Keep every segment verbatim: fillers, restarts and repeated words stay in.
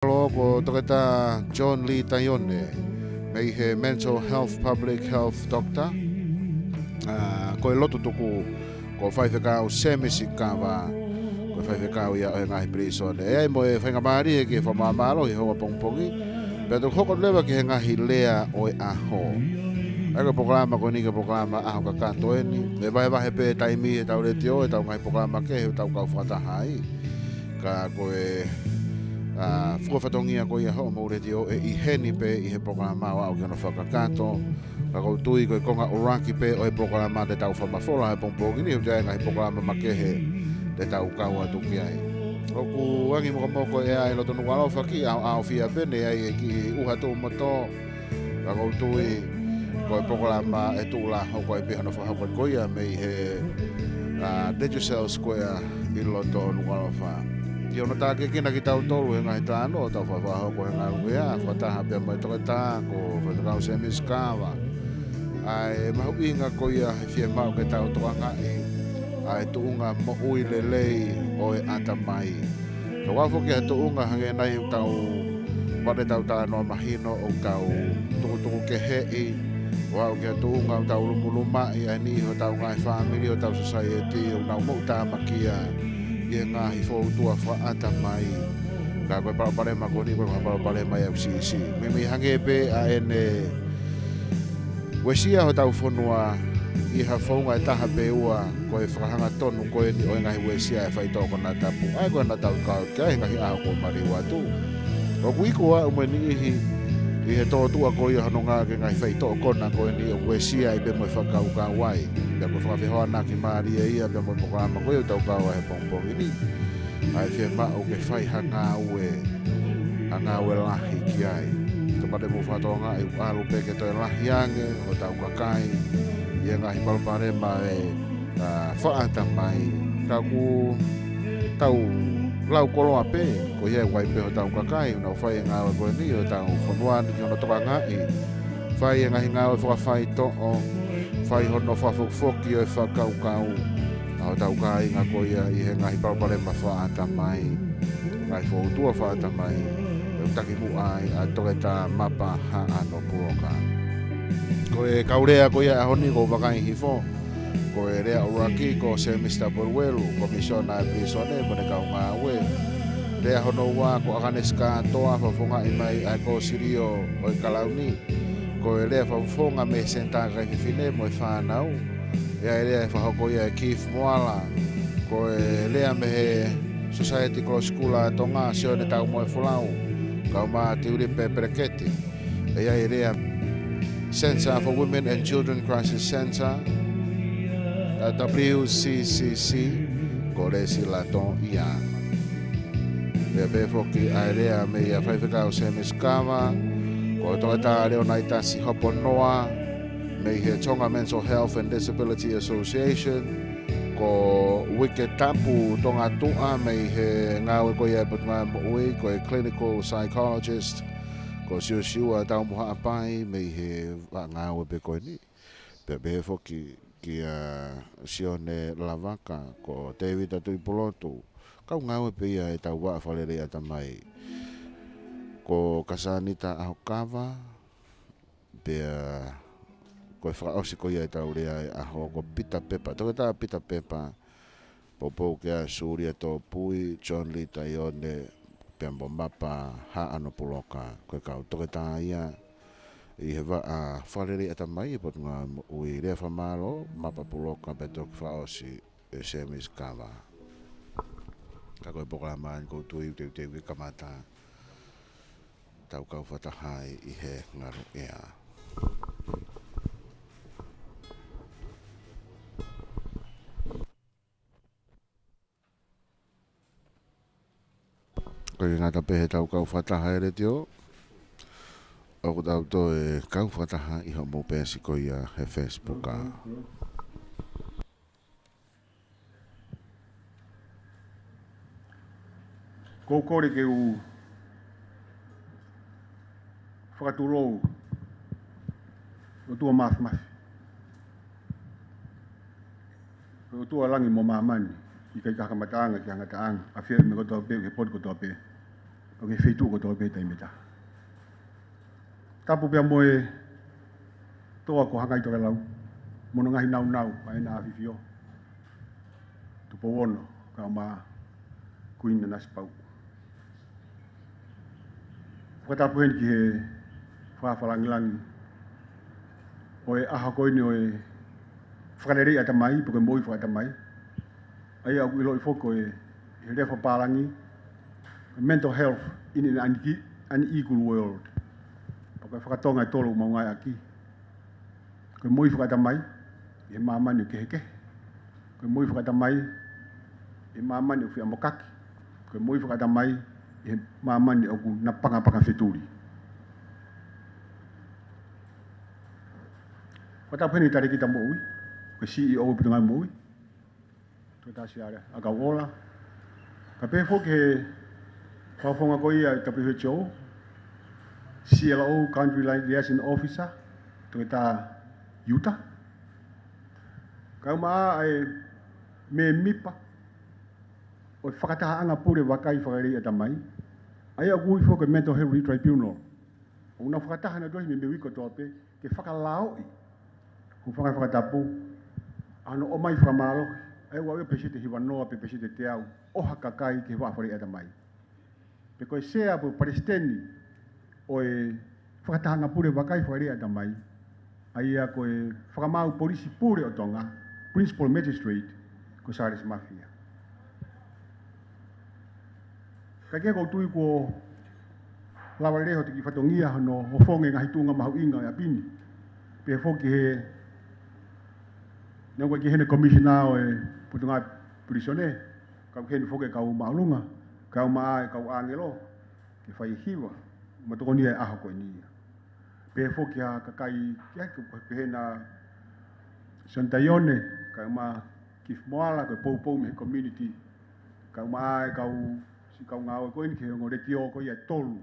Mālō, ko Toketā John Lee Taione, mei he Mental Health Public Health Doctor. ʻA, ko e lotu tuku ko Faifekau Semisi Kava, ko e faifekau ia ʻo e ngaahi pilīsone. ʻE ʻi ai mo e faingamālie ke fakamālō ʻi he houa pongipongi, pea toki hoko leva ki he ngaahi lea ʻo e ʻaho. ʻA ia ko e polokalama ko eni ko e polokalama ʻaho kakato eni. ʻE vahevahe pē taimi ʻi heʻetau letiō, ʻetau ngaahi polokalama kehe, ʻetau kau fakataha ai. Ka ko e, ʻa, fuofua fatongia ko ia hoʻomou letiō ʻe ʻi heni pē ʻi he polokalama ʻo aʻu ki hono fakakakato. Ka ʻoku ou tui ko e konga ʻuluaki pē ʻo e polokalama te tau fakamafola he pongipongi ni, ʻoku ʻi ai e ngaahi polokalama makehe te tau kau atu ki ai. ʻOku angi mokomoko ʻa e loto Nukuʻalofa ki ʻaoʻaofia pē, ʻi ai e kiʻi ʻuha tuʻu moto, ka ʻoku ou tui ko e polokalama ʻe tuʻu lā hoko ai pē hono fakahoko ko ia mei he, ʻa, Digicel Square ʻi loto Nukuʻalofa. Ki hono tākiekina kitautolu he ngaahi talanoa ʻoku tau fakahoko he ngaluʻea, fakataha pea mo e toketā ko Faifekau Semisi Kava. ʻA e mahuʻinga ko ia he fiemaʻu ke tau tokangaʻi ʻa e tuʻunga moʻui lelei ʻo e ʻatamai. Ka ʻoku ʻi ai foki ha tuʻunga hangē nai ʻoku tau, ʻoku tau talanoa mahino ʻoku tau tukutuku keheʻi, ʻo aʻu ki ha tuʻunga ʻoku tau lumulumaʻi ʻa e niʻihi hotau ngaahi fāmili, hotau sōsaieti, ʻoku nau moʻutāmakia ʻi he ngaahi foutua fakaʻatamai. Ka ko e palopalema ko eni ko e palopalema ia ʻoku siʻisiʻi. Meimei hangē pē ʻa ʻene uesia hotau fonua ʻi ha founga ʻe taha pe ua, ko e fakahangatonu ko eni ʻo e ngaahi uesia ʻa e faitoʻo konatapu. ʻA ia ko ē naʻa tau kau ki ai he ngaahi ʻaho kuo maliu atu. ʻOku iku ʻa e ʻū meʻa niʻihi ʻi he tōtuʻa ko ia hono ngāue ki he ngaahi faitoʻo kona ko eni ʻoku uesia ai pē mo e fakakaukau ai. Pea ko e fakafehoanaki mālie ia pea mo e polokalama ko ia ʻoku tau kau ai he pongipongi ni. ʻA e fiemaʻu ke fai ha ngāue, ha ngāue lahi ki ai. Ka pea te mou fakatokangaʻi ʻoku ʻalu pē ke toe lahi ange hotau kakai ʻi he ngaahi palopalema ʻa e, ʻa, fakaʻatamai. Ka ʻoku tau lau koloa pē, ko ia ʻoku ʻi ai pē hotau kakai ʻoku nau fai e ngāue ko eni ʻo hotau fonua ni ki hono tokangaʻi. Fai e ngaahi ngāue fakafaitoʻo, fai hono fakafokifoki ʻo e fakakaukau ʻa hotau kāinga ko ia ʻi he ngaahi palopalema fakaʻatamai, ngaahi foutua fakaʻatamai, ʻoku takimuʻa ai ʻa Toketā Mapa Haʻano Puloka. Ko e kau lea ko ia ʻaho ni ʻoku ou vakai hifo, ko e lea ʻuluaki ko Semisi Tapueluelu, Komisiona ʻa e Pilīsone mo ʻene kau ngāue. Lea hono ua ko ʻAkanesi Kātoa, fakafofongaʻi mai ʻa e Kōsilio ʻo e Kalauni. Ko e lea fakafofonga mei he Senitā Kakai Fefine mo e Fānau. ʻE ʻi ai e lea ʻe fakahoko ia ʻe Keith Moala. Ko e lea mei he Society Kolosi Kula ʻa Tonga, Sione Taumoefolau, kau mai Tiulipe Peleketi. ʻE ʻi ai e lea Centre for Women and Children Crisis Centre, ʻa e W C C C, ko Lesi Latoʻia. Pea pehē foki ʻa e lea meia Faifekau Semisi Kava, ko Toketā Leonaitasi Hoponoa, mei he Tonga Mental Health and Disability Association, ko Uike Tapu Tongatuʻa mei he ngāue ko ia ʻa e Potungāue Moʻui, ko e clinical psychologist, ko Siosiua Taumuhaʻapai mei he vaʻa ngāue pē ko eni. Pea pehē foki kia Sione Lavaka, ko Tēvita Tuʻipulotu, kau ngāue pē ia ʻetau vaʻa fakaleleiʻatamai. Ko Kasanita ʻAhokava, pea ko e fakaʻosi ko ia ʻetau lea ʻo e ʻaho ko Pita Pepa, Toketā Pita Pepa, poupou kia Sulia Topui, John Lee Taione, pea mo Mapa Haʻano Puloka, ko e kau toketā ia ʻi he vaʻa fakaleleiʻatamai ʻa e Potungāue Moʻui. Lea fakamālō, Mapa Puloka, pea toki fakaʻosi ʻe Semisi Kava. Ka ko e polokalama eni ʻoku ou tui ʻoku teuteu ke kamata, tau kau fakataha ai ʻi he ngaluʻea. Ko e ngata pē heʻetau kau fakataha he letiō, ʻoku tau toe kau fakataha ʻi hoʻomou peesi ko ia he Facebook. ʻOku ou kole ke u fakatulou ʻOtua Māfimafi, ʻOtua langi mo māmani, ʻikai ha kamataʻanga ki ha ngataʻanga, ʻafio ʻi he meʻa kotoa pē, ʻi he potu kotoa pē. ʻo ki he feituʻu kotoa pē he taimi ʻe taha. Tapu pea mo e toa ko Hangaitokelau, mo hono ngaahi nāunau, ʻa ʻEna ʻAfifio, Tupou Ono, kae ʻumaʻā Kuini Nanasipauʻu. Fakatapu heni ki he fakafalangilangi ʻo e ʻaho ko eni ʻo e fakaleleiʻatamai, pe ko e moʻui fakaʻatamai. ʻA ia ʻoku ʻiloʻi foki ko e, he lea fakapālangi, mental health in an une-, unequal world. Pe ko e fakatonga ʻe tolu ʻoku mau ngāueʻaki. Ko e moʻui fakaʻatamai ʻi he māmani ʻoku kehekehe. Ko e moʻui fakaʻatamai ʻi he māmani ʻoku fiʻamokaki. Ko e moʻui fakaʻatamai ʻi he māmani ʻoku napangapanga fetuli. Fakatapu heni ki he Talēkita Moʻui, ko e C E O ʻo e Potungāue Moʻui, Toketā Siale ʻAkauʻola. Kae pehē foki ki he fakafofonga ko ia ʻa e W H O, C L O, Country Liaison Officer, Toketā Iuta. Kae ʻumaʻā ʻa e mēmipa ʻo e fakatahaʻanga pule vakai fakaleleiʻatamai, ʻa ia ʻoku ui foki ko e Mental Health Tribunal. ʻOku nau fakataha nautolu he meimei uike kotoa pē, ke fakalaoʻi, ʻoku fakaʻamu fakatapu, ʻa hono ʻomai fakamālohi ʻa e ua ua peseti hivanoa pe peseti teau ʻo ha kakai ki he vaʻa fakaleleiʻatamai. Pe ko e sea pe ko e palesiteni ʻo e fakatahaʻanga pule vakai fakaleleiʻatamai, ʻa ia ko e fakamaau polisi pule ʻo Tonga, Principal Magistrate, ko Charles Mafi ia. Kae kehe, ʻoku ou tui kuo lava lelei hoʻo kiʻi fatongia hono hofonge ngaahi tuʻunga mahuʻinga ʻo e ʻapi ni. Pehē foki ki he, neongo ʻoku ʻikai ke ʻi heni e Commissioner ʻo e Potungāue Pilīsone, ka ʻoku ʻi heni foki e kau māʻolunga, kae ʻumaʻā e kau ʻāngelo, ke fai hiva mo tokoni ʻi he ʻaho ko eni ia. Pehē foki ha kakai ki ai, ko e pehē ʻa Sione Taione, kae ʻumaʻā Keith Moala, ko e poupou mei he community, kae ʻumaʻā e kau, siʻi kau ngāue ko eni ki he ongo letiō ko ia ʻe tolu,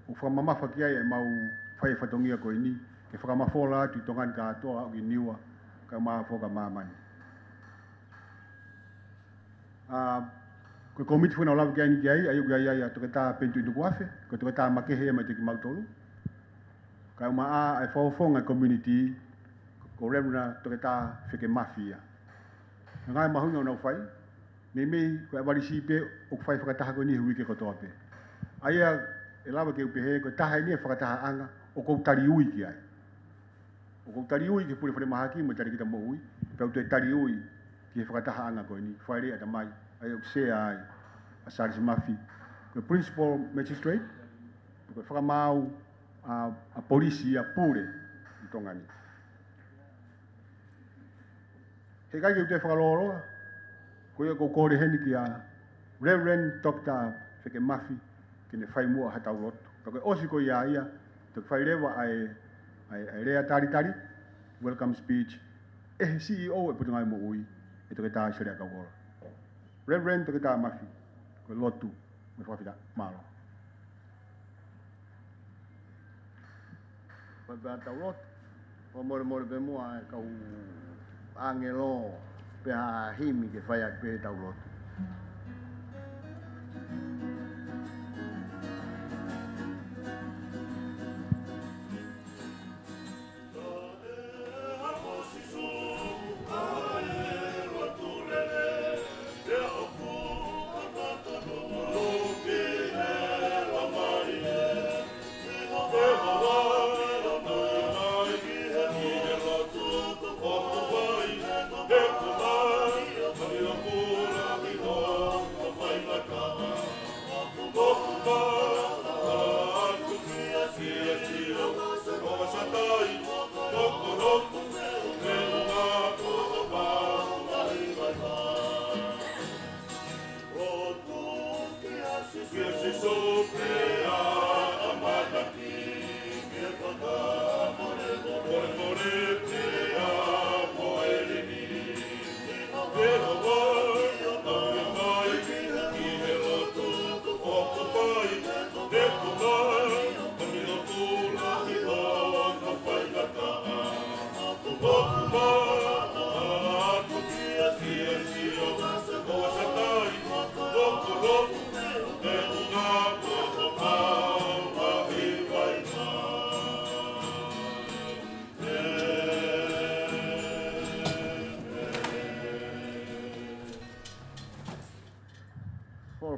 ʻoku fakamamafa ki ai ʻemau fai e fatongia ko eni, ke fakamafola atu ʻi Tonga ni kātoa, aʻu ki Niua, kae ʻumaʻā foki ʻa māmani. ʻA, ko e kōmiti foki naʻa ku lave ki ai ni ki ai, ʻa ia ʻoku ʻi ai ʻa Toketā Peni Tuʻitukuafe, ko e toketā makehe ia meiate kimautolu. Kae ʻumaʻā ʻa e fakafofonga e community, ko Reverend Toketā Feke Mafi ia. Ko e ngāue mahuʻinga ʻoku nau fai, meimei ko e ʻavalisi pē ʻoku fai fakataha ko eni he uike kotoa pē. ʻA ia ʻe lava ke u pehē ko e taha eni e fakatahaʻanga ʻoku ou tali ui ki ai. ʻOku ou tali ui ki he pule falemahaki mo e Talēkita Moʻui, pea u toe tali ui ki he fakatahaʻanga ko eni, fakaleleiʻatamai, ʻa ia ʻoku sea ai ʻa Charles Mafi, ko e Principal Magistrate, ko e fakamaau ʻa, ʻa polisi ia pule ʻi Tonga ni. He ʻikai ke u toe fakalōloa, ko ia ʻoku ou kole heni kia Reverend Doctor Feke Mafi, ke ne fai muʻa haʻatau lotu. Pea ko e ʻosi ko ia ia, toki fai leva ʻa e, ʻa e, ʻa e lea talitali, welcome speech, ʻe he C E O ʻo e Potungāue Moʻui, ʻe Toketā Siale ʻAkauʻola. Reverend Toketā Mafi, ko e lotu, mo e fakafetaʻi, mālō. Fai pē haʻatau lotu, fakamolemole pē muʻa e kau ʻāngelo, pe ha himi ke fai ʻaki pē ʻetau lotu.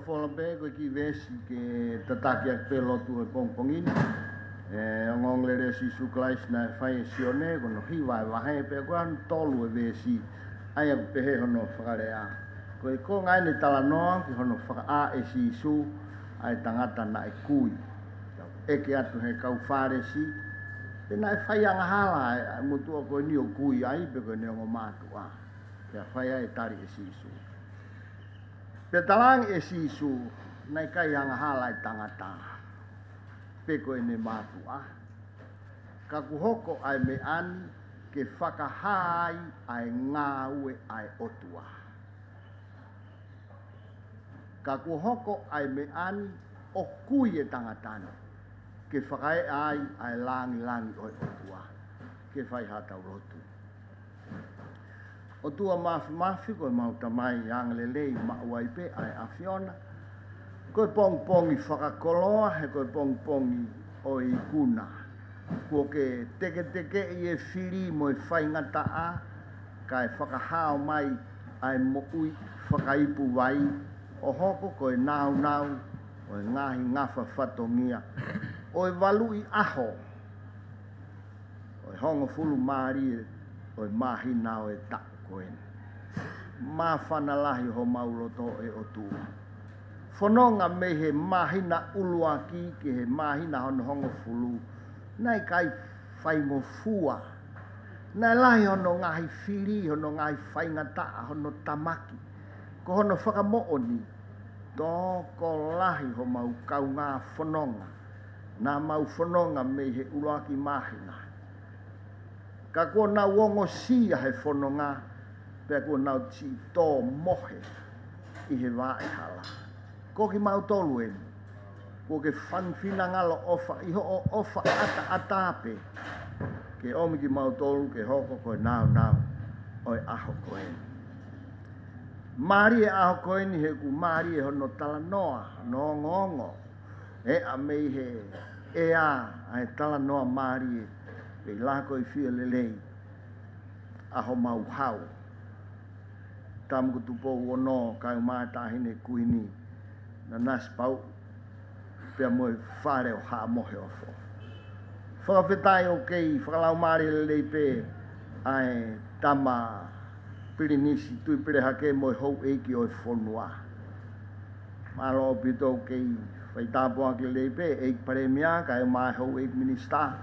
Polo pē ko e kiʻi veesi ke tataki ʻaki pē lotu he pongipongi ni. ʻE, ongoongolelei ʻo Sīsū Kalaisi naʻe fai ʻe Sione, ko hono hiva e vahe pē ko e tolu e veesi, ʻa ia ʻoku pehē hono fakalea. Ko e konga eni e talanoa ki hono fakaʻā ʻe Sīsū ʻa e tangata naʻe kui. ʻEke atu he kau Fālesi, pe naʻe fai angahala ʻa e, ʻa e motuʻa ko eni ʻo kui ai pe ko ʻene ongo mātuʻa. Pea fai ai e tali ʻe Sīsū. Pea talaange ʻe Sīsū, naʻe ʻikai angahala e tangata, pe ko ʻene mātuʻa. Ka kuo hoko ʻa e meʻa ni ke fakahā ai ʻa e ngāue ʻa e ʻOtua. Ka kuo hoko ʻa e meʻa ni ʻo kui e tangata ni, ke fakaeʻa ai ʻa e lāngilangi ʻo e ʻOtua. Ke fai haʻatau lotu. ʻOtua Māfimafi, ko e mau Tamai angalelei, maʻu ai pē ʻa e ʻAfiona. Ko e pongipongi fakakoloa, he ko e pongipongi ʻo e ikuna. Kuo ke teketekeʻi e fili mo e faingataʻa, kae fakahā mai ʻa e moʻui fakaipu vai, ʻo hoko ko e nāunau ʻo e ngaahi ngafa fatongia ʻo e valuʻi ʻaho ʻo e hongofulu mālie ʻo e māhina ʻo e taʻu ko eni. Māfana lahi homau loto, ʻe ʻOtua. Fononga mei he māhina ʻuluaki ki he māhina hono hongofulu, naʻe ʻikai faingofua. Naʻe lahi hono ngaahi fili, hono ngaahi faingataʻa, hono tamaki. Ko hono fakamoʻoni, tokolahi homau kaungā fononga naʻa mau fononga mei he ʻuluaki māhina. Ka kuo nau ongosia he fononga, pea kuo nau siʻi tō mohe ʻi he vaʻe hala. Ko kimautolu eni, kuo ke fanga finangalo ʻofa ʻi hoʻo ʻofa ʻataʻatā pē, ke ʻomi kimautolu ke hoko ko e nāunau ʻo e ʻaho ko eni. Mālie e ʻaho ko eni he ʻoku mālie hono talanoa, hono ongoongo. ʻEa mei he ʻea ʻa e talanoa mālie, pea ʻi ai ko e fie lelei ʻa homau hau. Tama ko Tupou Ono, kae ʻumaʻā e Taʻahine Kuini, Nanasipauʻu, pea mo e fale ʻo Haʻa Moheofo. Fakafetaʻi ʻoku kei fakalaumālie lelei pē ʻa e Tama Pilinisi Tuʻipelehake mo e houʻeiki ʻo e fonua. Mālō ʻaupito, kei fai tāpuaki lelei pē ʻEiki Palēmia, kae ʻumaʻā e houʻeiki minisitā,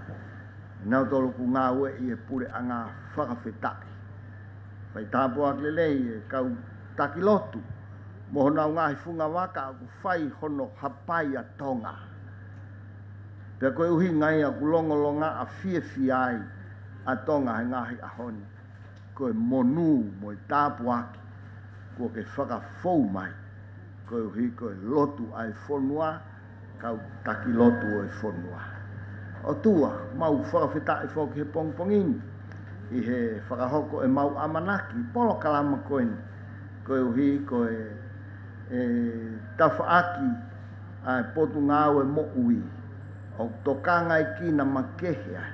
nautolu ʻoku ngāueʻi e puleʻanga, fakafetaʻi. Fai tāpuaki lelei e kau taki lotu mo honau ngaahi fungavaka ʻoku fai hono hapai ʻa Tonga. Pea ko e ʻuhinga ia ʻoku longolongaʻa fiefia ai ʻa Tonga he ngaahi ʻaho ni, ko e monū mo e tāpuaki kuo ke fakafou mai, koeʻuhi ko e lotu ʻa e fonua, kau taki lotu ʻo e fonua. ʻOtua, mau fakafetaʻi foki he pongipongi ni ʻi he fakahoko ʻemau ʻamanaki polokalama ko eni, koeʻuhi ko e, e tafaʻaki ʻa e Potungāue Moʻui, ʻoku tokangaekina makehe ai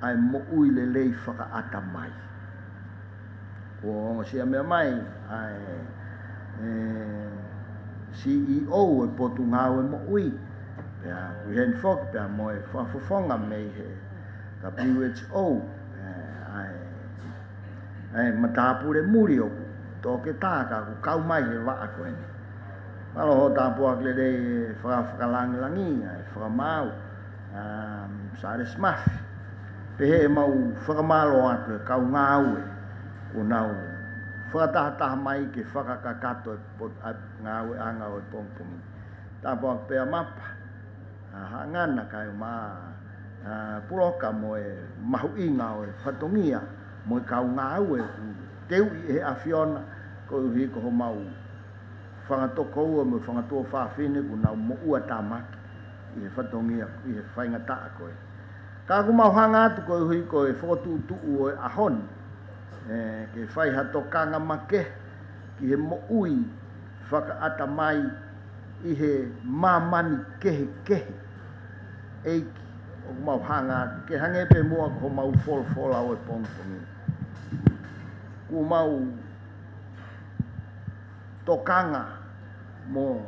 ʻa e moʻui lelei fakaʻatamai. Kuo ongosia meʻa mai ʻa e, e, C E O e Potungāue Moʻui, pea ʻoku ʻi heni foki pea mo e fakafofonga mei he W H O, e, ʻa e ʻa e matāpule muli ʻoku toketā ka ʻoku kau mai he vaʻa ko eni. Mālō hoʻo tāpuaki lelei e faka-, fakalāngilangi, ʻa e fakamaau, ʻa Sālesi Mafi. Pehē ʻemau fakamālō atu e kau ngāue kuo nau fakatahataha mai ke fakakakato e pot-, ʻa e ngāueʻanga ʻo e pongipongi. Tāpuaki pē ʻa Mapa, ʻa Haʻangana kae ʻumaʻā, ʻa Puloka mo e mahuʻinga ʻo e fatongia mo e kau ngāue ʻoku teuʻi ʻe he ʻAfiona, koeʻuhi ko homau fanga tokoua mo e fanga tuofāfine kuo nau moʻua tāmaki ʻi he fatongia, ʻi he faingataʻa ko ē. Ka ʻoku mau hanga atu koeʻuhi ko e fokotuʻutuʻu ʻo e ʻaho ni, e, ke fai ha tokanga makehe ki he moʻui fakaʻatamai ʻi he māmani kehekehe. ʻEiki, ʻoku mau hanga atu ke hangē pē muʻa ko homau folofola ʻo e pongipongi. Kuo mau tokanga mo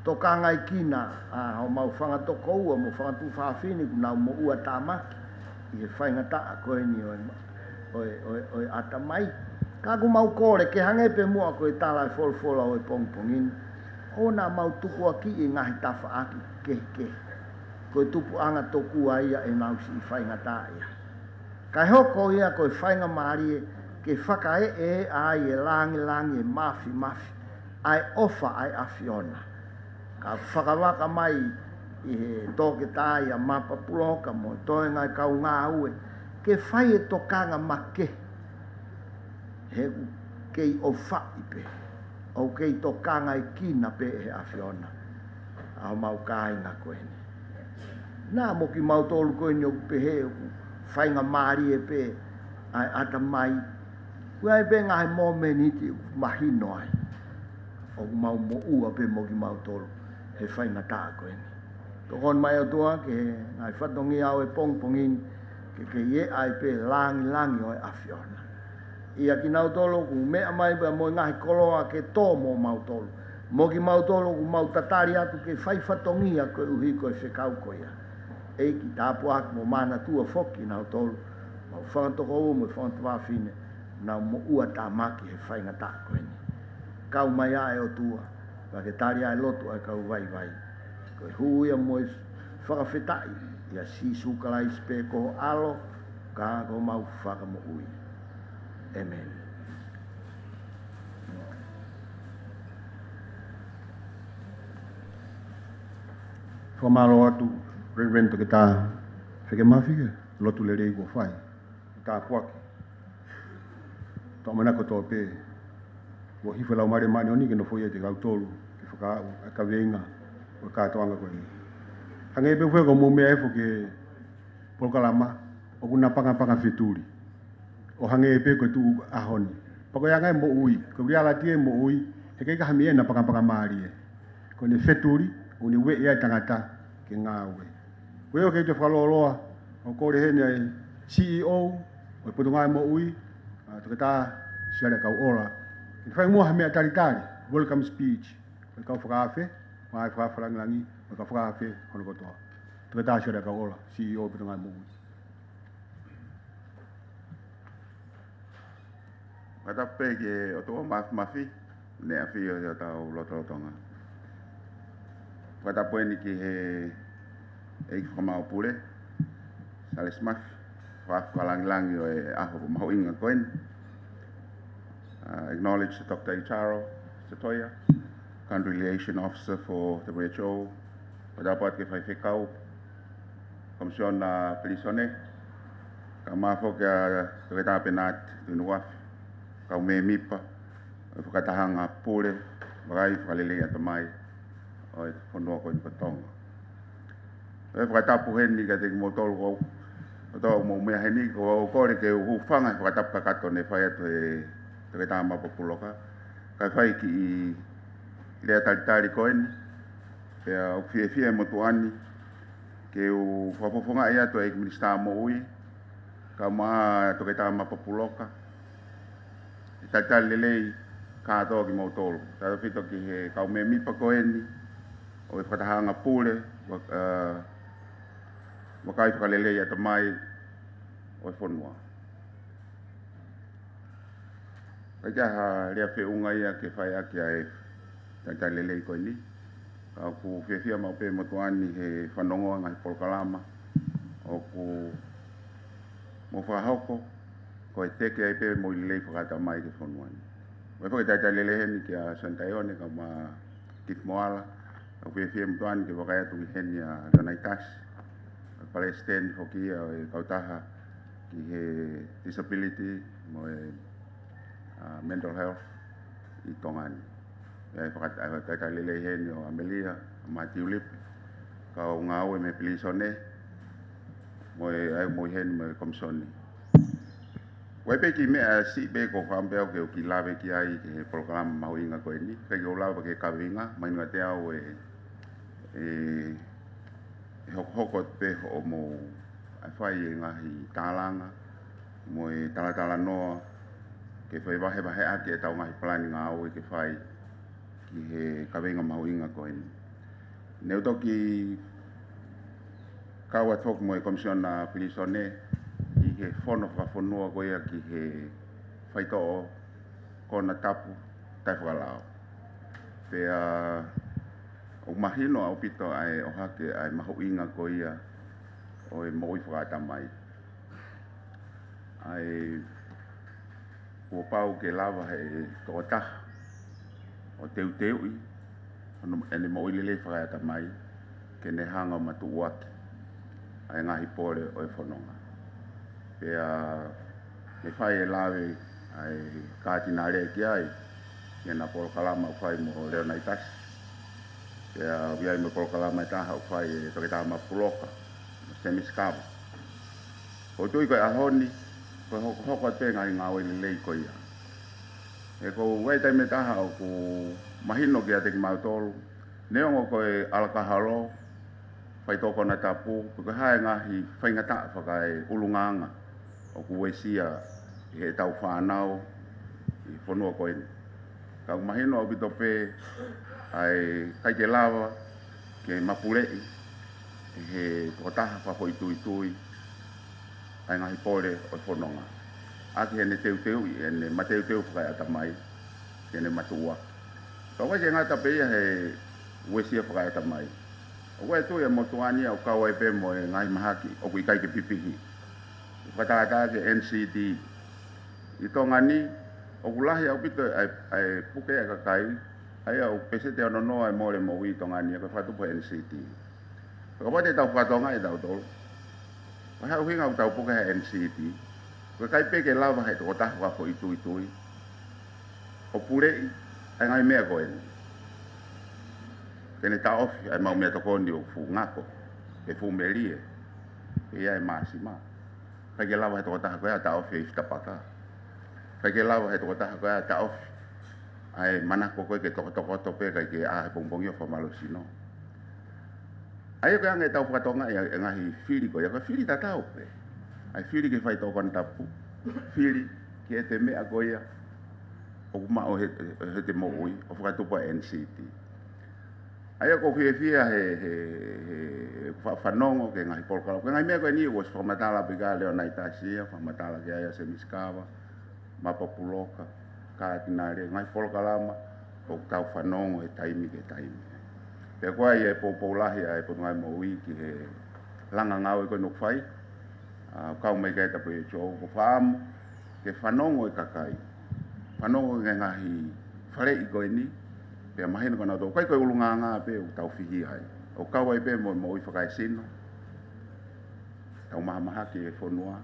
tokangaekina ʻa homau fanga tokoua mo e fanga tuofāfine kuo nau moʻua tāmaki ʻi he faingataʻa ko eni ʻo e, ʻo e, ʻo e, ʻo e ʻatamai. Ka ʻoku mau kole ke hangē pē muʻa ko e tala ʻa e folofola ʻo e pongipongi ni, ʻoua naʻa mau tukuakiʻi e ngaahi tafaʻaki kehekehe. Ko e tupuʻanga tokua ia ʻenau siʻi faingataʻaʻia. Kae hoko ia ko e faingamālie ke fakaeʻeeʻa ai e langilangi, e mafimafi ʻa e ʻofa ʻa e ʻAfiona. Ka fakavaka mai ʻi he toketā ia Mapapuloka mo e toenga e kau ngāue ke fai e tokanga makehe. He ʻoku kei ʻofaʻi pē, ʻoku kei tokangaekina pē ʻe he ʻAfiona ʻa homau kāinga ko eni. Naʻa mo kimautolu ko eni ʻoku pehē ʻoku faingamālie pē ʻa e ʻatamai, ʻoku ʻi ai pē ngaahi momeniti ʻoku mahino ai ʻoku mau moʻua pē mo kimautolu he faingataʻa ko eni. Tokoni mai ʻOtua ki he ngaahi fatongia ʻo e pongipongi ni, ke kei ʻi ai pē langilangi ʻo e ʻAfiona. ʻIa kinautolu ʻoku meʻa mai pea mo e ngaahi koloa ke tō mo mautolu, mo kimautolu ʻoku mau tatali atu ke fai fatongia koeʻuhi ko e fekau ko ia. ʻEiki, tāpuaki mo manatua foki kinautolu, mau fanga tokoua mo e fanga tuofāfine, nau moʻua tāmaki he faingataʻa ko eni. Kau mai ā ʻe ʻOtua, pea ke tali ʻa e lotu ʻa e kau vaivai. Ko e hū ia mo e fakafetaʻi ʻia Sīsū Kalaisi pē ko ho ʻAlo, ka ko homau Fakamoʻui. ʻĒmeni. Fakamālō atu, Reverend Toketā Fekemafi, ki he lotu lelei kuo fai. Tāpuaki. Tau manako tō pē. Kuo hifo e Laumālie Māʻoniʻoni ke nofoʻia ʻiate kitautolu, ke fakaaʻu ʻa e kaveinga ʻo e kātoanga ko eni. Hangē pē ʻoku fai ko e mou meʻa ʻi he foʻi polokalama, ʻoku napangapanga fetuli. ʻO hangē pē ko e tuʻu ʻaho ni. Pea ko e anga e moʻui, ko e reality e moʻui, he ʻikai ke ʻi ai ha meʻa ʻe napangapanga mālie. Ko ʻene fetuli, ʻo ne ueʻi ai e tangata ke ngāue. Ko ia ʻoku ou toe fakalōloa, ʻo kole heni ʻa e C E O ʻo e Potungāue Moʻui, ʻa Toketā Siale ʻAkauʻola, ke fai muʻa ha meʻa talitali, welcome speech, ʻo e kau fakaafe, mo e ngaahi fakaafe langilangi, mo e kau fakaafe hono kotoa. Toketā Siale ʻAkauʻola, C E O ʻo e Potungāue Moʻui. Fakatapu pē ki he ʻOtua Mafimafi, ʻEne ʻAfio ʻi hotau lotolotonga. Fakatapu eni ki he ʻEiki Fakamaau Pule, Salesi Mafi, faka-, fakalangilangi ʻo e ʻaho mahuʻinga ko eni. Uh, acknowledge Doctor Itaro Satoya, Country Liaison Officer for W H O, fakatapu atu ki he faifekau, Komisiona Pilīsone, kae ʻumaʻā foki ʻa Toketā Penati Tuʻinukuafe, kau mēmipa ʻo e fakatahaʻanga pule, vakai, fakalelei ʻatamai ʻo e fonua ko eni ko Tonga. ʻE fakatapu heni kiate kimoutolu ko, ʻoku mou meʻa heni, ʻoku ou kole ke u hūfanga he fakatapu kakato ne fai atu ʻe Toketā Mapapuloka, kae fai e kiʻi lea talitali ko eni, pea ʻoku fiefia e motuʻa ni ke u fakafofongaʻi atu ʻa e ʻEiki Minisitā Moʻui, kae ʻumaʻā Toketā Mapapuloka, ʻi he talitali lelei kātoa kimoutolu. Tautefito ki he kau mēmipa ko eni ʻo e fakatahaʻanga pule, va-, ʻa, vakai, fakalelei ʻatamai ʻo e fonua. ʻIkai ke ʻi ai ha lea feʻunga ia ke fai ʻaki ʻa e talitali lelei ko eni. Ka ʻoku fiefia maʻu pē e motuʻa ni he fanongo ʻa e ngaahi polokalama ʻoku mou fakahoko, ko e teke ai pē mo e lelei fakaʻatamai ki he fonua ni. ʻOku ʻi ai foki e talitali lelei heni kia Sione Taione kae ʻumaʻā Keith Moala, ʻoku fiefia e motuʻa ni ke vakai atu ki heni ʻa Leonidas, ʻa e Palesiteni foki ia ʻo e kautaha ki he disability mo e, ʻa, mental health ʻi Tonga ni. ʻI ai e fakat-, ʻa e talitali lelei heni ʻo ʻAmelia, ʻa Matiu Lipe, kau ngāue mei he pilīsone, mo e, ʻa e, mo e heni mo e Komisoni. ʻOku ʻi ai pē e kiʻi meʻa siʻi pē ʻoku ou fakaʻamu pē au ke u kiʻi lave ki ai ki he polokalama mahuʻinga ko eni. ʻIkai ke u lava ki he kaveinga, mahino kiate au ʻe, ʻe, ʻe hokohoko pē hoʻomou ʻai fai e ngaahi tālanga mo e talatalanoa ke fai vahevaheʻaki ʻetau ngaahi palani ngāue ke fai ki he kaveinga mahuʻinga ko eni. Ne u toki kau atu foki mo e Komisiona Pilīsone ʻi he fono fakafonua ko ia ki he faitoʻo konatapu taʻefakalao. Pea ʻoku mahino ʻaupito ʻa e ʻohake ʻa e mahuʻinga ko ia ʻo e moʻui fakaʻatamai. ʻA e kuo pau ke lava he tokotaha ʻo teuteuʻi hono ʻene moʻui lelei fakaʻatamai ke ne hanga ʻo matuʻuaki ʻa e ngaahi pole ʻo e fononga. Pea ne fai e lave ʻa e Katinale ki ai, ki heʻena polokalama ʻoku fai mo Leonaitasi. Pea ʻoku ʻi ai mo e polokalama ʻe taha ʻoku fai ʻe Toketā Mapuloka mo Semisi Kava. ʻOku ou tui ko e ʻaho ni, ko e hokohoko atu pē ngaahi ngāue lelei ko ia. He ʻoku ʻi ai e taimi ʻe taha ʻoku mahino kiate kimautolu, neongo ko e ʻalakahalo, faitoʻo konatapu, pe ko e hā e ngaahi faingataʻa fakaeʻulungaanga ʻoku uesia ʻi heʻetau fānau ʻi he fonua ko eni. Ka ʻoku mahino ʻaupito pē ʻa e ʻikai ke lava ke mapuleʻi ʻe he tokotaha fakafoʻituitui ʻa e ngaahi pole ʻo e fononga, ʻaki heʻene teuteuʻi ʻene mateuteu fakaʻatamai ke ne matuʻuaki. Ka ʻoku ʻikai ke ngata pē ia he uesia fakaʻatamai. ʻOku ʻi ai e tui ʻa e motuʻa ni ʻoku kau ai pē mo e ngaahi mahaki ʻoku ʻikai ke pipihi. Fakatātā ki he N C D. ʻI Tonga ni, ʻoku lahi ʻaupito ʻa e, ʻa e puke ʻa e kakai, ʻa ia ʻoku peseti ʻe ono noa e mole moʻui ʻi Tonga ni, ʻa ia ko e fakatupu ʻe he N C D. Ka kapau te tau fakatokangaʻi ʻe tautolu, ko e hā e ʻuhinga ʻoku tau puke he N C D? Ko e ʻikai pē ke lava he tokotaha fakafoʻituitui ʻo puleʻi ʻa e ngaahi meʻa ko eni, ke ne taʻofi ʻa e maʻu meʻatokoni ʻoku fuʻu ngako, pe fuʻu melie, pe ʻi ai e māsima. ʻIkai ke lava he tokotaha ko ia ʻo taʻofi e ifi tapaka. ʻIkai ke lava he tokotaha ko ia ʻo taʻofi ʻa e manako ko ē ke tokotokoto pē kae ʻikai ke ʻā he pongipongi ʻo fakamālohisino. ʻA ia ko e anga ʻetau fakatokangaʻi ʻa e ngaahi fili ko ia, ko e fili tatau pē. ʻA e fili ki he faitoʻo konatapu, fili ki heʻete meʻa ko ia ʻoku maʻu he, he, heʻete moʻui, ʻo fakatupu ʻa e N C D. ʻA ia ʻoku ou fiefia he, he, he, he fa-, fanongo ki he ngaahi polokalama. Ko e ngaahi meʻa ko eni kuo ʻosi fakamatala pē ʻe Leonaitasi ia, fakamatala ki ai ʻa Semisi Kava, Mapuloka, Katinale, ngaahi polokalama ʻoku tau fanongo he taimi ki he taimi. Pea ko ia ʻa e poupou lahi ʻa e Potungāue Moʻui ki he langa ngāue ko eni ʻoku fai, ʻa, kau mai ki ai ʻa e W H O, ʻoku ou fakaʻamu ke fanongo e kakai, fanongo ki he ngaahi faleʻi ko eni, pea mahino kia nautolu ʻoku ʻikai ko e ʻulungaanga pē ʻoku tau fihi ai. ʻOku kau ai pē mo e moʻui fakaesino, tau mahamahaki e fonua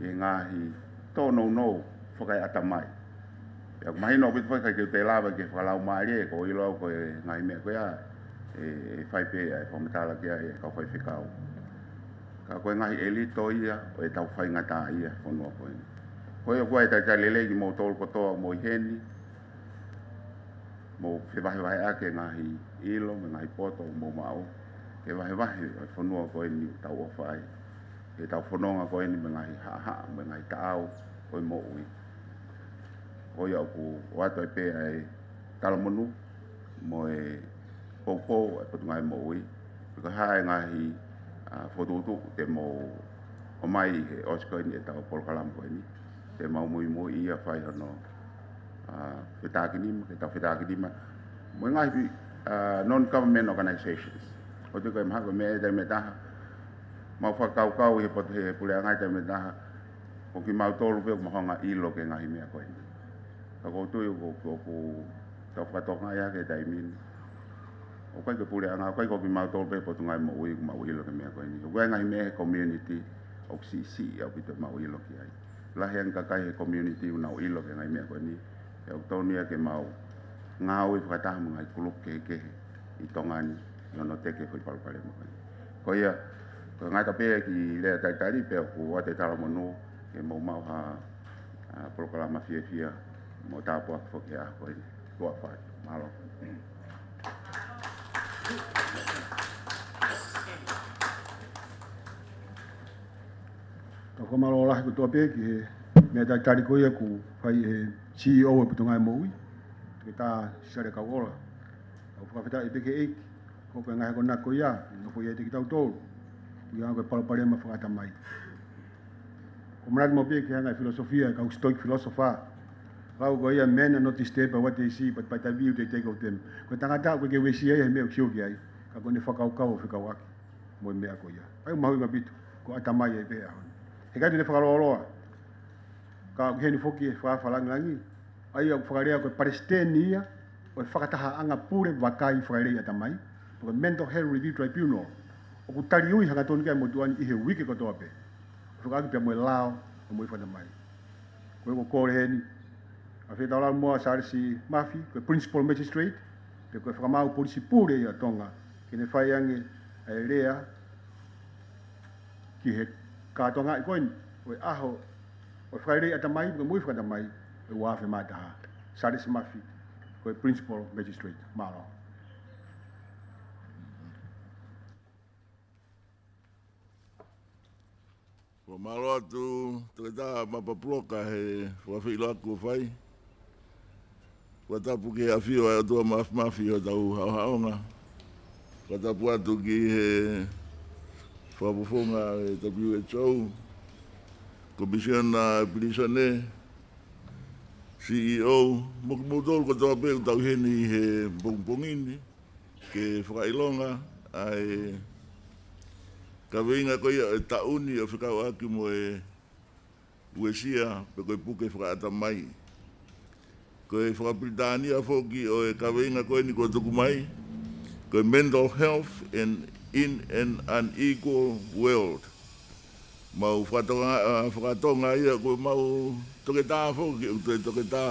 ʻi he ngaahi tōnounou fakaeʻatamai. Pea ʻoku mahino ʻaupito foki ʻikai ke u toe lava ke fakalaumālie, ʻoku ou ʻilo au ko e ngaahi meʻa ko ia ʻe, ʻe fai pē ʻa e fakamatala ki ai ʻe he kau faifekau. Ka ko e ngaahi ʻelito ia ʻo ʻetau faingataʻaʻia he fonua ko eni. Ko ia ʻoku ou talitali lelei kimoutolu kotoa mei heni, mou fevahevaheʻaki e ngaahi ʻilo mo e ngaahi poto ʻoku mou maʻu, ke vahevahe ʻa e fonua ko eni ʻoku tau ʻofa ai, ke tau fononga ko eni mo e ngaahi haʻahaʻa mo e ngaahi taʻau ʻo e moʻui. Ko ia ʻoku ʻoatu ai pē ʻa e talamonū mo e poupou ʻa e Potungāue Moʻui. Pe ko e hā e ngaahi, ʻa, fokotuʻutuʻu te mou ʻomai he ʻosi ko eni ʻetau polokalama ko eni, te mau muimui ia ʻo fai hono, ʻa, fetākinima, ke tau fetākinima mo e ngaahi, ʻa, non-government organizations. ʻOku ou tui ko e mahalo ko e meʻa ʻe taha, mau fakakaukau ʻi he poto he puleʻanga ʻe taha, ko kimautolu pē ʻoku mau hanga ʻo ʻilo ki he ngaahi meʻa ko eni. Ka ʻoku ou tui ʻoku, ʻoku, ʻoku tau fakatokangaʻi hake he taimi ni, ʻoku ʻikai ko e puleʻanga, ʻoku ʻikai ko kimautolu pē Potungāue Moʻui ʻoku mau ʻilo ki he meʻa ko eni. ʻOku ʻi ai e ngaahi meʻa he community ʻoku siʻisiʻi ʻaupito ʻemau ʻilo ki ai. Lahi ange e kakai he community ʻoku nau ʻilo ki he ngaahi meʻa ko eni. Pea ʻoku totonu ia ke mau ngāue fakataha mo e ngaahi kulupu kehekehe ʻi Tonga ni ʻi hono teke e foʻi palopalema ko eni. Ko ia, ʻoku ngata pē ki he lea talitali, pea ʻoku ʻoatu e talamonū ke mou maʻu ha, ʻa, polokalama fiefia mo tāpuaki foki he ʻaho ko eni. Tuʻa ʻofa atu. Mālō. Tau fakamālō lahi kotoa pē ki he meʻa talitali ko ia kuo fai ʻe he C E O ʻo e Potungāue Moʻui, Toketā Siale Kauola. Tau fakafetaʻi pē ki he ʻEiki Ko e ngaahi akonaki ko ia, ʻe nofo ia ʻiate kitautolu. Ko ia ko e palopalema fakaʻatamai. Ko e manatu maʻu pē ki he anga e filosofia, kau Stoic philosopher. Lau ko ia, men are not disturbed by what they see, but by the view they take of them. Ko e tangata ʻoku ʻikai ke uesia ia he meʻa ʻoku sio ki ai, ka ko ʻene fakakaukau ʻo fekauʻaki mo e meʻa ko ia. ʻA ia ʻoku mahuʻinga ʻaupito, ko e ʻatamai ia pē ʻaho ni. He ʻikai te ne fakalōloa. Ka ʻoku ʻi heni foki e fakaafe langilangi, ʻa ia ʻoku fakalea ko e palesiteni ia ʻo e fakatahaʻanga pule vakai fakalelei ʻatamai, pe ko e Mental Health Review Tribunal, ʻoku tali ui hangatonu ki ai e motuʻa ni ʻi he uike kotoa pē, ʻo fekauʻaki pea mo e lao ʻo e moʻui fakaʻatamai. Ko ia ʻoku ou kole heni, ʻa Fetaulau Moa Salesi Mafi, ko e Principal Magistrate, pe ko e Fakamaau Polisi Pule ʻa Tonga, ke ne fai ange ʻa e lea ki he kātoangaʻi ko eni ʻo e ʻaho ʻo e fakalelei ʻatamai, pe ko e moʻui fakaʻatamai, ʻo e ua afe mā taha. Salesi Mafi, ko e Principal Magistrate. Mālō. Fakamālō atu, Toketā Mapa Puloka, he fakafeʻiloaki kuo fai. Fakatapu ki he ʻafio ʻa e ʻOtua Māfimafi ʻi hotau haʻohaʻonga. Fakatapu atu ki he fakafofonga ʻo e W H O, Komisiona Pilīsone, C E O, mo kimoutolu kotoa pē ʻoku tau ʻi heni he pongipongi ni, ke fakaʻilonga ʻa e kaveinga ko ia ʻo e taʻu ni ʻo fekauʻaki mo e uesia pe ko e puke fakaʻatamai. Ko e fakapilitānia foki ʻo e kaveinga ko eni kuo tuku mai, ko e mental health and in an unequal world. Mau fakatonga, ʻa, fakatonga ia ko e mau toketā foki, ʻoku toe toketā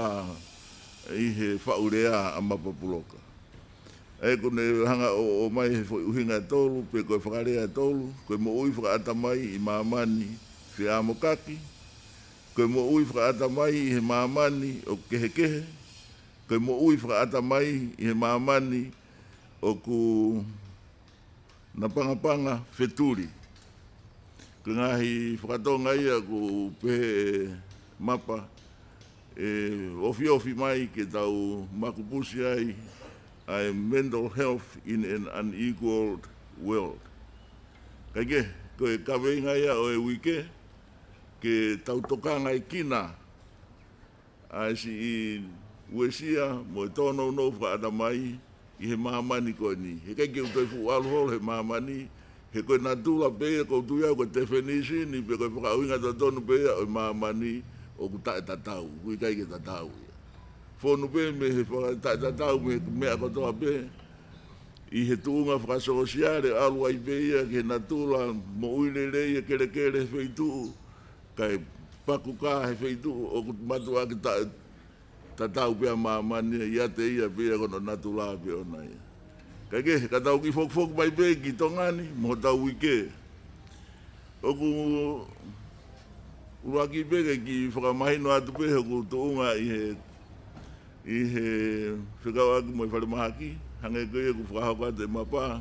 ʻi he faʻu lea ʻa Mapa Puloka. ʻA ia ʻoku ne hanga ʻo, ʻo ʻomai he foʻi ʻuhinga ʻe tolu, pe ko e fakalea ʻe tolu, ko e moʻui fakaʻatamai ʻi māmani feʻamokaki, ko e moʻui fakaʻatamai ʻi he māmani ʻoku kehekehe, ko e moʻui fakaʻatamai ʻi he māmani ʻoku napangapanga fetuli. Ko e ngaahi fakatonga ia ʻoku pehē ʻe Mapa ʻe ofiofi mai ke tau makupusi ai ʻa e mental health in an unequal world. Kae kehe, ko e kaveinga ia ʻo e uike, ke tau tokangaʻi kinaua ʻa e siʻi uesia mo e tōnounou fakaʻatamai ʻi he māmani ko eni. He ʻikai ke u toe fuʻu ʻalu holo he māmani, he ko e natula pē ia, ʻoku ou tui au ko e tefinisini pe ko e fakaʻuhinga totonu pē ia ʻo e māmani ʻoku taʻetatau, ʻoku ʻikai ke tatau ia. Fonu pē mei he fakataʻetatau mei he meʻa kotoa pē, ʻi he tuʻunga fakasōsiale, ʻalu ai pē ia ki he natula moʻui lelei ʻa e kelekele he feituʻu, kae paku kā he feituʻu ʻoku mātuʻaki taʻe tatau pē ʻa māmani, ʻiate ia pē ia ko hono natula pē ʻoʻona ia. Kae kehe, ka tau kiʻi fokifoki mai pē ki Tonga ni mo hotau uike. ʻOku ʻuluaki pē ke kiʻi fakamahino atu pē hoku tuʻunga ʻi he, ʻi he fekauʻaki mo e falemahaki, hangē ko ia kuo fakahoko atu ʻe Mapa,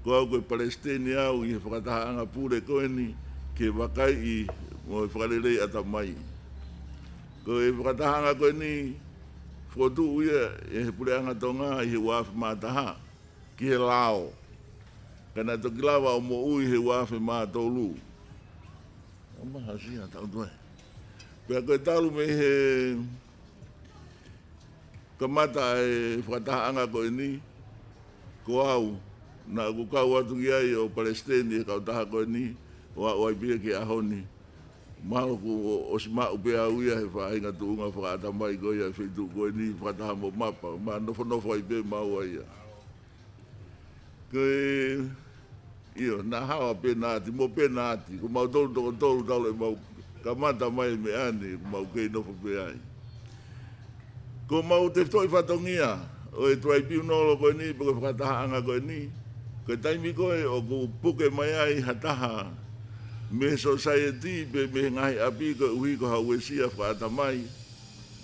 ko au ko e palesiteni au ʻi he fakatahaʻanga pule ko eni ke vakaiʻi mo e fakalelei ʻatamai. Ko e fakatahaʻanga ko eni, fokotuʻu ia ʻe he Puleʻanga Tonga ʻi he ua afe mā taha ki he lao, ka naʻe toki lava ʻo moʻui he ua afe mā tolu. ʻO mahasia tau toe. Pea ko e talu mei he kamata e fakatahaʻanga ko eni, ko au naʻa ku kau atu ki ai ʻo palesiteni he kautaha ko eni, ʻo aʻu ai pē ia ki he ʻaho ni. Mahalo kuo ʻosi maʻu pē au ia he faʻahinga tuʻunga fakaʻatamai ko ia ʻa e feituʻu ko eni, fakataha mo Mapa, ma nofonofo ai pē maua ia. Ko e, ʻio, naʻa hawa pē naʻa ti, mo pē naʻa ti, ko mautolu toko tolu talu ʻemau kamata mai meʻa ni, ko mau kei nofo pē ai. Ko mau tefitoʻi fatongia ʻo e tribunal ko eni, pe ko e fakatahaʻanga ko eni, ko e taimi ko ē ʻoku puke mai ai ha taha mei he society pe mei he ngaahi ʻapi koeʻuhi ko ha uesia fakaʻatamai,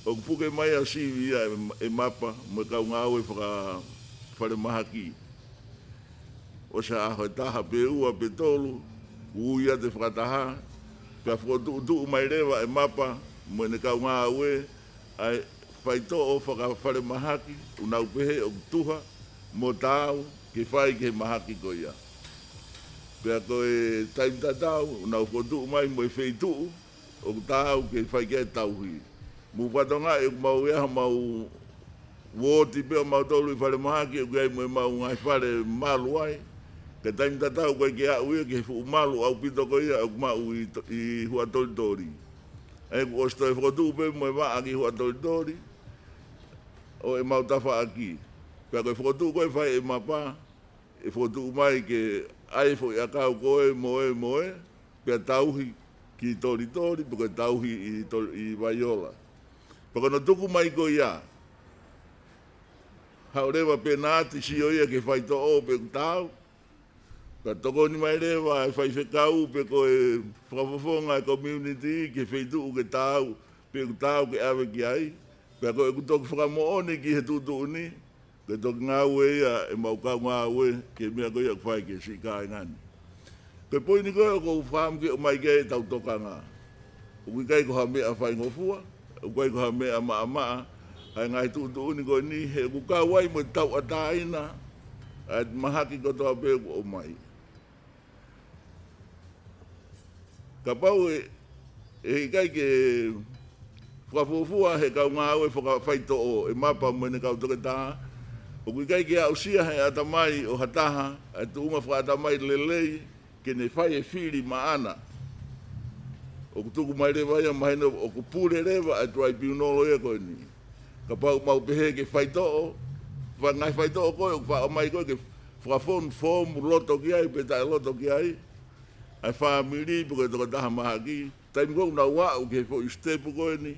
ʻoku puke mai ʻo sivi ia ʻe, ʻe Mapa mo e kau ngāue fakafalemahaki. ʻOsi ʻa e ʻaho ʻe taha pe ua pe tolu, ui atu e fakataha, pea fokotuʻutuʻu mai leva ʻe Mapa mo ʻene kau ngāue ʻa e faitoʻo fakafalemahaki, ʻoku nau pehē ʻoku tuha mo taau ke fai ki he mahaki ko ia. Pea ko e taimi tatau, nau fokotuʻu mai mo e feituʻu ʻoku taau ke fai ki ai e tauhi. Mou fakatokangaʻi ʻoku mau ʻi ai hamau uooti pē ʻo mautolu ʻi falemahaki ʻoku ʻi ai mo ʻemau ngaahi fale malu ai. Ka taimi tatau ʻoku ʻikai ke aʻu ia ki he fuʻu malu ʻaupito ko ia ʻoku maʻu ʻi to-, ʻi Huʻatolitoli. ʻA ia kuo ʻosi toe fokotuʻu pē mo e vaʻa ki Huʻatolitoli ʻo ʻemau tafaʻaki. Pea ko e fokotuʻu ko ē fai ʻe Mapa, ʻe fokotuʻu mai ke ʻai e foʻi ʻakau ko ē mo ē mo ē, pea tauhi ki Tolitoli, pe ko e tauhi ʻi Tol-, ʻi Vaiola. Pea ko hono tuku mai ko ia, haʻu leva Penaati, sio ia ki he faitoʻo pe ʻoku taau, pea tokoni mai leva e faifekau pe ko e fakafofonga e community ki he feituʻu ke taau, pe ʻoku taau ke ʻave ki ai. Pea ko ʻeku toki fakamoʻoni ki he tuʻutuʻuni, ko e toki ngāue ia ʻemau kau ngāue ki he meʻa ko ia ʻoku fai ki he siʻi kāinga ni. Ko e poini ko ē ʻoku ou fakaʻamu ke ʻomai ki ai ʻetau tokanga. ʻOku ʻikai ko ha meʻa faingofua, ʻoku ʻikai ko ha meʻa maʻamaʻa ʻa e ngaahi tuʻutuʻuni ko eni, he ʻoku kau ai mo e tauʻatāina ʻa e mahaki kotoa pē ʻoku ʻomai. Kapau ʻe, ʻe ʻikai ke fakafuofua he kau ngāue fakafaitoʻo ʻe Mapa mo ʻene kau toketā, ʻoku ʻikai ke aʻusia he ʻatamai ʻo ha taha ʻa e tuʻunga fakaʻatamai lelei ke ne fai e fili maʻana. ʻOku tuku mai leva ia, mahino ʻoku pule leva ʻa e tribunal ia ko eni. Kapau ʻoku mau pehē ke faitoʻo, fai ngaahi faitoʻo ko ē ʻoku faʻa ʻomai ko ē ke fakafonu foomu loto ki ai pe taʻeloto ki ai ʻa e fāmili pe ko e tokotaha mahaki, taimi ko ē ʻoku nau aʻu ki he foʻi sitepu ko eni,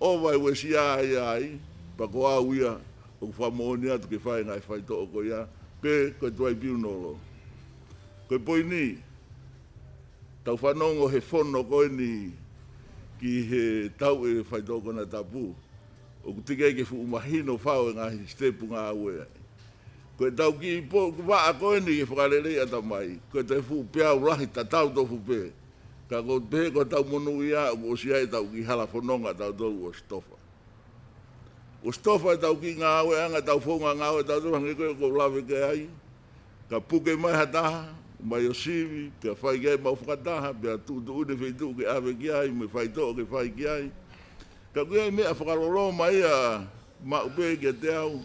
ʻova e uesia ia ai, pea ko au ia ʻoku fakamoʻoni atu ke fai e ngaahi faitoʻo ko ia, pe ko e tribunal. Ko e poini, tau fanongo he fono ko eni ki he tauʻi e faitoʻo konatapu, ʻoku teʻeki ai ke fuʻu mahino fau e ngaahi sitepu ngāue ai. Ko ʻetau kiʻi poʻi vaʻa ko eni ke fakalelei ʻatamai, ko e toe fuʻu peau lahi tatau tofu pē. Ka ʻoku ou pehē ko ʻetau monūʻia ʻoku ʻosi ʻi ai ʻetau kiʻi hala fononga ʻatautolu ʻosi tofa. ʻOsi tofa ʻetau kiʻi ngāueʻanga, ʻetau founga ngāue ʻatautolu, hangē ko ē ʻoku ou lave ki ai. Ka puke mai ha taha, mai ʻo sivi, pea fai ki ai ʻemau fakataha, pea tuʻutuʻuni e feituʻu ke ʻave ki ai, mo e faitoʻo ke fai ki ai. Ka ʻoku ʻi ai e meʻa fakaloloma ia maʻu pē kiate au.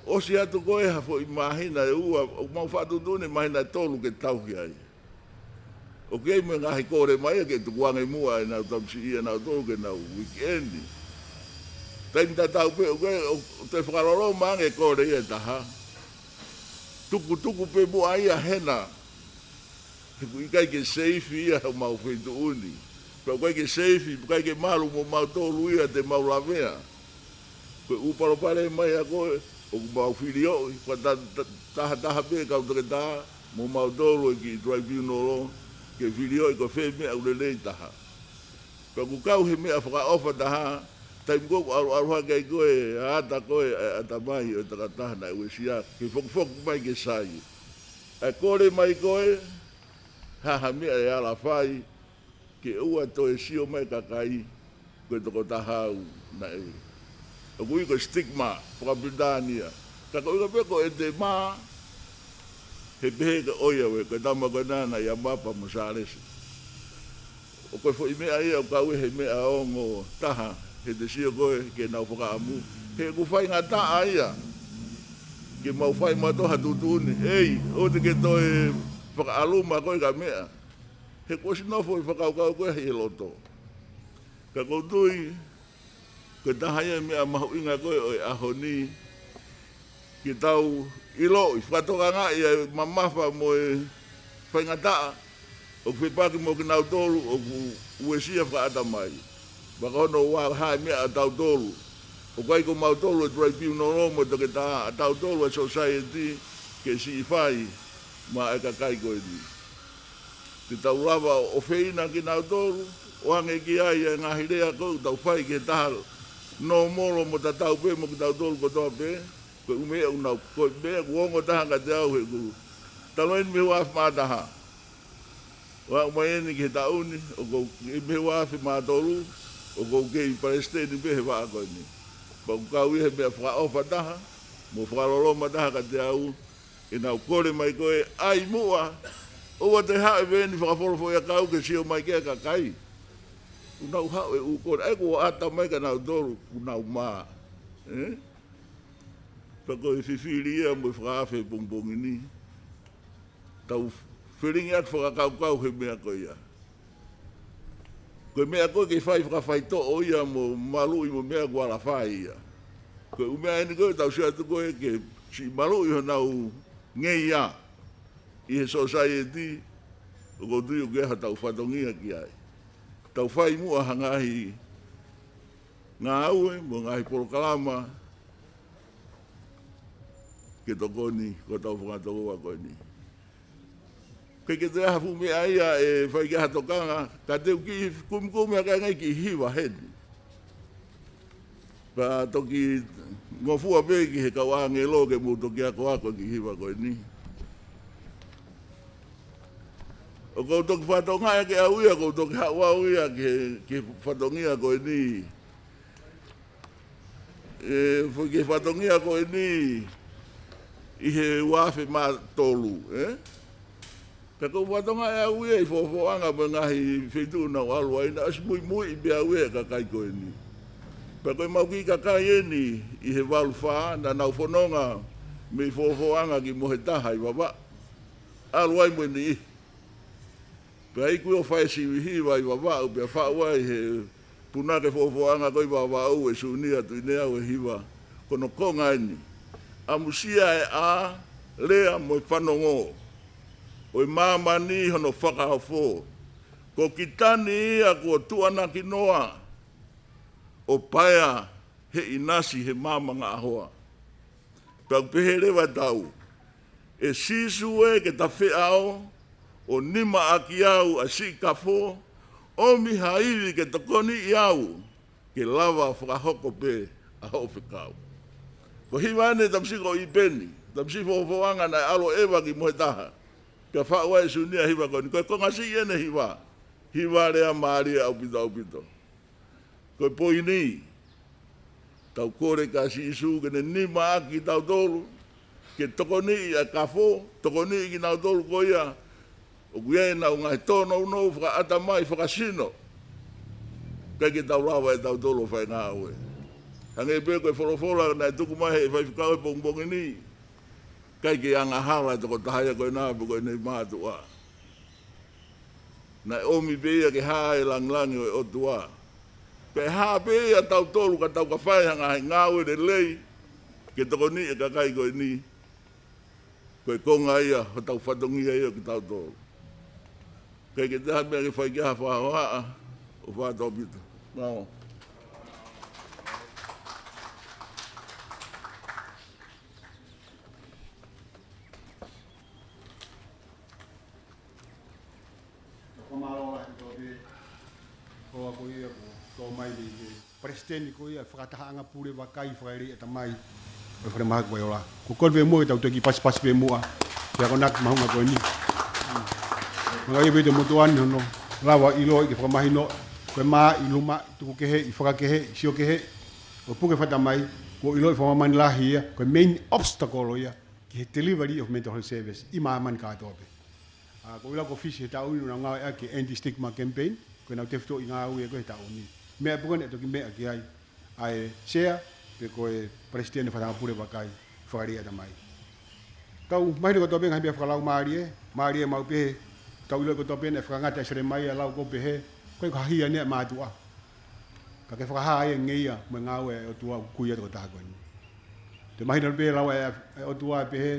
ʻOsi atu ko ē ha foʻi māhina ʻe ua, ʻoku mau faʻa tuʻutuʻuni e māhina ʻe tolu ke tauhi ai. ʻOku ʻi ai mo e ngaahi kole mai ia ke tukuange muʻa ʻenau tamasiʻi ʻanautolu ke nau weekend. Taimi tatau pē, ʻoku ʻi ai, ʻoku toe fakaloloma ange e kole ia ʻe taha. Tukutuku pē muʻa ia hena. He ʻoku ʻikai ke seifi ia homau feituʻu ni. Pea ʻoku ʻikai ke seifi, ʻoku ʻikai ke malu mo mautolu ia te mau lavea. Ko e ʻū palopalema ia ko ē, ʻoku mau filioʻi, fakata-, ta-, tahataha pē kau toketā, mo mautolu e kiʻi tribunal, ke filioʻi ko fē meʻa ʻoku lelei taha. Pea ʻoku kau he meʻa fakaʻofa taha, taimi ko ē ʻoku ʻalu, ʻalu hake ai ko ē, ʻata ko ē, ʻa e ʻatamai ʻo e tokotaha naʻe uesia, ke fokifoki mai ke sai. ʻA e kole mai ko ē, ha ha meʻa ʻe ala fai, ke ʻoua toe sio mai e kakai, ko e tokotaha au naʻe. ʻOku ui ko e stigma, fakapilitānia. Ka ko e ʻuhinga pē ko e edema, he pehē ke ʻoia ʻe au, ko e tama ko ena naʻe ʻia Mapa mo Sālesi. ʻOku ʻi ai e foʻi meʻa ia, ʻoku kau ia he meʻa ongo taha, he te sio ko ē ki heʻenau fakaʻamu. He ʻoku faingataʻa ia, ke mau fai mautolu ha tuʻutuʻuni, ʻei, ʻoua te ke toe fakaʻaluma koe ki ha meʻa. He kuo ʻosi nofo e fakakaukau ko ē ʻi he loto. Ka ʻoku ou tui, ko e taha ia e meʻa mahuʻinga ko ē ʻo e ʻaho ni, ke tau ʻiloʻi, fakatokangaʻi ʻa e mamafa mo e faingataʻa ʻoku fepaki mo kinautolu ʻoku uesia fakaʻatamai. Pea ko hono ua ha meʻa ʻatautolu. ʻOku ʻikai ko mautolu e tribunal mo e toketā, ʻatautolu e society ke siʻi fai maʻa e kakai ko eni. Te tau lava ʻo ʻofeina kinautolu, ʻo hangē ki ai e ngaahi lea ko ē ʻoku tau fai ki he taha nōmolo mo tatau pē mo kitautolu kotoa pē, ko e ʻū meʻa ʻoku nau, ko e meʻa ʻoku ongo taha kiate au he ʻoku talu eni mei he ua afe mā taha. ʻO aʻu mai eni ki he taʻu ni, ʻoku ou, mei he ua afe mā tolu, ʻoku ou kei palesiteni pē he vaʻa ko eni. Pea ʻoku kau ia he meʻa fakaʻofa taha, Mo fakaloloma taha kiate au, ʻenau kole mai ko ē, ʻai muʻa, ʻoua te haʻu e veeni fakafolofoʻia kau ke sio mai ki he kakai. Kuo nau haʻu e ʻū kole, ʻa ia kuo ʻata mai kia nautolu, kuo nau mā. Ē? Pea ko e fifili ia mo e fakaafe pongipongi ni. Tau felingiʻaki fakakaukau he meʻa ko ia. Ko e meʻa ko ē ke fai fakafaitoʻo ia mo maluʻi mo e meʻa kuo ala fai ia. Ko e ʻū meʻa eni ko ē tau sio atu ko ē ke siʻi maluʻi honau ngeia ʻi he sōsaieti, ʻoku ou tui ʻoku ʻi ai hotau fatongia ki ai. Tau fai muʻa ha ngaahi ngāue mo e ngaahi polokalama ke tokoni ki hotau fanga tokoua ko eni. ʻIkai ke toe ʻi ai ha fuʻu meʻa ia ʻe fai ki ai ha tokanga, ka te u kiʻi kumikumi ʻaki ʻa e ngaahi kiʻi hiva heni. Pea toki ngofua pē ki he kau ʻāngelo ke mou toki akoako e kiʻi hiva ko eni. ʻOku ou toki fatongia ʻaki au ia, ʻoku ou toki haʻu au ia ki he, ki he fatongia ko eni. ʻE, foʻi ki he fatongia ko eni ʻi he ua afe mā tolu, ē? Ka ʻoku ou fatongia ʻe au ia ʻi he fofoʻanga mo e ngaahi feituʻu naʻa ku ʻalu ai, naʻe ʻosi muimuiʻi pē au ia ʻe he kakai ko eni. Pea ko ʻemau kiʻi kakai eni ʻi he valu fā, naʻa nau fononga mei fofoʻanga ki Mohetaha ʻi Vavaʻu. ʻAlu ai mo e niʻihi. Pea iku ʻo fai e sivi hiva ʻi Vavaʻu, pea faʻu ai ʻe he punake fofoʻanga ko ē ʻi Vavaʻu, ʻe Sunia Tuʻineau, e hiva ko hono konga eni: ʻAmusia e ʻā, lea mo e fanongo ʻo e māmani hono fakaofo. Ko Kitani ia kuo tuʻanakinoa ʻo paea he ʻinasi he maama ngaʻahoa. Pea ʻoku pehē leva e tau: ʻE Sīsū ē, ke ta feʻao, ʻo nima ʻaki au ʻa e siʻi kafo, ʻomi ha ivi ke tokoniʻi au, ke lava fakahoko pē ʻa hoʻo fekau. Ko e hiva eni ʻa e tamasiʻi ko ʻIpeni, tamasiʻi fofoʻanga naʻe ʻalu ʻo ʻeva ki Mohetaha, pea faʻu ai ʻe Sunia e hiva ko eni. Ko e konga siʻi eni e hiva, hiva lea mālie ʻaupito, ʻaupito. Ko e poini, tau kole kia Sīsū ke ne nima ʻaki kitautolu, ke tokoniʻi ʻa e kafo, tokoniʻi kinautolu ko ia ʻoku ʻi ai ʻenau ngaahi tōnounou fakaʻatamai, fakasino, kae ke tau lava ʻe tautolu ʻo fai e ngāue. Hangē pē ko e folofola naʻe tuku mai ʻe he faifekau he pongipongi ni, ʻikai ke angahala e tokotaha ia ko ena pe ko ʻene mātuʻa. Naʻe ʻomi pē ia ke hā e langilangi ʻo e ʻOtua. Pea hā pē ia ʻa tautolu ka tau ka fai ha ngaahi ngāue lelei ke tokoniʻi e kakai ko eni. Ko e konga ia hotau fatongia ia kitautolu. ʻIkai ke toe ʻi ai ha meʻa ke fai ki ai ha fakahohaʻa, ʻofa atu ʻaupito. Mālō. Fakamālō lahi kotoa pē. Ko au ko ia kuo tō mai mei he palesiteni ko ia e fakatahaʻanga pule vakai fakaeleʻi ʻatamai ʻo e falemahaki Paiola. Ko e kole pē muʻa ke tau toe kiʻi pasipasi pē muʻa ki he akonaki mahuʻinga ko eni. Maka ia pē te motuʻa ni hono lava ʻiloʻi ke fakamahino ko e mā ʻi luma, tuku kehe, ʻi fakakehe, ʻi sio kehe, ʻo puke fata mai, kuo ʻiloʻi fakamāmani lahi ia, ko e main obstacle ia ki he delivery of mental health service ʻi māmani kātoa pē. ʻA, ko e ʻuhinga ko e ʻōfisi he taʻu ni naʻa nau ngāueʻaki e anti-stigma campaign, ko ʻenau tefitoʻi ngāue ko ē he taʻu ni. Meʻa pē ko eni ʻe toki meʻa ki ai ʻa e sea, pe ko e palesiteni fakatahaʻanga pule vakai fakaeleʻi ʻatamai. Tau mahino kotoa pē ngaahi meʻa fakalaumālie, mālie maʻu pē, tau ʻiloʻi kotoa pē naʻe fakangata ʻe Selemaia ʻa e lau ko ē pehē, ko e hia ʻa e mātuʻa. Ka ke fakahā ʻa e ngeia mo e ngāue ʻa e ʻOtua ʻoku kui ʻa e tokotaha ko eni. Toe mahino pē lau ʻa e ʻOtua ʻo pehē,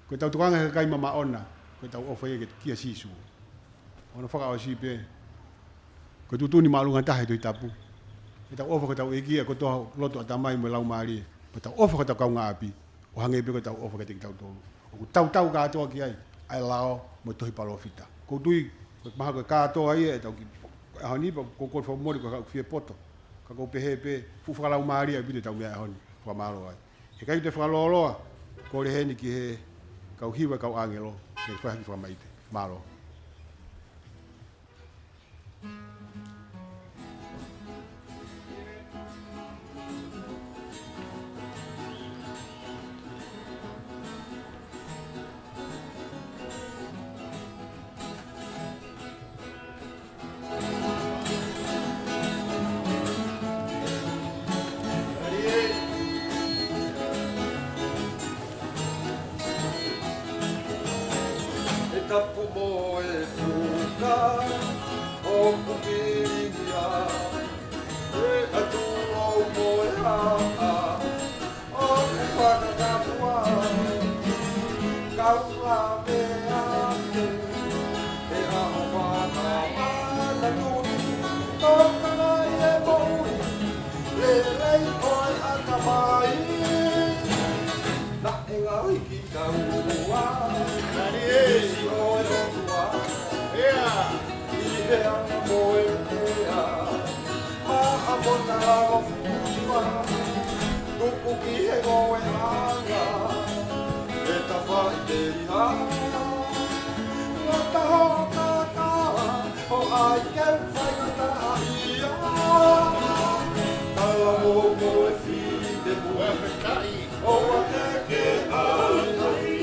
ko ʻetau tokanga ki he kakai mamaʻo na, ko ʻetau ʻofa ia ke kia Sīsū. ʻO ne fakaʻosi pē, ko e tuʻutuʻuni māʻolunga taha he Tohi Tapu, ke tau ʻofa ki hotau ʻEiki ʻaki hotau loto, ʻatamai mo e laumālie, pea tau ʻofa ki hotau kaungāʻapi, ʻo hangē pē ko ʻetau ʻofa kiate kitautolu. ʻOku tautau kātoa ki ai ʻa e lao mo e tohi palōfita. ʻOku ou tui, ko e mahalo ko e kātoa ia ʻetau kiʻi ʻaho ni, pea ʻoku ou kole fakamolemole ko e kau fie poto. Ka ʻoku ou pehē pē, fuʻu fakalaumālie ʻaupito ʻetau meʻa he ʻaho ni. Fakamālō ai. He ʻikai te u fakalōloa, kole heni ki he kau hiva e kau ʻāngelo, ke fai ha kiʻi fakamaʻite. Mālō. Tapu mo e puka ʻoku pilingia, ʻe ʻatu ʻo mo e ʻaʻa ʻoku fakakapua, kau lave atu he ʻaho fakamanatu, toka mai e moʻui lelei ʻo e ʻatamai. Naʻe ngaohi kitaua ʻe he ʻEiki ʻo e ʻOtua ʻi he anga mo e meʻa, maʻa mo taʻanga futua, tuku ki he ngoue anga, ʻe tafaʻi pē ia. Ngata hoʻo kākā, ʻo ʻai ke u faingataʻaʻia. Talamou mo e finemui, ʻoua te ke ʻaiʻai,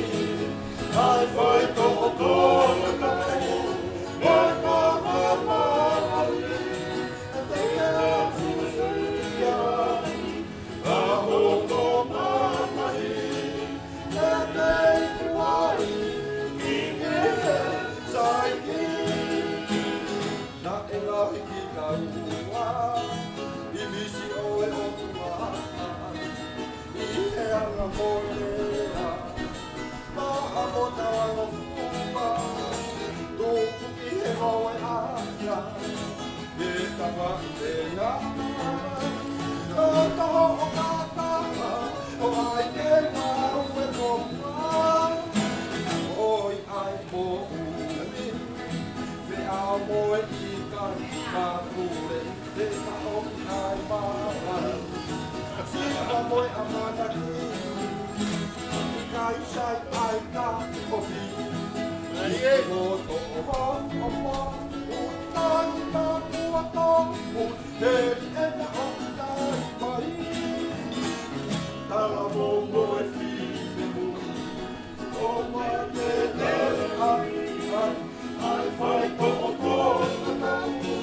ʻai faitoʻo tō e taʻu, mo e kava mamahi, ʻe te ke ʻaʻahi ia. ʻA hono mamahi, ʻe te ikuʻi ai ki he saiki. Naʻe ngaohi kitaua ʻi he ʻEiki ʻo e ʻOtua ʻi he anga mo e meʻa, maʻa mo taʻanga futua, tuku ki he ngoue anga, ʻe tafaʻi pē ia. Ngata hoʻo kākā, ʻo ʻai ke u maʻu e kopa, ʻo ʻai mo ʻuli, feʻao mo e ʻikai mapule, te ka ʻomi ai māmani, siva mo e ʻamanaki, ʻikai sai ai ka ʻofi. Ai, ai. Ko tō ʻofa, ʻofa, ʻutai ka kua tō, ʻu, he ena ʻoku tai mai. Talamou mo e finemui, ʻoua te ke ʻaiʻai, ʻai faitoʻo tō e taʻu,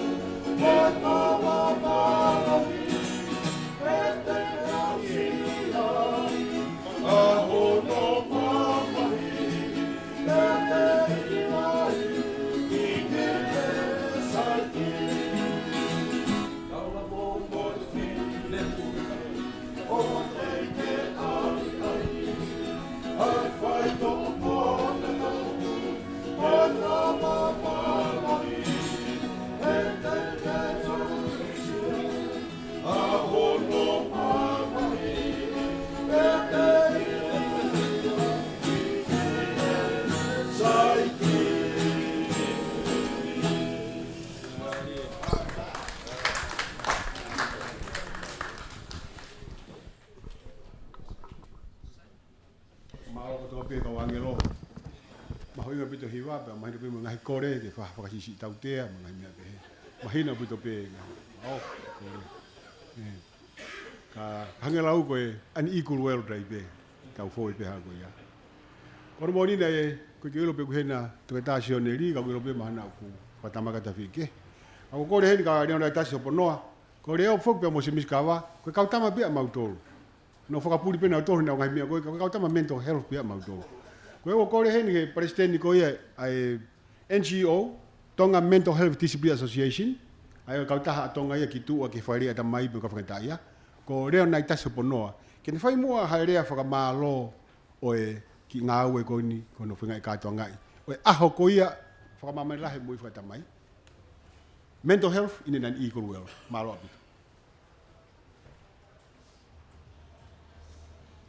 mo e kava mamahi, ʻe te ke ʻaʻahi ia. ʻA hono mamahi, ʻe te ikuʻi ai ki he saiki. Talamou mo e finemui, ʻoua te ke ʻaiʻai, ʻai faitoʻo tō e taʻu, mo e kava mamahi, ʻe te ke ʻaʻahi ia. ʻA hono mamahi, ʻe te ikuʻi ai ki he saiki. Mālō kotoa pē kau ʻāngelo. Mahuʻinga ʻaupito e hiva, pea mahino pē mo e ngaahi kole ke fa-, fakasiʻisiʻi tautea, mo e ngaahi meʻa pehē. Mahino ʻaupito pē ngaahi, ʻo, kole. ʻE. Ka, ka hangē lau ko e unequal world ai pē, tau foʻi pē ha ko ia. Ko hono moʻoni naʻe, ʻoku ʻikai ke u ʻilo pe ʻoku ʻi heni ʻa Toketā Sioneli, ka ʻoku ou ʻilo pē mahalo ʻoku fakatamaki atu ha feituʻu kehe. Ka ʻoku ou kole heni kia Leonitas Hoponoa, ko Leo foki pea mo Semisi Kava, ko e kau tama pē ʻa mautolu. Naʻa nau fakapuli pē nautolu ʻenau ngaahi meʻa ko ē, ka ko e kau tama mental health pē ʻa mautolu. Ko ia ʻoku ou kole heni ki he palesiteni ko ia ʻa e N G O, Tonga Mental Health Disability Association, ʻa ia ko e kautaha ʻa Tonga ia ki tuʻa ki he failei ʻatamai pea mo e kau faingataʻaʻia, ko Leonitas Hoponoa, ke ne fai muʻa ha lea fakamālō ʻo e kiʻi ngāue ko eni, ko hono feinga ke kātoangaʻi ʻo e ʻaho ko ia fakamāmani lahi e moʻui fakaʻatamai. Mental health in an unequal world. Mālō ʻaupito.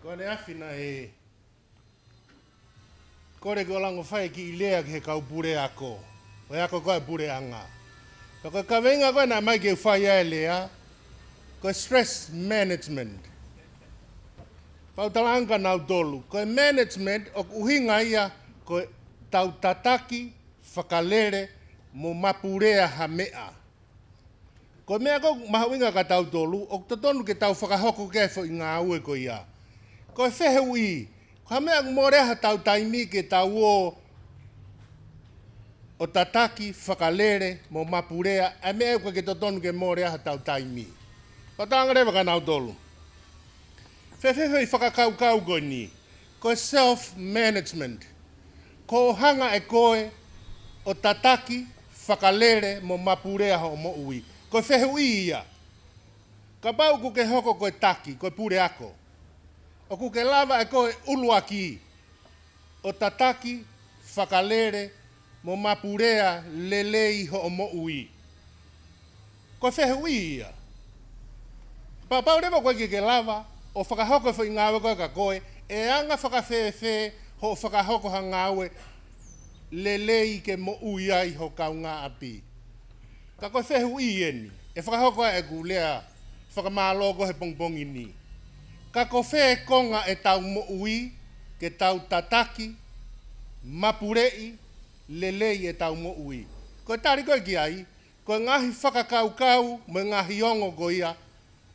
Ko ʻaneafi naʻe kole ke u langa ʻo fai e kiʻi lea ki he kau puleako, ʻo e ako ko ē puleʻanga. Ka ko e kaveinga ko ē naʻe ʻomai ke u fai ai e lea, ko e stress management. Pea u talaange kia nautolu, ko e management ʻoku ʻuhinga ia ko ʻetau tataki, fakalele, mo mapulea ha meʻa. Ko e meʻa ko ē ʻoku mahuʻinga kia tautolu, ʻoku totonu ke tau fakahoko ki ai e foʻi ngāue ko ia. Ko e fehuʻi, ko e hā e meʻa ʻoku mole ai hatau taimi ke tau ō ʻo tataki, fakalele, mo mapulea ʻa e meʻa ʻoku ʻikai ke totonu ke mole ai hatau taimi? Pea u talaange leva kia nautolu, fēfē e foʻi fakakaukau ko eni, ko e self-management. Ko hoʻo hanga ʻe koe ʻo tataki, fakalele mo mapulea hoʻo moʻui. Ko e fehuʻi ia. Kapau ʻoku ke hoko ko e taki, ko e puleako, ʻoku ke lava ʻe koe ʻuluaki ʻo tataki, fakalele mo mapulea lelei hoʻo moʻui? Ko e fehuʻi ia. Kapau leva ʻoku ʻikai ke ke lava ʻo fakahoko e foʻi ngāue ko ē kia koe, ʻe anga fakafēfē hoʻo fakahoko ha ngāue lelei ke moʻui ai ho kaungāʻapi? Ka ko e fehuʻi eni, ʻe fakahoko ai ʻeku lea fakamālō ko ē he pongipongi ni. Ka ko fē konga ʻetau moʻui ke tau tataki, mapuleʻi lelei ʻetau moʻui? Ko e tali ko ē ki ai, ko e ngaahi fakakaukau mo e ngaahi ongo ko ia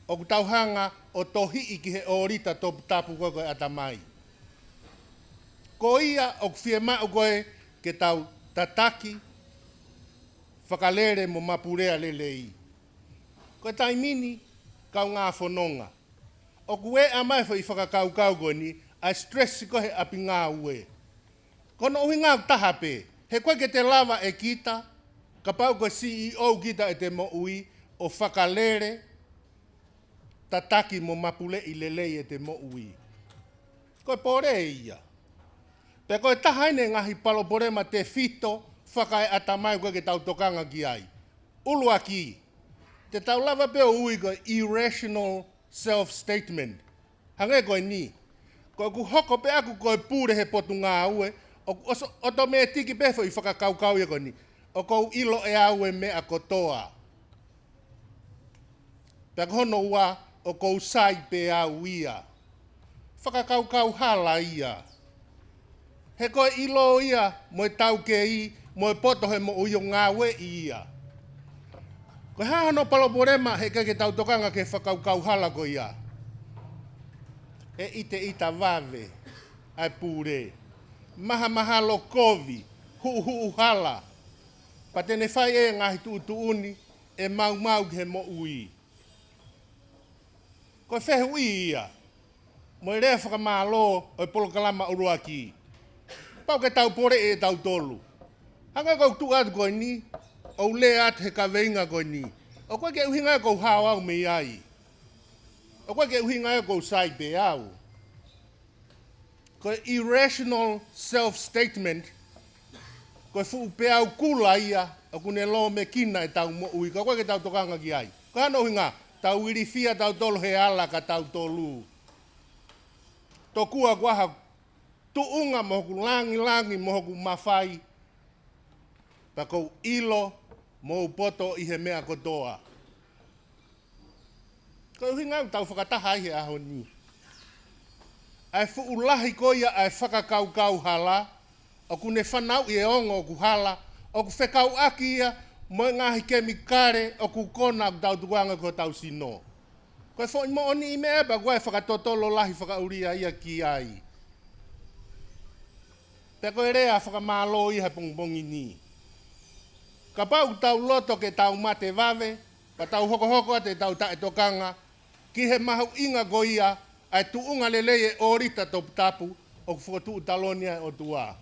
ʻoku tau hanga ʻo tohiʻi ki he ʻōlita toputapu ko ē ko e ʻatamai. Ko ia ʻoku fiemaʻu ko ē ke tau tataki, fakalele mo mapulea lelei. Ko e taimi ni, kaungā fononga, ʻoku ʻeʻa mai e foʻi fakakaukau ko eni, ʻa e stress ko ē he ʻapi ngāue. Ko hono ʻuhinga ʻoku taha pē, he ʻoku ʻikai ke te lava ʻe kita, kapau ko e C E O kita ʻete moʻui, ʻo fakalele, tataki mo mapuleʻi lelei ʻete moʻui. Ko e pole ia. Pea ko e taha eni e ngaahi palopalema tefito fakaeʻatamai ʻoku ʻikai ke tau tokanga ki ai. ʻUluaki, te tau lava pē ʻo ui ko e irrational self-statement. Hangē ko eni. Ko ʻeku hoko pē ʻaku ko e pule he potungāue, ʻoku ʻoso-, ʻotomētiki pē foʻi fakakaukau ia ko eni. ʻOku ou ʻilo ʻe au e meʻa kotoa. Pea ko hono ua, ʻoku ou sai pē au ia. Fakakaukau hala ia. He ko e ʻilo ia mo e taukei mo e poto he moʻui ʻoku ngāueʻi ia. Ko e hā hono palopalema he ʻikai ke tau tokanga ki he fakakaukau hala ko ia? ʻE ʻiteʻita vave ʻa e pule. Mahamahalo kovi, huʻuhuʻu hala. Pea te ne fai e ngaahi tuʻutuʻuni ʻe maumau ki he moʻui. Ko e fehuʻi ia mo e lea fakamālō ʻo e polokalama ʻuluaki. Pau ke tau poleʻi ʻe tautolu. Hangē ko ʻeku tuʻu atu ko eni, ʻo u lea atu he kaveinga ko eni, ʻoku ʻikai ke ʻuhinga ia ʻoku ou hao au mei ai. ʻOku ʻikai ke ʻuhinga ia ʻoku ou sai pē au. Ko e irrational self-statement, ko e fuʻu peau kula ia ʻoku ne lōmekina ʻetau moʻui, ka ʻoku ʻikai ke tau tokanga ki ai. Ko hono ʻuhinga, tau ilifia tautolu he ala kia tautolu. Tokua ko e hā hoku tuʻunga mo hoku langilangi mo hoku mafai, pea ʻoku ou ʻilo mo ou poto ʻi he meʻa kotoa. Ko e ʻuhinga ʻoku tau fakataha ai he ʻaho ni. ʻA e fuʻu lahi ko ia ʻa e fakakaukau hala, ʻoku ne fanauʻi e ongo ʻoku hala, ʻoku fekauʻaki ia mo e ngaahi kemikale ʻoku kona ʻoku tau tukuange ki hotau sino. Ko e foʻi moʻoniʻi meʻa pē ʻoku ʻi ai e fakatotolo lahi fakaʻulia ia ki ai. Pea ko e lea fakamālō ia he pongipongi ni. Kapau ʻoku tau loto ke tau mate vave, pea tau hokohoko atu ʻetau taʻetokanga ki he mahuʻinga ko ia ʻa e tuʻunga lelei e ʻōlita toputapu ʻoku fokotuʻu taloni ai e ʻOtua.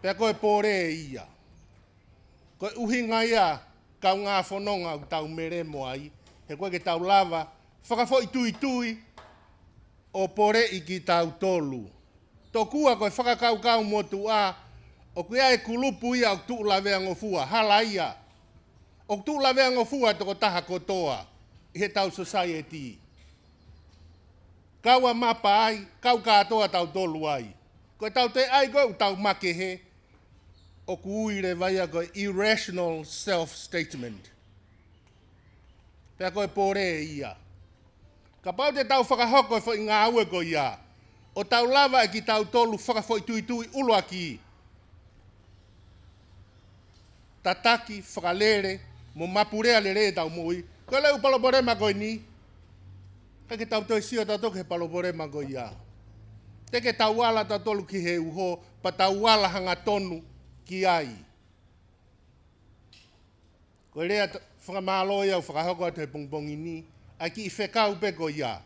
Pea ko e pole ia. Ko e ʻuhinga ia, kaungā fononga, ʻoku tau melemo ai, he ʻoku ʻikai ke tau lava fakafoʻituitui ʻo poleʻi kitautolu. Tokua ko e fakakaukau motuʻa, ʻoku ʻi ai e kulupu ia ʻoku tuʻu laveangofua, hala ia. ʻOku tuʻu laveangofua e tokotaha kotoa ʻi heʻetau sosaieti. Kau ʻa mapa ai, kau kātoa tautolu ai. Ko ʻetau toe ʻai ko ē ʻoku tau makehe, ʻoku ui leva ia ko e irrational self-statement. Pea ko e pole ia. Kapau te tau fakahoko e foʻi ngāue ko ia, ʻo tau lava ʻe kitautolu fakafoʻituitui ʻuluaki, tataki, fakalele, mo mapulea lelei ʻetau moʻui. Ko e lea ʻoku palopalema ko eni, ʻikai ke tau toe sio tautolu ki he palopalema ko ia. Teʻeki ke tau ala tautolu ki he uho, pea tau ala hangatonu ki ai. Ko e lea t-, fakamālō ia ʻoku fakahoko atu he pongipongi ni, ʻa e kiʻi fekau pē ko ia.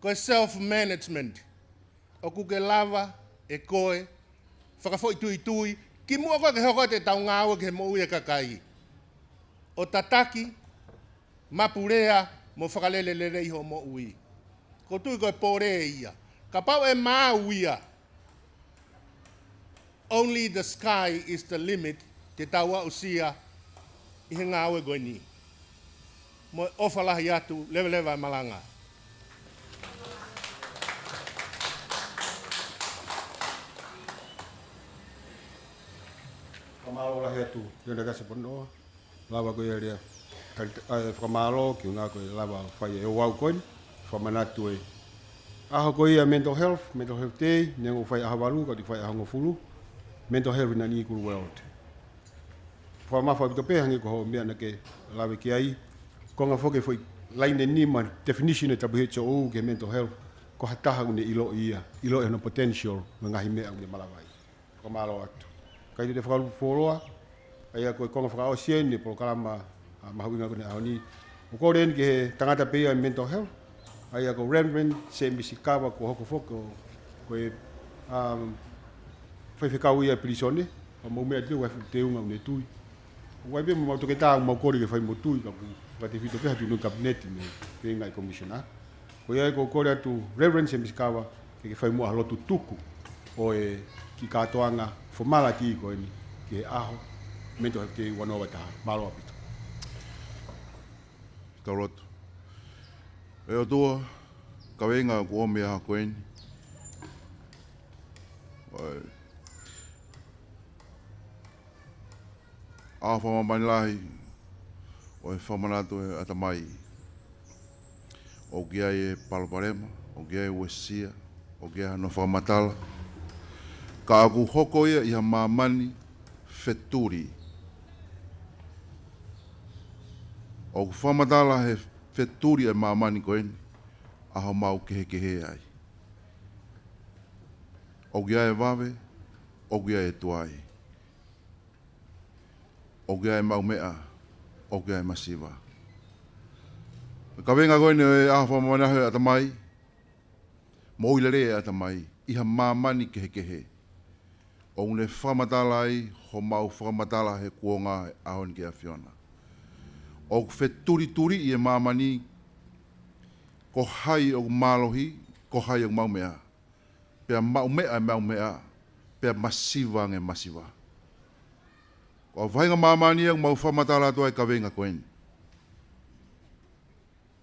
Ko e self-management. ʻOku ke lava ʻe koe fakafoʻituitui kimuʻa koe ke hoko atu ʻetau ngāue ki he moʻui ʻa e kakai, ʻo tataki, mapulea mo fakalelelelei hoʻo moʻui. ʻOku ou tui ko e pole ia. Kapau ʻe maau ia, only the sky is the limit te tau aʻusia ʻi he ngāue ko eni. Mo e ʻofa lahi atu, leveleva e malanga. Fakamālō lahi atu, Leonard Kaseponoa. Lava ko ia lea. Kali-, ʻa e fakamālō ki he ʻuhinga ko e lava fai e ouau ko eni. Fakamanatu e ʻaho ko ia mental health, mental health day, neongo fai ʻaho valu, ka ʻoku fai ʻaho hongofulu. Mental health in an e-qual world. Fakamāfana ʻaupito pē hangē ko hoʻo meʻa naʻa ke lave ki ai. Konga foki foʻi laine nima definition ʻa e W H O ki he mental health. Ko ha taha ʻoku ne ʻiloʻi ia, ʻiloʻi hono potential, mo e ngaahi meʻa ʻoku ne malava ai. Fakamālō atu. Kae te u fakaʻuliʻi fuoloa, ʻa ia ko e konga fakaʻosi eni e polokalama, ʻa, mahuʻinga ko eni he ʻaho ni. ʻOku ou kole eni ki he tangata pē ia mental health, ʻa ia ko Reverend Semi Sikava, kuo hoko foki ko, ko e, um, faifekau ia pilīsone, ʻa mau meʻa teu ʻa teunga ʻoku ne tui. ʻOku ʻi ai pē mo mau toketā ʻoku mau kole ke fai mo tui, ka ʻoku fakatefito pē ha tuʻunga kapineti mo e feinga ʻa e commissioner. Ko ia ʻoku ou kole atu Reverend Semi Sikava, ke ke fai muʻa ha lotu tuku ʻo e kiʻi kātoanga fōmala ko eni ki he ʻaho mental health day ua noa ua taha. Mālō ʻaupito. Tau lotu. ʻE ʻOtua, kaveinga ʻoku ʻomi he ʻaho ko eni. ʻOi. ʻAho fakamāmani lahi ʻo e fakamanatu ʻa e ʻatamai. ʻOku ʻi ai e palopalema, ʻoku ʻi ai e uesia, ʻoku ʻi ai hano fakamatala. Ka ʻoku hoko ia ʻi ha māmani fetuli. ʻOku fakamatala he fetuli ʻa e māmani ko eni, ʻa homau kehekehe ai. ʻOku ʻi ai e vave, ʻoku ʻi ai e tuai. ʻOku ʻi ai e maʻumeʻa, ʻoku ʻi ai e masiva. Kaveinga ko eni ʻo e ʻaho fakamāmani ʻa e ʻatamai, moʻui lelei e ʻatamai, ʻi ha māmani kehekehe. ʻOku ne fakamatala ai homau fakamatala he kuonga ʻo e ʻaho ni ki he ʻAfiona. ʻOku fetulituliʻi e māmani, ko hai ʻoku mālohi, ko hai ʻoku maʻumeʻa. Pea maʻumeʻa e maʻumeʻa, pea masiva ange e masiva. Ko e vahenga māmani ia ʻoku mau fakamatala atu ai e kaveinga ko eni.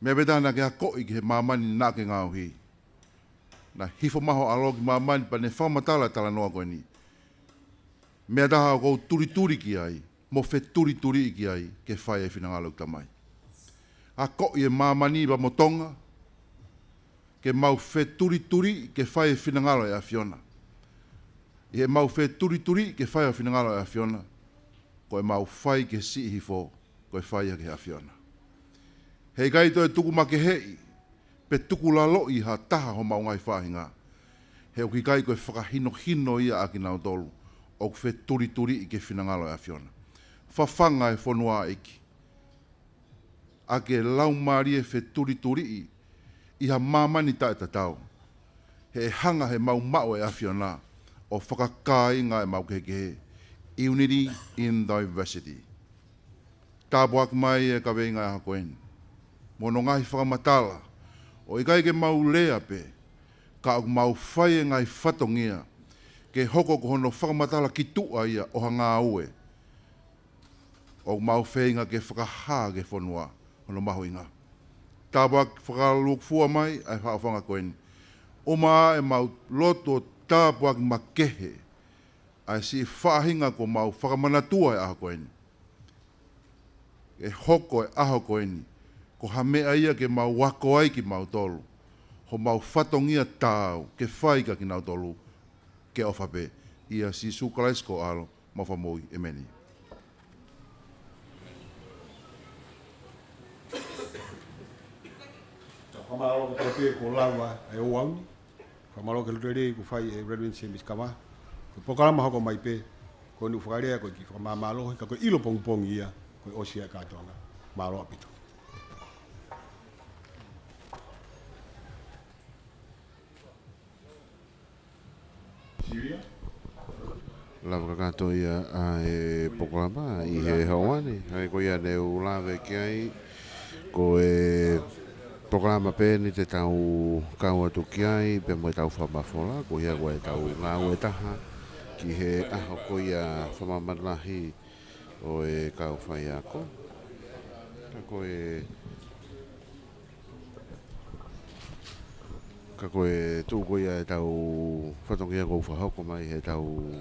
Meʻa pē taha naʻa ke akoʻi ki he māmani naʻa ke ngaohi. Naʻa hifo mai ho ʻAlo ki māmani pea ne fakamatala e talanoa ko eni. Meʻa taha ʻoku ou tulituli ki ai, mo fetulituliʻi ki ai, ke fai e finangalo ʻo e Tamai. Akoʻi e māmani pea mo Tonga, ke mau fetulituliʻi ke fai e finangalo ʻo e ʻAfiona. ʻI heʻemau fetulituliʻi ke fai e finangalo ʻo e ʻAfiona, ko ʻemau fai ki he siʻi hifo, ko e fai ia ki he ʻAfiona. Heʻikai toe tuku makeheʻi, pe tuku laloʻi ha taha homau ngaahi faʻahinga. He ʻoku ʻikai ko e fakahinohino ia ʻa kinautolu ʻoku fetulituliʻi ki he finangalo ʻo e ʻAfiona. Fafanga e fonua ʻEiki. ʻA ke laumālie fetulituliʻi ʻi ha māmani taʻetatau. He ʻe hanga heʻemau maʻu e ʻAfiona ʻo fakakāinga ʻemau kehekehe. Unity in diversity. Tāpuaki mai e kaveinga ʻo e ʻaho ko eni. Mo hono ngaahi fakamatala, ʻo ʻikai ke mau lea pē, ka ʻoku mau fai e ngaahi fatongia, ke hoko ko hono fakamatala ki tuʻa ia ʻo ha ngāue. ʻOku mau feinga ke fakahā ki he fonua hono mahuʻinga. Tāpuaki fakalūkufua mai ʻa e faʻofanga ko eni. ʻUma ʻemau lotu ʻo tāpuaki makehe ʻa e siʻi faʻahinga kuo mau fakamanatua he ʻaho ko eni. ʻE hoko e ʻaho ko eni ko ha meʻa ia ke mau ako ai kimautolu, homau fatongia taau ke fai kia kinautolu, ke ʻofa pē. ʻIa Sīsū Kalaisi ko ho ʻAlo, homau Fakamoʻui, ʻēmeni. Fakamālō kotoa pē kuo lava e ouau ni. Fakamālō ki he lotu lelei kuo fai ʻe Reverend Semi Sikava. Ko e polokalama hoko mai pē, ko eni ʻoku fakalea ko e kiʻi fakamāmālohi, ka ko e ʻilo pongipongi ia, ko e ʻosi ia e kātoanga. Mālō ʻaupito. Lava kakato ia ʻa e polokalama ʻi he houa ni. Hangē ko ia ne u lave ki ai, ko e polokalama pē eni te tau kau atu ki ai, pea mo ʻetau fakamafola, ko ia ko ʻetau ngāue taha ki he ʻaho ko ia fakamāmani lahi ʻo e kau faiako. Ka ko e Ka ko e tuʻu ko ia ʻetau fatongia kuo fakahoko mai heʻetau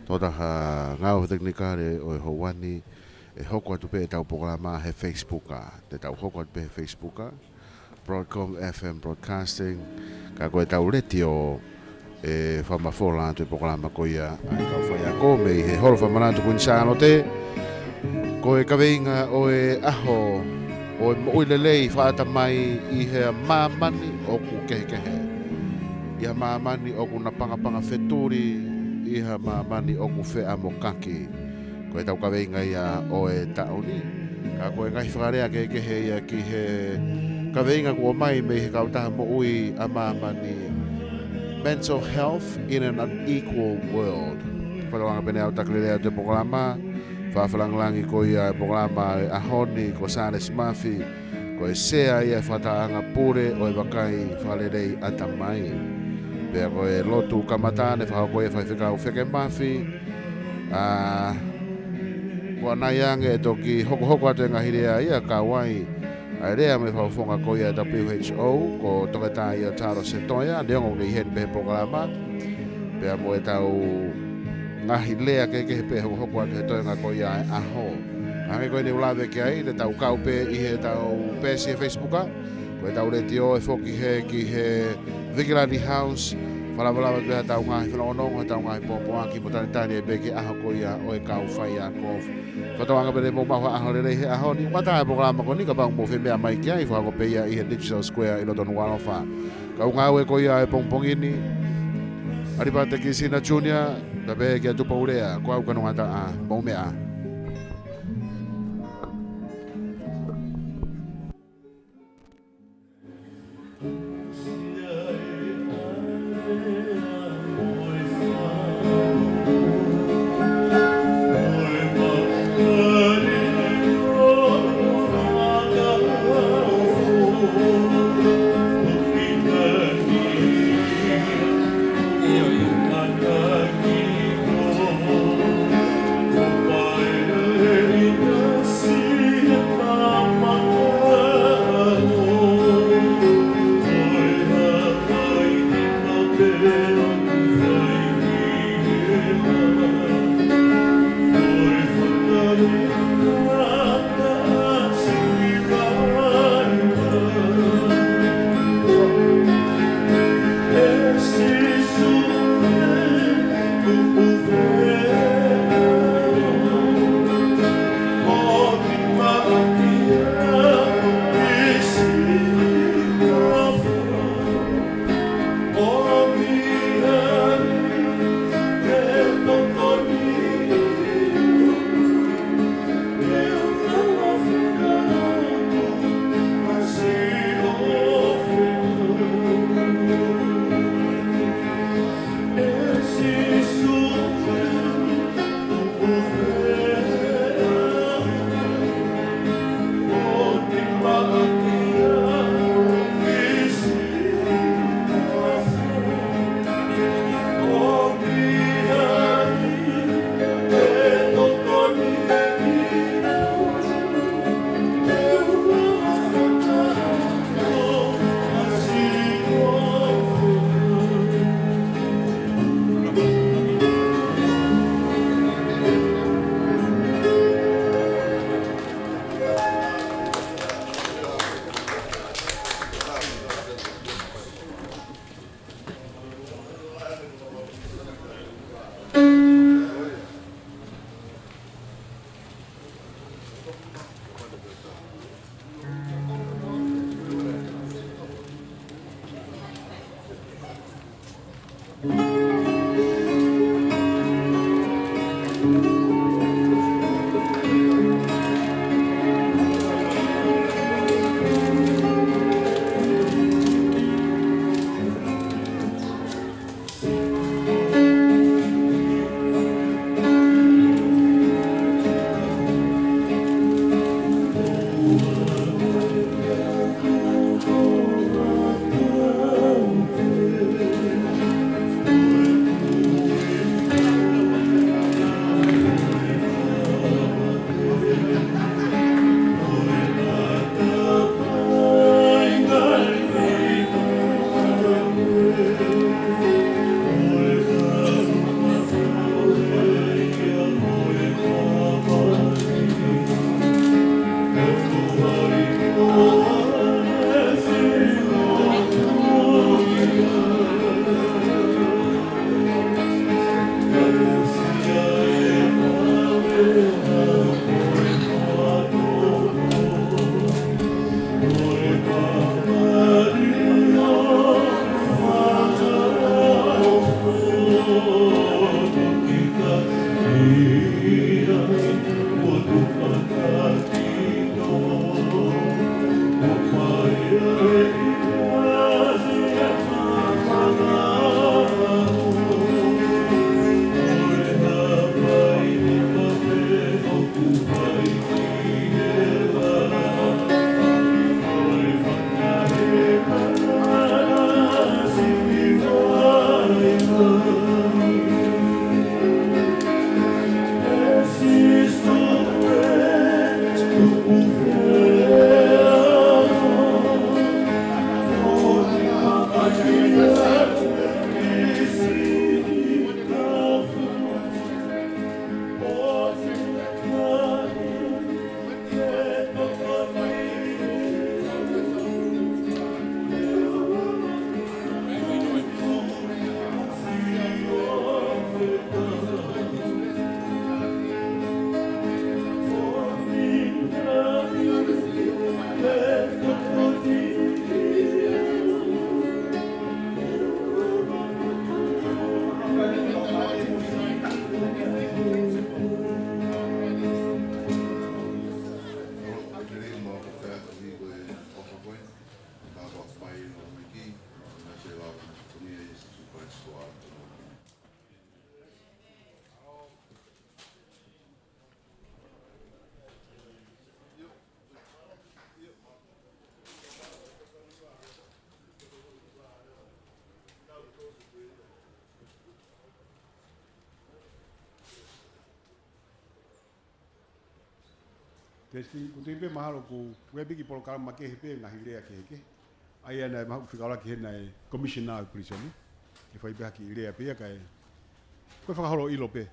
tokotaha ngāue fakatekinikale ʻo e houa ni, ʻe hoko atu pē ʻetau polokalama he Facebook ʻa. Te tau hoko atu pē he Facebook ʻa Broadcom F M Broadcasting, ka ko ʻetau letiō ʻe fakamafola atu e polokalama ko ia ʻa e kau faiako mei he Holo Fakamanatu Kuini Sālote. Ko e kaveinga ʻo e ʻaho, ʻo e moʻui lelei fakaʻatamai ʻi he māmani ʻoku kehekehe, ʻi ha māmani ʻoku napangapanga fetuli, ʻi ha māmani ʻoku feʻamokaki. Ko ʻetau kaveinga ia ʻo e taʻu ni. Ka ko e ngaahi fakalea kehekehe ia ki he kaveinga kuo ʻomai mei he kautaha moʻui ʻa māmani, Mental Health in an Unequal World. Fakatauange pē ne u taki lelei atu e polokalama, fakafakalāngilangi ko ia e polokalama ʻo e ʻaho ni ko Sālesi Mafi, ko e sea ia e fakatahaʻanga pule ʻo e vakai fakalelei ʻatamai. Pea ko e lotu kamata ne fakahoko ia ʻe Faifekau Feke Mafi, ʻa, ko ʻanai ange ʻe toki hokohoko atu e ngaahi lea ia kau ai ʻa e lea mei he fakafofonga ko ia W H O, ko Toketā ia Taro Setoia, neongo ʻoku ne ʻi heni pē he polokalama. Pea mo ʻetau ngaahi lea kehekehe pē hokohoko atu he toenga ko ia e ʻaho. Hangē ko ia ne u lave ki ai, te tau kau pē ʻi heʻetau peesi he Facebook ʻa. Ko ʻetau letiō ʻe foki hē ki he Vikilani House, fakalavalava pē ʻetau ngaahi fanongonongo, ʻetau ngaahi pōpoaki, mo talitali ai pē ki he ʻaho ko ia ʻo e kau faiako. Fakatauange pē ne mou maʻu ha ʻaho lelei he ʻaho ni. Ua tā e polokalama ko eni, kapau ʻoku mou fie meʻa mai ki ai, fakahoko pē ia ʻi he Digital Square ʻi loto Nukuʻalofa. Kau ngāue ko ia e pongipongi ni, ʻAlipate Kisina Junior, pea pehē kia Tupou Lea, ko au Kanongataʻa, mou meʻa. Pea ʻoku ou tui pē mahalo ʻoku ʻi ai pē kiʻi polokalama kehe pē ngaahi lea kehekehe. ʻA ia naʻe mahuʻi fika ʻola ki hena e Commissioner ʻo e Prison, ke fai pē ha kiʻi lea pē ia kae ko e fakaholo ʻilo pē.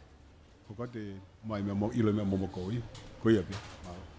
Ko ka te mai meʻa mo ʻilo meʻa momoko ia. Ko ia pē. Mālō.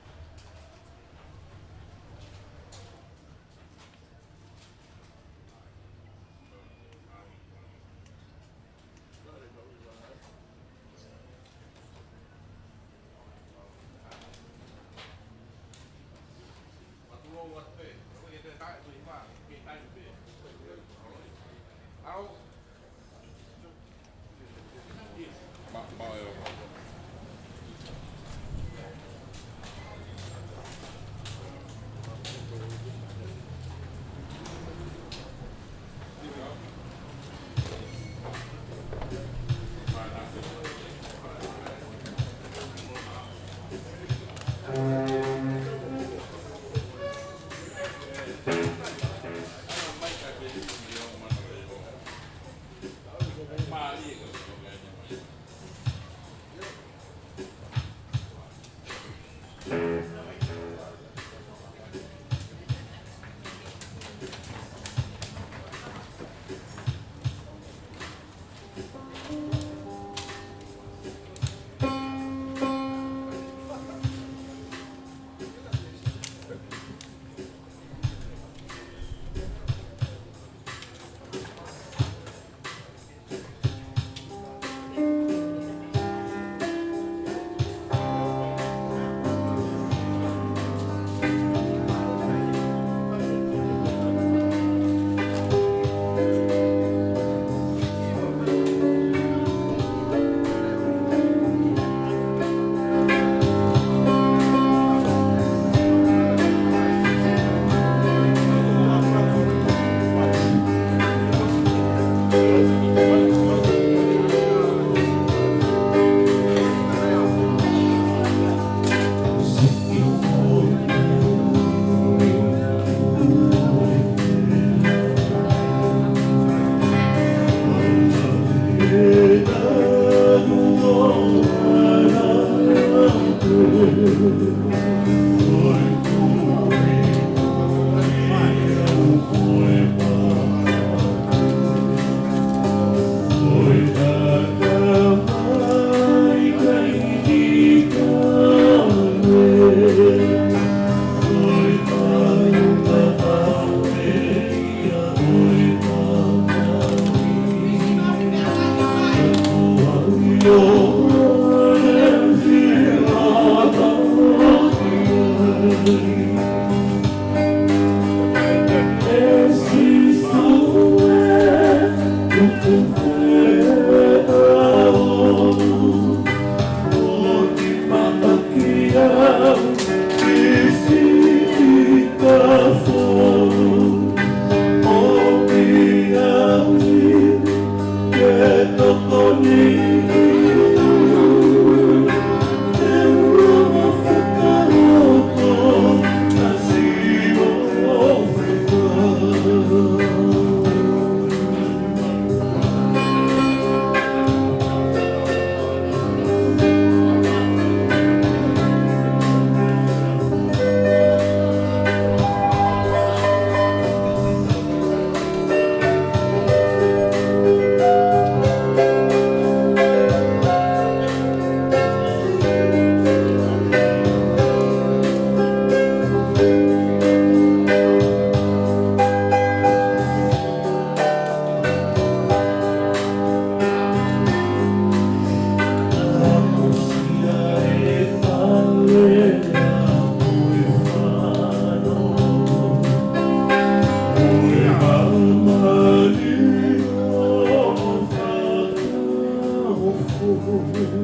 Ko e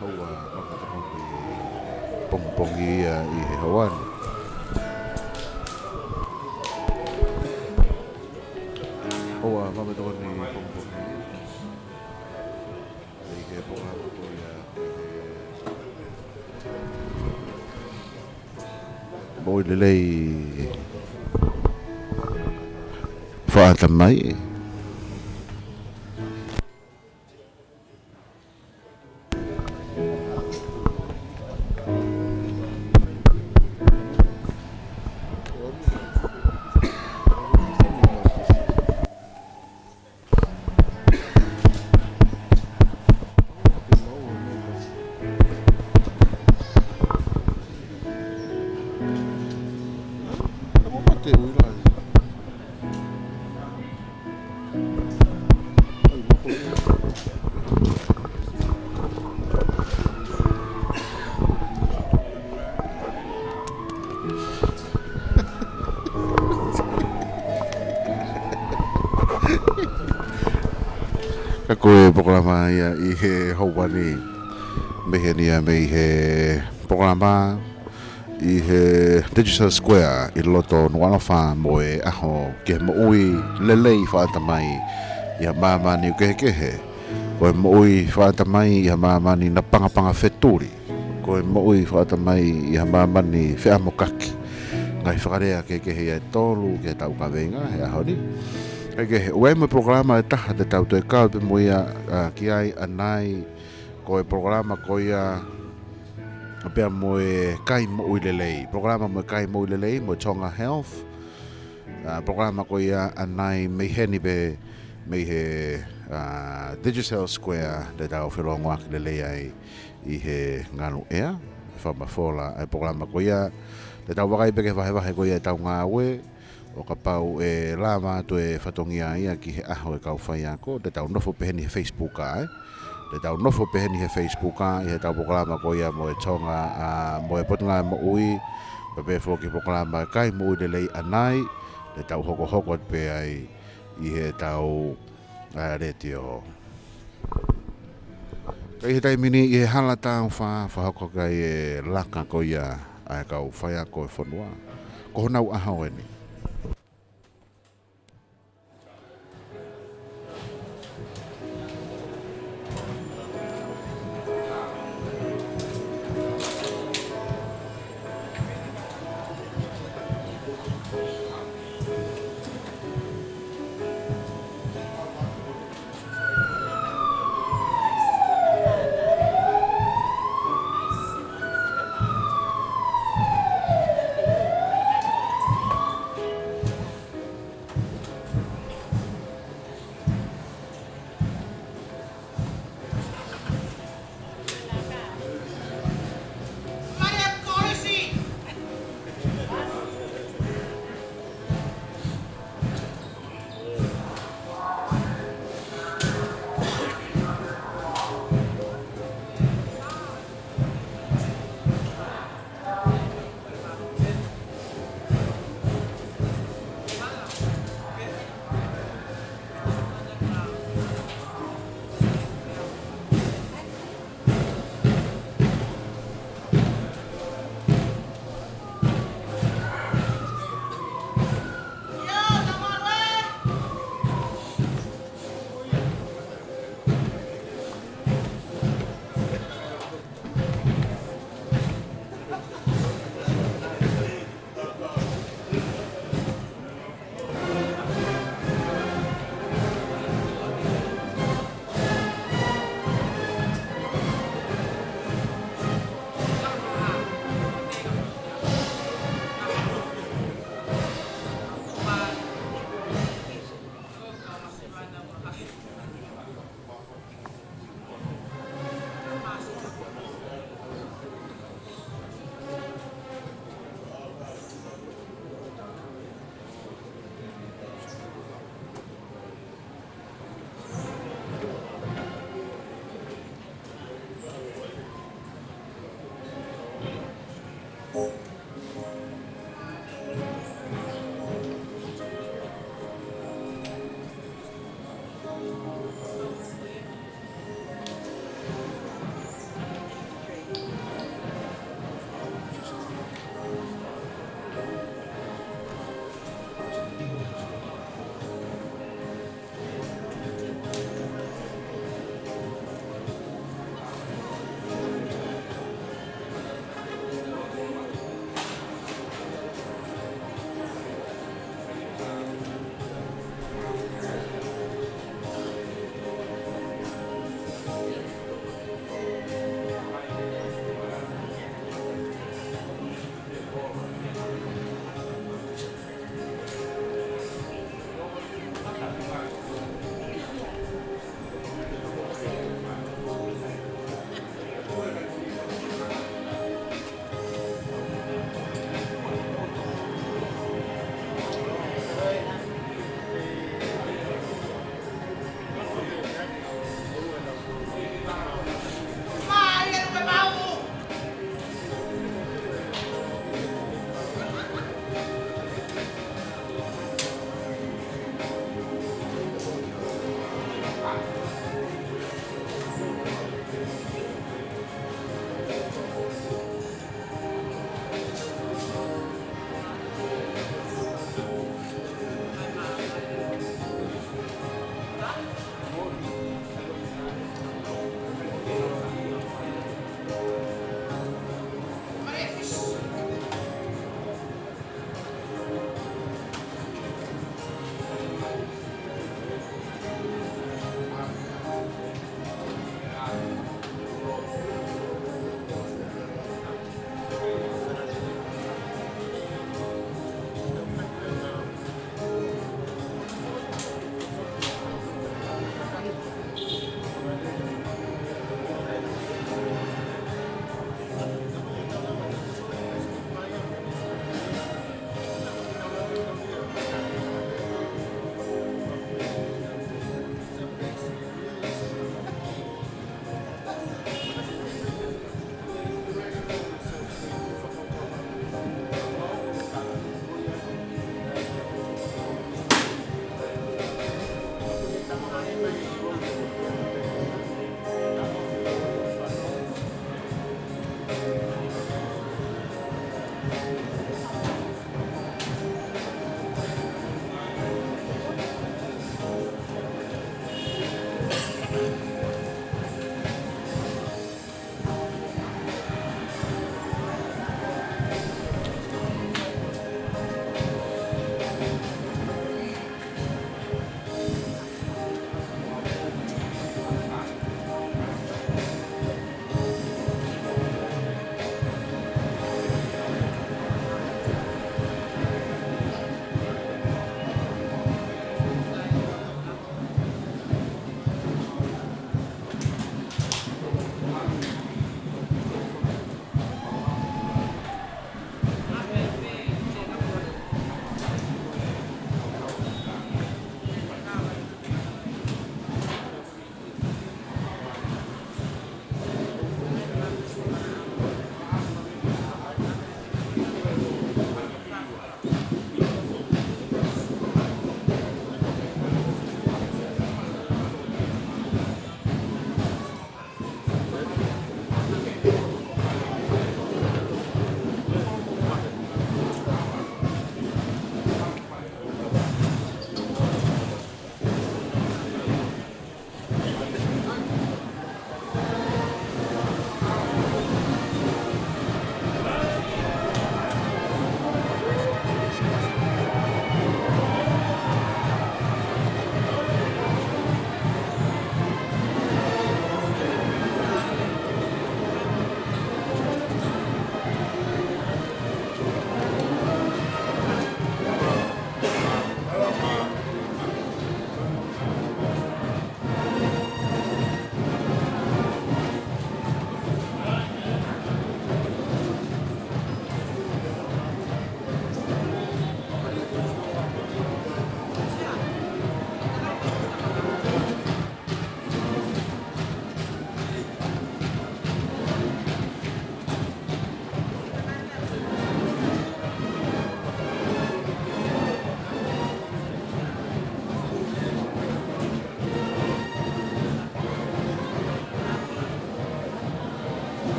houa mamatokoni pongipongi ia ʻi he houa ni. Houa mamatokoni pongipongi. ʻI he pō ko ia, ʻi he Moʻui lelei faʻa tamai. Ka ko e polokalama ia ʻi he houa ni, mei heni ia mei he polokalama ʻi he Digital Square ʻi loto Nukuʻalofa mo e ʻaho ki he moʻui lelei faʻa tamai ʻi ha māmani kehekehe. Ko e moʻui faʻa tamai ʻi ha māmani napangapanga fetuli. Ko e moʻui faʻa tamai ʻi ha māmani feʻamokaki. Ngaahi fakalea kehekehe ia ʻe tolu ki heʻetau kaveinga he ʻaho ni. Kae kehe, ʻoku ʻi ai mo e polokalama ʻe taha te tau toe kau pē mo ia, ā, ki ai ʻanai, ko e polokalama ko ia pea mo e kai moʻui lelei. Polokalama mo e kai moʻui lelei mo e Tonga Health. Ā, polokalama ko ia ʻanai mei heni pē mei he, ā, Digital Square, te tau felongoaki lelei ai ʻi he ngalu ʻea, he fakamafola ʻa e polokalama ko ia. Te tau vakai pē ki he vahevahe ko ia ʻetau ngāue, ʻo kapau ʻe lava atu e fatongia ia ki he ʻaho ʻo e kau faiako, te tau nofo pē heni he Facebook ā, ē. Te tau nofo pē heni he Facebook ā, ʻi heʻetau polokalama ko ia mo e Tonga, ā, mo e Potungāue Moʻui, pea pehē foki ki he polokalama kai moʻui lelei ʻanai, te tau hokohoko atu pē ai ʻi heʻetau, ā, letiō. Ka ʻi he taimi ni, ʻi he hala tau fa-, fakahoko ai e laka ko ia ʻa e kau faiako ʻo e fonua. Ko honau ʻaho eni.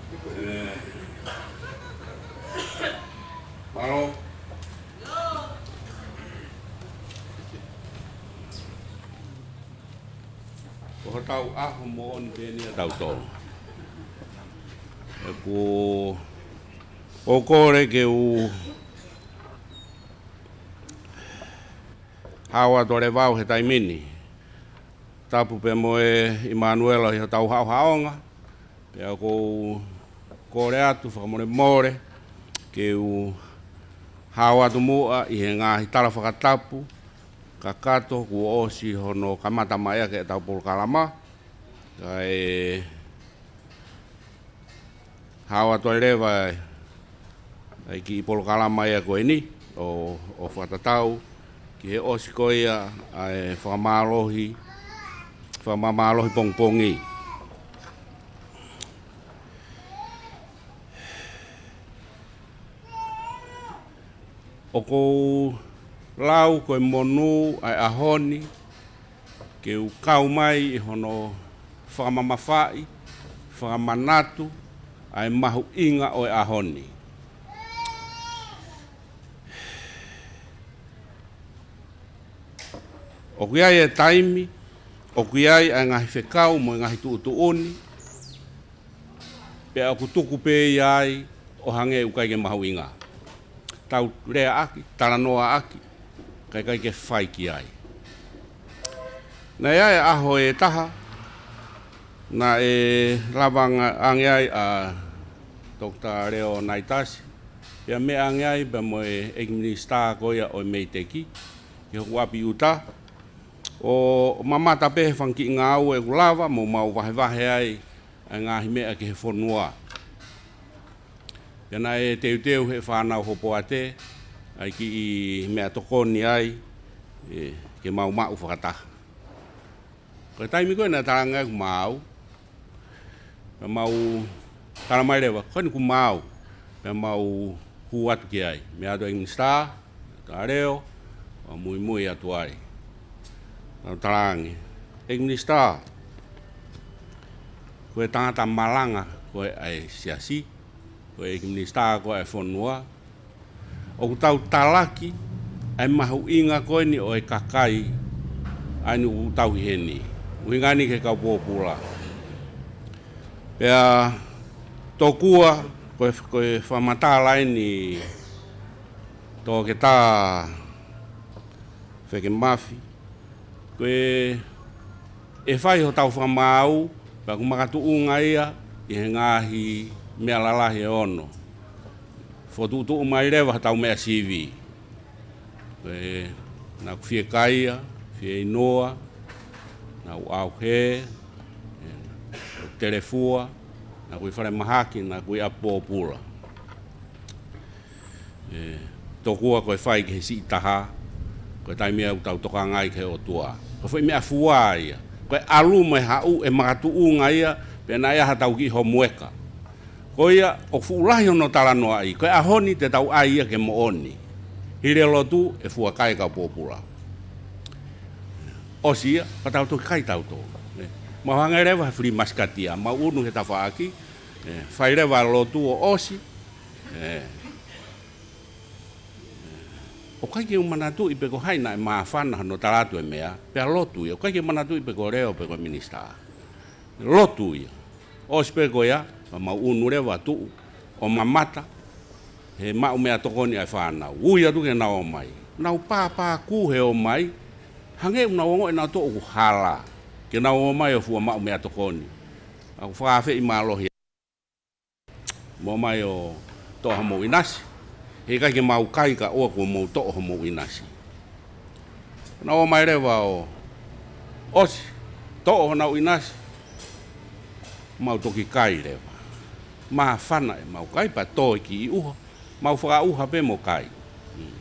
ʻE, mālō. Ko hotau ʻaho moʻoni pē eni ʻatautolu. ʻOku ou kole ke u hao atu leva au he taimi ni. Tapu pē mo e ʻImanuela ʻi hotau haʻohaʻonga. Pea ʻoku ou kole atu fakamolemole ke u hao atu muʻa ʻi he ngaahi tala fakatapu kakato kuo ʻosi hono kamata mai ʻaki ʻetau polokalama. Kae hao atu ai leva ʻa e kiʻi polokalama ia ko eni ʻo, ʻo fakatatau ki he ʻosi ko ia ʻa e fakamālohi, fakamālohi pongipongi. ʻOku ou lau ko e monū ʻa e ʻaho ni ke u kau mai ʻi hono fakamamafaʻi, fakamanatu ʻa e mahuʻinga ʻo e ʻaho ni. ʻOku ʻi ai e taimi, ʻoku ʻi ai ʻa e ngaahi fekau mo e ngaahi tuʻutuʻuni, pea ʻoku tuku pē ia ai ʻo hangē ʻoku ʻikai ke mahuʻinga. Tau leaʻaki, talanoaʻaki, kae ʻikai ke fai ki ai. Naʻe ʻi ai e ʻaho ʻe taha, naʻe lava ange ai ʻa Toketā Leo Naitasi, pea meʻa ange ai pea mo e ʻEiki Minisitā ko ia ʻo e MEIDECC, ki hoku ʻapi ʻi ʻuta, ʻo mamata pē he fanga kiʻi ngāue ʻoku lava mo mau vahevahe ai ʻa e ngaahi meʻa ki he fonua. Pea naʻe teuteu he fānau hopoate ʻa e kiʻi meʻatokoni ai, ē, ke mau maʻu fakataha. Ko e taimi ko ē naʻe talaange ai kuo maau, pea mau tala mai leva, ko eni kuo maau, pea mau hū atu ki ai. Meʻa atu e Minisitā, Toketā Leo, ʻo muimui atu ai. Tau talaange, ʻEiki Minisitā, ko e tangata malanga ko ē ʻa e siasi, ko e ʻEiki Minisitā ko ē ʻa e fonua, ʻoku tau talaki ʻa e mahuʻinga ko eni ʻo e kakai ʻa eni ʻoku tau ʻi heni. ʻUhinga ni ki he kau pōpula. Pea tokua ko e, ko e fakamatala eni Toketā Fekemafi, ko e, ʻe fai hotau fakamaau, pea ʻoku makatuʻunga ia ʻi he ngaahi meʻa lalahi ʻe ono. Fokotuʻutuʻu mai leva hotau meʻa sivi. Ko e, naʻa ku fiekaia, fieinua, naʻa ku ʻauhē, ē, naʻa ku telefua, naʻa ku ʻi falemahaki, naʻa ku ʻi ʻapi pōpula. Ē, tokua ko e fai ki he siʻi taha, ko e taimi ia ʻoku tau tokanga ai ki he ʻOtua. Ko e foʻi meʻafua ia. Ko e ʻalu mo e haʻu ʻe makatuʻunga ia, pea naʻe ʻi ai haʻatau kiʻi homueka. Ko ia, ʻoku fuʻu lahi hono talanoaʻi, ko e ʻaho ni te tau ʻai ia ke moʻoni. Hili e lotu, ʻe fua kai e kau pōpula. ʻOsi ia, pea tau toki kai tautolu. Ē, mau hangē leva ha fili masikatia, mau ʻunu he tafaʻaki, ē, fai leva lotu ʻo ʻosi, ē, ʻoku ʻikai ke u manatuʻi pe ko hai naʻe māfana hono tala atu e meʻa, pea lotu ia. ʻOku ʻikai ke u manatuʻi pe ko Leo pe ko e Minisitā. Lotu ia. ʻOsi pē ko ia, pea mau ʻunu leva tuʻu ʻo mamata he maʻu meʻatokoni ʻa e fānau. Ui atu ke nau ō mai. Nau pāpākū he ō mai, hangē ʻoku nau ongoʻi nautolu ʻoku hala ke nau ō mai ʻo fua maʻu meʻatokoni. ʻOku fakaafeʻi mālohi. Mou ō mai ʻo toʻo homou ʻinasi. He ʻikai ke mau kai kae ʻoua kuo mou toʻo homou ʻinasi. Nau ō mai leva ʻo ʻosi toʻo honau ʻinasi, mau toki kai leva. Māfana ʻemau kai pea tō e kiʻi ʻuha, mau fakaʻuha pē mo kai. Hmm.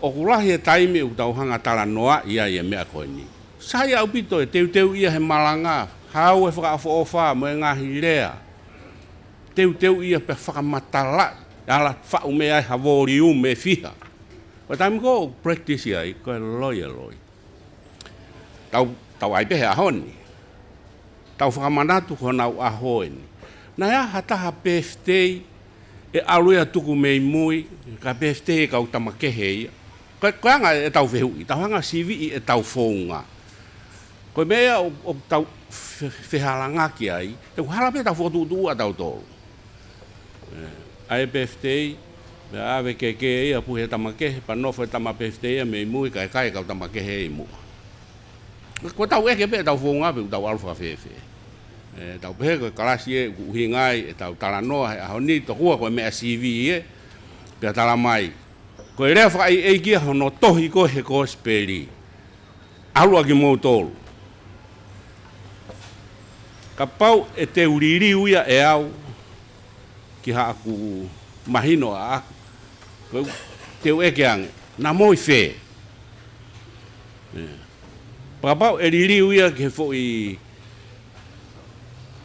ʻOku lahi e taimi ʻoku tau hanga talanoaʻi ai e meʻa ko eni. Sai ʻaupito e teuteu ia he malanga, haʻu e fakaʻofoʻofa mo e ngaahi lea. Teuteu ia pea fakamatalaʻi, ala faʻu mei ai ha voliume ʻe fiha. Ko e taimi ko ē ʻoku practice ai, ko e loi e loi. Tau, tau ʻai pē he ʻaho ni. tau fakamanatu ko honau ʻaho eni. Naʻe ʻi ai ha taha birthday ʻe ʻalu ia tuku mei mui, ka birthday ʻa e kau tama kehe ia. Ko, ko e anga ʻetau fehuʻi, tau hanga siviʻi ʻetau founga. Ko e meʻa ia ʻo, ʻoku tau fe-, fehalangaki ai, he ʻoku hala pē ʻetau fokotuʻutuʻu ʻatautolu. ʻE, ʻa e birthday, meʻa ʻave ke ke ia puhe tama kehe, pea nofo e tama birthday ia mei mui, ka ʻikai e kau tama kehe ʻi muʻa. Ko ʻetau ʻeke pē ʻetau founga pe ʻoku tau ʻalu fakafēfē. ʻE, tau pehē ko e kalasi ē ʻoku ʻuhinga ai ʻetau talanoa he ʻaho ni, tokua ko e meʻa sivi ē, pea tala mai. Ko e lea fakaʻeiʻeiki ia hono tohi ko ē he kosipeli. ʻAlu ʻa kimoutolu. Kapau ʻe te u liliu ia ʻe au ki haʻaku mahino ʻaʻaku, ko e te u ʻeke ange, naʻa mou ʻi fē? ʻE. Kapau ʻe liliu ia ki he foʻi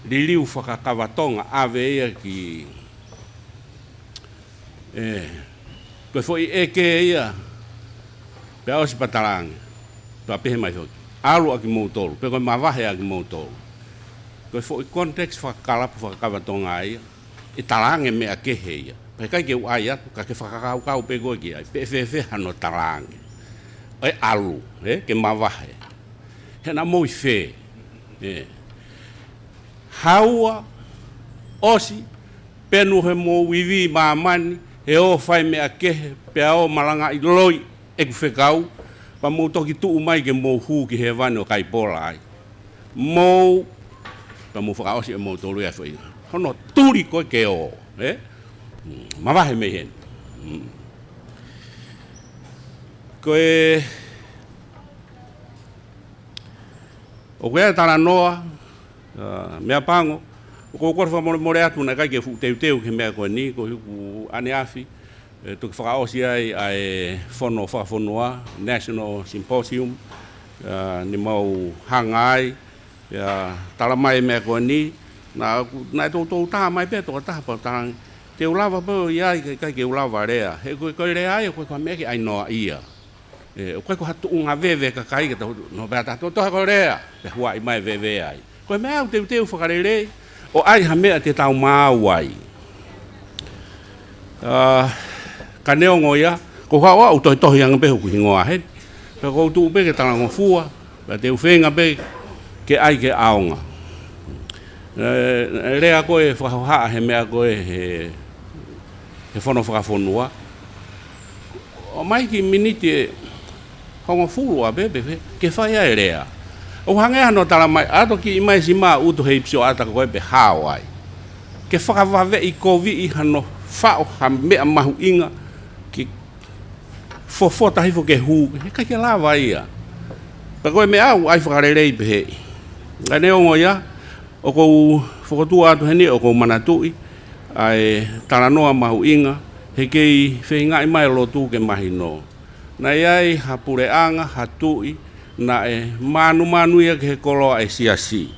liliu fakakava Tonga ʻave ia ki, ʻe, ko e foʻi ʻeke ia, pea ʻosi pea talaange, pea pehē mai foki, ʻalu ʻa kimoutolu, pe ko e mavahe ʻa kimoutolu. Ko e foʻi context fakakalapu fakakava Tonga ia, ʻe talaange meʻa kehe ia. Pea ʻikai ke u ʻai atu, ka ke fakakaukau pē koe ki ai, pe ʻe fēfē hano talaange. ʻE ʻalu, ē, ke mavahe. He naʻa mou ʻi fē? ʻE. Haua, ʻosi, penu he mou ivi māmani, he ō fai meʻa kehe, pea ō malangaʻi loi ʻeku fekau, pea mou toki tuʻu mai ke mou hū ki hēvani ʻo kai pola ai. Mou, pea mou fakaʻosi ʻe moutolu ia foʻi. Hono tuli ko ē ke ō, ē? Mm, mavahe mei heni. Mm. Ko e, ʻoku ʻi ai e talanoa, ʻa, meʻapango, ʻoku ou kole fakamolemole atu naʻe ʻikai ke fuʻu teuteu ki he meʻa ko eni, ko e ʻuhinga ʻaneafi, ʻe toki fakaʻosi ai ʻa e fono fakafonua, National Symposium, ʻa, ne mau hanga ai, ʻa, tala mai e meʻa ko eni, naʻa, naʻe toutou tā mai pē tokotaha pea u talaange, te u lava pē ʻo ʻi ai, ka ʻikai ke u lava lea. He ko e, ko e lea ia, ko e, ko e meʻa ke ʻai noa ia. ʻE, ʻoku ʻikai ko ha tuʻunga veve kakai ke tau, no pea ta to, to ha ko e lea, pea huaʻi mai veve ai. Ko e meʻa ʻoku teuteu fakalelei, ʻo ʻai ha meʻa te tau maau ai. ʻA, ka neongo ia, ko e haʻu ʻo tohitohi ange pē hoku hingoa heni. Pea ʻoku ou tuʻu pē ke talangofua, pea te u feinga pē ke ʻai ke ʻaonga. ʻE, ʻe lea ko ē fakahohaʻa he meʻa ko ē he, he fono fakafonua. ʻOmai ki he miniti ʻe hongofulu ʻa pē, pē, pē, ke fai ai e lea. ʻOku hangē hano tala mai, ʻalu ʻo kiʻi mai si mā utu he ipi sioʻata ko ē pea hao ai. Ke fakavaveʻi koviʻi hano faʻo ha meʻa mahuʻinga, ke fofota hifo ke hū, he ʻikai ke lava ia. Pea ko e meʻa ʻoku ʻai fakalelei pehē. Ka neongo ia, ʻoku ou fokotuʻu atu heni, ʻoku ou manatuʻi ʻa e talanoa mahuʻinga, he kei feingaʻi mai e lotu ke mahino. Naʻe ʻi ai ha puleʻanga, ha tuʻi, naʻe mānumanu ia ki he koloa ʻa e siasi.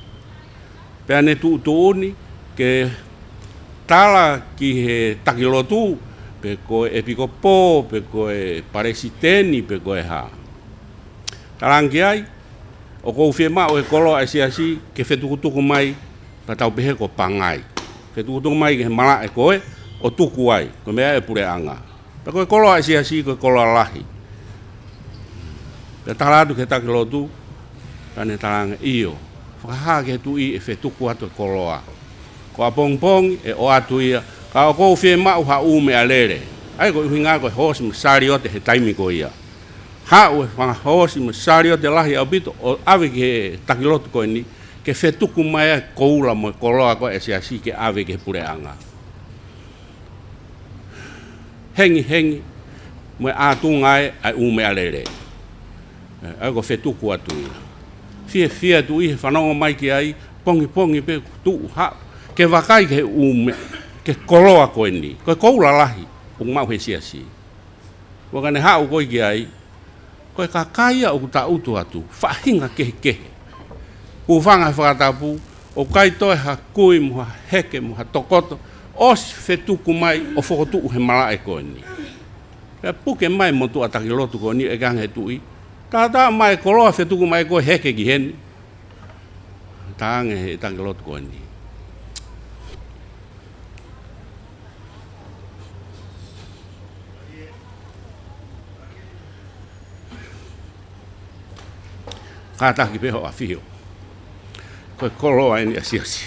Pea ne tuʻutuʻuni ke tala ki he taki lotu, pe ko e ʻepikopō, pe ko e palesiteni, pe ko e hā. Talaange ki ai, ʻoku ou fiemaʻu e koloa ʻa e siasi ke fetukutuku mai, pea tau pehē ko pangai. Fetukutuku mai ki he malaʻe ko ē, ʻo tuku ai, ko e meʻa ʻa e puleʻanga. Pea ko e koloa ʻa e siasi, ko e koloa lahi. Pea tala atu ki he taki lotu, pea ne talaange ʻio. Fakahā ki he tuʻi ʻe fetuku atu e koloa. Ko ʻapongipongi, ʻe ʻoatu ia, ka ʻoku ou fiemaʻu ha ʻū meʻalele. ʻA ia ko e ʻuhinga ko e hoosi mo e saliote he taimi ko ia. Haʻu e fanga hoosi mo e saliote lahi ʻaupito, ʻo ʻave ki he taki lotu ko eni, ke fetuku mai ai e koula mo e koloa ko ē ʻa e siasi ke ʻave ki he puleʻanga. Hengihengi, mo e ʻātunga ē ʻa e ʻū meʻalele. ʻE, ʻa ia ko e fetuku atu ia. Fiefia e tuʻi he fanongo mai ki ai, pongipongi pē tuʻu haʻu. Ke vakai ki he ʻū meʻa, ki he koloa ko eni. Ko e koula lahi, ʻoku maʻu he siasi. Pea ka ne haʻu koe ki ai, ko e kakai ia ʻoku tangutu atu, faʻahinga kehekehe. Hūfanga he fakatapu, ʻoku ʻikai toe ha kui mo ha heke mo ha tokoto, ʻosi fetuku mai ʻo fokotuʻu he malaʻe ko eni. Pea puke mai e motuʻa taki lotu ko eni ʻo ʻeke ange ki he tuʻi, tā tā mai e koloa fetuku mai ko e heke ki heni. Tangi he taki lotu ko eni. Kātaki pē hoʻo ʻafio. Ko e koloa eni ʻa e siasi.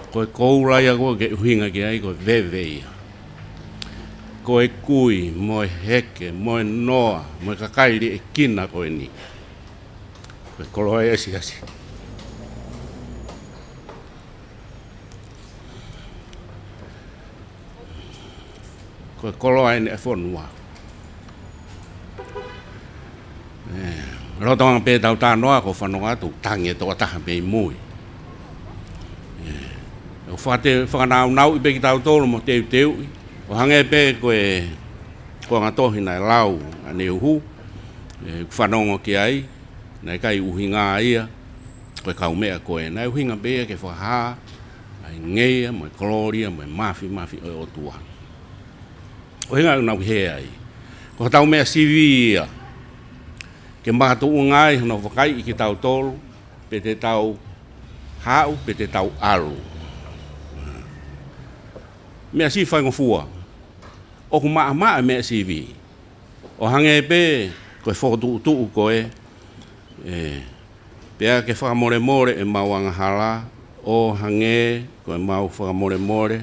Ko e koula ia ko ē ke ʻuhinga ki ai, ko e veve ia. Ko e kui, mo e heke, mo e noa, mo e kakai liʻekina ko eni. Ko e koloa ia ʻa e siasi. Ko e koloa eni ʻa e fonua. ʻE, lolotonga pē ʻetau talanoa, ʻoku ou fanongo atu ʻoku tangi e tokotaha mei mui. ʻE, ʻoku fakate-, fakanaunauʻi pē kitautolu mo teuteuʻi. ʻO hangē pē ko e, ko e ngaahi tohi naʻe lau ʻaneuhu, ʻe, ʻoku fanongo ki ai, naʻe ʻikai ʻuhinga ia, ko e kaumeʻa ko ē. Naʻe ʻuhinga pē ia ke fakahā ʻa e ngeia, mo e kolōlia, mo e māfimafi ʻo e ʻOtua. ʻUhinga ʻoku nau hē ai. Ko hotau meʻa sivi ia. Ke makatuʻunga ai hono vakaiʻi kitautolu, pe te tau haʻu, pe te tau ʻalu. Meʻa sivi faingofua. ʻOku maʻamaʻa e meʻa sivi. ʻO hangē pē, ko e fokotuʻutuʻu ko ē. ʻE, pea ke fakamolemole ʻemau angahala, ʻo hangē, ko ʻemau fakamolemole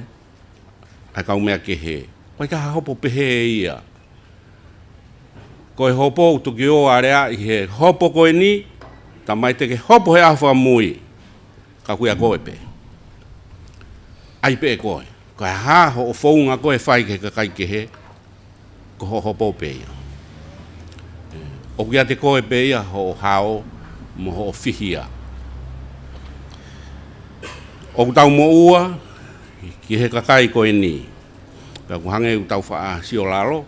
ʻa e kaumeʻa kehe. ʻOku ʻikai ha hopo pehē ia. Ko e hopo ʻoku toki ō aleaʻi he hopo ko eni, talamai te ke hopo he ʻaho fakamui. Ka ʻoku ʻia koe pē. ʻAi pē ʻe koe. Ko e hā hoʻo founga ko ē ʻe fai ki he kakai kehe, ko hoʻo hopo pē ia. ʻOku ʻiate koe pē ia hoʻo hao mo hoʻo fihia. ʻOku tau moʻua ki he kakai ko eni. Pea ʻoku hangē ʻoku tau faʻa sio lalo.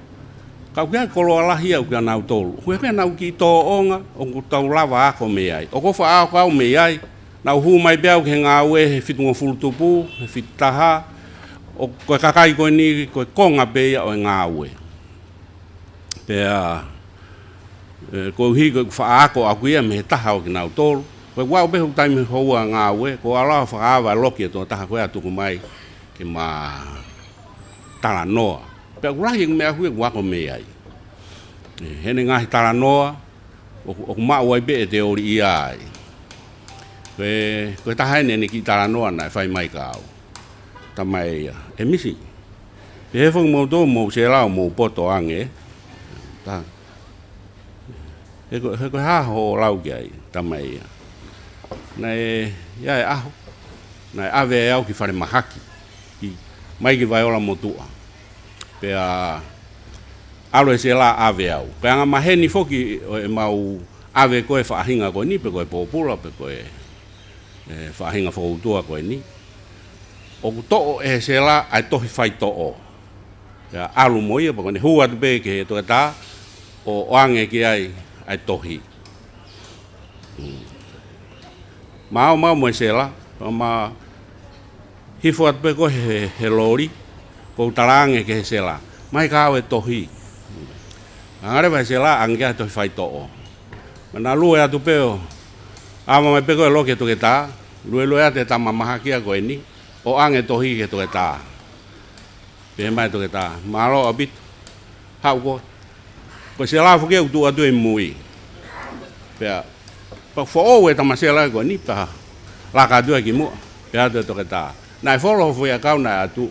Ka ʻoku ʻi ai e koloa lahi ia ʻoku ʻia nautolu. ʻOku ʻi ai pē ʻenau kiʻi tōʻonga, ʻoku tau lava ako mei ai. ʻOku ou faʻa ako au mei ai. Naʻá ku hū mai pē au ki he ngāue he fitungofulu tupu, he fitu taha, ʻo ko e kakai ko eni, ko e konga pē ia ʻo e ngāue. Pea, ʻe, koeʻuhi ko ʻeku faʻa ako ʻaʻaku ia mei he taha ʻo kinautolu. Ko ʻeku aʻu pē hoku taimi houa ngāue, ko e ʻalu ʻo fakaava e loki ʻa e tokotaha ko ē ʻa tuku mai ke ma talanoa. Pea ʻoku lahi e meʻa ʻoku ou ako mei ai. ʻE, heʻene ngaahi talanoa, ʻoku, ʻoku maʻu ai pē e teoliʻia ai. Ko e, ko e taha eni ʻene kiʻi talanoa naʻe fai mai kiate au. Talamai ʻe ia, ʻe Misi, pehē foki kimoutolu mo Sela ʻoku mou poto ange. Tā. He ko, he ko e hā hoʻo lau ki ai, talamai ʻe ia. Naʻe, ʻi ai e ʻaho, naʻe ʻave au ki falemahaki, ki, mai ki Vaiola motuʻa. Pea ʻalu ʻe Sela ʻo ʻave au. Ko e anga maheni foki ʻo ʻemau ʻave ko ē faʻahinga ko eni, pe ko e pōpula, pe ko e, ʻe, faʻahinga fokoutua ko eni. ʻOku toʻo ʻe Sela ʻa e tohi faitoʻo. Pea ʻalu mo ia, pea ko ʻene hū atu pē ki he toketā, ʻo ʻoange ki ai ʻa e tohi. Mm. Maʻu, maʻu mo e Sela, pea ma hifo atu pē ko ē he, he loli, ʻoku ou talaange ki he Sela. Mai kiate au e tohi. Hanga leva ʻe Sela ʻo ʻange ki ai e tohi faitoʻo. Pea na lue atu pē ʻo ʻave mai pē ko ē e loki ʻa e toketā, luelue atu e tama mahaki ia ko eni, ʻo ʻange e tohi ki he toketā. Pehē mai e toketā, mālō ʻaupito. Haʻu koe. Ko Sela foki ʻoku tuʻu atu ʻi mui. Pea, pea foʻou e tama Sela ko eni pea laka atu ia ki muʻa. Pehē atu e toketā, naʻe folo e foʻi ʻakau naʻe ʻatu.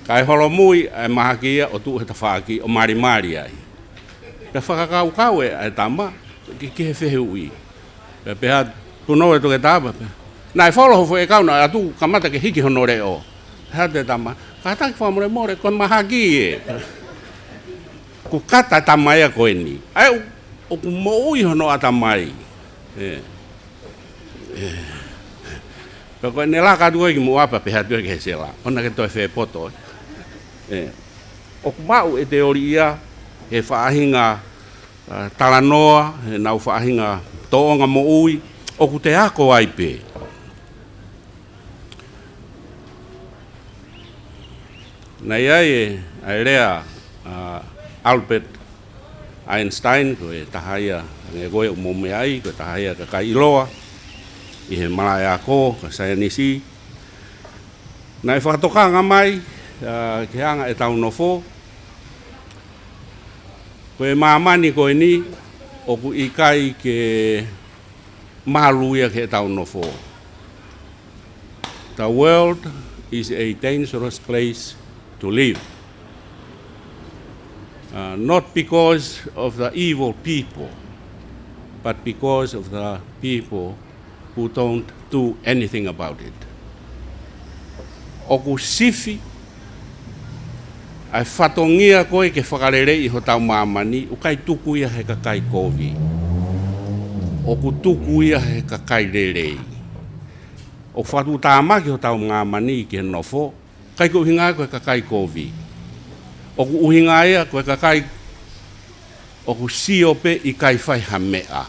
Kae holomui ʻa e mahaki ia ʻo tuʻu he tafaʻaki ʻo malimali ai. Pea fakakaukau ʻa e tama ki, ki he fehuʻi. Pea pehē atu, tuʻu noa e toketā pea pehē, naʻe folo e foʻi ʻakau naʻe ʻatu, kamata ke hiki hono leʻo. Pehē atu e tama, kātaki fakamolemole, ko e mahaki ē. Kuo kata e tama ia ko eni. ʻA ia ʻoku, ʻoku moʻui hono ʻatamai. ʻE. ʻE. Pea ko ʻene laka atu ko ē ki muʻa pea pehē atu ia ki he Sela, ʻoua naʻá ke toe fie poto. ʻE. ʻOku maʻu e teoliʻia he faʻahinga, ʻa, talanoa, heʻenau faʻahinga tōʻonga moʻui, ʻoku te ako ai pē. Naʻe ʻi ai e, ʻa e lea, ʻa, Albert Einstein, ko e taha ia, hangē ko e ʻoku mou meaʻi, ko e taha ia e kakai ʻiloa ʻi he malaʻe ako, ko e saienisi. Naʻe fakatokanga mai, ā, ki he anga ʻetau nofo, ko e māmani ko eni ʻoku ʻikai ke malu ia ki heʻetau nofo. The world is a dangerous place to live. Uh, not because of the evil people, but because of the people who don't do anything about it. ʻOku sifi ʻa e fatongia ko ē ke fakaleleiʻi hotau māmani, ʻoku ʻikai tuku ia he kakai kovi. ʻOku tuku ia he kakai lelei. ʻOku fakatuʻutāmaki hotau māmani ki he nofo, ʻikai ko e ʻuhinga ia ko e kakai kovi. ʻOku ʻuhinga ia ko e kakai ʻoku sio pē ʻikai fai ha meʻa.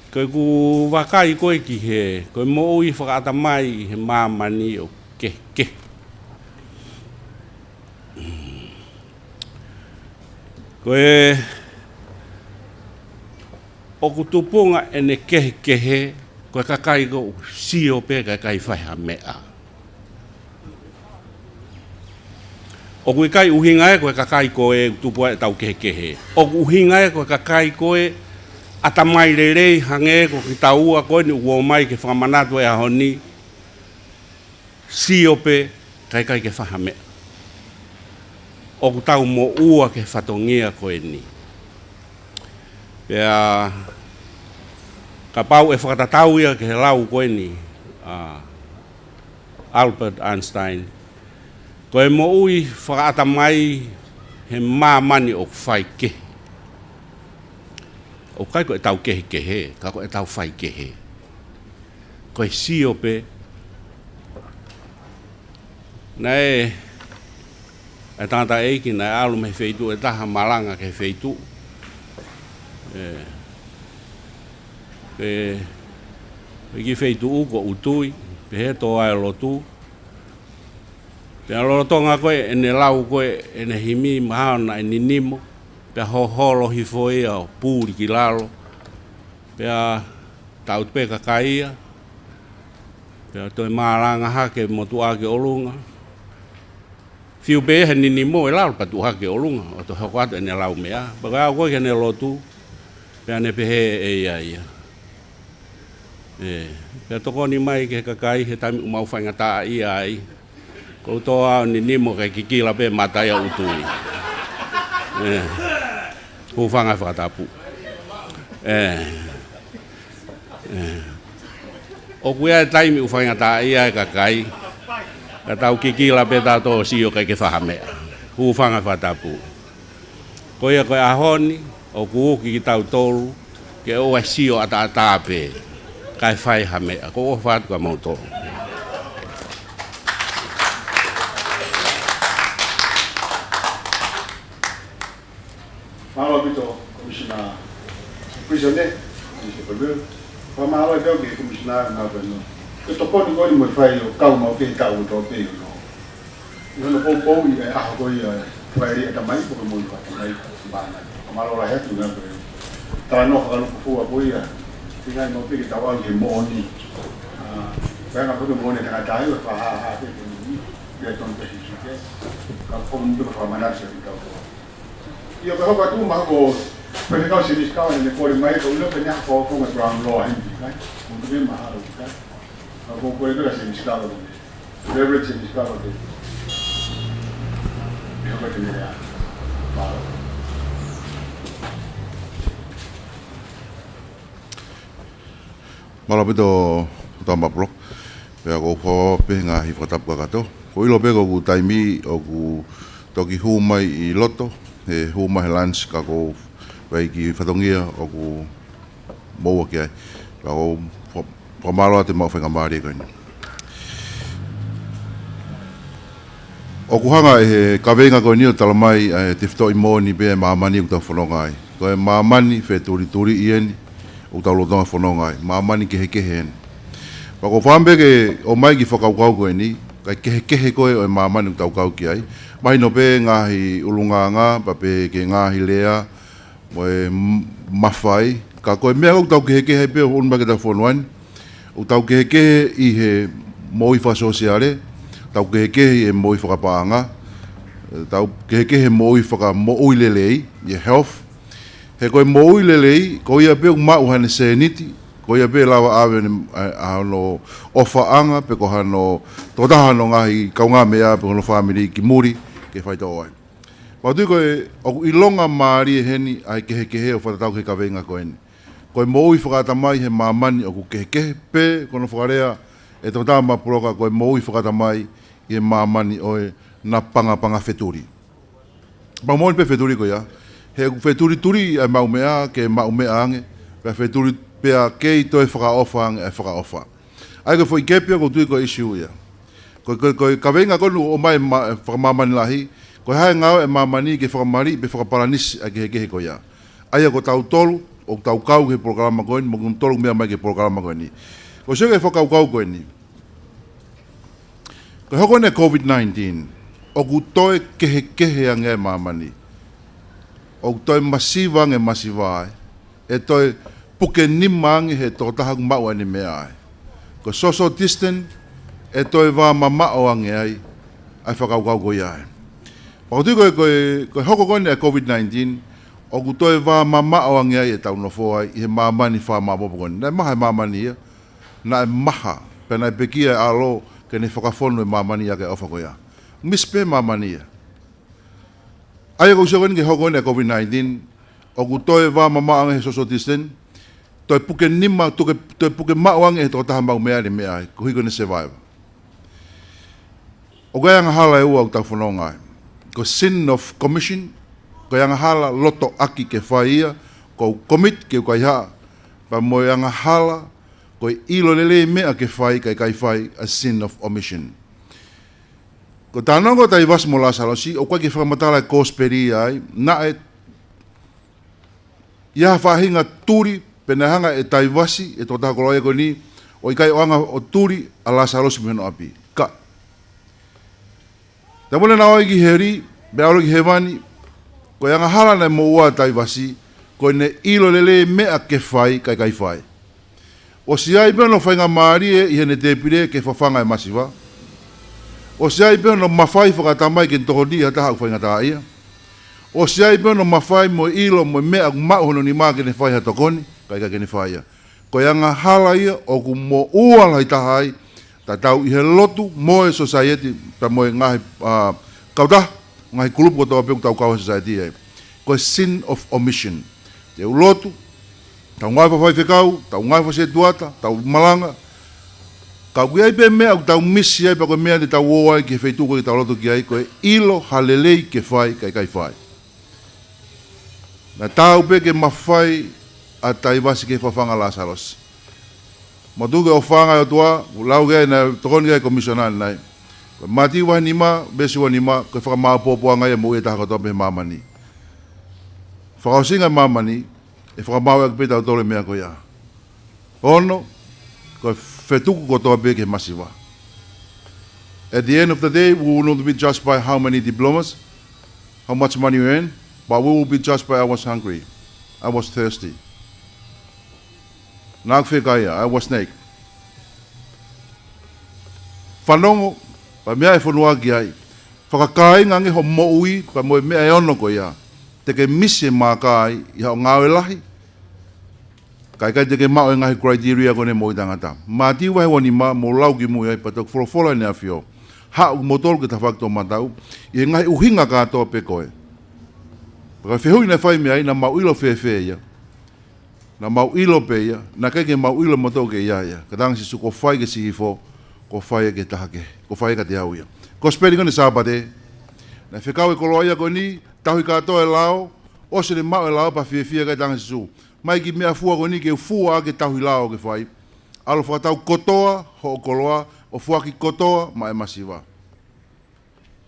Ko ʻeku vakai ko ē ki he, ko e moʻui fakaʻatamai ʻi he māmani ʻoku kehekehe. Ko e, ʻoku tupunga ʻene kehekehe, ko e kakai ko ē ʻoku sio pē kae ʻikai fai ha meʻa. ʻOku ʻikai ʻuhinga ia ko e kakai ko ē ʻoku tupu ai ʻetau kehekehe. ʻOku ʻuhinga ia ko e kakai ko ē ʻatamai lelei hangē ko kitaua ko eni ʻoku ō mai ke fakamanatu he ʻaho ni, sio pē kae ʻikai ke fai ha meʻa. ʻOku tau moʻua ki he fatongia ko eni. Pea kapau ʻe fakatatau ia ki he lau ko eni ʻa Albert Einstein, ko e moʻui fakaʻatamai he māmani ʻoku faikehe. ʻOku ʻikai ko ʻetau kehekehe, ka ko ʻetau faikehe. Ko e sio pē. Naʻe, ʻa e tangataʻeiki naʻe ʻalu mei he feituʻu ʻe taha, malanga ki he feituʻu. ʻE, ʻe, ʻi he feituʻu ko ʻUtui, pehē ʻe tō ai e lotu. Pea lolotonga ko ē ʻene lau ko ē ʻene himi, mahalo naʻe ninimo, pea hoholo hifo ia ʻo puli ki lalo. Pea tau pē kakai ia, pea toe malanga hake motuʻa ki ʻolunga. Fiu pē he ninimo ʻi lalo pea tuʻu hake ki ʻolunga, ʻo toe hoko atu ʻene lau meʻa. Pea ko e aʻu ko ē ki heʻene lotu, pea ne pehē ʻe ia ia. ʻE, pea tokoni mai ki he kakai he taimi ʻoku mau faingataʻaʻia ai. Ko u tō au ʻo ninimo kae kikila pē mata ia ʻo ʻUtui. ʻE, hūfanga he fakatapu. ʻE, ʻe. ʻOku ʻi ai e taimi ʻoku faingataʻaʻia ai e kakai, ka tau kikila pē tautolu ʻo sio kae ʻikai ke fai ha meʻa. Hūfanga he fakatapu. Ko ia ko e ʻaho ni, ʻoku uki kitautolu ke ʻoua ʻe sio ʻataʻatā pē, kae fai ha meʻa. Ko u ʻofa atu kia moutolu. Mālō ʻaupito, Commissioner Prison, ē, Mister Perdue. Fakamālō atu ki he Commissioner na pē no. Ko e tokoni ko eni mo e fai ʻo kau maʻu pē taʻu ʻo tō pē ʻo no. ʻI hono poupouʻi e ʻaho ko ia, fai ʻatamai, ko e moʻui fakaʻatamai, māmani. Fakamālō lahi atu na ko e talanoa fakalūkufua ko ia. Tika no pē ke tau ʻalu ki he moʻoni. ʻA, pea ngā ko e moʻoni tangata ia, fakahāhā pē ko eni. Pea tonu pē hiki ke. Ka ko e moʻoni pē fakamanatu ʻa kitautolu. ʻIo, ko e hoko atu mahalo ko e Faifekau Senisikava naʻa ne kole mai, ko e ʻilo pē naʻe hoko ko e ground law heni, kai? Ko e mahalo, kai? Ka ko e kole pē Senisikava ko eni. Reverend Senisikava ko eni. ʻE hoko atu mei ai. Mālō. Mālō ʻaupito, Tama Pulok. Pea ko u fakaʻapaʻapa pē he ngaahi fakatapu kakato. Ko u ʻilo pē ko ʻeku taimi ʻoku toki hū mai ʻi loto, he hū mai he lunch ka ko u ʻi ai e kiʻi fatongia ʻoku moʻua ki ai. Pea ko u fa-, fakamālō atu e maʻu faingamālie ko eni. ʻOku hanga ʻe he kaveinga ko eni ʻo talamai ʻa e tefitoʻi moʻoni pē ʻa e māmani ʻoku tau fononga ai. Ko e māmani fetulituliʻi eni ʻoku tau lolotonga fononga ai. Māmani kehekehe eni. Pea ko u fakaʻamu pē ke ʻomai e kiʻi fakakaukau ko eni, Kae kehekehe ko ē ʻo e māmani ʻoku tau kau ki ai. Mahino pē ngaahi ʻulungaanga, pea pehē ki he ngaahi lea, mo e m-, mafai. Ka ko e meʻa ʻoku tau kehekehe ai pē ʻo ʻunu mai ki heʻetau fonua ni. ʻOku tau kehekehe ʻi he moʻui fakasōsiale, tau kehekehe ʻi he moʻui fakapaʻanga, tau kehekehe he moʻui fakamoʻui lelei, ʻi he health. He ko e moʻui lelei, ko ia pē ʻoku maʻu haʻane sēniti, ko ia pē lava ʻave ʻene, ʻa, ʻa hono ʻofaʻanga, pe ko hano tokotaha hono ngaahi kaungāmeʻa, pe ko hono fāmili ki muli, ke faitoʻo ai. Pea ʻoku ou tui ko e, ʻoku ʻilonga mālie heni ʻa e kehekehe ʻo fakatatau ki he kaveinga ko eni. Ko e moʻui fakaʻatamai he māmani ʻoku kehekehe, pe ko hono fakalea ʻe he tokotaha maʻu puloka ko e moʻui fakaʻatamai ʻi he māmani ʻo e napangapanga fetuli. Pea moʻoni pē fetuli ko ia, he ʻoku fetulituli ʻa e maʻu meʻa ke maʻu meʻa ange, pea fetuli pea kei toe fakaʻofa ange ʻa e fakaʻofa. ʻA ia ko e foʻi kepi ʻoku ou tui ko e ʻisiū ia. Ko, ko, ko e kaveinga ko eni ʻoku ʻomai ma-, fakamāmani lahi, ko e hā e ngāue ʻa e māmani ke fakamaliʻi pe fakapalanisi ʻa e kehekehe ko ia. ʻA ia ko tautolu, ʻoku tau kau ki he polokalama ko eni, mo kimoutolu meʻa mai ki he polokalama ko eni. Ko e sio ki he fakakaukau ko eni. Ko e hoko eni e COVID nineteen, ʻoku toe kehekehe ange ʻa e māmani. ʻOku toe masiva ange masiva ai. ʻE toe puke nima ange he tokotaha ʻoku maʻu ʻene meʻa ai. Ko e social distance, ʻe toe vā mamaʻo ange ai, ʻa e fakakaukau ko ia ai. Pea ʻoku ou tui ko e, ko e, ko e hoko ko eni e COVID nineteen, ʻoku toe vā mamaʻo ange ai ʻetau nofo ai, ʻi he māmani fakamāʻopoʻopo ko eni. Naʻe maha e māmani ia, naʻe maha, pea naʻe pekia e ʻAlo, ke ne fakafonu e māmani ia ki he ʻofa ko ia. Misi pē māmani ia. ʻA ia ko e sio ko eni ki he hoko eni e COVID nineteen, ʻoku toe vā mamaʻo ange he social distance, toe puke nima, toe, toe puke maʻu ange he tokotaha maʻu meʻa ʻene meʻa ai, koeʻuhi ko ʻene survive. ʻOku ʻi ai e angahala ʻe ua ʻoku tau fononga ai. Ko e sin of commission, ko e angahala lotoʻaki ke fai ia, ko e commit ke u kaihaʻa, pea mo e angahala, ko e ʻilo lelei e meʻa ke fai, kae ʻikai fai, a sin of omission. Ko e talanoa ko ē ʻa Taivasi mo Lasalosi, ʻoku ʻikai ke fakamatala e kosipeli ia ai, naʻe ʻi ai ha faʻahinga tuli, pea naʻe hanga ʻe Taivasi, e tokotaha koloaʻia ko eni, ʻo ʻikai ʻoange ʻo tuli ʻa Lasalosi mei hono ʻapi. Ka. Taimi naʻe ʻalu ai ki heli, pea ʻalu ki hēvani, ko e angahala naʻe moʻua ʻa Taivasi, ko ʻene ʻilo lelei e meʻa ke fai, kae ʻikai fai. ʻOsi ʻi ai pē hono faingamālie ʻi heʻene tēpile ke fafanga e masiva. ʻOsi ʻi ai pē hono mafai fakaʻatamai ke ne tokoniʻi ha taha ʻoku faingataʻaʻia. ʻOsi ʻi ai pē hono mafai mo e ʻilo mo e meʻa ʻoku maʻu hono nima ke ne fai ha tokoni, kae ʻikai ke ne fai ia. Ko e angahala ia ʻoku moʻua lahi taha ai, tatau ʻi he lotu mo e society, pea mo e ngaahi, ā, kautaha, ngaahi kulupu kotoa pē ʻoku tau kau he society ai. Ko e sin of omission. Te u lotu, tau ngāue fakafaifekau, tau ngāue fakasetuata, tau malanga. Ka ʻoku ʻi ai pē meʻa ʻoku tau misi ai, pea ko e meʻa te tau ō ai ki he feituʻu ko ē ke tau lotu ki ai, ko e ʻilo ha lelei ke fai, kae ʻikai fai. Naʻe taau pē ke mafai ʻa Taivasi ke fafanga ʻa Lasalosi. Mo tuku e ʻofaʻanga ʻa e ʻOtua, lau ke ai naʻe tokoni ki ai e komisiona nai. Ko e Mātiu vahe nima, veesi ua nima, ko e fakamāʻopoʻopoʻanga ia ʻo e moʻui ʻa e taha kotoa pē he māmani. Fakaʻosinga e māmani, ʻe fakamaauʻi ʻaki pē ʻe tautolu e meʻa ko ia. Ono, ko e fetuku kotoa pē ki he masiva. At the end of the day, we will not be judged by how many diplomas, how much money you earn, but we will be judged by I was hungry, I was thirsty. Naʻa ku fekaia, I was naked. Fanongo, pea meʻa ʻe fonua ki ai. Fakakāinga ange hoʻo moʻui, pea mo e meʻa ʻe ono ko ia. Te ke misi e mākā ai, ʻi haʻo ngāue lahi. Kae ʻikai te ke maʻu e ngaahi criteria ko eni ʻo e moʻui taʻengata. Mātiu vahe ua nima, mou lau ki mui ai, pea toki folofola ʻEne ʻAfio. Haʻu kimoutolu ki he tafaʻaki toʻomataʻu, ʻi he ngaahi ʻuhinga kātoa pē ko ē. Pea ko e fehuʻi naʻe fai mei ai, naʻa mau ʻilo fēfē ia. Naʻa mau ʻilo pē ia, naʻe ʻikai ke mau ʻilo mautolu ke ʻi ai ia. Ka talaange ʻe Sīsū kuo fai ki he Siʻi Hihifo, kuo fai ki he taha kehe, kuo fai kiate au ia. Kosipeli ko eni Sāpate, naʻe fekau e koloaʻia ko eni, tauhi kātoa e lao, ʻosi ʻene maʻu e lao pea fiefia, kae talaange ʻe Sīsū. Mai ki he meʻafua ko eni ke u fua ʻaki e tauhi lao ke fai. ʻAlu ʻo fakatau kotoa hoʻo koloa, ʻo foaki kotoa maʻa e masiva.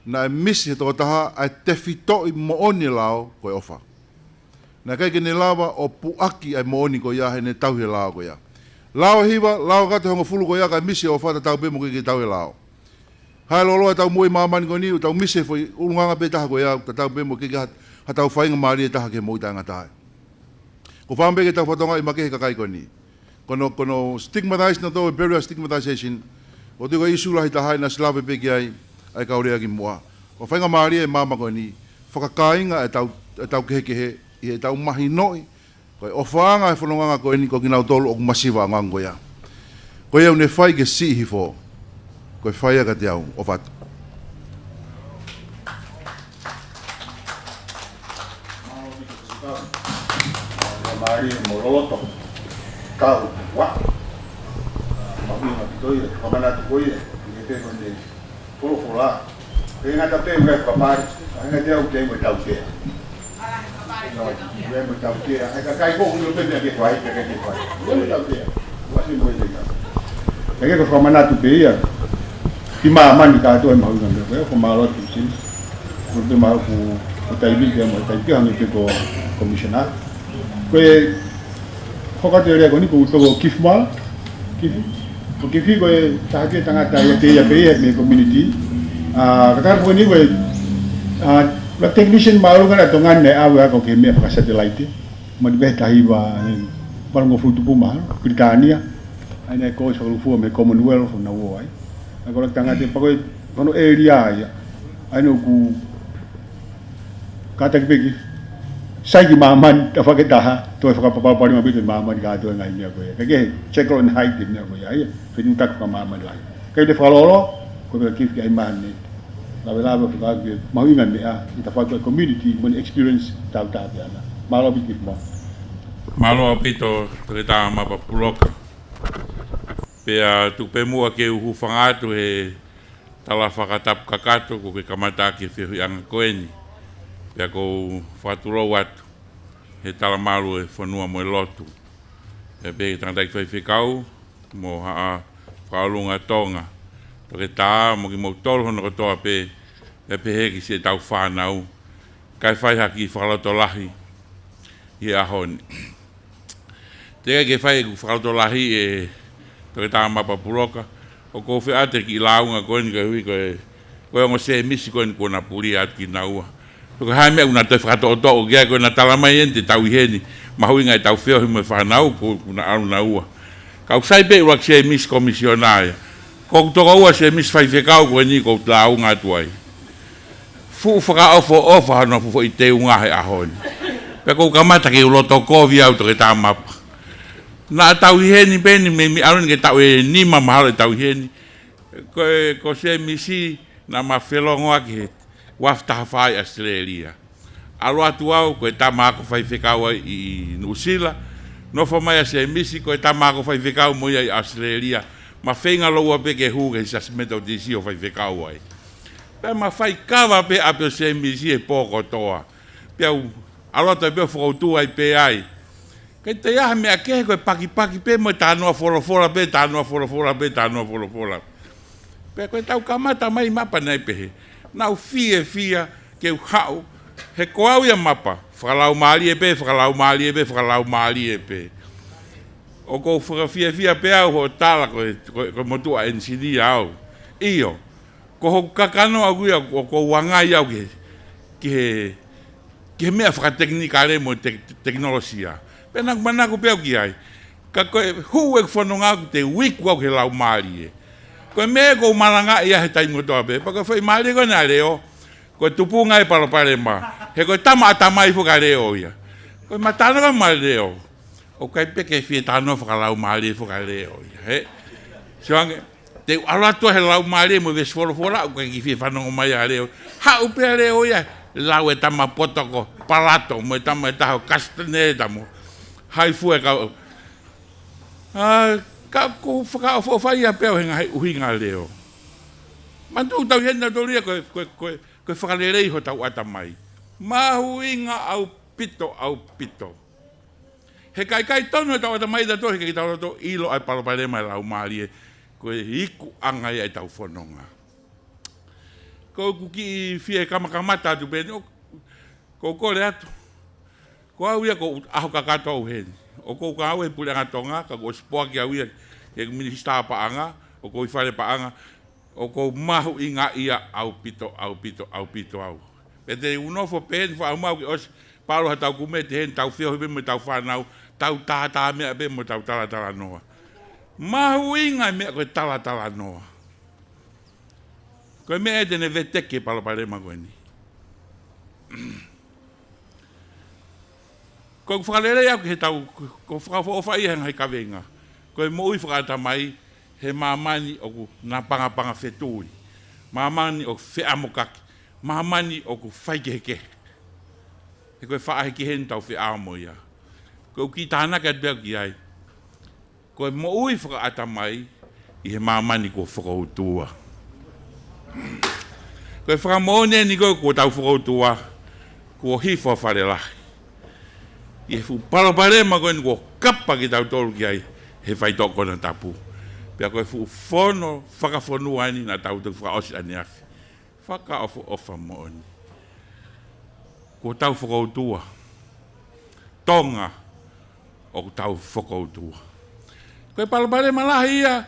Naʻe misi he tokotaha ʻa e tefitoʻi moʻoni e lao ko e ʻofa. Naʻe ʻikai ke ne lava ʻo puʻaki ʻa e moʻoni ko ia heʻene tauhi e lao ko ia. Lao ʻe hiva, lao ʻe hongofulu ko ia kae misi e ʻofa, tatau pē mo e ʻikai ke tauhi e lao. Hae loloa ʻetau moʻui ʻi māmani ko eni, ʻoku tau misi e foʻi ʻulungaanga pē taha ko ia, ʻoku tatau pē mo e ʻikai ke ha, haʻatau faingamālie taha ki he moʻui taʻengata. ʻOku ou fakaʻamu pē ke tau fakatokangaʻi makehe e kakai ko eni. Ko hono, ko hono stigmatize, naʻe tō e barrier stigmatization. ʻOku ou tui ko e issue lahi taha ia naʻa siʻi lave pē ki ai ʻa e kau lea kimuʻa. ʻOku faingamālie e maama ko eni, fakakāinga ʻetau, ʻetau kehekehe, ʻi heʻetau mahinoʻi ko e ʻofaʻanga e fonongaʻanga ko eni ko kinautolu ʻoku masiva ʻa e ʻulungaanga ko ia. Ko ia ʻoku ne fai ke siʻi hifo, ko e fai ia kiate au. ʻOfa atu. Mālō ʻaupito. Mālō mo loloto. Kau, wa. Mahuʻinga ʻaupito ia, fakamanatu ko ia. Ia te ko ne Folofola. Ko e ngata pē ʻoku ʻi ai e papali, ʻa e ngata ʻoku ʻi ai mo e tautea. ʻIo, ʻi ai mo e tautea. ʻA e kakai ko ē ʻoku ʻilo pē meʻa ke fai, pea ke fai. ʻI ai mo e tautea. Ua se mo e tautea. Ka ke ko e fakamanatu pē ia ki māmani kātoa e mahuʻinga meʻa ko ē, ʻoku ou mālō atu Sims. Ko e pē maʻu ko e taimi pē mo e taimi pē hangē pē ko e commissioner. Ko e Hoko atu e lea ko eni ko e toko Kifi Mala. Kifi. Ko Kifi ko e taha pē tangata ia pē ia pē ia mei he community. ʻA, ka tala ko eni ko e, ʻa, la technician māʻolunga ʻa Tonga ni naʻe ʻave ʻo ako ki he meʻa fakasatelaite. Mali pē tahi va, ʻe, valungofulu tupu mahalo, Pilitānia. ʻA ia naʻe ko e fakalūkufua mei he Commonwealth ʻo naua ai. ʻA ko la tangata pē ko e, ko hono ʻēlia ia. ʻA ia naʻa ku kātaki pē ke sai ki māmani, tafaʻaki taha, toe fakapapauʻi maʻu pē ʻe māmani kātoa e ngaahi meʻa ko ia. Ka ke check on height e meʻa ko ia, ia. Fetuʻutaki fakamāmani lahi. Ka ʻi he fakalōloa, ko e meʻa Kifi ki ai mane. Lavelave faka ke mahuʻinga meʻa, ʻi he tafaʻaki ko e community, mo e experience, tau tā pē ana. Mālō ʻaupito Kifi Mala. Mālō ʻaupito, Toketā Mapa Puloka. Pea tuku pē muʻa ke u hūfanga atu he tala fakatapu kakato, kuo ke kamata ʻaki e feohiʻanga ko eni. Pea ʻoku ou fakatulou atu he talamalu e fonua mo e lotu. Pea pehē ki he tangataʻeiki faifekau, mo Haʻa Fakaʻolunga Tonga, Toketā, mo kimoutolu hono kotoa pē, pea pehē ki siʻetau fānau, kae fai ha kiʻi fakalotolahi ʻi he ʻaho ni. Teʻeki ke fai ʻeku fakalotolahi ʻe Toketā Mapa Puloka, ʻoku ou fie ʻoatu e kiʻi lāunga ko eni koeʻuhi ko e, ko e ongo Sēmisi ko eni kuo na pulia atu kinaua. Ko e hā e meʻa ʻoku na toe fakatoʻotoʻo ki ai, ko ʻena tala mai eni te tau ʻi heni, mahuʻinga ʻetau feohi mo e fānau, ko, kuo na ʻalu naua. Ka ʻoku sai pē ʻuluaki Sēmisi Komisiona ia. Ko ʻeku tokoua Sēmisi Faifekau ko eni ʻoku ou lāunga atu ai. Fuʻu fakaʻofoʻofa hono fuʻu foʻi teunga he ʻaho ni. Pea ʻoku ou kamata ke u loto kovi au Toketā Mapa. Naʻa tau ʻi heni pē eni mei, mei ʻalu eni ki he taʻu ʻe nima mahalo ʻetau ʻi heni. Ko e, ko Sēmisi naʻa ma felongoaki he uaafe taha fā ʻi ʻAositelēlia. ʻAlu atu au, ko e tama ako faifekau ai ʻi Nuʻusila. Nofo mai ʻa Sēmisi, ko e tama ako faifekau mo ia ʻi ʻAositelēlia. Ma feinga lōua pē ke hū ki he Siasi Metotisi ʻo faifekau ai. Pea ma fai kava pē ʻapi ʻo Sēmisi he pō kotoa. Pea u ʻalu atu ai pē ʻo fokoutua ai pē ai. Kae toe ʻi ai ha meʻa kehe ko e pakipaki pē mo e talanoa folofola pē, talanoa folofola pē, talanoa folofola. Pea ko ʻetau kamata mai Mapa naʻe pehē. Naʻa ku fiefia ke u haʻu, he ko au ia Mapa, fakalaumālie pē, fakalaumālie pē, fakalaumālie pē. ʻOku ou fakafiefia pē au hoʻo tala ko e, ko e, ko e motuʻa ʻenisinia au. ʻIo, ko hoku kakano ʻaʻaku ia, ʻoku ou angai au ki he, ki he, ki he meʻa fakatekinikale mo e tek-, tekinolosia. Pea naʻa ku manako pē au ki ai. Ka ko e hū ʻeku fononga ʻoku te u iku au ki he laumālie. Ko e meʻa ʻoku ou malangaʻi ia he taimi kotoa pē. Pea ko e foʻi mālie ko ena ʻa Leo. Ko e tupunga e palopalema. He ko e tama ʻatamai foki ʻa Leo ia. Ko e matana ka ma Leo. ʻOku ʻikai pē ke fie talanoa fakalaumālie foki ʻa Leo ia, hē? Sio ange, te u ʻalu atu he laumālie mo e veesi folofola, ʻoku ʻikai ke fie fanongo mai ʻa Leo. Haʻu pē ʻa Leo ia, lau e tama poto ko Palato, mo e tama ʻe taha ko Kasiteneta mo. Hai fua e kau. ʻA, ka ʻoku ou fakaʻofoʻofa ia pē au he ngaahi ʻuhinga ʻa Leo. Manatuʻi ʻoku tau ʻi heni tautolu ia ko e, ko e, ko e, ko e fakalelei hotau ʻatamai. Mahuʻinga ʻaupito, ʻaupito. He ʻikai, ʻikai tonu ʻetau ʻatamai tautolu, he ʻikai tau loto ʻilo ʻa e palopalema ʻa e laumālie, ko e ikuʻanga ia ʻetau fononga. Ko ʻeku kiʻi fie kamakamata atu pē eni, ʻo, ʻoku ou kole atu. Ko au ia ʻoku ou ʻaho kakato au heni. ʻOku ou kau he Puleʻanga Tonga, ka kuo ʻosi poaki au ia, he minisitā paʻanga, ʻoku ou ʻi fale paʻanga, ʻOku ou mahuʻingaʻia ʻaupito, ʻaupito, ʻaupito au. Pea te u nofo pē heni, faʻa mau ke ʻosi, palo ha tau kumete heni, tau feohi pē mo ʻetau fānau, tau tātā meʻa pē mo ʻetau talatalanoa. Mahuʻinga e meʻa ko e talatalanoa. Ko e meʻa ia te ne veteki e palopalema ko eni. Ko ʻeku fakalelei au ki he tau, ko e fakaʻofoʻofa ia he ngaahi kaveinga. Ko e moʻui fakaʻatamai he māmani ʻoku napangapanga fetui. Māmani ʻoku feʻamokaki. Māmani ʻoku faikehekehe. He ko e faʻahi kehe eni ʻoku tau feʻao mo ia. Ko ʻeku kiʻi tānaki atu pē au ki ai. Ko e moʻui fakaʻatamai ʻi he māmani kuo fokoutua. Ko e fakamoʻoni eni ko ē kuo tau fokoutua, kuo hifo ʻa Falelahi. ʻI he fuʻu palopalema ko eni kuo kapa kitautolu ki ai he faitoʻo konatapu. Pea ko e fuʻu fono fakafonua eni naʻa tau toki fakaʻosi ʻaneafi. Fakaʻofoʻofa moʻoni. Kuo tau fokoutua. Tonga, ʻoku tau fokoutua. Ko e palopalema lahi ia,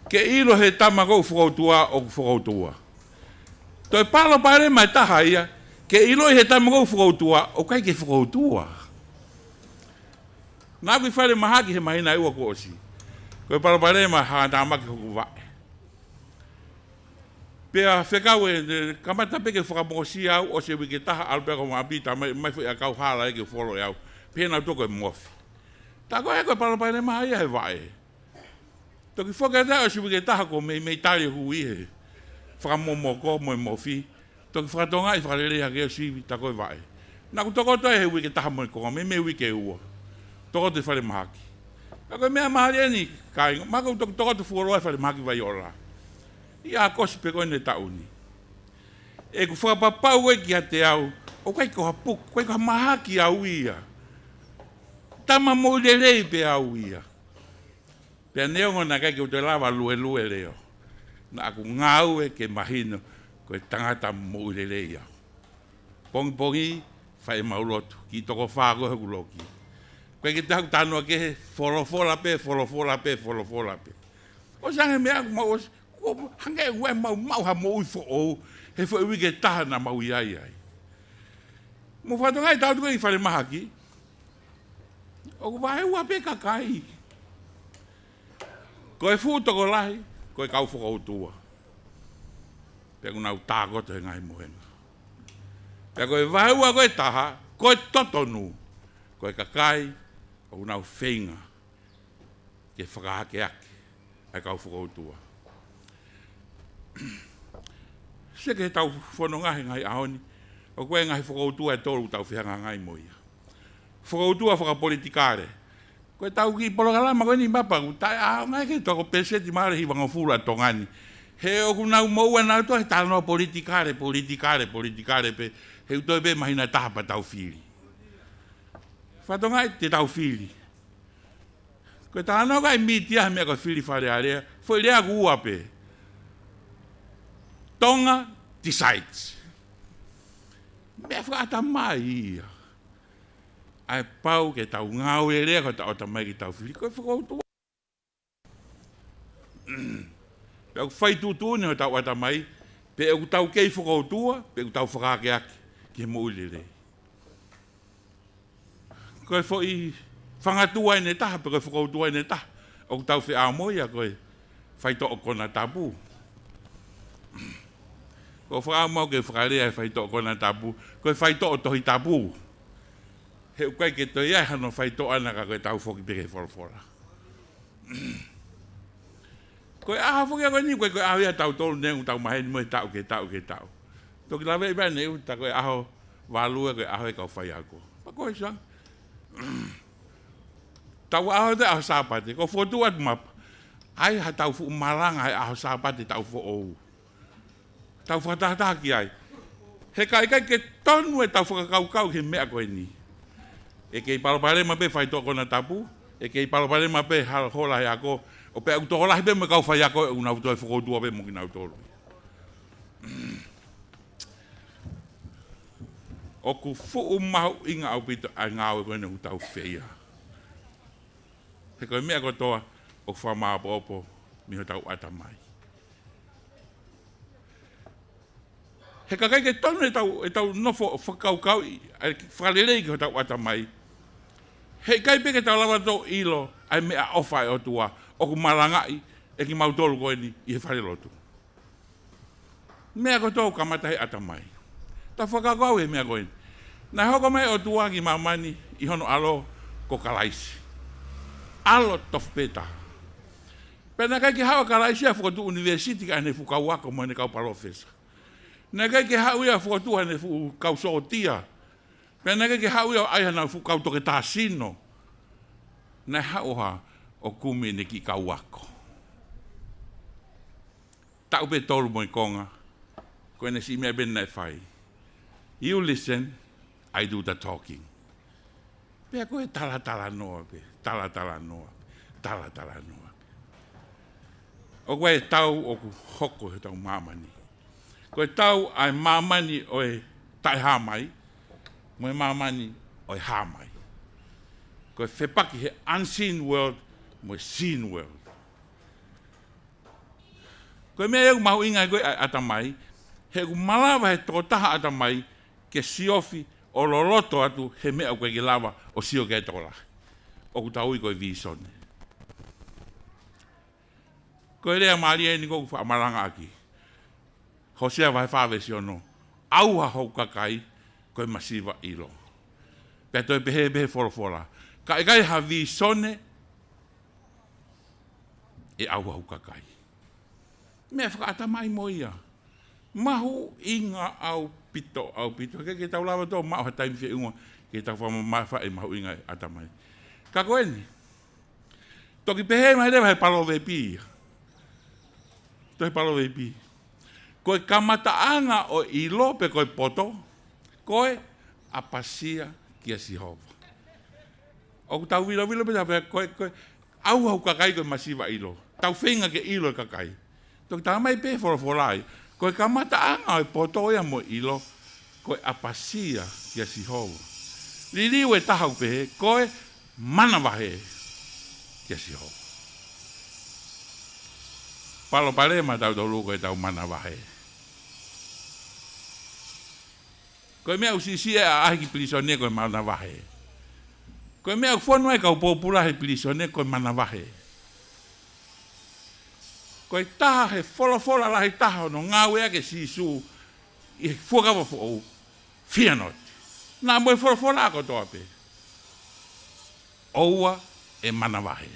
ke ʻilo he tama ʻoku fokoutua, ʻoku fokoutua. Toe palopalema ʻe taha ia, ke ʻilo he tama ʻoku fokoutua, ʻoku ʻikai ke fokoutua. Naʻa ku ʻi falemahaki he māhina ʻe ua kuo ʻosi. Ko e palopalema hangatāmaki hoku vaʻe. Pea fekau ē, ne kamata pē ke fakamosia au, ʻosi e uike ʻe taha, ʻalu pē au ki Maʻa Pita, mai, mai foʻi ʻakau hala ē ke folo ʻe au. Pea nau toko e mofi. Tā ko ē ko e palopalema ia he vaʻe. Toki foki atu ʻosi e uike ʻe taha kuo meimei tali e hui he fakamomoko mo e mofi. Toki fakatongaʻi fakalelei hake ʻo sivi tā ko e vaʻe. Naʻa ku tokoto he uike ʻe taha mo e konga, meimei uike ʻe ua. Tokoto he falemahaki. Ka ko e meʻa mālie eni, kāinga, ma ko u toki tokoto fuoloa he falemahaki Vaiola. ʻI ʻAokosi pē ko eni e taʻu ni. ʻEku fakapapau ē kiate au, ʻoku ʻikai ko ha puku, ʻoku ʻikai ko ha mahaki au ia. Tama moʻui lelei pē au ia. Pea neongo naʻe ʻikai ke u toe lava luelue leʻo. Naʻa ku ngāue ke mahino, ko e tangata moʻui lelei au. Pongipongi, fai ʻemau lotu, kiʻi toko fā ko ē hoku loki. ʻOku ʻikai ke toe haʻaku talanoa kehe, folofola pē, folofola pē, folofola pē. ʻOsi ange e meʻa, mau ʻosi, ko hangē ʻoku ʻi ai ʻemau maʻu ha moʻui foʻou, he foʻi uike ʻe taha naʻa mau ʻi ai ai. Mou fakatonga e tau tuku ʻi falemahaki, ʻoku vaeua pē kakai. Ko e fuʻu tokolahi, ko e kau fokoutua. Pea ʻoku nau tākoto he ngaahi mohenga. Pea ko e vaeua ko ē ʻe taha, ko e totonu, ko e kakai, ʻoku nau feinga ke fakaakeake ʻa e kau fokoutua. Sio ki he tau fononga he ngaahi ʻaho ni, ʻoku ʻi ai e ngaahi fokoutua ʻe tolu ʻoku tau fehangahangai mo ia. Fokoutua fakapolitikale. Ko e tau kiʻi polokalama ko eni mapa, ʻoku taʻeʻaonga ke toko peseti mālie hivangofulu ʻa Tonga ni. He ʻoku nau moʻua nautolu he talanoa politikale, politikale, politikale pē, he ʻoku toe pē māhina ʻe taha pea tau fili. Fakatonga ē te tau fili. Ko e talanoa ko ē ʻa e mītia he meʻa ko e fili Fale Alea, foʻi lea ʻoku ua pē. Tonga decides. Meʻa fakaʻatamai ia. ʻA e pau ke tau ngāue lelei ko ʻetau ʻatamai ke tau fili, ko e fokoutua. Pea ʻoku fai tuʻutuʻuni hotau ʻatamai, pe ʻoku tau kei fokoutua, pe ʻoku tau fakaakeake ki he moʻui lelei. Ko e foʻi fangatua eni ʻe taha, pe ko e fokoutua eni ʻe taha ʻoku tau feʻao mo ia ko e faitoʻo konatapu. Ko e fakaʻamu au ke fakalea e faitoʻo konatapu, ko e faitoʻo Tohi Tapu. He ʻoku ʻikai ke toe ʻi ai hano faitoʻo ʻana ka ko e tau foki pē ki he folofola. Ko e ʻaho foki ia ko eni, ko e, ko e ʻaho ia ʻa tautolu neongo ʻetau maheni mo e taʻu ki he taʻu ki he taʻu. Toki laveʻi pē ʻaneuhu tā ko e ʻaho valu ē ko e ʻaho ʻo e kau faiako. Pea ko e sang. Tau ʻaho ʻe taha ʻaho Sāpate, ko e fotu atu mapa. ʻAi ha tau fuʻu malanga he ʻaho Sāpate taʻu foʻou. Tau fakatahataha ki ai. He ka ʻikai ke tonu ʻetau fakakaukau ki he meʻa ko eni. ʻE kei palopalema pē faitoʻo konatapu, ʻe kei palopalema pē halahola he ako, ʻo pea ʻoku tokolahi pē mo e kau faiako ʻoku nau toe fokoutua pē mo kinautolu. ʻOku fuʻu mahuʻinga ʻaupito ʻa e ngāue ko eni ʻoku tau feia. He ko e meʻa kotoa ʻoku fakamāʻopoʻopo mei hotau ʻatamai. He ka ʻikai ke tonu ʻetau, ʻetau nofo fakakaukauʻi, ʻa e fakalelei ki hotau ʻatamai, he ʻikai pē ke tau lava ʻo ʻilo ʻa e meʻaʻofa ʻa e ʻOtua ʻoku malangaʻi ʻe kimautolu ko eni ʻi he falelotu. Meʻa kotoa ʻoku kamata he ʻatamai. Tau fakakaukau he meʻa ko eni. Naʻe hoko mai e ʻOtua ki māmani ʻi hono ʻAlo ko Kalaisi. ʻAlo tofu pē taha. Pea naʻe ʻikai ke haʻu ʻa Kalaisi ia ʻo fokotuʻu ʻunivēsiti kae ʻi ai ʻene fuʻu kau ako mo ʻene kau palōfesa. Naʻe ʻikai ke haʻu ia ʻo fokotuʻu haʻane fuʻu kau sōtia. Pea naʻe ʻikai ke haʻu ia ʻo ʻai haʻane fuʻu kau toketā sino. Naʻe haʻu ʻo hā? ʻO kumi ʻene kiʻi kau ako. Taʻu pē ʻe tolu mo e konga, ko ʻene siʻi meʻa pē naʻe fai. You listen, I do the talking. Pea ko e talatalanoa pē, talatalanoa pē, talatalanoa pē. ʻOku ʻi ai e tau ʻoku hoko he tau māmani. Ko e tau ʻa e māmani ʻo e taʻehāmai, mo e māmani ʻo e hāmai. Ko e fepaki he unseen world mo e seen world. Ko e meʻa ia ʻoku mahuʻinga ai ko ē ʻa e ʻatamai, he ʻoku malava he tokotaha ʻatamai ke siofi ʻo loloto atu he meʻa ʻoku ʻikai ke lava ʻo sio ki ai e tokolahi. ʻOku tau ui ko e vīsone. Ko e lea mālie eni ʻoku faʻa malangaʻaki. Hōsea vahe fā veesi ono. ʻAuha hoku kakai, ko e masiva ʻilo. Pea toe pehē pē he folofola. Ka ʻikai ha vīsone, ʻe ʻauha hoku kakai. Meʻa fakaʻatamai mo ia. Mahuʻinga ʻaupito, ʻaupito. He ʻikai ke tau lava ʻo maʻu ha taimi feʻunga ke tau fakamamafaʻi e mahuʻinga ʻa e ʻatamai. Ka ko eni. Toki pehē mai leva he Palōvepi ia. Tohi Palōvepi. Ko e kamataʻanga ʻo e ʻilo pe ko e poto, ko e ʻapasia kia Sihova. ʻOku tau vilovilo pē tau pehē, ko e, ko e ʻauha hoku kakai ko e masiva ʻilo. Tau feinga ke ʻilo e kakai. Toki talamai pē he folofola ai, ko e kamataʻanga ʻo e poto ia mo e ʻilo, ko e ʻapasia kia Sihova. Liliu e taha ʻo pehē, ko e manavahē kia Sihova. Palopalema ʻatautolu ko ʻetau manavahē. Ko e meʻa ʻoku siʻisiʻi e ʻaʻahi ki pilīsone ko e manavahē. Ko e meʻa ʻoku fonu ai e kau pōpula he pilīsone ko e manavahē. Ko e taha he folofola lahi taha hono ngāueʻaki ʻe Sīsū ʻi he Fuakava Foʻou, fear not. Naʻa mo e folofola kotoa pē. ʻOua ʻe manavahē.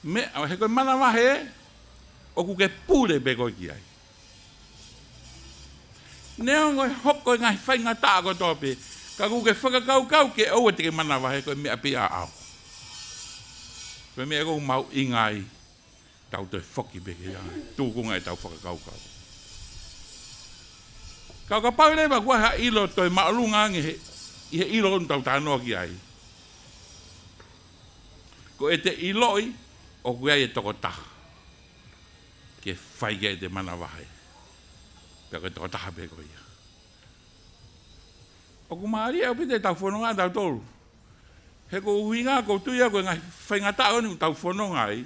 Meʻa, he ko e manavahē, ʻoku ke pule pē koe ki ai. Neongo ʻe hoko e ngaahi faingataʻa kotoa pē, ka ʻoku ke fakakaukau ke ʻoua te ke manavahē, ko e meʻa pē ia ʻaʻau. Ko e meʻa ʻoku mahuʻinga ai, tau toe foki pē ki ai, tūkunga ʻetau fakakaukau. Ka ʻo kapau leva ʻoku ʻi ai ha ʻilo toe māʻolunga ange he, ʻi he ʻilo ʻoku tau talanoa ki ai. Ko ʻete ʻiloʻi, ʻoku ʻi ai e tokotaha ke fai ki ai ʻete manavahē. Pea ko e tokotaha pē ko ia. ʻOku mālie ʻaupito ʻetau fononga ʻatautolu. He ko e ʻuhinga ʻoku ou tui au ko e ngaahi faingataʻa ʻoku tau fononga ai,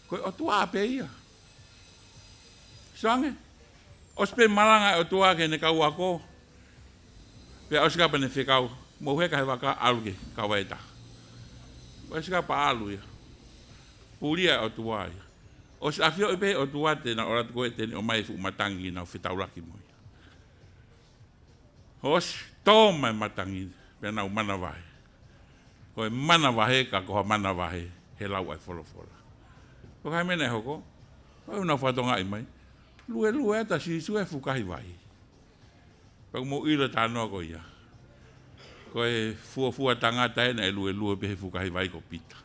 ko e ʻOtua pē ia. Sio ange, ʻosi pē malanga e ʻOtua ki heʻene kau ako. Pea ʻosi kapau ʻene fekau, mou heka he vaka ʻalu ki he kava ʻe taha. ʻOsi kapau ʻalu ia. Puli ʻa e ʻOtua ia. ʻOsi ʻafioʻi pē ʻe he ʻOtua te nau ʻalu atu ko ē te ne ʻomai e fuʻu matangi ke nau fetaulaki mo ia. ʻOsi tō mai e matangi, pea nau manavahē. Ko e manavahē, ka ko ha manavahē, he lau ʻa e folofola. Ko e hā e meʻa naʻe hoko? Ko e ʻuhinga naʻa nau fakatokangaʻi mai. Luelue atu ʻa Sīsū he fukahi vai. Pea ʻoku mou ʻilo e talanoa ko ia. Ko e fuofua tangata ē naʻe luelue pē he fukahi vai ko Pita.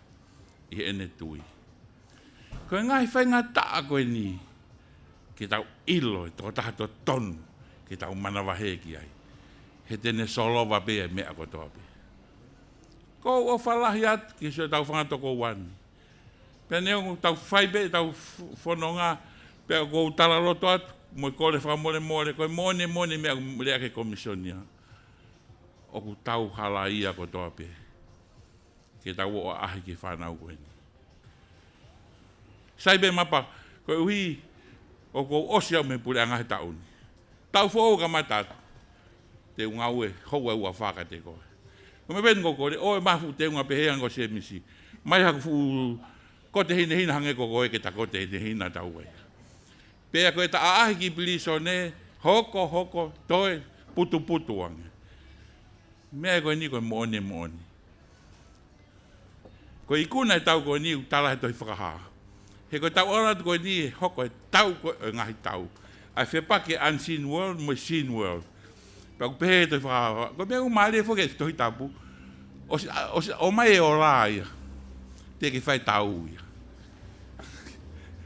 ʻI heʻene tui. Ko e ngaahi faingataʻa ko eni, ke tau ʻilo e tokotaha totonu, ke tau manavahē ki ai. He te ne solova pē e meʻa kotoa pē. Ko e ʻofa lahi atu ki siʻotau fanga tokoua ni. Pea neongo ʻoku tau fai pē ʻetau f-, fononga, pea ʻoku ou talaloto atu, mo e kole fakamolemole, ko e moʻoni, moʻoni e meʻa ʻoku lea ki ai e Komisiona. ʻOku tau halaia kotoa pē. Ke tau ō ʻo ʻaʻahi ki he fānau ko eni. Sai pē mapa, koeʻuhi ʻoku ou ʻosi au mei he puleʻanga he taʻu ni. Taʻu foʻou kamata atu. Te u ngāue houa ʻe ua fā kiate koe. Ko e meʻa pē eni ko e kole, ʻoua ʻe mafu te u ngā pehē ange ko Sēmisi. Mai haku fuʻu kote hinehina hangē ko koe ke ta kote hinehina taua ia. Pea ko e ta ʻaʻahi ki pilīsone, hoko, hoko, toe, putuputu ange. Meʻa ko eni ko e moʻoni, moʻoni. Ko e ikuna e tau ko eni ʻoku tala he tohi Fakahā. He ko e tau ʻalu atu ko eni ʻe hoko e tau ko e ngaahi tau. ʻA e fepaki e unseen world mo e seen world. Pea ʻoku pehē he tohi Fakahā. Ko e meʻa ʻoku mālie foki he Tohi Tapu. ʻOsi, ʻosi, ʻomai e ola ia. Te ke fai tau ia.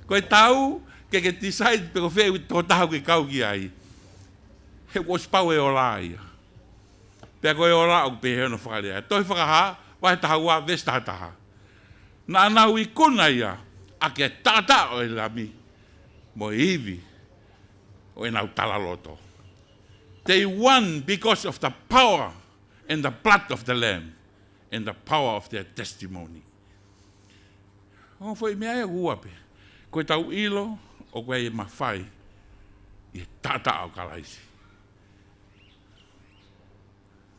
Ko e tau, ke ke decide pe ko fē ʻoku tokotaha ke kau ki ai. He ʻoku ʻosi pau e ola ia. Pea ko e ola ʻoku pehē hono fakalea. Tohi Fakahā, vahe taha ua, veesi taha taha. Naʻa nau ikuna ia, ʻaki e taʻataʻa ʻo e Lami, mo e ivi ʻo ʻenau talaloto. They won because of the power and the blood of the Lamb and the power of their testimony. ʻO foʻi meʻa ia ʻoku ua pē. Ko e tau ʻilo, ʻoku ʻi ai e mafai, ʻi he taʻataʻa ʻo Kalaisi.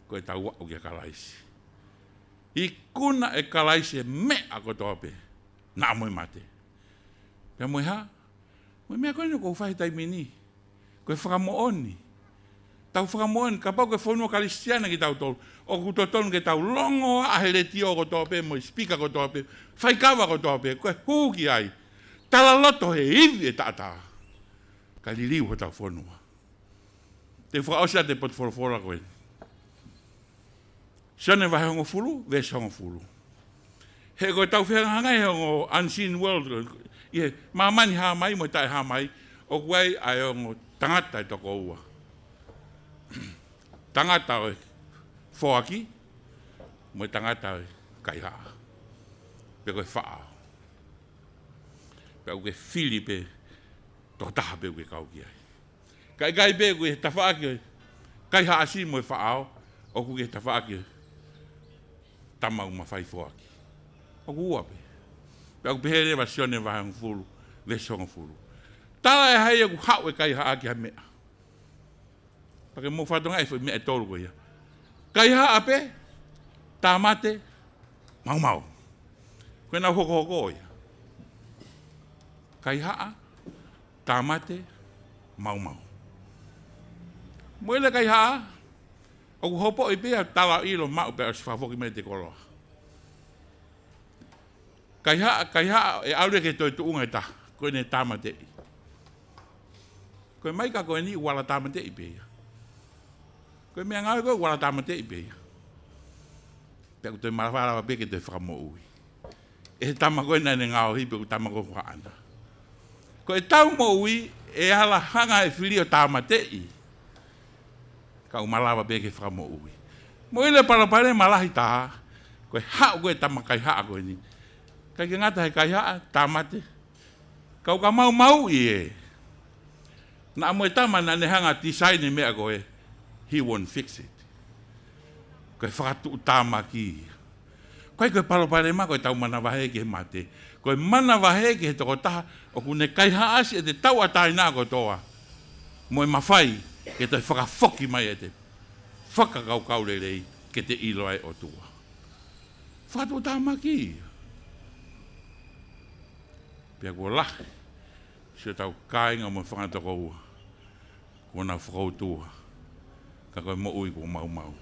Ko e tau aʻu kia Kalaisi. Ikuna ʻe Kalaisi e meʻa kotoa pē. Naʻa mo e mate. Pea mo e hā? Mo e meʻa ko eni ʻoku ou fai he taimi ni. Ko e fakamoʻoni. Tau fakamoʻoni, kapau ko e fonua Kalisitiane kitautolu. ʻOku totonu ke tau longoaʻa he letiō kotoa pē, mo e sipika kotoa pē, faikava kotoa pē, ko e hū ki ai. Talaloto he ivi e taʻataʻa. Ka liliu hotau fonua. Te u fakaʻosi atu e potu folofola ko eni. Sione vahe hongofulu, veesi hongofulu. He ko e tau fehangahangai he ongo unseen world, ʻi he māmani Hāmai mo e taʻe Hāmai, ʻoku ʻi ai ʻa e ongo tangata ʻe toko ua. Tangata ʻo e foaki, mo e tangata ʻo e kaihaʻa. Pe ko e faʻao. Pea ʻoku ke fili pē, tokotaha pē ʻoku ke kau ki ai. Ka ʻikai pē ʻoku ʻi he tafaʻaki ʻo e kaihaʻasi mo e faʻao, ʻoku ʻi he tafaʻaki ʻo e tama ʻoku mafai foaki. ʻOku ua pē. Pea ʻoku pehē leva Sione vahe hongofulu, veesi hongofulu. Tala ʻe hai ʻoku haʻu e kaihaʻa ki ha meʻa. Pea ke mou fatongia e foʻi meʻa ʻe tolu ko ia. Kaihaʻa pē, tāmate, maumau. Ko ʻenau hokohoko ia. Kaihaʻa, tāmate, maumau. Mo e lea kaihaʻa, ʻoku hopoʻi pē ia tala ʻilo maʻu pea ʻosi fakafoki mai ʻete koloa. Kaihaʻa, kaihaʻa, ʻe ʻalu ia ki he toe tuʻunga ʻe taha, ko ʻene tāmateʻi. Ko e maika ko eni ʻoku ala tāmateʻi pē ia. Ko e meʻangāue ko ē ʻoku ala tāmateʻi pē ia. Pea ʻoku toe malava lava pē ke toe fakamoʻui. ʻE he tama ko ē naʻa ne ngaohi pē ʻoku tama ko ē ʻoku haʻana. Ko e tau moʻui, ʻe ala hanga e fili ʻo tāmateʻi. Ka ʻoku malava pē ke fakamoʻui. Mo e lea palopalema lahi taha, ko e haʻu ko ē tama kaihaʻa ko eni. ʻIkai ke ngata he kaihaʻa, tāmate. Ka ʻoku ka maumauʻi ē. Naʻa mo e tama naʻa ne hanga ʻo design e meʻa ko ē, he won't fix it. Ko e fakatuʻutāmaki. Ko e, ko e palopalema ko e tau manavahē ki he mate. Ko e manavahē ki he tokotaha ʻoku ne kaihaʻasi ʻete tauʻatāina kotoa. Mo e mafai ke toe fakafoki mai ʻete fakakaukau lelei ke te ʻilo ai ʻOtua. Fakatuʻutāmaki. Pea kuo lahi siʻotau kāinga mo e fanga tokoua kuo nau fakautua, ka ko e moʻui kuo maumau.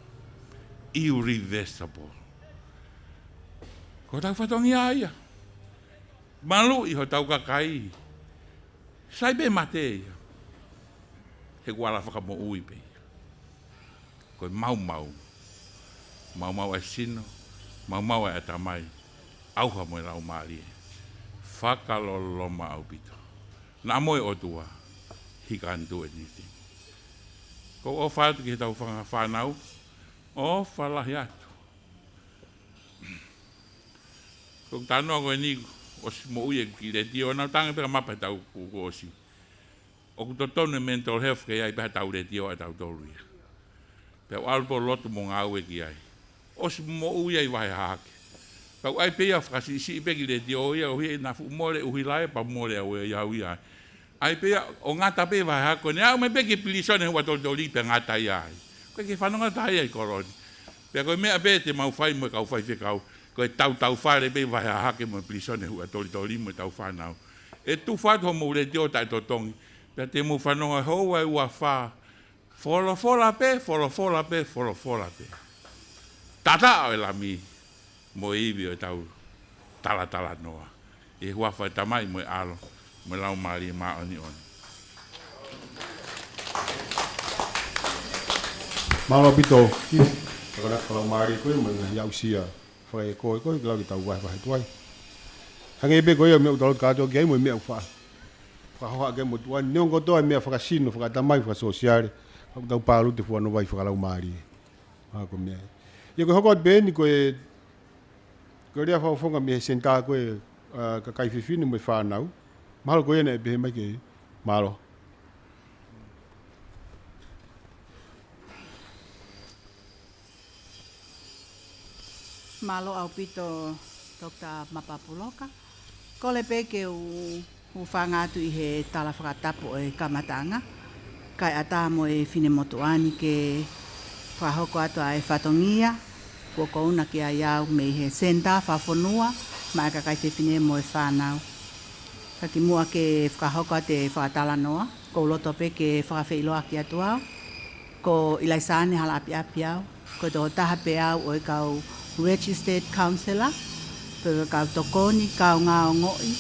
Irreversible. Ko hotau fatongia ia. Maluʻi hotau kakai. Sai pē mate ia. He kuo ala fakamoʻui pē ia. Ko e maumau. Maumau ʻa e sino, maumau ʻa e ʻatamai, ʻauha mo e laumālie. Fakaloloma ʻaupito. Naʻa mo e ʻOtua, he can do anything. Ko e ʻofa atu ki heʻetau fanga fānau, ʻofa lahi atu. Ko e talanoa ko eni, ʻosi moʻui ʻeku kiʻi letiō, naʻa ku tangi pē ka mapa he taʻu kuo ʻosi. ʻOku totonu e mental health ke ʻi ai pē haʻatau letiō ʻatautolu ia. Pea u ʻalu pē ʻo lotu mo ngāue ki ai. ʻOsi moʻui ai vahe hahake. Kau ʻai pē ia fakasiʻisiʻi pē ki he letiō ia, ʻo hangē naʻa fuʻu mole ʻuhila ia pea mole au ia, au ia. ʻAi pē ia ʻo ngata pē vahe hahake ko eni, aʻu mai pē ki he pilīsone Huʻatolitoli pea ngata ia ai. Ko e ke fanongo taha ia ʻi kolo ni. Pea ko e meʻa pē te mau fai mo e kau faifekau, ko e tautau fale pē vahe hahake mo e pilīsone Huʻatolitoli mo e tau fānau. ʻE tufa atu homou letiō taʻetotongi, pea te mou fanongo houa ʻe ua fā, folofola pē, folofola pē, folofola pē. Taʻataʻa ʻo e Lami mo e ivi ʻo e tau talatalanoa. ʻI he huafa ʻo e Tamai mo e ʻAlo mo e Laumālie Māʻoniʻoni. Mālō ʻaupito. Fakana fakalaumālie koe mo e ngaahi aʻusia fakaeko ko ē ke lau ke tau vahevahe atu ai. Hangē pē ko ia meʻa ʻoku tau loto kātoa ki ai mo e meʻa ʻoku fa-, fakahoha ʻaki e motuʻa ni. Neongo kotoa e meʻa fakasino, fakatamai, fakasōsiale, ka ʻoku tau pālute fuanoa vai fakalaumālie. ʻA ko e meʻa. ʻIo, ko e hoko atu pē eni ko e, ko e lea fakafofonga mei he senitā ko ē, ʻa, kakai fefine mo e fānau. Mahalo ko ia naʻe pehē mai ke, mālō. Mālō ʻaupito, Toketā Mapapuloka. Kole pē ke u hūfanga atu ʻi he tala fakatapu ʻo e kamataʻanga, kae ʻatā mo e finemotuʻa ni ke fakahoko atu ʻa e fatongia kuo kouna ki ai au mei he Senitā Fakafonua maʻa e Kakai Fefine mo e Fānau. Ka kimuʻa ke fakahoko atu e fakatalanoa, ʻoku ou loto pē ke fakafeʻiloaki atu au. Ko ʻIlaisane Halaʻapiʻapi au, ko e tokotaha pē au ʻo e kau registered counsellor, pe ko e kau tokoni kaungā ongoʻi,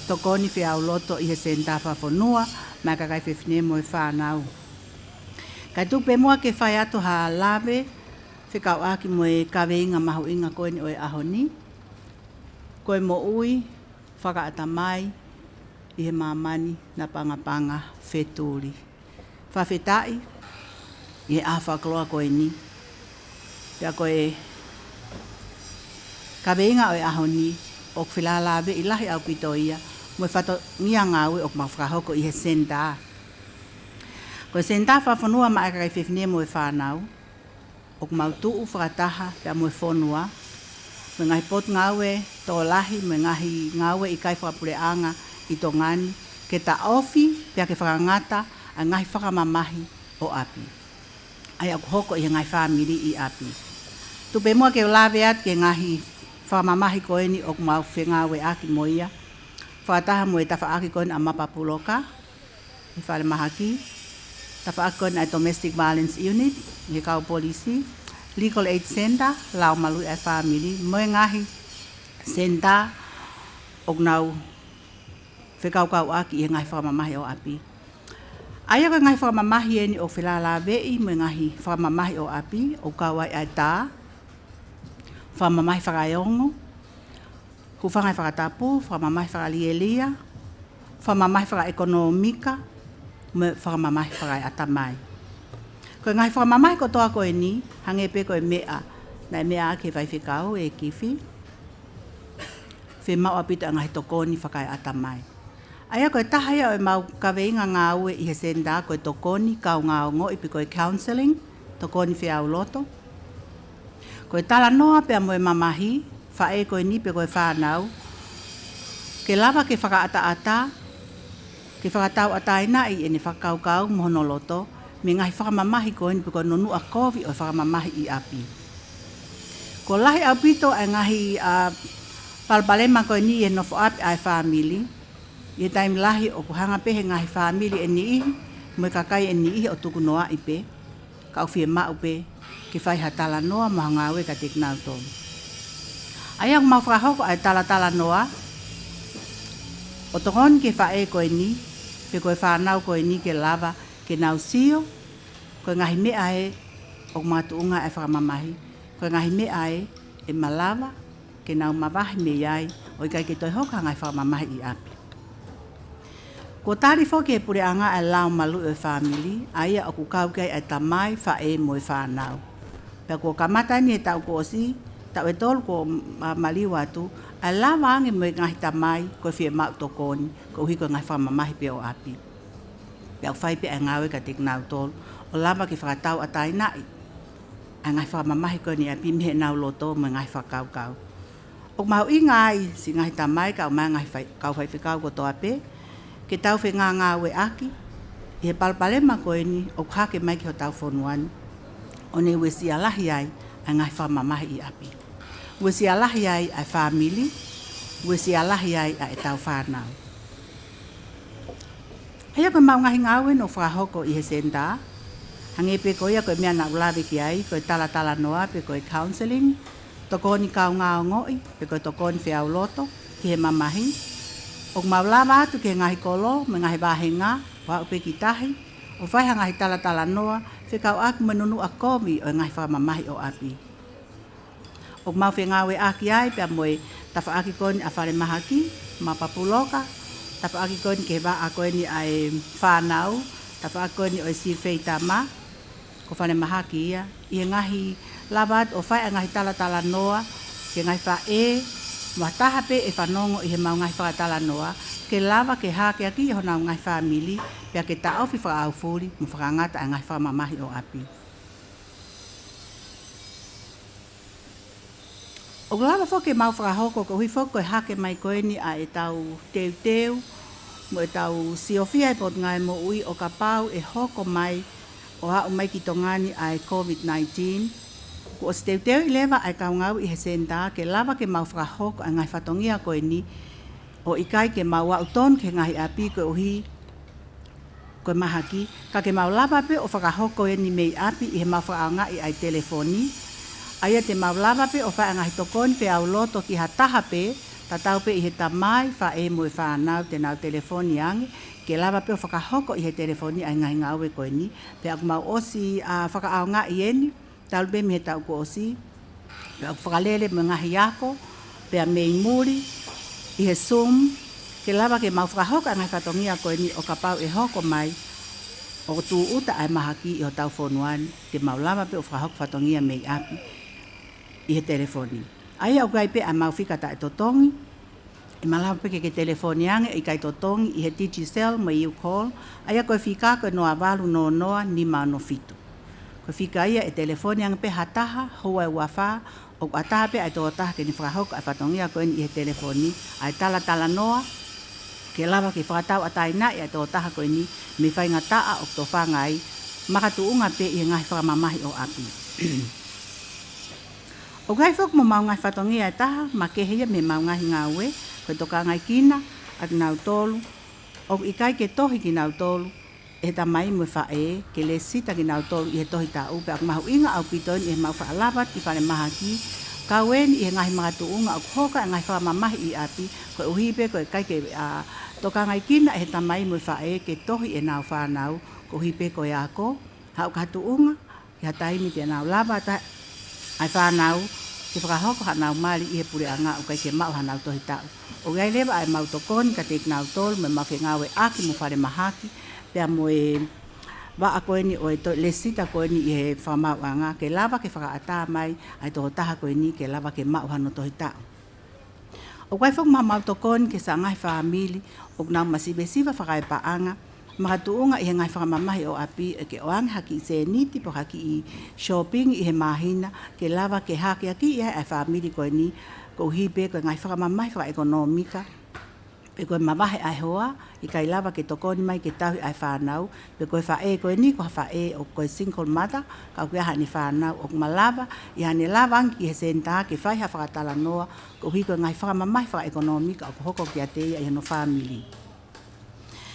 tokoni feʻauloto ʻi he Senitā Fakafonua maʻa e Kakai Fefine mo e Fānau. Kae tuku pē muʻa ke fai atu ha lave fekauʻaki mo e kaveinga mahuʻinga ko eni ʻo e ʻaho ni, ko e moʻui fakaʻatamai ʻi he māmani napangapanga fetuli. Fakafetaʻi ʻi he ʻaho fakakoloa ko eni. Pea ko e kaveinga ʻo e ʻaho ni, ʻoku felālāveʻi lahi ʻaupito ia mo e fatongia ngāue ʻoku mau fakahoko ʻi he senitā. Ko e Senitā Fakafonua maʻa e Kakai Fefine mo e Fānau, ʻoku mau tuʻu fakataha pea mo e fonua, mo e ngaahi potungāue tokolahi, mo e ngaahi ngāue ʻikai fakapuleʻanga ʻi Tonga ni, ke taʻofi pea ke fakangata ʻa e ngaahi fakamamahi ʻo ʻapi. ʻA ia ʻoku hoko ʻi he ngaahi fāmili ʻi ʻapi. Tuku pē muʻa ke u lave atu ki he ngaahi fakamamahi ko eni ʻoku mau fengāueʻaki mo ia, fakataha mo e tafaʻaki ko eni ʻa Mapapuloka, ʻi falemahaki, tafaʻaki ko eni ʻa e Domestic Violence Unit, ʻi he kau polisi, Legal Aid Centre, Laumālie ʻa e Fāmili, mo e ngaahi senitā ʻoku nau fekaukauʻaki ʻi he ngaahi fakamamahi ʻo ʻapi. ʻA ia ko e ngaahi fakamamahi eni ʻoku felālāveʻi mo e ngaahi fakamamahi ʻo ʻapi, ʻoku kau ai ʻa e tā, fakamamahi fakaeongo, hūfanga he fakatapu, fakamamahi fakalielia, fakamamahi fakaʻekonōmika, mo e fakamamahi fakaeʻatamai. Ko e ngaahi fakamamahi kotoa ko eni, hangē pē ko e meʻa naʻe meʻa ʻaki ʻe he faifekau ʻe Kifi, fiemaʻu ʻaupito ʻa e ngaahi tokoni fakaeʻatamai. ʻA ia ko e taha ia ʻo ʻemau kaveinga ngāue ʻi he senitā ko e tokoni kaungā ongoʻi pe ko e counselling, tokoni feʻauloto. Ko e talanoa pea mo e mamahi, faʻē ko eni pe ko e fānau, ke lava ke fakaʻataʻatā, ke fakatauʻatāinaʻi ʻene fakakaukau mo hono loto, mei he ngaahi fakamamahi ko eni pe ko e nunuʻa kovi ʻo e fakamamahi ʻi ʻapi. Kuo lahi ʻaupito ʻa e ngaahi, ʻa, palopalema ko eni ʻi he nofo ʻapi ʻa e fāmili, ʻi he taimi lahi ʻoku hanga pē he ngaahi fāmili ʻe niʻihi, mo e kakai ʻe niʻihi ʻo tukunoaʻi pē, ka ʻoku fiemaʻu pē ke fai ha talanoa mo ha ngāue kiate kinautolu. ʻA ia ʻoku mau fakahoko ʻa e talatalanoa, ʻo tokoni ki he faʻē ko eni, pe ko e fānau ko eni ke lava ke nau sio, ko e ngaahi meʻa ē ʻoku makatuʻunga ʻa e fakamamahi, ko e ngaahi meʻa ē ʻe malava ke nau mavahe mei ai, ʻo ʻikai ke toe hoko ha ngaahi fakamamahi ʻi ʻapi. Kuo tali foki ʻe he puleʻanga ʻa e lao maluʻi ʻo e fāmili, ʻa ia ʻoku kau ki ai ʻa e tamai, faʻē mo e fānau. Pea kuo kamata eni he taʻu kuo ʻosi, taʻu ʻe tolu kuo ma-, maliu atu, ʻa e lava ange mo e ngaahi tamai ko e fiemaʻu tokoni, koeʻuhi ko e ngaahi fakamamahi pē ʻo ʻapi. Pea ʻoku fai pē ʻa e ngāue kiate kinautolu, ʻo lava ke fakatauʻatāinaʻi ʻa e ngaahi fakamamahi ko eni ʻi ʻapi mei heʻenau loto mo e ngaahi fakakaukau. ʻOku mahuʻinga ai siʻi ngaahi tamai kae ʻumaʻā e ngaahi fai-, kau faifekau kotoa pē, ke tau fengāngāueʻaki ʻi he palopalema ko eni ʻoku hake mai ki hotau fonua ni, ʻo ne uesia lahi ai ʻa e ngaahi fakamamahi ʻi ʻapi. Uesia lahi ai ʻa e fāmili, uesia lahi ai ʻa ʻetau fānau. ʻA ia ko ʻemau ngaahi ngāue ʻoku fakahoko ʻi he senitā, hangē pē ko ia ko e meʻa naʻá ku lave ki ai, ko e talatalanoa pe ko e counselling, tokoni kaungā ongoʻi, pe ko e tokoni feʻauloto ki he mamahi. ʻOku mau lava atu ki he ngaahi kolo mo e ngaahi vāhenga, ʻo aʻu pē ki tahi, ʻo fai ha ngaahi talatalanoa fekauʻaki mo e nunuʻa kovi ʻo e ngaahi fakamamahi ʻo ʻapi. ʻOku mau fengāueʻaki ai pea mo e tafaʻaki ko eni ʻa e falemahaki, mapapuloka, tafaʻaki ko eni ki he vaʻa ko eni ʻa e fānau, tafaʻaki ko eni ʻo e sivi feitama, ko e falemahaki ia, ʻi he ngaahi lava atu ʻo fai ʻa e ngaahi talatalanoa ki he ngaahi faʻē, mo ha taha pē ʻe fanongo ʻi heʻemau ngaahi fakatalanoa, ke lava ke hākeakiʻi honau ngaahi fāmili, pea ke taʻofi fakaʻaufuli mo fakangata ʻa e ngaahi fakamamahi ʻo ʻapi. ʻOku lava foki ke mau fakahoko koeʻuhi foki ko e hake mai ko eni ʻa ʻetau teuteu mo ʻetau siofia ʻi he Potungāue Moʻui ʻo kapau ʻe hoko mai ʻo aʻu mai ki Tonga ni ʻa e COVID nineteen. Kuo ʻosi teuteuʻi leva ʻa e kau ngāue ʻi he senitā ke lava ke mau fakahoko ʻa e ngaahi fatongia ko eni, ʻo ʻikai ke mau aʻu tonu ki he ngaahi ʻapi koeʻuhi ko e mahaki, ka ke mau lava pē ʻo fakahoko eni mei ʻapi ʻi heʻemau fakaʻaongaʻi ʻa e telefoni. ʻA ia te mau lava pē ʻo fai ʻa e ngaahi tokoni feʻauloto ki ha taha pē, tatau pē ʻi he tamai, faʻē mo e fānau, te nau telefoni ange, ke lava pē ʻo fakahoko ʻi he telefoni ʻa e ngaahi ngāue ko eni. Pea ʻoku mau ʻosi ʻa e fakaʻaongaʻi eni, talu pē mei he taʻu kuo ʻosi, pea ʻoku fakalele mo e ngaahi ako, pea mei muli, ʻi he Zoom, ke lava ke mau fakahoko ʻa e ngaahi fatongia ko eni ʻo kapau ʻe hoko mai ʻo tūʻuta ʻa e mahaki ʻi hotau fonua ni, te mau lava pē ʻo fakahoko fatongia mei ʻapi ʻi he telefoni. ʻA ia ʻoku ʻi ai pē ʻa ʻemau fika taʻetotongi, ʻe malava pē ke ke telefoni ange, ʻikai totongi, ʻi he Digicel mo e YouCall, ʻa ia ko e fika ko e noa valu noa noa nima ono fitu. Ko e fika ia ʻe telefoni ange pē ha taha, houa ʻe ua fā, ʻoku ʻatā pē ʻa e tokotaha ke ne fakahoko ʻa e fatongia ko eni ʻi he telefoni, ʻa e talatalanoa, ke lava ke fakatauʻatāinaʻi ʻa e tokotaha ko eni mei he faingataʻa ʻoku tofanga ai, makatuʻunga pē ʻi he ngaahi fakamamahi ʻo ʻapi. ʻOku ʻi ai foki mo ʻemau ngaahi fatongia ʻe taha, makehe ia mei heʻemau ngaahi ngāue, ko e tokangaekina ʻa kinautolu ʻoku ʻikai ke tohi kinautolu ʻe he tamai mo e faʻē, ke lēsisita kinautolu ʻi he tohi taʻu, pea ʻoku mahuʻinga ʻaupito eni ʻi heʻemau fakalava ki falemahaki, kau eni ʻi he ngaahi makatuʻunga ʻoku hoko ai ʻa e ngaahi fakamamahi ʻi ʻapi, koeʻuhi pē ko e ʻikai ke, ʻa, tokangaekina ʻe he tamai mo e faʻē ke tohi ʻenau fānau, koeʻuhi pē ko e ako, haʻu ki ha tuʻunga, ki ha taimi te nau lava atu ai ʻa e fānau ke fakahoko haʻanau mali ʻi he puleʻanga ʻoku ʻikai ke maʻu haʻanau tohi taʻu. ʻOku ʻi ai leva ʻa ʻemau tokoni kiate kinautolu mo ʻemau fengāueʻaki mo falemahaki, pea mo e vaʻa ko eni ʻo e to-, lēsisita ko eni ʻi he fakamaauʻanga, ke lava ke fakaʻatā mai ʻa e tokotaha ko eni ke lava ke maʻu hano tohi taʻu. ʻOku ʻi ai foki mo ʻemau tokoni ki he siʻi ngaahi fāmili ʻoku nau masivesiva fakaepaʻanga, makatuʻunga ʻi he ngaahi fakamamahi ʻo ʻapi, ʻe ke ʻoange ha kiʻi sēniti pe ha kiʻi shopping ʻi he māhina, ke lava ke hākeakiʻi ai ʻa e fāmili ko eni, koeʻuhi pē ko e ngaahi fakamamahi fakaʻekonōmika, pe ko e mavahe ʻa e hoa, ʻikai lava ke tokoni mai ke tauhi ʻa e fānau, pe ko e faʻē ko eni, ko ha faʻē ʻoku ko e single mother, ka ʻoku ʻi ai haʻane fānau, ʻoku malava, ʻi haʻane lava ange ki he senitā ke fai ha fakatalanoa, koeʻuhi ko e ngaahi fakamamahi fakaʻekonōmika ʻoku hoko kiate ia ʻi hono fāmili.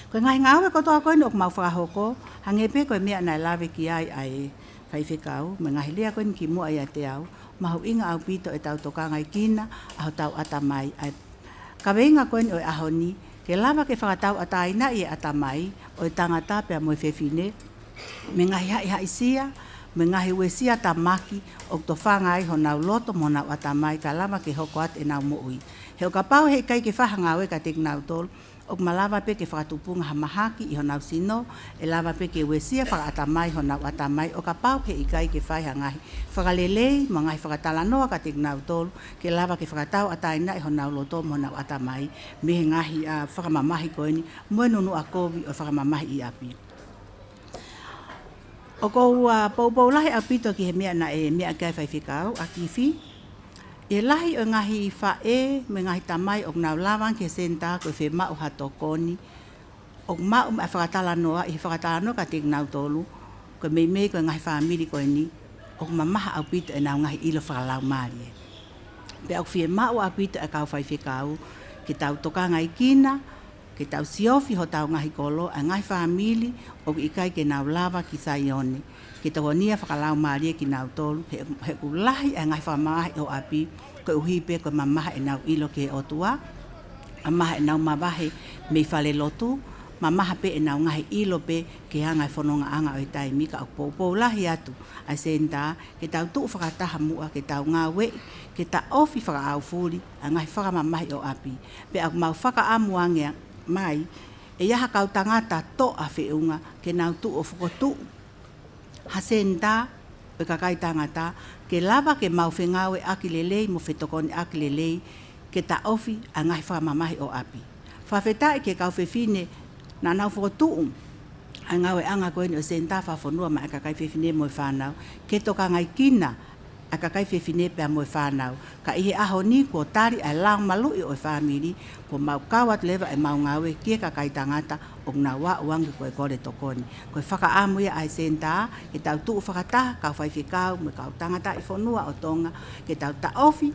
Ko e ngaahi ngāue kotoa ko eni ʻoku mau fakahoko, hangē pē ko e meʻa naʻe lave ki ai ʻa e faifekau, mo e ngaahi lea ko eni kimuʻa ʻiate au, mahuʻinga ʻaupito ʻetau tokangaekina ʻa hotau ʻatamai, ʻa e kaveinga ko eni ʻo e ʻaho ni, ke lava ke fakatauʻatāinaʻi e ʻatamai ʻo e tangata pea mo e fefine mei he ngaahi haʻihaʻisia, mei he ngaahi uesia tāmaki ʻoku tofanga ai honau loto mo honau ʻatamai, kae lava ke hoko atu ʻenau moʻui. He ʻo kapau he ʻikai ke fai ha ngāue kiate kinautolu, ʻoku malava pē ke fakatupunga ha mahaki ʻi honau sino, ʻe lava pē ke uesia fakaʻatamai honau ʻatamai, ʻo kapau he ʻikai ke fai ha ngaahi fakalelei mo e ngaahi fakatalanoa kiate kinautolu, ke lava ke fakatauʻatāinaʻi honau loto mo honau ʻatamai mei he ngaahi, ʻa, fakamamahi ko eni mo e nunuʻa kovi ʻo e fakamamahi ʻi ʻapi. ʻOku ou, ʻa, poupou lahi ʻaupito ki he meʻa naʻe meʻa ki ai e faifekau, ʻa Kifi. ʻE lahi ʻo e ngaahi faʻē mo e ngaahi tamai ʻoku nau lava ki he senitā ko e fiemaʻu ha tokoni, ʻoku maʻu mo e fakatalanoa, ʻi he fakatalanoa kiate kinautolu, ko e meimei ko e ngaahi fāmili ko eni ʻoku mamaha ʻaupito ʻenau ngaahi ʻilo fakalaumālie. Pea ʻoku fiemaʻu ʻaupito ʻa e kau faifekau ke tau tokangaekina, ke tau siofi hotau ngaahi kolo, ʻa e ngaahi fāmili ʻoku ʻikai ke nau lava ki Saione, ke tokonia fakalaumālie kinautolu, he, he ʻoku lahi ʻa e ngaahi fakamamahi ʻo ʻapi, koeʻuhi pē ko e mamaha ʻenau ʻilo ki he ʻOtua, mamaha ʻenau mavahe mei falelotu, mamaha pē ʻenau ngaahi ʻilo pē ki he anga e fonongaʻanga ʻo e taimi, ka ʻoku poupou lahi atu ʻa e senitā, ke tau tuʻu fakataha muʻa, ke tau ngāueʻi, ke taʻofi fakaʻaufuli ʻa e ngaahi fakamamahi ʻo ʻapi. Pea ʻoku mau fakaʻamu ange mai, ʻe ʻi ai ha kau tangata toʻa feʻunga ke nau tuʻu ʻo fokotuʻu ha senitā ʻo e kakai tangata, ke lava ke mau fengāueʻaki lelei mo fetokoniʻaki lelei, ke taʻofi ʻa e ngaahi fakamamahi ʻo ʻapi. Fakafetaʻi ki he kau fefine naʻa nau fokotuʻu ʻa e ngāueʻanga ko eni ʻo e senitā fakafonua maʻá e kakai fefine mo e fānau, ke tokangaekina ʻa e kakai fefine pea mo e fānau. Ka ʻi he ʻaho ni kuo tali ʻa e lao maluʻi ʻo e fāmili, kuo mau kau atu leva ʻemau ngāue ki he kakai tangata ʻoku nau aʻu ange ko e kole tokoni. Ko e fakaʻamu ia ʻa e senitā, ke tau tuʻu fakataha, kau faifekau mo e kau tangataʻi fonua ʻo Tonga, ke tau taʻofi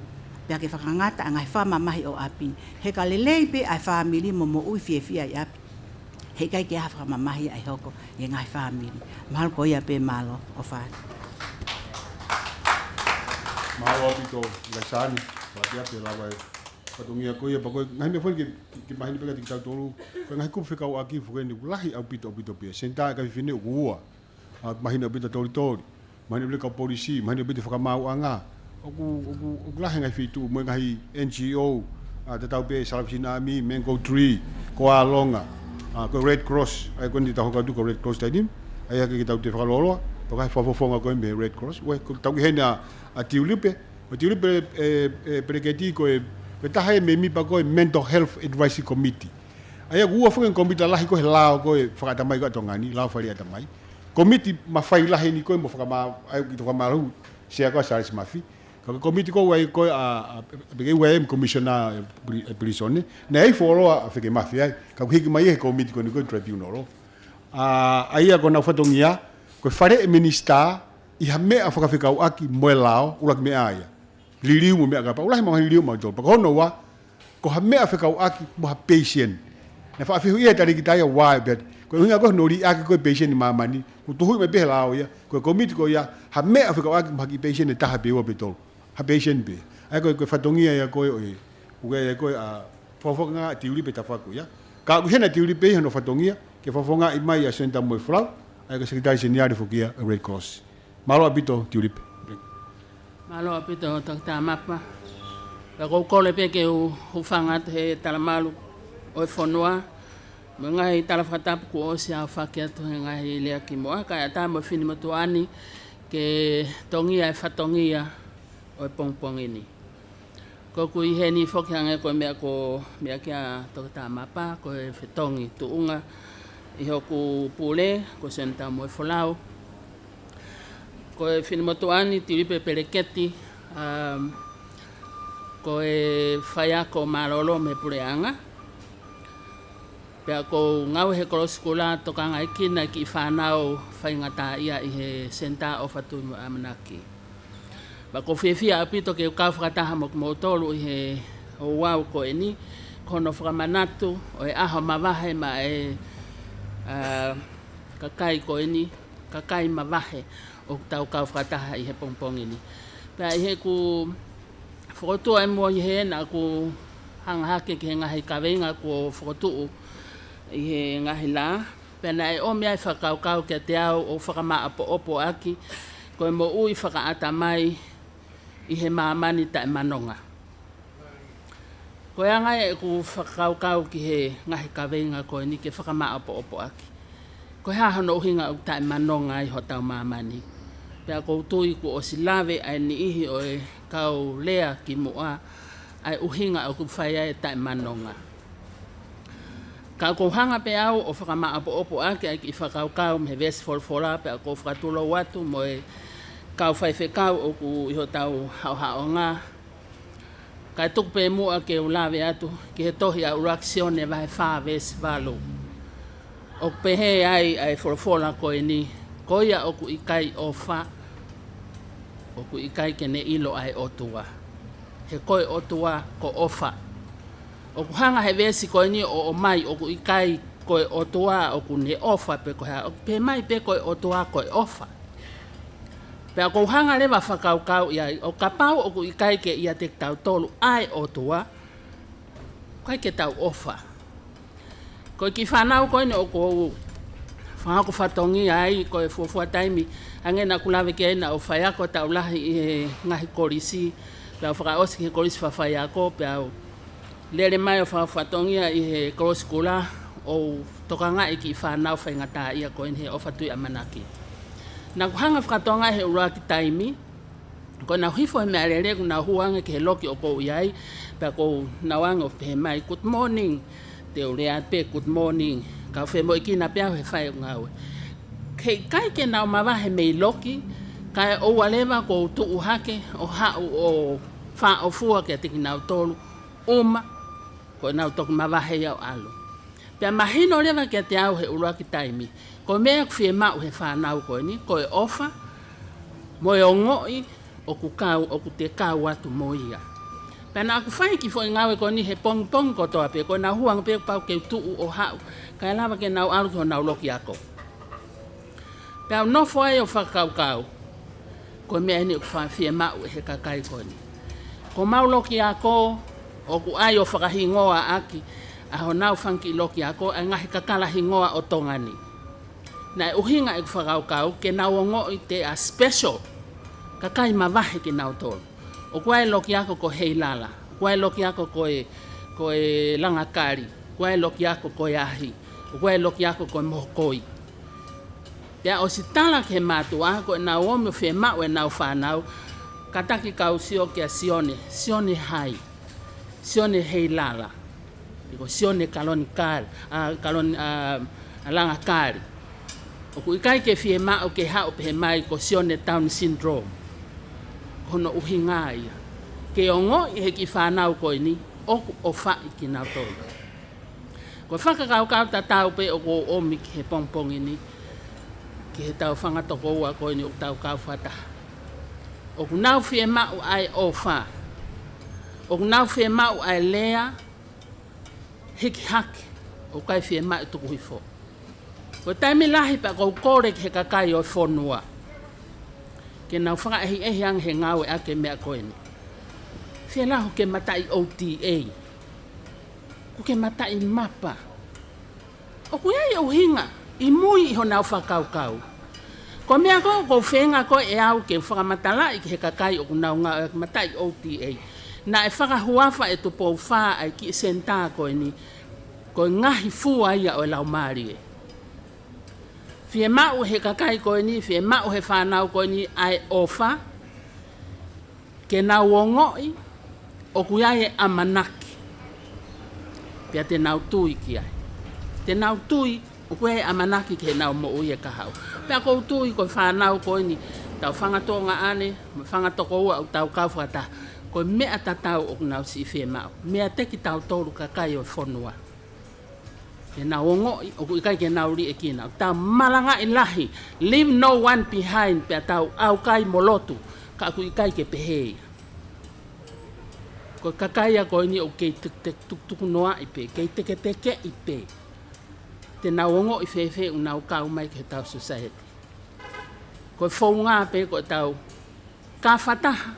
pea ke fakangata ʻa e ngaahi fakamamahi ʻo ʻapi. He ka lelei pē ʻa e fāmili mo moʻui fiefia ʻi ʻapi, he ʻikai ke ʻi ai ha fakamamahi ʻe hoko ʻi he ngaahi fāmili. Mahalo ko ia pē, mālō ʻo fai. Mālō ʻaupito, Laisani, pea ʻoku ʻi ai pē lava e fatongia ko ia, pea ko e ngaahi meʻa foki ke, ke, ke mahino pē kiate kitautolu, ko e ngaahi kupu fekauʻaki foki eni ʻoku lahi ʻaupito, ʻaupito pē. Senitā ʻa e kakai fefine ʻoku ua. ʻA, mahino ʻaupito tolitoli. Mahino ʻaupito kau polisi, mahino ʻaupito fakamaauʻanga. ʻOku, ʻoku, ʻoku lahi e ngaahi feituʻu mo e ngaahi N G O, ʻa, tatau pē Salvation Army, Mango Tree, ko Alonga, ʻa, ko e Red Cross, ʻa ia ko eni te tau hoko atu ko e Red Cross taimi ni. ʻA ia ke, ke tau toe fakalōloa, pea ko e fakafofonga ko ē mei he Red Cross. ʻOku, ko e tau ki heni ʻa, ʻa Tiulipe, ko Tiulipe, ʻe, ʻe, Peleketi ko e, ko e taha ia mei he mēmipa ko ē Mental Health Advisory Committee. ʻA ia ʻoku ua foki e kōmiti lahi ko ē he lao ko ē fakaʻatamai ko ē ʻa Tonga ni, lao fale ʻatamai. Kōmiti mafai lahi eni ko ē mo fakamā-, ʻa ia ʻoku ʻi ai e fakamālō, Sea ko ē ʻa Charles Mafi. Ka ko e kōmiti ko ē ʻa ia ko ē ʻa, ʻa, ʻa, pea ko e ʻa ia ʻa e Commissioner ʻa e pri-, ʻa e Pilīsone. Naʻe ʻi ai e fuoloa ʻa Fekemafi ai. Ka ʻoku hiki mai ia he kōmiti ko eni ko e tribunal. ʻA, ʻa ia ko honau fatongia, ko e faleʻi minisitā, ʻi ha meʻa fakafekauʻaki mo e lao, ʻuluaki meʻa ia. Liliu mo e meʻa kapau, ʻoku lahi mo e liliu mo e tō. Pea ko hono ua, ko ha meʻa fekauʻaki mo ha patient. Naʻe faʻa fehuʻi ʻe he talēkita ia why, but ko e ʻuhinga ko hono liʻaki ko ē patient ʻi māmani, kuo tuhuʻi mai pē he lao ia, ko e kōmiti ko ia, ha meʻa fekauʻaki mo ha kiʻi patient ʻe taha pe ua pe tolu. Ha patient pē. ʻA ia ko e, ko e fatongia ia ko ē ʻo e, ʻoku ʻi ai ko ē ʻa, fakafofonga ʻa Tiulipe tafaku ia. Ka ʻoku ʻi heni ʻa Tiulipe ʻi hono fatongia, ke fakafofongaʻi mai ʻa Senitā Moefolau, ʻa ia ko e Sekelitali Seniale foki ia ʻo e Red Cross. Mālō ʻaupito, Tiulipe. Mālō ʻaupito, Toketā Mapa. Pea ʻoku ou kole pē ke u hūfanga atu he talamalu ʻo e fonua, mo e ngaahi tala fakatapu kuo ʻosi aofaki atu he ngaahi lea kimuʻa, kae ʻatā mo e finemotuʻa ni ke tongia e fatongia ʻo e pongipongi ni. Ko ʻeku ʻi heni foki hangē ko e meʻa ko, meʻa kia Toketā Mapa, ko e fetongi tuʻunga ʻi hoku pule, ko Senitā Moefolau. Ko e finemotuʻa ni Tiulipe Peleketi, um, ko e faiako mālōlō mei he puleʻanga. Pea ʻoku ou ngāue he kolosi kulā tokangaekina e kiʻi fānau faingataʻaʻia ʻi he Senitā ʻOfa Tuʻi mo e ʻAmanaki. Pea ʻoku ou fiefia ʻaupito ke u kau fakataha mo kimoutolu ʻi he ouau ko eni, ko hono fakamanatu ʻo e ʻaho mavahe maʻa e, ʻa, kakai ko eni, kakai mavahe ʻoku tau kau fakataha ʻi he pongipongi ni. Pea ʻi heʻeku fokotuʻu ʻa e moʻoni hē naʻa ku hanga hake ki he ngaahi kaveinga kuo fokotuʻu ʻi he ngaahi lā. Pea naʻe ʻomi ai e fakakaukau kiate au ʻo fakamāʻopoʻopo ʻaki ko e moʻui fakaʻatamai ʻi he māmani taʻemanonga. Ko e anga ʻeku fakakaukau ki he ngaahi kaveinga ko eni ke fakamāʻopoʻopo ʻaki. Ko e hā hono ʻuhinga ʻoku taʻemanonga ai hotau māmani. Pea ʻoku ou tui kuo ʻosi lave ʻa e niʻihi ʻo e kau lea kimuʻa ʻa e ʻuhinga ʻoku fai ai e taʻemanonga. Ka ʻoku ou hanga pē au ʻo fakamāʻopoʻopo ʻaki ʻa e kiʻi fakakaukau mei he veesi folofola pea ʻoku ou fakatulou atu mo e kau faifekau ʻoku ʻi hotau haʻohaʻonga, Kae tuku pē muʻa ke u lave atu ki he tohi ʻa ʻUluaki Sione vahe fā veesi valu. ʻOku pehē ai ʻa e folofola ko eni, ko ia ʻoku ʻikai ʻofa, ʻoku ʻikai ke ne ʻilo ʻa e ʻOtua. He ko e ʻOtua ko ʻofa. ʻOku hanga he veesi ko eni ʻo ʻomai, ʻoku ʻikai ko e ʻOtua ʻoku ne ʻofa pe ko e hā, ʻoku pehē mai pē ko e ʻOtua ko e ʻofa. Pea ʻoku ou hanga leva fakakaukau ia, ʻo kapau ʻoku ʻikai ke ʻiate kitautolu ʻa e ʻOtua, ʻoku ʻikai ke tau ʻofa. Ko e kiʻi fānau ko eni ʻoku ou fakahoko fatongia ai, ko e fuofua taimi, hangē naʻa ku lave ki ai, naʻa ku faiako taʻu lahi ʻi he ngaahi kolisi, pea u fakaʻosi ki he kolisi fafaiako, pea u lele mai ʻo fakafatongia ʻi he kolosi kula, ʻo tokangaʻi kiʻi fānau faingataʻaʻia ko eni he ʻofa tui ʻamanaki. Naʻa ku hanga fakatokangaʻi he ʻuluaki taimi, ko ʻenau hifo he meʻalele, ʻoku nau hū ange ki he loki ʻoku ou ʻi ai, pea ʻoku nau ange ʻo pehē mai, "Good morning." Te u lea pē, "Good morning." Kau femoʻuekina pē au he fai ʻeku ngāue. He ʻikai ke nau mavahe mei loki, kae ʻoua leva ʻoku ou tuʻu hake ʻo haʻu ʻo fāʻofua kiate kinautolu, ʻuma, ko ʻenau toki mavahe ia ʻo ʻalu. Pea mahino leva kiate au he ʻuluaki taimi, ko e meʻa ʻoku fiemaʻu he fānau ko eni, ko e ʻofa, mo e ongoʻi ʻoku kau, ʻoku te kau atu mo ia. Pea naʻa ku fai kiʻi foʻi ngāue ko eni he pongipongi kotoa pē, ko ʻenau hū ange pē pau ke u tuʻu ʻo haʻu, kae lava ke nau ʻalu ki honau loki ako. Pea u nofo ai ʻo fakakaukau, ko e meʻa eni ʻoku fa-, fiemaʻu ʻe he kakai ko eni. Ko homau loki ako, ʻoku ʻai ʻo fakahingoa ʻaki ʻa honau fanga kiʻi loki ako, ʻa e ngaahi kakala hingoa ʻo Tonga ni. Naʻe ʻuhinga ʻeku fakakaukau ke nau ongoʻi they are special, kakai mavahe kinautolu. ʻOku ʻi ai e loki ako ko Heilala, ʻoku ʻi ai e loki ako ko e, ko e Langakali, ʻoku ʻi ai e loki ako ko e Ahi, ʻoku ʻi ai e loki ako ko e Mohokoi. Pea ʻosi tala ki he mātuʻa, ko ʻenau ō mai ʻo fiemaʻu ʻenau fānau, kātaki kau sio kia Sione, Sione hai, Sione Heilala, pe ko Sione Kalonikali, ʻa, Kaloni-, ʻa, ʻa Langakali. ʻOku ʻikai ke fiemaʻu ke haʻu pehē mai ko Sione Down syndrome. Ko hono ʻuhinga ia, ke ongoʻi he kiʻi fānau ko eni, ʻoku ʻofaʻi kinautolu. Ko e fakakaukau tatau pē ʻoku ou ʻomi ki he pongipongi ni, ki he tau fanga tokoua ko eni ʻoku tau kau fakataha. ʻOku nau fiemaʻu ʻa e ʻofa. ʻOku nau fiemaʻu ʻa e lea hiki hake, ʻoku ʻikai fiemaʻu tuku hifo. Ko e taimi lahi pea ʻoku ou kole ki he kakai ʻo e fonua ke nau fakaʻehiʻehi ange he ngāueʻaki e meʻa ko eni. Fēfē ʻoku ke mataʻi O T A? ʻOku ke mataʻi mapa? ʻOku ʻi ai e ʻuhinga ʻi mui ʻi honau fakakaukau. Ko e meʻa ko ē ʻoku ou feinga ko ē ʻe au ke fakamatalaʻi ki he kakai ʻoku nau ngāueʻaki e mataʻi O T A. Naʻe fakahuafa ʻe Tupou Fā ʻa e kiʻi senitā ko eni, ko e ngaahi fua ia ʻo e laumālie. Fiemaʻu he kakai ko eni, fiemaʻu he fānau ko eni ʻa e ʻofa, ke nau ongoʻi ʻoku ʻi ai e ʻamanaki. Pea te nau tui ki ai. Te nau tui ʻoku ʻi ai e ʻamanaki ki heʻenau moʻui ʻe kahaʻu. Pea ʻoku ou tui ko e fānau ko eni, tau fanga Tonga ʻanenai, mo e fanga tokoua ʻoku tau kau fakataha, ko e meʻa tatau ʻoku nau siʻi fiemaʻu. Meiate kitautolu kakai ʻo e fonua. Ke nau ongoʻi ʻoku ʻikai ke nau liʻekina. Tau malangaʻi lahi, leave no one behind, pea tau ʻaukai mo lotu, ka ʻoku ʻikai ke pehē ia. Ko e kakai ia ko eni ʻoku kei tek-, tek-, tukutukunoaʻi pē, kei teketekeʻi pē. Te nau ongoʻi fēfē ʻoku nau kau mai ki he tau society. Ko e founga pē ko e tau kau fakataha,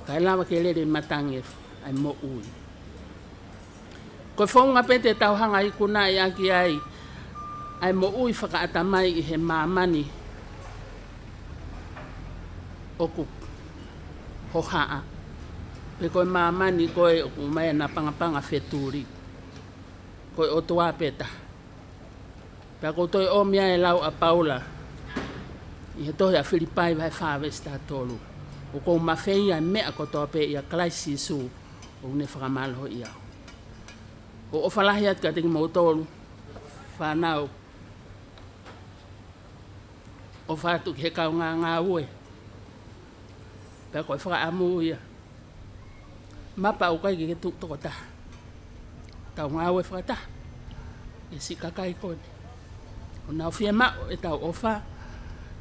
kae lava ke lele matangi ʻa e moʻui. Ko e founga pē te tau hanga ʻo ikunaʻi ʻaki ai ʻa e moʻui fakaʻatamai ʻi he māmani ʻoku hohaʻa, pe ko e māmani ko ē ʻoku ʻomai ʻa e napangapanga fetuli. Ko e ʻOtua pē taha. Pea ʻoku ou toe ʻomi ʻa e lau ʻa Paula ʻi he tohi ʻa Filipai vahe fā veesi taha tolu. ʻOku ou mafeia ʻa e meʻa kotoa pē ʻia Kalaisi Sīsū ʻoku ne fakamālohiʻi au. ʻOku ou ʻofa lahi atu kiate kimoutolu fānau. ʻOfa atu ki he kaungā ngāue. Pea ko e fakaʻamu ia. Mapa ʻoku ʻikai ke tuʻu tokotaha. Tau ngāue fakataha ʻi he siʻi kakai ko eni. ʻOku nau fiemaʻu ʻetau ʻofa,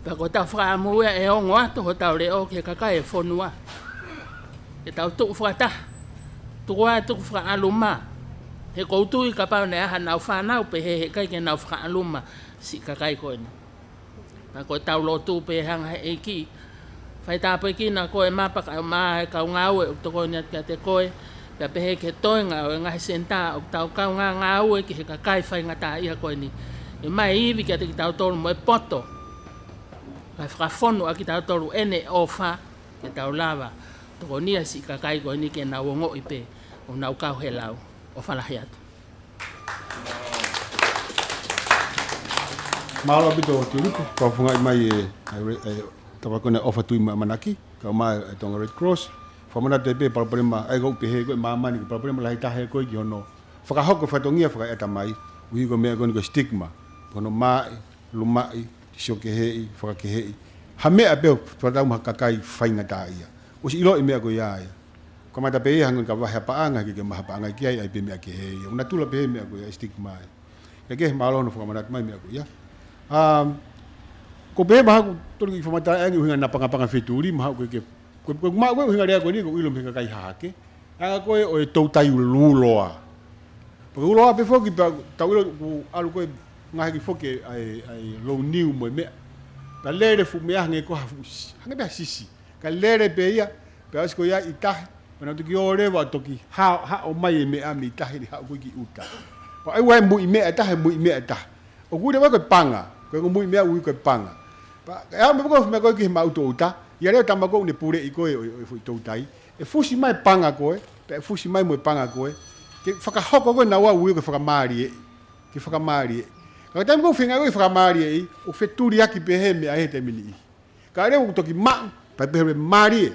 pea ko ʻetau fakaʻamu ia ʻe ongo atu hotau leʻo ki he kakai e fonua. Ke tau tuʻu fakataha, tuku ā tuku fakaʻaluma. He ʻoku ou tui kapau naʻe ʻi ai haʻanau fānau pehē, heʻikai ke nau fakaʻaluma siʻi kakai ko eni. Pea ko ʻetau lotu pē, hanga he ʻEiki, faitāpuekina koe Mapa kae ʻumaʻā e kau ngāue ʻoku tokoni atu kiate koe, pea pehē ki he toenga ʻo e ngaahi senitā ʻoku tau kaungā ngāue ki he kakai faingataʻaʻia ko eni. ʻOmai e ivi kiate kitautolu mo e poto, kae fakafonu ʻa kitautolu ʻene ʻofa, ke tau lava tokonia siʻi kakai ko eni ke nau ongoʻi pē ʻoku nau kau he lau. ʻOfa lahi atu. Mālō ʻaupito Tuilupe, fakafofongaʻi mai e, e, e, tapa ko ena ʻOfa Tui mo e ʻAmanaki, kae ʻumaʻā e Tonga Red Cross. Fakamanatu pē palopalema, ʻa ia ʻoku ou pehē ko e māmani ko e palopalema lahi taha ko ē ki hono fakahoko e fatongia fakaeʻatamai, ʻuhi ko e meʻa ko eni ko e stigma, ko hono māʻi, lumaʻi, siʻi keheʻi, fakakeheʻi. Ha meʻa pē ʻoku fakatau mo ha kakai faingataʻaʻia. ʻOsi ʻiloʻi e meʻa ko ia ia. Kamata pē ia hangē ka vahe ha paʻanga, ke ke maʻu ha paʻanga ki ai, ʻai pē meʻa kehe ia. ʻOku natula pē he meʻa ko ia, stigma ia. Kae kehe, mālō hono fakamanatu mai e meʻa ko ia. Um, ko e pehē mahalo ʻoku totonu ke fakamatalaʻi ange ʻuhinga e napangapanga fetuli, mahalo ko e ke, ko, ko, ma, ko e ʻuhinga lea ko eni, ʻoku ou ʻilo mei he kakai hahake. Anga ko ē ʻo e toutai ululoa. Pea ululoa pē foki, pea tau ʻilo ʻoku ʻalu ko ē ngaahi kiʻi foki ʻa e, ʻa e louniu mo e meʻa. Pea lele fuʻu meʻa hangē ko ha fuʻu si-, hangē pē ha sisi. Kae lele pē ia, pea ʻosi ko ia ʻi tahi, pea nau toki ō leva ʻo toki ha-, haʻo mai e meʻa mei tahi ʻo haʻu ko ē ki ʻuta. Pea ʻai ua e muiʻi meʻa ʻe taha, muiʻi meʻa ʻe taha. ʻOku ui leva ko e panga, ko e ongo muiʻi meʻa ʻoku ui ko e panga. Pea, ʻe aʻu mai pē ko e fuʻu meʻa ko ē ki he maʻutoʻuta, ʻi he ʻaho ʻe taha ko ē ʻoku ne puleʻi ko ē ʻo, ʻo, ʻo e foʻi toutai. ʻE fusi mai e panga ko ē, pea ʻe fusi mai mo e panga ko ē, ke fakahoko ko ē naua ʻoku ui ko e fakamālieʻi, ke fakamālieʻi. Ka ko e taimi ko ē ʻoku feinga ko ē ke fakamālieʻi, ʻoku fetuliaki pē he meʻa he taimi ni. Ka leva ʻoku toki maʻu, pea pehē leva mālie,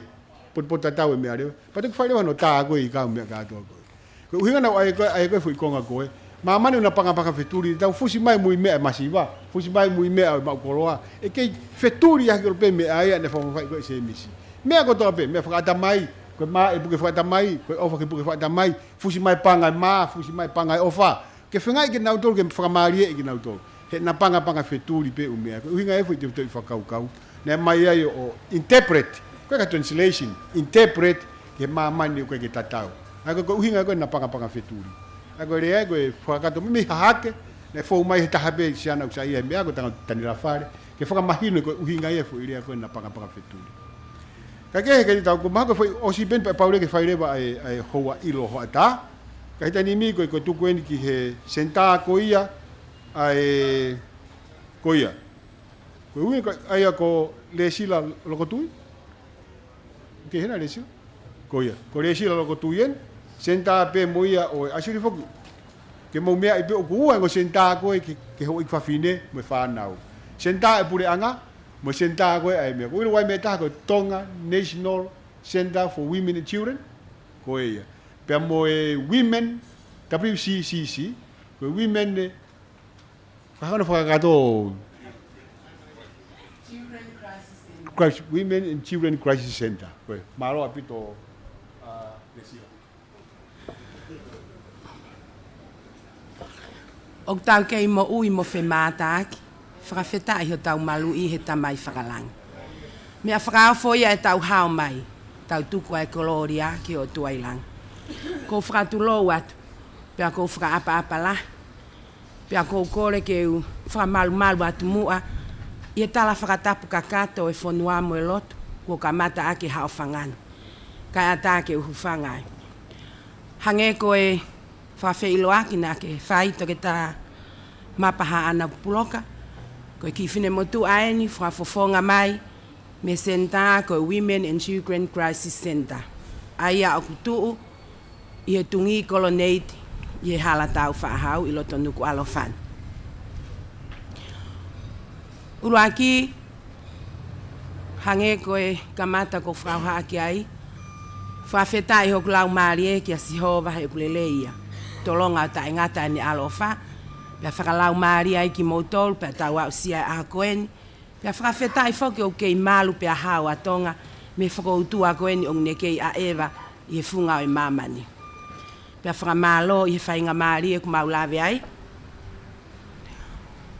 potupotutatau e meʻa leva. Pea toki fai leva hono tā ko ē ʻi he kau meʻa kātoa ko ē. Ko e ʻuhinga naʻa ku ʻai ko ē, ʻai ko ē e foʻi konga ko ē. Māmani ʻoku napangapanga fetuli, tau fusi mai muiʻi meʻa masiva, fusi mai muiʻi meʻa ʻo e maʻu koloa. ʻE kei fetuliaki ʻaupito pē meʻa ia naʻe fakamamafaʻi ko ē ʻe Sēmisi. Meʻa kotoa pē, meʻa fakaʻatamai, ko e māʻi ʻe puke fakaʻatamai, ko e ʻofa ke puke fakaʻatamai, fusi mai panga e mā, fusi mai panga e ʻofa. Ke feingaʻi kinautolu, ke fakamālieʻi kinautolu. He napangapanga fetuli pē ʻū meʻa. Ko e ʻuhinga e foʻi tefitoʻi fakakaukau naʻe ʻomai ai ʻo interpret. Ko e ka translation, interpret ki he māmani ʻoku ʻikai ke tatau. ʻA ia ko e ʻuhinga ko ē e napangapanga fetuli. ʻA ia ko e lea ko ē fakakakato mei hahake, naʻe fou mai he taha pē siana ʻoku saiʻia he meʻa ko e tangata Tanilafale. Ke fakamahino ko e ʻuhinga ia e foʻi lea ko ē e napangapanga fetuli. Kae kehe, ke tau ko mahalo ko e foʻi ʻosi pē eni pea pau leva ke fai leva ʻa e, ʻa e houa ʻilo hoʻatā. Ka ʻi he taimi ni ko e, ko e tuku eni ki he senitā ko ia, ʻa e, ko ia. Ko e ui ko, ʻa ia ko Lesila Lokotui. Ke hena Lesila? Ko ia. Ko Lesila Lokotui eni. Senitā pē mo ia ʻo e, ʻa, sio foki. Ke mou meaʻi pē ʻoku ua e ongo senitā ko ē ki he, ki he houʻeiki fafine mo e fānau. Senitā ʻa e puleʻanga, mo e senitā ko ē ʻa e meʻa. ʻOku ʻilo ʻa e meʻa ʻe taha ko e Tonga National Centre for Women and Children. Ko ia. Pea mo e Women, W C C C. Ko e Women ē, ka hano fakakakato. Crisis, Women and Children Crisis Centre. Ko ia. Mālō ʻaupito, ʻa, Lesila. ʻOku tau kei moʻui mo femātaaki, fakafetaʻi hotau maluʻi he Tamai Fakalangi. Meʻa fakaofo ia ʻetau hao mai, tau tuku ʻa e kolōlia ki he ʻOtua ʻi langi. ʻOku ou fakatulou atu, pea ʻoku ou fakaʻapaʻapa lahi, pea ʻoku ou kole ke u fakamalumalu atu muʻa ʻi he tala fakatapu kakato ʻo e fonua mo e lotu kuo kamata ʻaki e haʻofanga ni, kae ʻatā ke u hūfanga ai. Hangē ko e fakafeʻiloaki naʻa ke fai, Toketā Mapa Haʻana Puloka, ko e kiʻi finemotuʻa eni fakafofonga mai mei he senitā ko e Women and Children Crisis Centre, ʻa ia ʻoku tuʻu ʻi he Tungī Kolonate ʻi he Hala Taufaʻāhau ʻi loto Nukuʻalofa ni. ʻUluaki, hangē ko e kamata ʻoku ou fakahā ki ai, fakafetaʻi hoku laumālie kia Sihova he ʻoku lelei ia. Tolonga ʻo taʻengata ʻene ʻaloʻofa, pea fakalaumālie ai kimoutolu, pea tau aʻusia e ʻaho ko eni, pea fakafetaʻi foki ʻoku kei malu pea hao ʻa Tonga mei he fokoutua ko eni ʻoku ne kei ʻaʻeva ʻi he funga ʻo e māmani. Pea fakamālō ʻi he faingamālie ʻoku mau lave ai.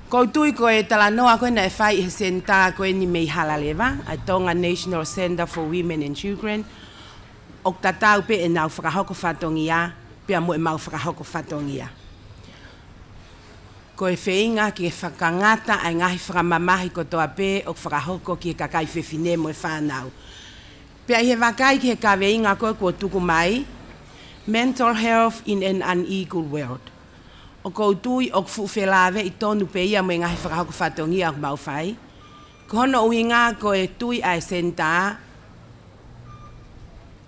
ʻOku ou tui ko e talanoa ko ē naʻe fai ʻe he senitā ko eni mei Halaleva, ʻa e Tonga National Centre for Women and Children, ʻoku tatau pē ʻenau fakahoko fatongia pea mo ʻemau fakahoko fatongia. Ko e feinga ke fakangata ʻa e ngaahi fakamamahi kotoa pē ʻoku fakahoko ki he kakai fefine mo e fānau. Pea ʻi he vakai ki he kaveinga ko ē kuo tuku mai, Mental Health in an Unequal World, ʻoku ou tui ʻoku fuʻu felāveʻi tonu pē ia mo e ngaahi fakahoko fatongia ʻoku mau fai. Ko hono ʻuhinga ko e tui ʻa e senitā,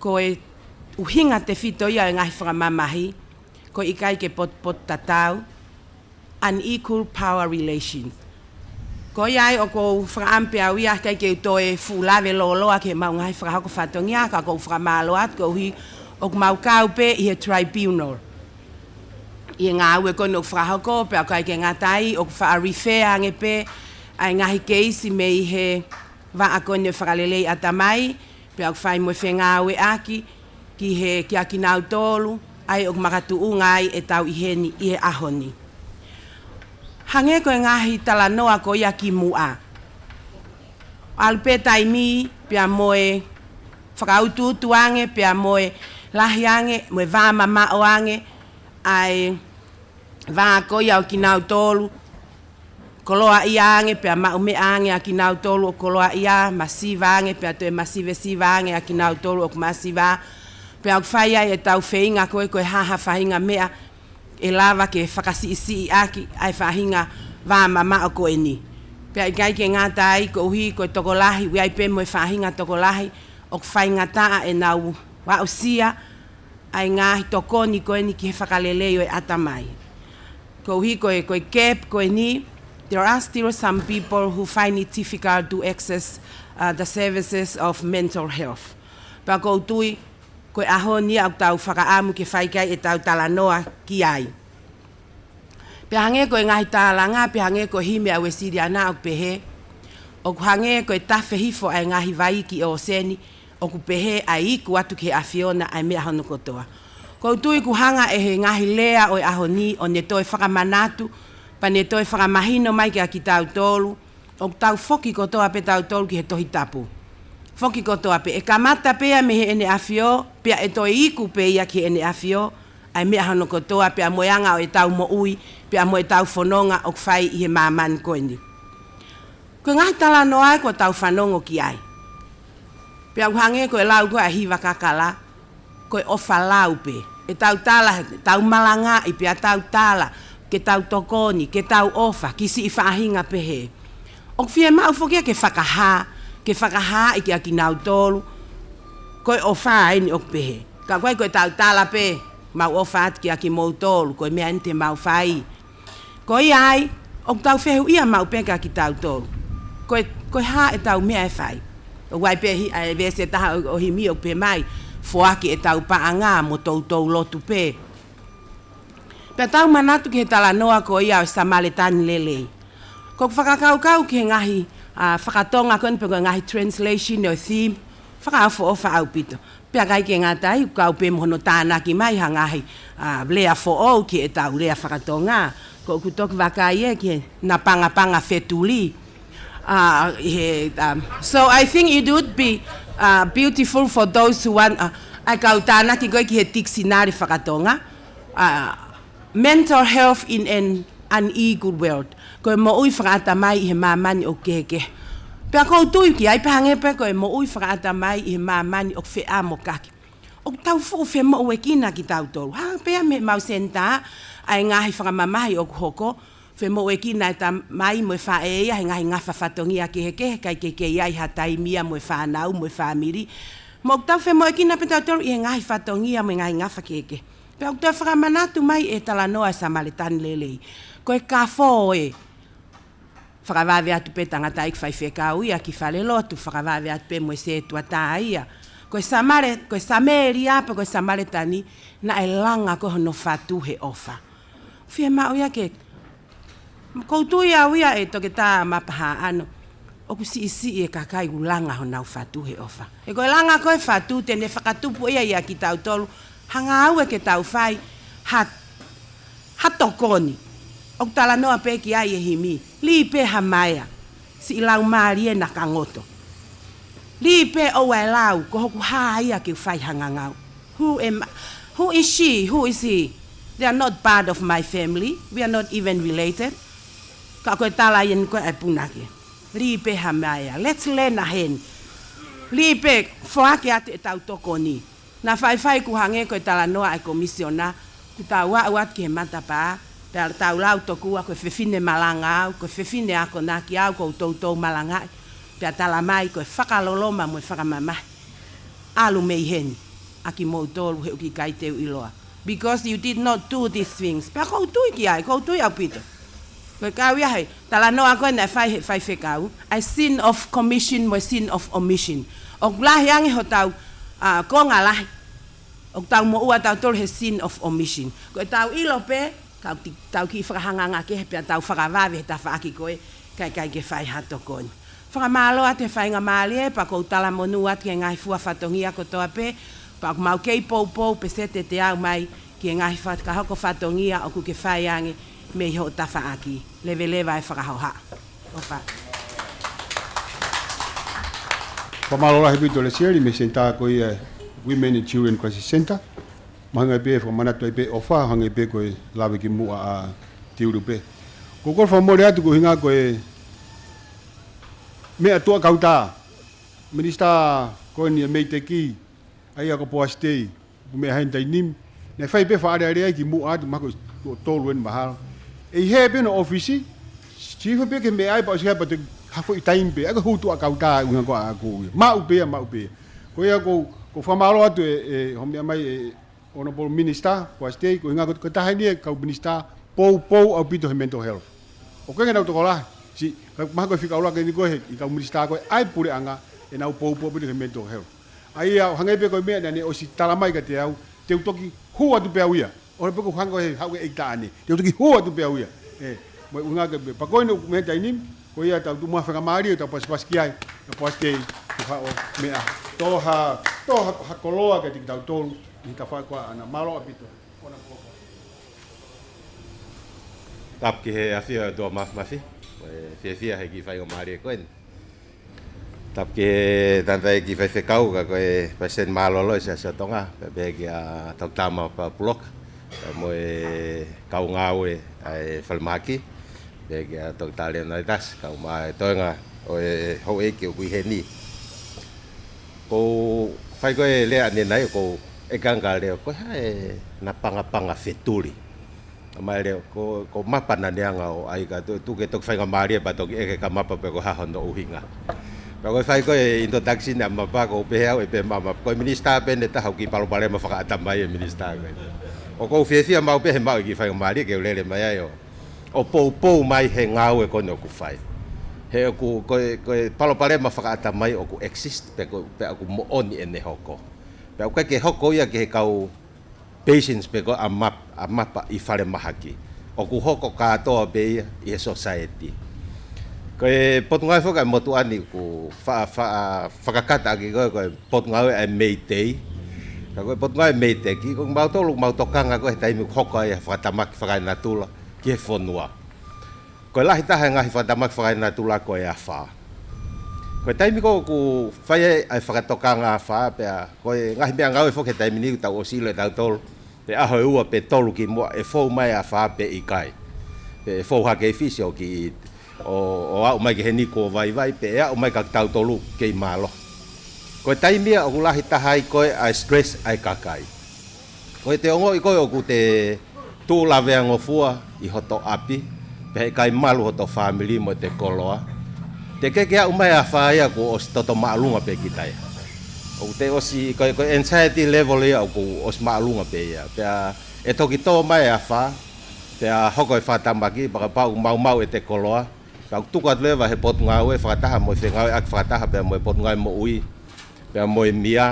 ko e ʻuhinga tefito ia ʻo e ngaahi fakamamahi, ko e ʻikai ke potupotu tatau, unequal power relations. Ko ia ai ʻoku ou fakaʻamu pē au ia, ʻikai ke u toe fuʻu lave lōloa ki heʻemau ngaahi fakahoko fatongia, ka ʻoku ou fakamālō atu koeʻuhi ʻoku mau kau pē ʻi he tribunal ʻi he ngāue ko eni ʻoku fakahoko, pea ʻoku ʻikai ke ngata ai, ʻoku faʻa refer ange pē ʻa e ngaahi keisi mei he vaʻa ko eni ʻo e fakalelei ʻatamai, pea ʻoku fai mo e fengāueʻaki ki he, kia kinautolu ʻa ia ʻoku makatuʻunga ai ʻetau ʻi heni ʻi he ʻaho ni. Hangē ko e ngaahi talanoa ko ia kimuʻa, ʻalu pē taimi pea mo e fakautuutu ange, pea mo e lahi ange, mo e vāmamaʻo ange ʻa e vā ko ia ʻo kinautolu koloaʻia ange, pea maʻu meʻa ange ʻa kinautolu ʻoku koloaʻia, masiva ange, pea toe masivesiva ange ʻa kinautolu ʻoku masiva. Pea ʻoku fai ai ʻetau feinga ko ē, ko e hā ha faʻahinga meʻa ʻe lava ke fakasiʻisiʻi ʻaki ʻa e faʻahinga vāmamaʻo ko eni. Pea ʻikai ke ngata ai, koeʻuhi ko e tokolahi, ʻoku ʻi ai pē mo e faʻahinga tokolahi ʻoku faingataʻa ʻenau aʻusia ʻa e ngaahi tokoni ko eni ki he fakalelei ʻo e ʻatamai. Koeʻuhi ko e, ko e gap ko eni, there are still some people who find it difficult to access, uh, the services of mental health. Pea ʻoku ou tui, ko e ʻaho ni ʻoku tau fakaʻamu ke fai ki ai ʻetau talanoa ki ai. Pea hangē ko e ngaahi tālanga, pea hangē ko e himi ʻa Uēsiliana ʻoku pehē, ʻoku hangē ko e tafe hifo ʻa e ngaahi vai ki ʻōseni, ʻoku pehē ʻa e iku atu ki he ʻAfiona ʻa e meʻa hono kotoa. ʻOku ou tui ʻoku hanga ʻe he ngaahi lea ʻo e ʻaho ni ʻo ne toe fakamanatu, pea ne toe fakamahino mai kia kitautolu, ʻoku tau foki kotoa pē tautolu ki he Tohi Tapu. Foki kotoa pē, ʻe kamata pē ia mei heʻene ʻAfio, pea ʻe toe iku pē ia ki heʻene ʻAfio, ʻa e meʻa hono kotoa, pea mo e anga ʻo ʻetau moʻui, pea mo ʻetau fononga ʻoku fai ʻi he māmani ko eni. Ko e ngaahi talanoa ē kuo tau fanongo ki ai. Pea ʻoku hangē ko e lau ko ē ʻa e hiva kakala, ko e ʻofa lau pē. ʻEtau tala, tau malangaʻi pea tau tala, ke tau tokoni, ke tau ʻofa, ki siʻi faʻahinga pehē. ʻOku fiemaʻu foki ia ke fakahā, ke fakahāʻi kia kinautolu, ko e ʻofa eni ʻoku pehē. Ka ʻoku ʻikai ko ʻetau tala pē, mau ʻofa atu kia kimoutolu, ko e meʻa eni te mau fai. Ko ia ai, ʻoku tau fehuʻia maʻu pē kia kitautolu. Ko e, ko e hā ʻetau meʻa ʻe fai. ʻOku ʻi ai pē hi-, ʻa e veesi ʻe taha ʻo, ʻo e himi ʻoku pehē mai, foaki ʻetau paʻanga mo toutou lotu pē. Pea tau manatu ki he talanoa ko ia ʻo e Samaletani lelei. ʻOku ou fakakaukau ki he ngaahi, ā, fakatonga ko eni pe ko e ngaahi translation ʻo e theme, fakaʻofoʻofa ʻaupito. Pea ʻikai ke ngata ai, kau pē mo hono tānaki mai ha ngaahi, ā, lea foʻou ki heʻetau lea fakatonga. ʻOku ou toki vakai ē ki he napangapanga fetuli. Ā, he, um, so I think it would be, uh, beautiful for those who want, uh, ʻa e kau tānaki ko ē ki he dictionary fakatonga. Ā, mental health in an unequal world. Ko e moʻui fakaʻatamai ʻi he māmani ʻoku kehekehe. Pea ʻoku ou tui ki ai pē hangē pē ko e moʻui fakaʻatamai ʻi he māmani ʻoku feʻamokaki. ʻOku tau fuʻu femoʻuekina kitautolu. Hā pē ia mei heʻemau senitā, ʻa e ngaahi fakamamahi ʻoku hoko. Femoʻuekina e tamai mo e faʻē ia he ngaahi ngafa fatongia kehekehe, ʻikai ke kei ʻi ai ha taimi ia mo e fānau, mo e fāmili. Mo ʻoku tau femoʻuekina pē tautolu ʻi he ngaahi fatongia mo e ngaahi ngafa kehekehe. Pea ʻoku toe fakamanatu mai e talanoa e Samaletani lelei. Ko e kafo ē. Fakavave atu pē tangataʻeiki faifekau ia ki falelotu, fakavave atu pē mo e sētuata ia. Ko e Samale-, ko e Samēlia pe ko e Samaletani, naʻe langa ko ē hono fatu he ʻofa. Fiemaʻu ia ke, ʻoku ou tui au ia ʻe Toketā Mapahāʻano. ʻoku siʻisiʻi e kakai ʻoku langa honau fatu he ʻofa. He ko e langa ko ē fatu te ne fakatupu ia ʻia kitautolu, hanga ʻe ia ke tau fai ha, ha tokoni. ʻOku talanoa pē ki ai e himi, lī pē ha maea, siʻi laumālie naʻa ka ngoto. Lī pē ʻoua ʻe lau, ko hoku hā ia ke u fai ha ngangau. Who am, who is she? Who is he? They are not part of my family. We are not even related. Ka ko e tala ia eni ko ē ʻa e punake. Lī pē ha maea. Let's lend a hand. Lī pē, foaki atu ʻetau tokoni. Naʻa faifai ʻoku hangē ko e talanoa ʻa e komisiona, ʻoku tau aʻu atu ki he matapā, pea tau lau tokua ko e fefine malanga au, ko e fefine akonaki au, ʻoku ou toutou malangaʻi, pea tala mai ko e fakaloloma mo e fakamamahi. ʻAlu mei heni, ʻa kimoutolu he ʻoku ʻikai te u ʻiloa. Because you did not do these things. Pea ʻoku ou tui ki ai, ʻoku ou tui ʻaupito. Ko e kau ia he talanoa ko ē naʻe fai he faifekau, ʻa e sin of commission mo e sin of omission. ʻOku lahi ange hotau, ʻa, konga lahi. ʻOku tau moʻua tautolu he sin of omission. Ko ʻetau ʻilo pē, kau ti-, tau kiʻi fakahanganga kehe pea tau fakavave he tafaʻaki ko ē, kae ʻikai ke fai ha tokoni. Fakamālō atu he faingamālie, pea ʻoku ou talamonū atu ki he ngaahi fua fatongia kotoa pē, pea ʻoku mau kei poupou pē sētete au mai ki he ngaahi fakahoko fatongia ʻoku ke fai ange mei hoʻo tafaʻaki. Leveleva e fakahoha. ʻOfa. Fakamālō lahi ʻaupito Lesieli mei he senitā ko ia Women and Children Crisis Centre. Mahalo pē fakamanatu ai pē ʻofa, hangē pē ko e lave ki muʻa ʻa Tiulu pē. Ko e kole fakamole atu ko e ʻuhinga ko e meʻa tuʻa kautā. Minisitā ko eni ʻa MEIDECC, ʻa ia ko Poasi Tei, ko e meʻa heni taimi ni. Naʻe fai pē fakaʻaleʻale ai ki muʻa atu mahalo ko e tolu eni mahalo. ʻE ʻi hē pē hono ʻōfisi, siʻi fai pē ke meʻa ai pea ʻosi hē pea te hafo ʻi taimi pē. ʻA ia ko e hū tuʻa kautā ʻuhinga ko ē ʻa ʻaku ia. Maʻu pē ia, maʻu pē ia. Ko ia ko, ko e fakamālō atu ʻe, ʻe, hoʻo meʻa mai ʻe Honourable Minister, Poasi Tei, ko e ʻuhinga ko e, ko e taha eni e kau minisitā, poupou ʻaupito he mental health. ʻOku ʻikai ke nau tokolahi, siʻi, ka mahalo ko e fika ʻuluaki eni ko ē he, ʻi he kau minisitā ko ē ʻa e puleʻanga, ʻenau poupou ʻaupito he mental health. ʻA ia, ʻo hangē pē ko e meʻa naʻa ne ʻosi tala mai kiate au, te u toki hū atu pē au ia. ʻO pē ko e hangē ko e haʻu e ʻeiki taʻane, te u toki hū atu pē au ia. ʻE, mo e ʻuhinga ke pē, pea ko eni ʻoku mei he taimi ni, ko ia tau tuʻu mo e faingamālie, tau pasipasi ki ai, ʻa Poasi Tei, ʻo haʻu ʻo meʻa. Tō ha, tō ha, ha koloa kiate kitautolu, ʻi he tafaʻaki ko ē ʻaʻana. Mālō ʻaupito. Tapu ki he ʻafio ʻa e ʻOtua Māfimafi, ko e fiefia he kiʻi faingamālie ko eni. Tapu ki he tangataʻeiki faifekau, ka ko e palesiteni mālōlō ʻo e Siasi ʻo Tonga, pea pehē kia Toketā Maʻapuloka, pea mo e kau ngāue ʻa e falemahaki, pehē kia Toketā Leonidas, kae ʻumaʻā e toenga ʻo e houʻeiki ʻoku ʻi heni. ʻOku ou fai ko ē lea ʻanenai, ʻoku ou ʻeke ange ʻa e lea, ko e hā e napangapanga fetuli. Mai leo, ko, ko e mapa naʻa ne hanga ʻo ʻai ka tu, tuku ke toki faingamālie pea toki ʻeke kia Mapa pe ko e hā hono ʻuhinga. Pea ko e fai ko ē introduction ʻa Mapa, ʻoku ou pehē au ʻe pehē mai ʻa Mapa, ko e minisitā pē eni ʻe taha ʻoku kei palopalema fakaʻatamai e minisitā ko ē. ʻOku ou fiefia maʻu pē he maʻu e kiʻi faingamālie ke u lele mai ai ʻo, ʻo poupou mai he ngāue ko eni ʻoku fai. He ʻoku, ko e, ko e palopalema fakaʻatamai ʻoku exist pe ko, pea ʻoku moʻoni ʻene hoko. Pea ʻoku ʻikai ke hoko ia ki he kau patients pe ko ē ʻa Map-, ʻa Mapa ʻi falemahaki. ʻOku hoko kātoa pē ia ʻi he society. Ko e potungāue foki ʻa e motuʻa ni ʻoku fa-, fa-, fakakata ʻaki ko ē, ko e potungāue ʻa e MEIDECC. Ka ko e potungāue MEIDECC, ko kimautolu ʻoku mau tokanga ko ē he taimi ʻoku hoko ai e fakatamaki fakaenatula ki he fonua. Ko e lahi taha e ngaahi fakatamaki fakaenatula ko e afā. Ko e taimi ko ē ʻoku fai ai ʻa e fakatokanga afā pea, ko e ngaahi meʻangāue foki he taimi ni ʻoku tau ʻosi ʻilo ʻe tautolu, pe ʻaho ʻe ua pe tolu kimuʻa ʻe fou mai afā pe ʻikai. Pe ʻe fou hake ʻi Fisi ʻo kiʻi, ʻo, ʻo aʻu mai ki heni kuo vaivai pe ʻe aʻu mai kia kitautolu kei mālohi. Ko e taimi ia ʻoku lahi taha ai ko ē ʻa e stress ʻa e kakai. Ko ʻete ongoʻi ko ē ʻoku te tuʻu laveangofua ʻi hoto ʻapi, pea heʻikai malu hoto fāmili mo ʻete koloa, te ke ke aʻu mai afā ia kuo ʻosi toto māʻolunga pē kita ia. ʻOku te ʻosi, ko e, ko e anxiety level ia ʻoku ʻosi māʻolunga pē ia. Pea ʻe toki tō mai afā, pea hoko e fakatamaki, pea kapau ʻoku maumau ʻete koloa, pea ʻoku tuku atu leva he potungāue fakataha mo e fengāueʻaki fakataha pea mo e Potungāue Moʻui, pea mo e M I A,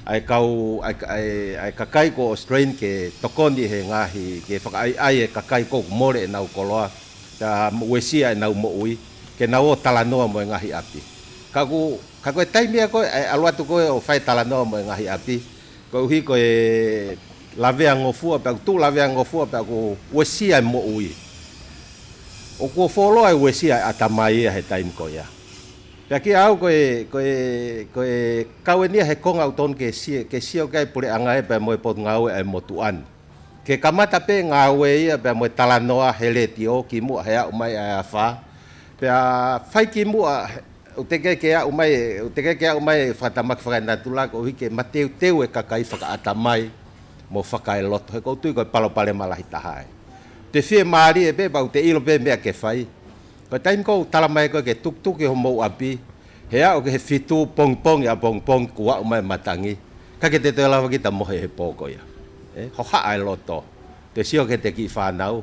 ʻa e kau, ʻa e, ʻa e, ʻa e kakai kuo ʻosi train ke tokoni he ngaahi, ke fakaʻaiʻai e kakai ʻoku mole ʻenau koloa, pea mo uesia ʻenau moʻui. ke nau ō talanoa mo e ngaahi ʻapi. Ka ʻoku, ka ko e taimi ia ko ē ʻa e ʻalu atu ko ē ʻo fai talanoa mo e ngaahi ʻapi, koeʻuhi ko e laveangofua, pea ʻoku tuʻu laveangofua, pea ʻoku uesia e moʻui. ʻOku fuoloa e uesia e ʻatamai ia he taimi ko ia. Pea kiate au ko e, ko e, ko e kau eni ia he konga ʻoku totonu ke sio, ke sio ki ai e puleʻanga ia pea mo e Potungāue ʻa e motuʻa ni. Ke kamata pē ngāue ia pea mo e talanoa he letiō kimuʻa he aʻu mai ʻa e afā. Pea fai kimuʻa, ʻoku teʻeki ke aʻu mai, ʻoku teʻeki ke aʻu mai e fakatamaki fakaenatula koeʻuhi ke mateuteu e kakai fakaʻatamai mo fakaeloto. He ʻoku ou tui ko e palopalema lahi taha ē. Te fiemālie pē pea ʻoku te ʻilo pē meʻa ke fai. Ko e taimi ko ē ʻoku tala mai ko ē ke tukituki homou ʻapi, he aʻu ki he fitu pongipongi ʻapongipongi kuo aʻu mai e matangi, ʻikai ke te toe lava kita mohe he pō ko ia. Ē, hohaʻa e loto. Te sio ki heʻete kiʻi fānau.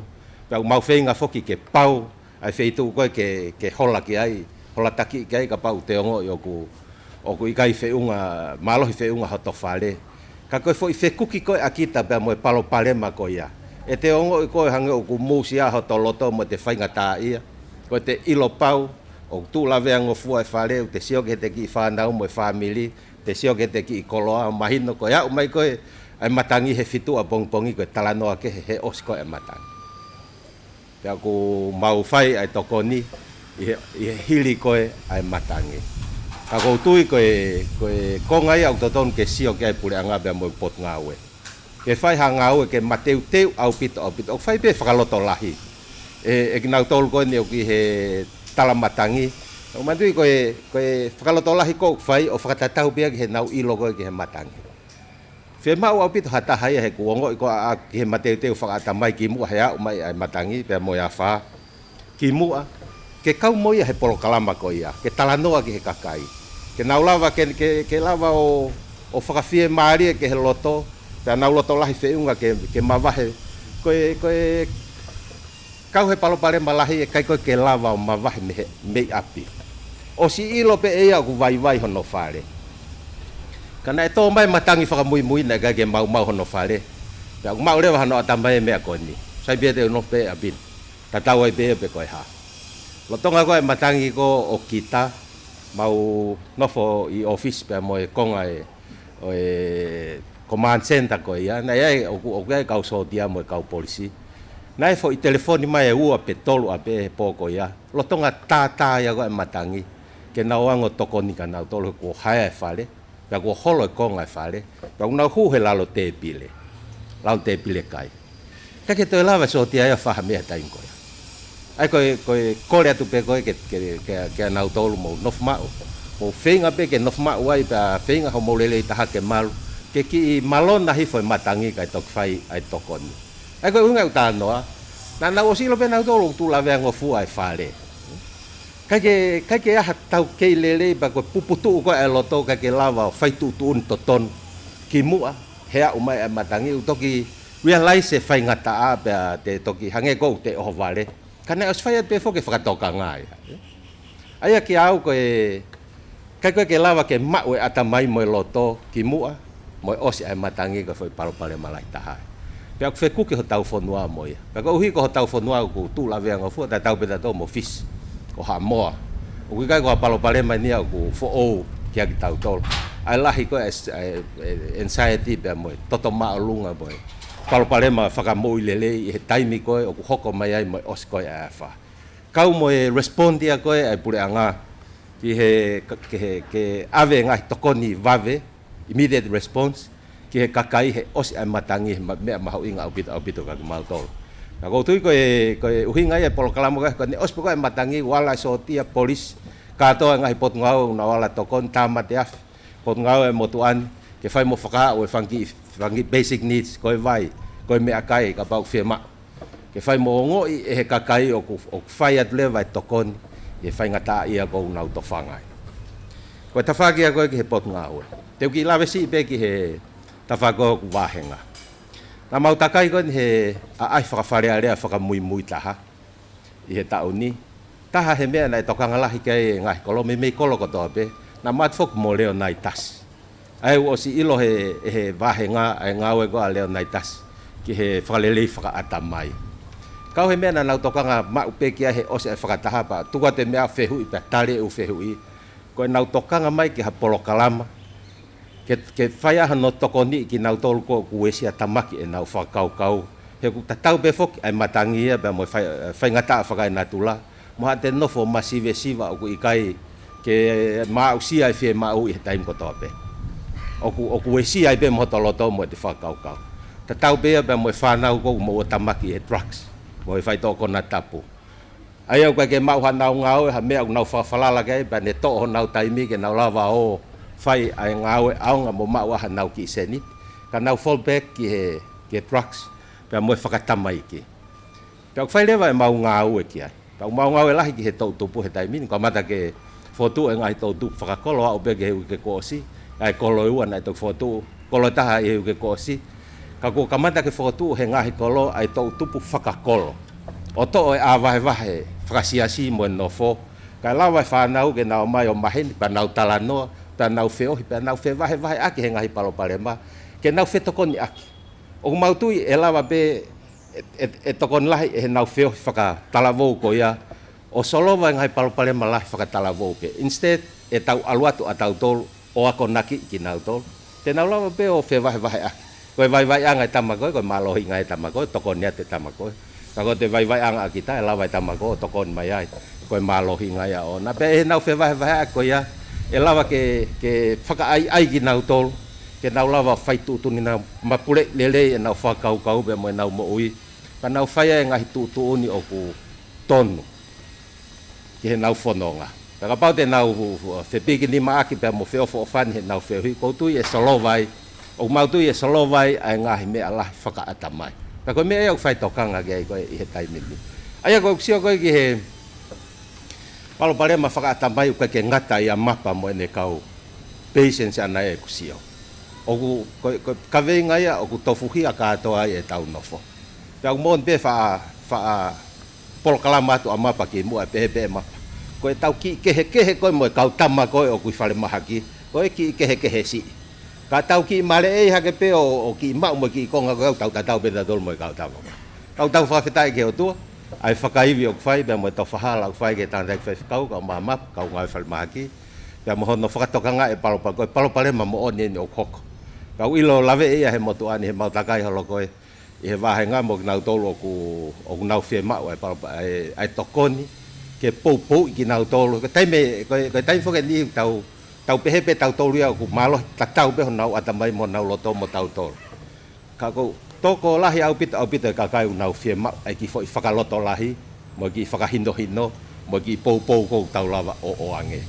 Pea ʻoku mau feinga foki ke pau ʻa e feituʻu ko ē ke, ke hola ki ai, hola takiʻi ki ai kapau te ongoʻi ʻoku ʻoku ʻikai feʻunga, mālohi feʻunga hoto fale. Ka ko e foʻi fekuki ko ē ʻa kita pea mo e palopalema ko ia, ʻe te ongoʻi ko ē hangē ʻoku mūsia hoto loto mo ʻete faingataʻaʻia. Ko ʻete ʻilo pau ʻoku tuʻu laveangofua e fale, ʻoku te sio ki heʻete kiʻi fānau mo e fāmili, te sio ki heʻete kiʻi koloa, mahino ko e aʻu mai ko ē ʻa e matangi he fitu ʻapongipongi ko e talanoa kehe he ʻosi ko ē e matangi. Pea ʻoku mau fai ʻa e tokoni ʻi he, ʻi he hili ko ē ʻa e matangi. Ka ʻoku ou tui ko e, ko e konga ia ʻoku totonu ke sio ki ai e puleʻanga pea mo e Potungāue. Ke fai ha ngāue ke mateuteu ʻaupito, ʻaupito. ʻOku fai pē fakalotolahi ʻe, ʻe kinautolu ko eni ʻoku ʻi he tala matangi. ʻOku ou manatuʻi ko e, ko e fakalotolahi ko ē ʻoku fai ʻo fakatatau pē ia ki heʻenau ʻilo ko ē ki he matangi. Fiemaʻu ʻaupito ha taha ia he ʻoku ongoʻi ko ē ʻa, ʻa ki he mateuteu fakaʻatamai kimuʻa he aʻu mai ʻa e matangi pea mo e afā. Kimuʻa, ke kau mo ia he polokalama ko ia, ke talanoa ki he kakai. Ke nau lava, ke, ke, ke lava ʻo, ʻo fakafiemālie ki he loto, pea nau loto lahi feʻunga ke, ke mavahe. Ko e, ko e, kau he palopalema lahi ʻe ʻikai ko ē ke lava ʻo mavahe mei he, mei ʻapi. ʻOsi ʻilo pē ʻe ia ʻoku vaivai hono fale. Ka naʻe tō mai e matangi fakamuimui naʻe ʻikai ke maumau hono fale. Pea ʻoku maʻu leva hono ʻatamai e meʻa ko eni. Sai pē ia te u nofo pē ʻapi ni. Tatau ai pē ia pe ko e hā. Lolotonga ko ē e matangi ko ē ʻo kita, mau nofo ʻi ʻōfisi pea mo e konga e ʻo e command center ko ia, naʻe ʻi ai, ʻoku, ʻoku ʻi ai e kau sōtia mo e kau polisi. Naʻe foʻi telefoni mai e ua pe tolu ʻapē he pō ko ia, lolotonga tātā ia ko ē e matangi, ke nau ō ʻo tokoni kia nautolu he kuo haea e fale, pea kuo holo e konga e fale, pea ʻoku nau hū he lalo tēpile, lalo tēpile kai. ʻIkai ke toe lava e sōtia ia ʻo fai ha meʻa he taimi ko ia. ʻA ia ko e, ko e kole atu pē ko ē ke, ke, ke, kia nautolu mou nofo maʻu. Mou feinga pē ke nofo maʻu ai pea feinga hoʻomou lelei taha ke malu. Ke kiʻi malona hifo e matangi kae toki fai ʻa e tokoni. ʻA ia ko e ʻuhinga ʻeku talanoa. Naʻa nau ʻosi ʻilo pē nautolu ʻoku tuʻu laveangofua e fale. ʻIkai ke, ʻikai ke ʻi ai ha tau kei lelei pea ko e puputuʻu ko ē e loto ʻikai ke lava ʻo fai tuʻutuʻuni totonu. Kimuʻa he aʻu mai ʻa e matangi ʻoku toki realize e faingataʻa pea te toki hangē ko ē ʻoku te ʻohovale. Ka naʻe ʻosi fai atu pē foki e fakatokanga ia. ʻA ia kiate au ko e, ʻikai ko ē ke lava ke maʻu e ʻatamai mo e loto kimuʻa mo e ʻosi ʻa e matangi ko e foʻi palopalema lahi taha. Pea ʻoku fekuki hotau fonua mo ia. Pea koeʻuhi ko hotau fonua ʻoku tuʻu laveangofua, tatau pē tautolu mo Fisi, ko Haʻamoa. ʻOku ʻikai ko ha palopalema eni ia ʻoku foʻou kiate kitautolu. ʻA e lahi ko ē e, e, e anxiety pea mo e toto māʻolunga mo e palopalema fakamoʻui lelei ʻi he taimi ko ē ʻoku hoko mai ai mo e ʻosi ko ē ʻa e afā. Kau mo e respond ia ko ē ʻa e puleʻanga ki he, ki he, ke ʻave e ngaahi tokoni vave, immediate response, ki he kakai he ʻosi ʻa e matangi he ma-, meʻa mahuʻinga ʻaupito, ʻaupito kia kimautolu. Ka ʻoku ou tui ko e, ko e ʻuhinga ia e polokalama ko ē, ko ʻene ʻosi pē ko ē e matangi, ʻoku ala e sōtia, polisi, kātoa e ngaahi potungāue, ʻoku nau ala tokoni, tāmate afi, Potungāue Motuʻa ni, ke fai mo fakaaʻu e fanga kiʻi, fanga kiʻi basic needs, ko e vai, ko e meʻakai, kapau ʻoku fiemaʻu. Ke fai mo ongoʻi ʻe he kakai ʻoku, ʻoku fai atu leva e tokoni ʻi he faingataʻaʻia ʻoku nau tofanga ai. Ko e tafaʻaki ia ko ē ki he Potungāue. Te u kiʻi lave siʻi pē ki he tafaʻaki ʻoku vāhenga. Naʻa mau takai ko eni he ʻaʻahi fakafalealea fakamuimui taha ʻi he taʻu ni. Taha he meʻa naʻe tokanga lahi ki ai e ngaahi kolo, meimei kolo kotoa pē, naʻa mau ʻatu foki mo Leonaitasi. ʻA ia ʻoku ʻosi ʻilo he, ʻe he vāhenga ʻa e ngāue ko ē ʻa Leonaitasi ki he fakalelei fakaʻatamai. Kau he meʻa naʻa nau tokanga maʻu pē ki ai he ʻosi ʻa e fakataha pea tuku atu e meʻa fehuʻi pea tali e ʻū fehuʻi. Ko ʻenau tokanga mai ki ha polokalama ke, ke fai ai hano tokoniʻi kinautolu ko ē ʻoku uesia tamaki ʻenau fakakaukau. He ʻoku tatau pē foki ʻa e matangi ia pea mo e fai-, faingataʻa fakaenatula mo haʻate nofo masivesiva ʻoku ʻikai ke maʻusia e fiemaʻu ʻi he taimi kotoa pē. ʻOku, ʻoku uesia ai pē mo hoto loto mo ʻete fakakaukau. Tatau pē ia pea mo e fānau ko ē ʻoku mou ō tamaki he drugs mo e faitoʻo konatapu. ʻA ia ʻoku ʻikai ke maʻu haʻanau ngāue, ha meʻa ʻoku nau fakafalala ki ai, pea ne toʻo honau taimi ke nau lava ʻo fai ʻa e ngāue ʻaonga mo maʻu ʻa haʻanau kiʻi seniti. Ka nau fall back ki he, ki he drugs, pea mo e fakatamaiki. Pea ʻoku fai leva ʻemau ngāue ki ai. Pea ʻoku mau ngāue lahi ki he toʻutupu he taimi ni, kamata ke fokotuʻu e ngaahi toʻutupu fakakolo, aʻu pē ki he uike kuo ʻosi, ʻa e kolo ʻe ua naʻe toki fokotuʻu, kolo ʻe taha ʻi he uike kuo ʻosi. Ka kuo kamata ke fokotuʻu he ngaahi kolo ʻa e toʻutupu fakakolo ʻo toʻo e ʻā vahevahe fakasiasi mo e nofo. Kae lava e fānau ke nau ō mai ʻo maheni, pea nau talanoa, pea nau feohi, pea nau fevahevaheʻaki he ngaahi palopalema, ke nau fetokoniʻaki. ʻOku mau tui ʻe lava pē ʻe, ʻe, ʻe tokoni lahi ʻe heʻenau feohi fakatalavou ko ia ʻo solova e ngaahi palopalema lahi fakatalavou pē. Instead, ʻe tau ʻalu atu ʻa tautolu ʻo akonakiʻi kinautolu. Te nau lava pē ʻo fevahevaheʻaki. Ko e vaivaiʻanga e tama ko ē, ko e mālohinga e tama ko ē, tokoni atu e tama ko ē. Ka ko e vaivaiʻanga ʻa kita, ʻe lava e tama ko ē ʻo tokoni mai ai. Ko e mālohinga ia ʻoʻona. Pea ʻi heʻenau fevahevaheʻaki ko ia, ʻe lava ke, ke fakaʻaiʻai kinautolu, ke nau lava fai tuʻutuʻuni, nau mapuleʻi lelei ʻenau fakakaukau pea mo ʻenau moʻui. Ka nau fai ai e ngaahi tuʻutuʻuni ʻoku tonu ki heʻenau fononga. Pea kapau te nau fepikinimaʻaki pea mo feʻofoʻofani heʻenau feohi, ʻoku ou tui ʻe solova ai, ʻoku mau tui ʻe solova ai ʻa e ngaahi meʻa lahi fakaʻatamai. Pea ko e meʻa ia ʻoku fai tokanga ki ai ko ē ʻi he taimi ni. ʻA ia ko ʻeku sio ko ē ki he palopalema fakaʻatamai ʻoku ʻikai ke ngata ʻia Mapa mo ʻene kau patients ʻana ia ʻeku sio. ʻOku, ko, ko e kaveinga ia ʻoku tofuhia kātoa ai ʻetau nofo. Pea ʻoku moʻoni pē faʻa, faʻa polokalama atu ʻa Mapa kimuʻa, pehē pē ʻe Mapa. Ko ʻetau kiʻi kehekehe ko ē mo e kau tama ko ē ʻoku ʻi falemahaki, ko e kiʻi kehekehe siʻi. Ka tau kiʻi maleʻei hake pē ʻo, ʻo kiʻi maʻu mo e kiʻi konga ko ē, tau tatau pē tautolu mo e kau tama. Tau tau fakafetaʻi ki he ʻOtua ʻa e fakaivi ʻoku fai, pea mo e tofa hala ʻoku fai ki he tangataʻeiki faifekau, kae ʻumaʻā Mapa, kau ngāue falemahaki. Pea mo hono fakatokangaʻi e palopalema, ko e palopalema moʻoni eni ʻoku hoko. Pea ʻoku ʻilo laveʻi ia he motuʻa ni, he mau takai holo ko ē ʻi he vāhenga mo kinautolu ʻoku, ʻoku nau fiemaʻu ʻa e palopa-, ʻa e, ʻa e tokoni ke poupouʻi kinautolu. Ko e taimi, ko e, ko e taimi foki eni ʻoku tau, tau pehē pē tautolu ia ʻoku mālohi tatau pē honau ʻatamai mo honau loto mo tautolu. Ka ʻoku tokolahi ʻaupito, ʻaupito e kakai ʻoku nau fiemaʻu ʻa e kiʻi foʻi fakalotolahi, mo e kiʻi fakahinohino, mo e kiʻi poupou ʻoku tau lava ʻo ʻoange.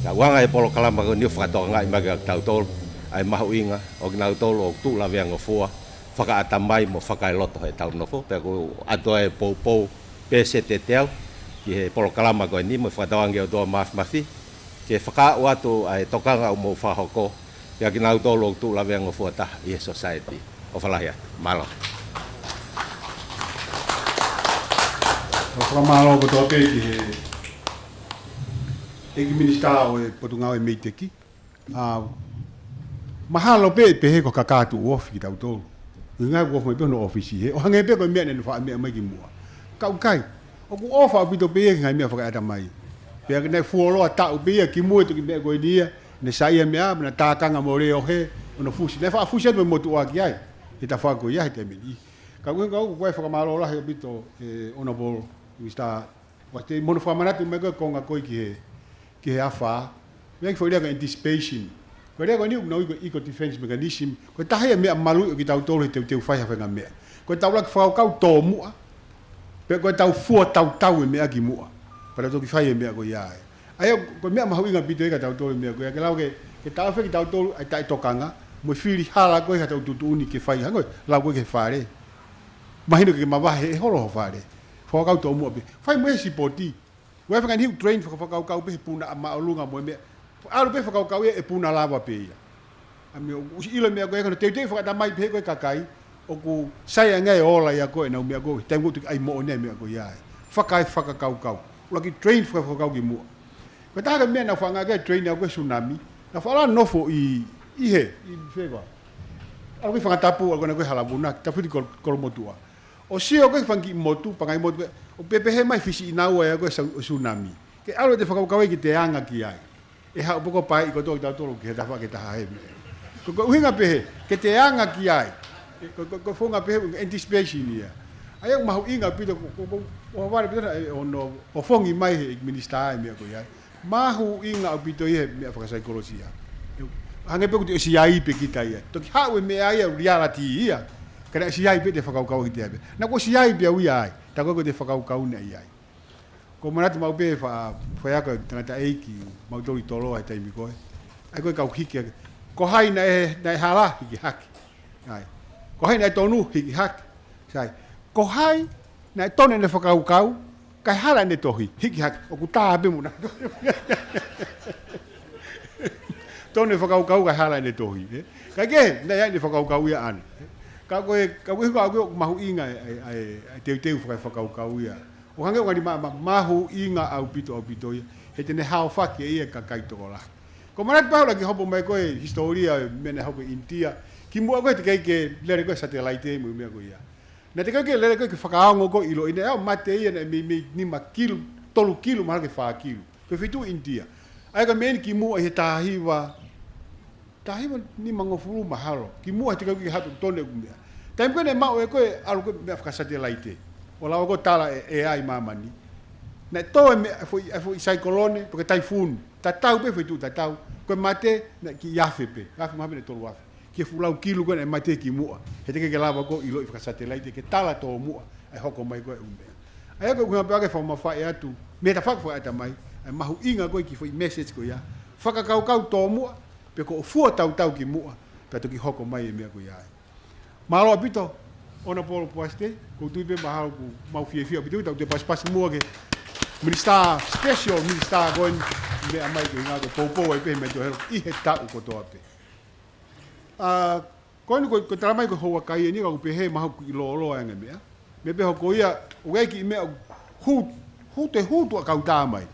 Ka ʻoku hanga ʻe he polokalama ko eni ʻo fakatokangaʻi mai kiate kitautolu ʻa e mahuʻinga ʻo kinautolu ʻoku tuʻu laveangofua fakaʻatamai mo fakaeloto heʻetau nofo, pea ʻoku ʻoatu ai e poupou pē sētete au ki he polokalama ko eni mo e fakatauange ʻe he ʻOtua Māfimafi ke fakaaʻu atu ʻa e tokanga ʻoku mou fakahoko kiate kinautolu ʻoku tuʻu laveangofua taha ʻi he society. ʻOfa lahi atu. Mālō. ʻOku fakamālō kotoa pē ki he ʻEiki Minisitā ʻo e Potungāue Meiteki. ʻA, mahalo pē pehē ko e kakai ʻoku ofi kitautolu. ʻUhinga ʻoku ofi mai pē hono ʻōfisi hē, ʻo hangē pē ko e meʻa naʻe faʻa meʻa mai kimuʻa. Ka ʻoku ʻikai. ʻOku ʻofa ʻaupito pē ia ki he ngaahi meʻa fakaʻatamai. Pea naʻe fuoloa taʻu pē ia kimuʻa e toki meʻa ko eni ia, naʻe saiʻia meʻa, naʻe tākanga mo leʻo hē, ʻo ne fusi. Naʻe faʻa fusi atu mo e motuʻa ki ai he tafaʻaki ko ia he taimi ni. Ka ʻoku, ka ʻoku ou fakamālō lahi ʻaupito, ʻe, Honourable Mister Watei, mo hono fakamanatu mai ko ē konga ko ē ki he, ki he afā. Meʻa ki he foʻi lea ko e anticipation. Ko e lea ko eni ʻoku nau ui ko e eco defense mechanism. Ko e taha ia e meʻa maluʻi ʻo kitautolu he teuteu fai ha faʻahinga meʻa. Ko ʻetau ʻuluaki fakakaukau tōmuʻa. Pea ko ʻetau fua tautau e meʻa kimuʻa. Pea tau toki fai e meʻa ko ia ai. ʻA ia ko e meʻa mahuʻinga ʻaupito ia kiate kitautolu e meʻa ko ia. Ke lau ke, ke taʻofi kitautolu ʻa e taʻetokanga mo e fili hala ko ē ha tau tuʻutuʻuni ke fai hangē ko e lau ko ē ki he fale. Mahino ke mavahe e holo ho fale. Fakakaukau tōmuʻa pē. Fai mo e sipoti. ʻOku ʻi ai e faʻahinga ʻoku train faka-, fakakaukau pē he puna ʻa māʻolunga mo e meʻa. ʻAlu pē fakakaukau ia ʻe puna lava pē ia. ʻA ia ʻoku ʻusi ʻilo e meʻa ko ē, ko hono teuteu fakaʻatamai pē ko ē kakai ʻoku sai ange ʻa e ola ia ko ē ʻenau meʻa ko ē, taimi ʻoku ʻai moʻoni e meʻa ko ia ai. Fakaefakakaukau. ʻUluaki train faka-, fakakaukau kimuʻa. Ko e taha e meʻa naʻa ku faʻa ngāueʻaki e train ʻaʻaku ko e tsunami. Naʻa ku faʻa lava nofo ʻi, ʻi hē, ʻi fē koā. ʻAlu ki Fangatapu, ʻalu ko ena ko e Halavuna, Tafiti Kol-, Kolomotuʻa. ʻo sio ko e fanga kiʻi motu, pangai motu, ʻo pehē mai fisi ʻi naua ia ko e sau-, ʻo tsunami. Ke ʻalu ʻete fakakaukau ai ke te anga ki ai. ʻE haʻu pē ko e pae ʻi kotoa kitautolu ki he tafaʻaki ʻe taha he meʻa. Ko, ko e ʻuhinga pehē, ke te anga ki ai. Ko, ko, ko e founga pehē, anticipation ia. ʻA ia ʻoku mahuʻinga ʻaupito, ko, ko, ko, ʻo vale pito na, ʻe, ʻo no, ʻo fongi mai he minisitā e meʻa ko ia. Mahuʻinga ʻaupito ia he meʻa fakasaikolosia. Hangē pē ʻoku te ʻosi ʻi ai pē kita ia. Toki haʻu e meʻa ia, reality ia. Ka naʻe ʻosi ʻi ai pē ʻete fakakaukau ki te ave. Naʻá ku ʻosi ʻi ai pē au ia ai. Tā ko ē ko ʻete fakakaukau naʻe ʻi ai. Ko e manatu maʻu pē fa-, faiako e tangataʻeiki, mautolu ʻi Toloa he taimi ko ē. ʻA ia ko e kau hiki ake. Ko hai naʻe, naʻe hala, hiki hake. ʻAi. Ko hai naʻe tonu, hiki hake. Sai. Ko hai naʻe tonu ʻene fakakaukau, kae hala ʻene tohi, hiki hake. ʻOku tā pē muna. Tonu e fakakaukau kae hala ʻene tohi, ē? Kae kehe, naʻe ʻi ai ʻene fakakaukau ia ʻana, ē? Ka ko e, ka ko e, ka ko e mahuʻinga e, e, e, e teuteu faka-, fakakaukau ia. ʻO hangē ʻoku ngali ma-, ma-, mahuʻinga ʻaupito, ʻaupito ia. He te ne haofaki ʻe ia e kakai tokolahi. Ko e manatu pē au leva ki he hopo mai ko e hisitōlia e meʻa naʻe hoko ʻi ʻInitia. Kimuʻa ko ē teʻeki ai ke lele ko ē satelaite mo e meʻa ko ia. Naʻe teʻeki ai ke lele ko ē ke fakaongo ko ē ʻiloʻi naʻe ʻi ai e mate ia naʻe meimei nima kilu, tolu kilu, mahalo ko e fā kilu. Ko e feituʻu ʻInitia. ʻA ia ko e meʻa eni kimuʻa ʻi he taha hiva, taha hiva nimangofulu mahalo. Kimuʻa he teʻeki ai ke haʻu tonu e ʻū meʻa. Taimi ko ē naʻe maʻu ʻe koe ʻalu ko ē meʻa fakasatelaite. ʻO lava ko ē tala e, e ʻa e māmani. Naʻe tō e meʻa, e foʻi, e foʻi saikolone, pe ko e taifuni. Tatau pē foʻi tuʻu tatau. Ko e mate, naʻe kiʻi afe pē. Afe mahalo pē naʻe tolu afe. Ki he fuʻu lau kilu ko ē naʻe mate kimuʻa. He teʻeki ke lava ko ē ʻiloʻi fakasatelaite, ke tala tōmuʻa ʻa e hoko mai ko ē ʻū meʻa. ʻA ia ko e ʻuhinga pē ʻoku ou fakaʻamu atu, mei he tafaʻaki fakaʻatamai, ʻa e mahuʻinga ko ē ki he foʻi message ko ia. Fakakaukau tōmuʻa, pea ko e fua tautau kimuʻa, pea toki hoko mai e meʻa ko ia ai. Mālō ʻaupito, Honourable Pastor, ʻoku ou tui pē mahalo ʻoku mau fiefia ʻaupito, tau toe pasipasi muʻa ki he Minisitā, Special Minister ko eni, meʻa mai ko e ʻuhinga ko e poupou ai pē he mental health ʻi he taʻu kotoa pē. ʻA, ko eni ko, ko e tala mai ko e houa kai eni, ka ʻoku pehē mahalo ʻoku kiʻi lōloa ange e meʻa. Meʻa pē hoko ia, ʻoku ʻi ai e kiʻi meʻa hū, hū te hū tuʻa kautā mai.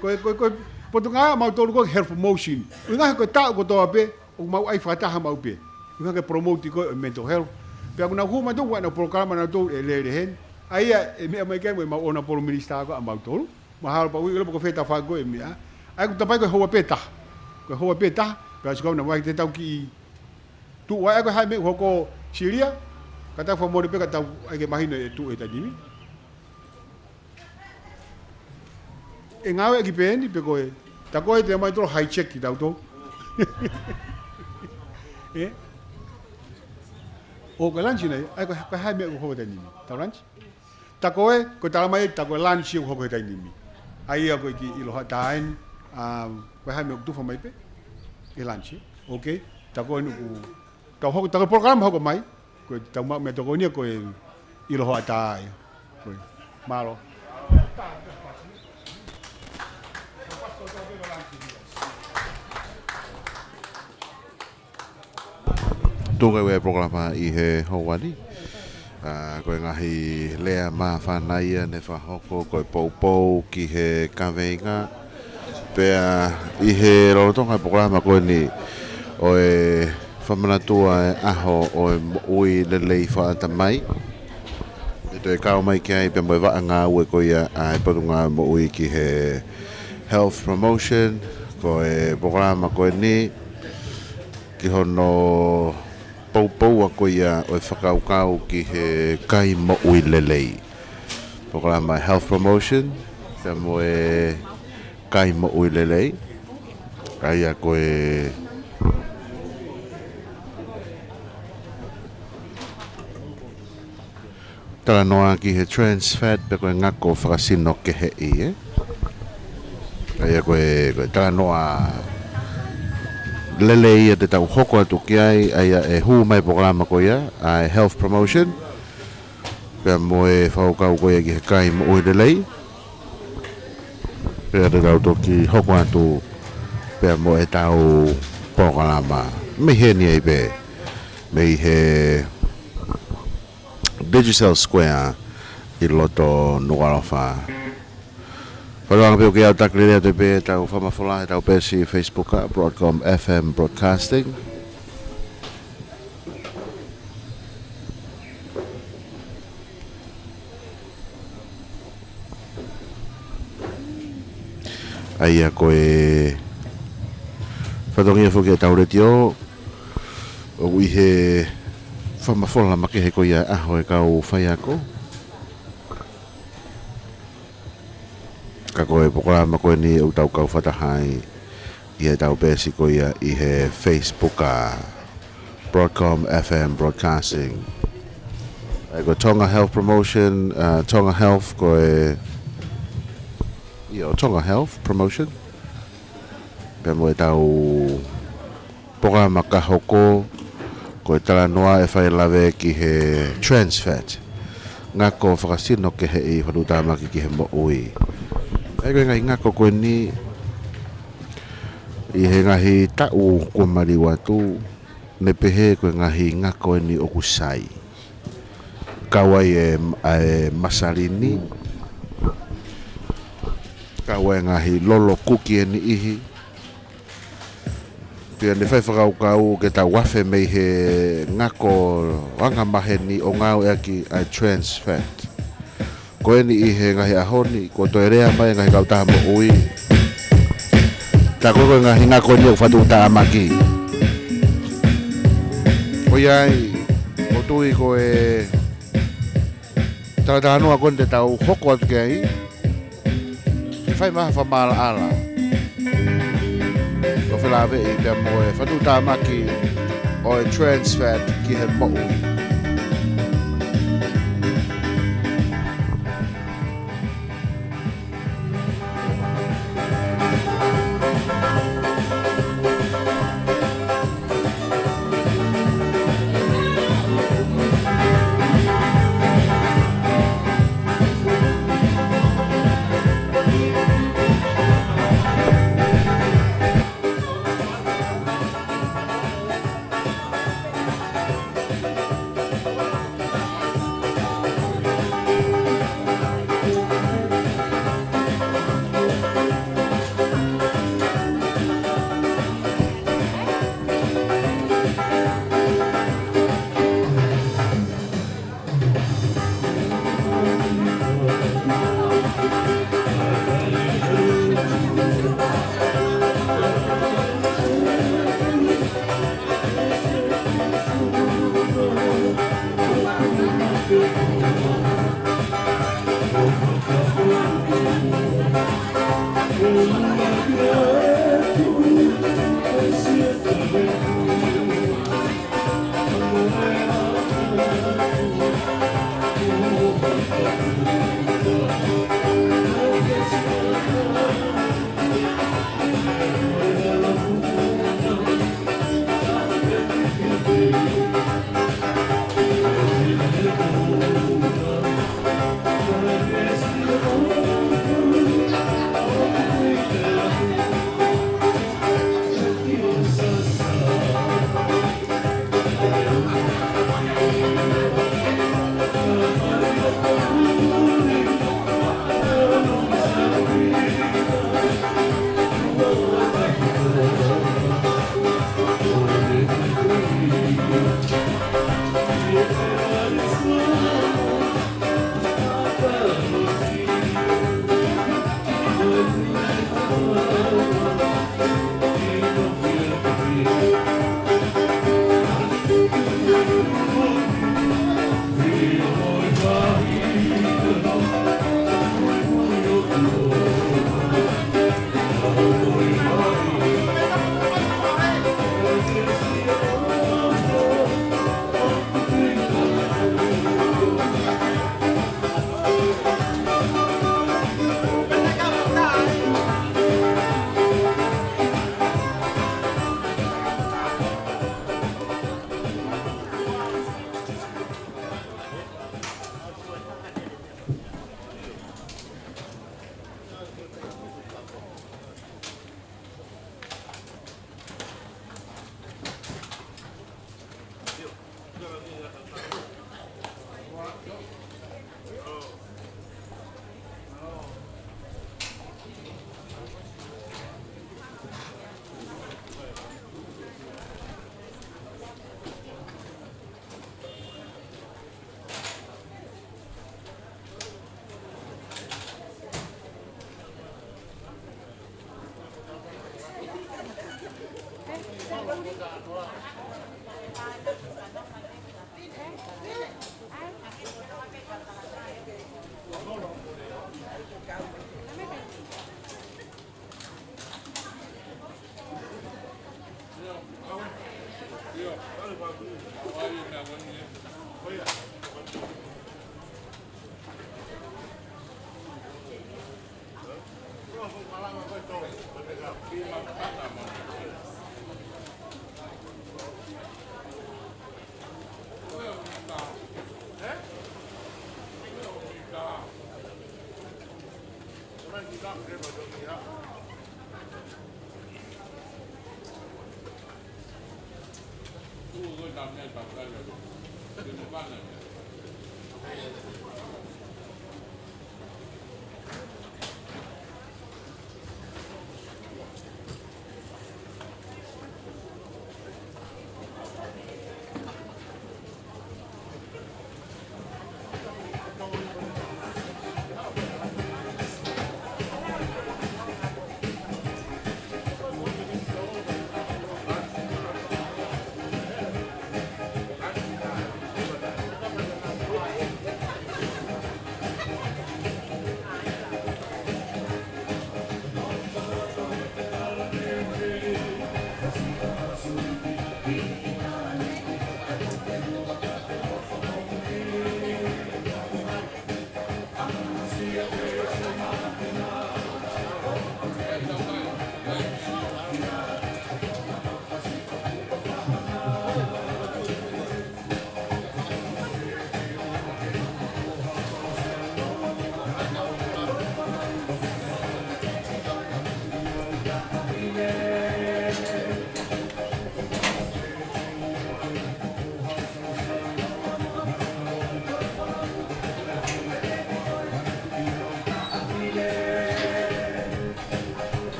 Ko e, ko e, ko e Potungāue ʻamautolu ko e health promotion. ʻUhinga he ko e taʻu kotoa pē, ʻoku mau ʻai fakataha maʻu pē. ʻUhinga ke promote ko ē mental health. Pea ʻoku nau hū mai ʻo ʻai ʻenau polokalama ʻanautolu ʻe lele heni. ʻA ia, ʻe meʻa mai ki ai mo ʻemau Honourable Minister ko ē ʻamautolu. Mahalo pau ʻilo pe ko fē tafaʻaki ko ē e meʻa. ʻA ia ʻoku tapai ko e houa pē taha. Ko e houa pē taha. Pea sio ka na mai te tau kiʻi tuʻu ai, ʻa ia ko e hā e meʻa ʻoku hoko Silia. Ka tau fakamole pē ka tau ʻai ke mahino e tuʻu he taimi ni. ʻE ngāueʻaki pē eni pe ko e, tā ko ē te mau tolo hijack kitautolu. Ē? ʻO ko e lunch nai, ʻa ia ko e, ko e hā e meʻa ʻoku hoko he taimi ni. Tau lunch? Tā ko ē, ko e tala mai, tā ko e lunch ʻoku hoko he taimi ni. ʻA ia ko e kiʻi ʻiloa tā eni, um, ko e hā e meʻa ʻoku tufa mai pē? ʻE lunch, ē? Okay. Tā ko ē eni ʻoku, tau hoko, tā ko e polokalama hoko mai, ko e tau maʻu meʻatokoni ia ko e ʻiloa tā ia. Ko e, mālō. Tuku e polokalama ʻi he houa ni. ʻA, ko e ngaahi lea māfana ia ne fakahoko, ko e poupou ki he kaveinga. Pea ʻi he lolotonga e polokalama ko eni ʻo e fakamanatua e ʻaho ʻo e moʻui lelei fakaʻatamai. ʻE toe kau mai ki ai pea mo e vaʻa ngāue ko ia ʻa e Potungāue Moʻui ki he health promotion, ko e polokalama ko eni, ki hono poupou ko ia ʻo e fakakaukau ki he kai moʻui lelei. Polokalama health promotion, pea mo e kai moʻui lelei. ʻA ia ko e talanoa ki he trans fat pe ko e ngako fakasino keheʻi, ē? ʻA ia ko e, ko e talanoa lelei ia te tau hoko atu ki ai, ʻa ia ʻe hū mai polokalama ko ia, ʻa e health promotion, pea mo e fakakaukau ko ia ki he kai moʻui lelei. Pea te tau toki hoko atu, pea mo e tau polokalama. Mei heni ai pē, mei he Digicel Square ʻi loto Nukuʻalofa. Fakatauange pē ʻoku ʻi ai ʻetau takelele atu pē ʻetau fakamafola, ʻetau peesi Facebook ʻa Broadcom F M Broadcasting. ʻA ia ko e fatongia foki ʻetau letiō, ʻoku ʻi he fakamafola makehe ko ia ʻa e ʻaho ʻa e kau faiako. Ka ko e polokalama ko eni ʻoku tau kau fakataha ai ʻi heʻetau peesi ko ia ʻi he Facebook ʻa Broadcom F M Broadcasting. ʻA ia ko e Tonga Health Promotion, uh, Tonga Health ko e, ʻio, Tonga Health Promotion. Pea mo ʻetau polokalama ka hoko, ko e talanoa ʻe fai lave ki he trans fat. Ngako fakasino kehe ʻi he fatuʻutāmaki ki he moʻui. ʻA ia ko e ngaahi ngako ko eni ʻi he ngaahi taʻu kuo maliu atu, ne pehē ko e ngaahi ngako eni ʻoku sai. Kau ai e, ʻa e masalini, kau ai e ngaahi lolo kuki ʻe niʻihi. Pea ne fai fakakaukau ke tau afe mei he ngako angamaheni ʻo ngāueʻaki ʻa e trans fat. Ko eni ʻi he ngaahi ʻaho ni, kuo toe lea mai e ngaahi kautaha moʻui. Tā ko e, ko e ngaahi ngako ni ʻoku fatuʻutāmaki. Ko ia ai, ʻoku ou tui ko e talatalanoa ko eni te tau hoko atu ki ai, ke fai mai ha fakamaʻalaʻala ʻo felāveʻi pea mo e fatuʻutāmaki ʻo e trans fat ki he moʻui.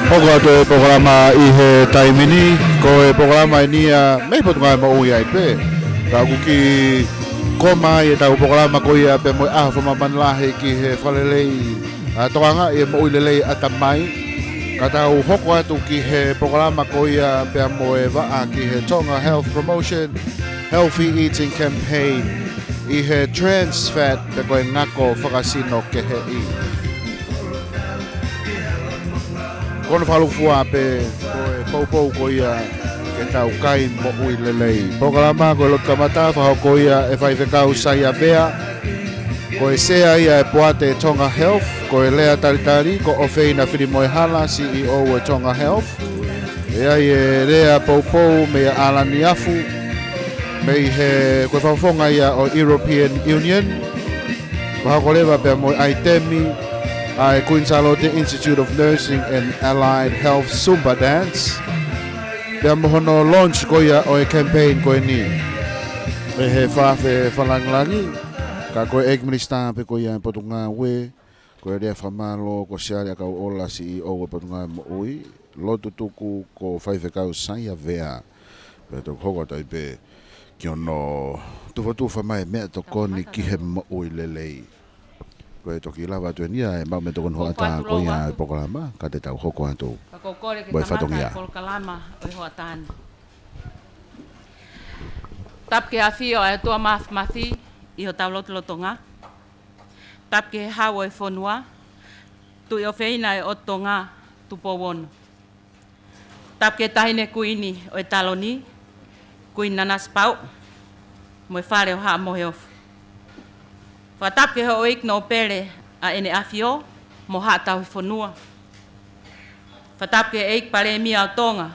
Hoko atu e polokalama ʻi he taimi ni, ko e polokalama eni ia mei Potungāue Moʻui ai pē. Ka ʻoku kiʻi koma ai ʻetau polokalama ko ia pea mo e ʻaho fakamāmani lahi ki he Fakalelei ʻa e Tokangaʻi e Moʻui Lelei ʻAtamai. Ka tau hoko atu ki he polokalama ko ia pea mo e vaʻa ki he Tonga Health Promotion, Healthy Eating Campaign, ʻi he trans fat pe ko e ngako fakasino keheʻi. Ko hono fakalūkufua pē ko e poupou ko ia ke tau kai moʻui lelei. Polokalama ko e lotu kamata fakahoko ia ʻe Faifekau Saia Vea. Ko e sea ia e poate Tonga Health, ko e lea talitali ko ʻOfeina Filimoehala, C E O e Tonga Health. ʻE ʻi ai e lea poupou meia ʻAlani Afu, mei he, ko e fakafofonga ia ʻo e European Union. Fakahoko leva pea mo e ʻaitemi ʻa e Queen Sālote Institute of Nursing and Allied Health Zumba Dance, pea mo hono launch ko ia ʻo e campaign ko eni ʻe he Fafe Fakalāngilangi, ka ko e ʻEiki Minisitā pē ko ia e Potungāue, ko e lea fakamālō ko Siale ʻAkauʻola, C E O e Potungāue Moʻui, lotu tuku ko Faifekau Saia Vea. Pea toki hoko atu ai pē ki hono tufatufa mai e meʻatokoni ki he moʻui lelei. Ko e toki lava atu eni ia e maʻu meʻatokoni hoʻatā ko ia e polokalama, ka te tau hoko atu mo e fatongia. Polokalama ʻo e hoʻatā ni. Tapu ki he ʻafio ʻa e ʻOtua Māfimafi ʻi hotau lotolotonga. Tapu ki he Hau ʻo e fonua, Tuʻi ʻOfeina ʻo e ʻOtu Tonga, Tupou Ono. Tapu ki he Taʻahine Kuini ʻo e Taloni, Kuini Nanasipauʻu, mo e Fale ʻo Haʻa Moheofo. Fakatapu ki he houʻeiki nōpele ʻa ʻEne ʻAfio mo Haʻa Tauhi Fonua. Fakatapu ki he ʻEiki Palēmia ʻo Tonga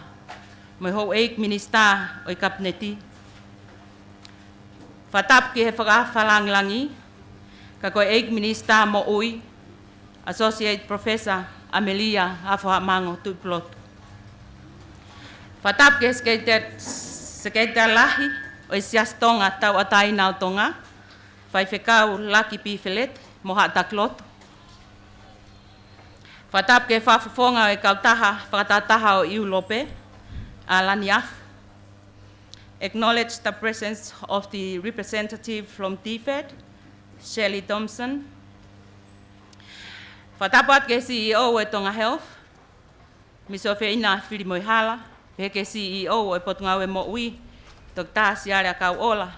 mo e houʻeiki minisitā ʻo e Kapineti. Fakatapu ki he Fafe Fakalāngilangi, ka ko e ʻEiki Minisitā Moʻui, Associate Professor ʻAmelia Afo Haʻamango Tuʻipulotu. Fakatapu ki he Sekelita-, Sekelitali Lahi ʻo e Siasi Tonga Tauʻatāina ʻo Tonga, Faifekau Laki Pifeleti mo Haʻa Taki Lotu. Fakatapu ki he Fakafofonga ʻo e Kautaha Fakatahataha ʻo ʻIulope, ʻAlani Afu. Acknowledge the presence of the representative from DFAT, Shirley Thompson. Fakatapu atu ki he C E O e Tonga Health, Misi ʻOfeina Filimoehala, pehē ki he C E O e Potungāue Moʻui, Toketā Siale ʻAkauʻola,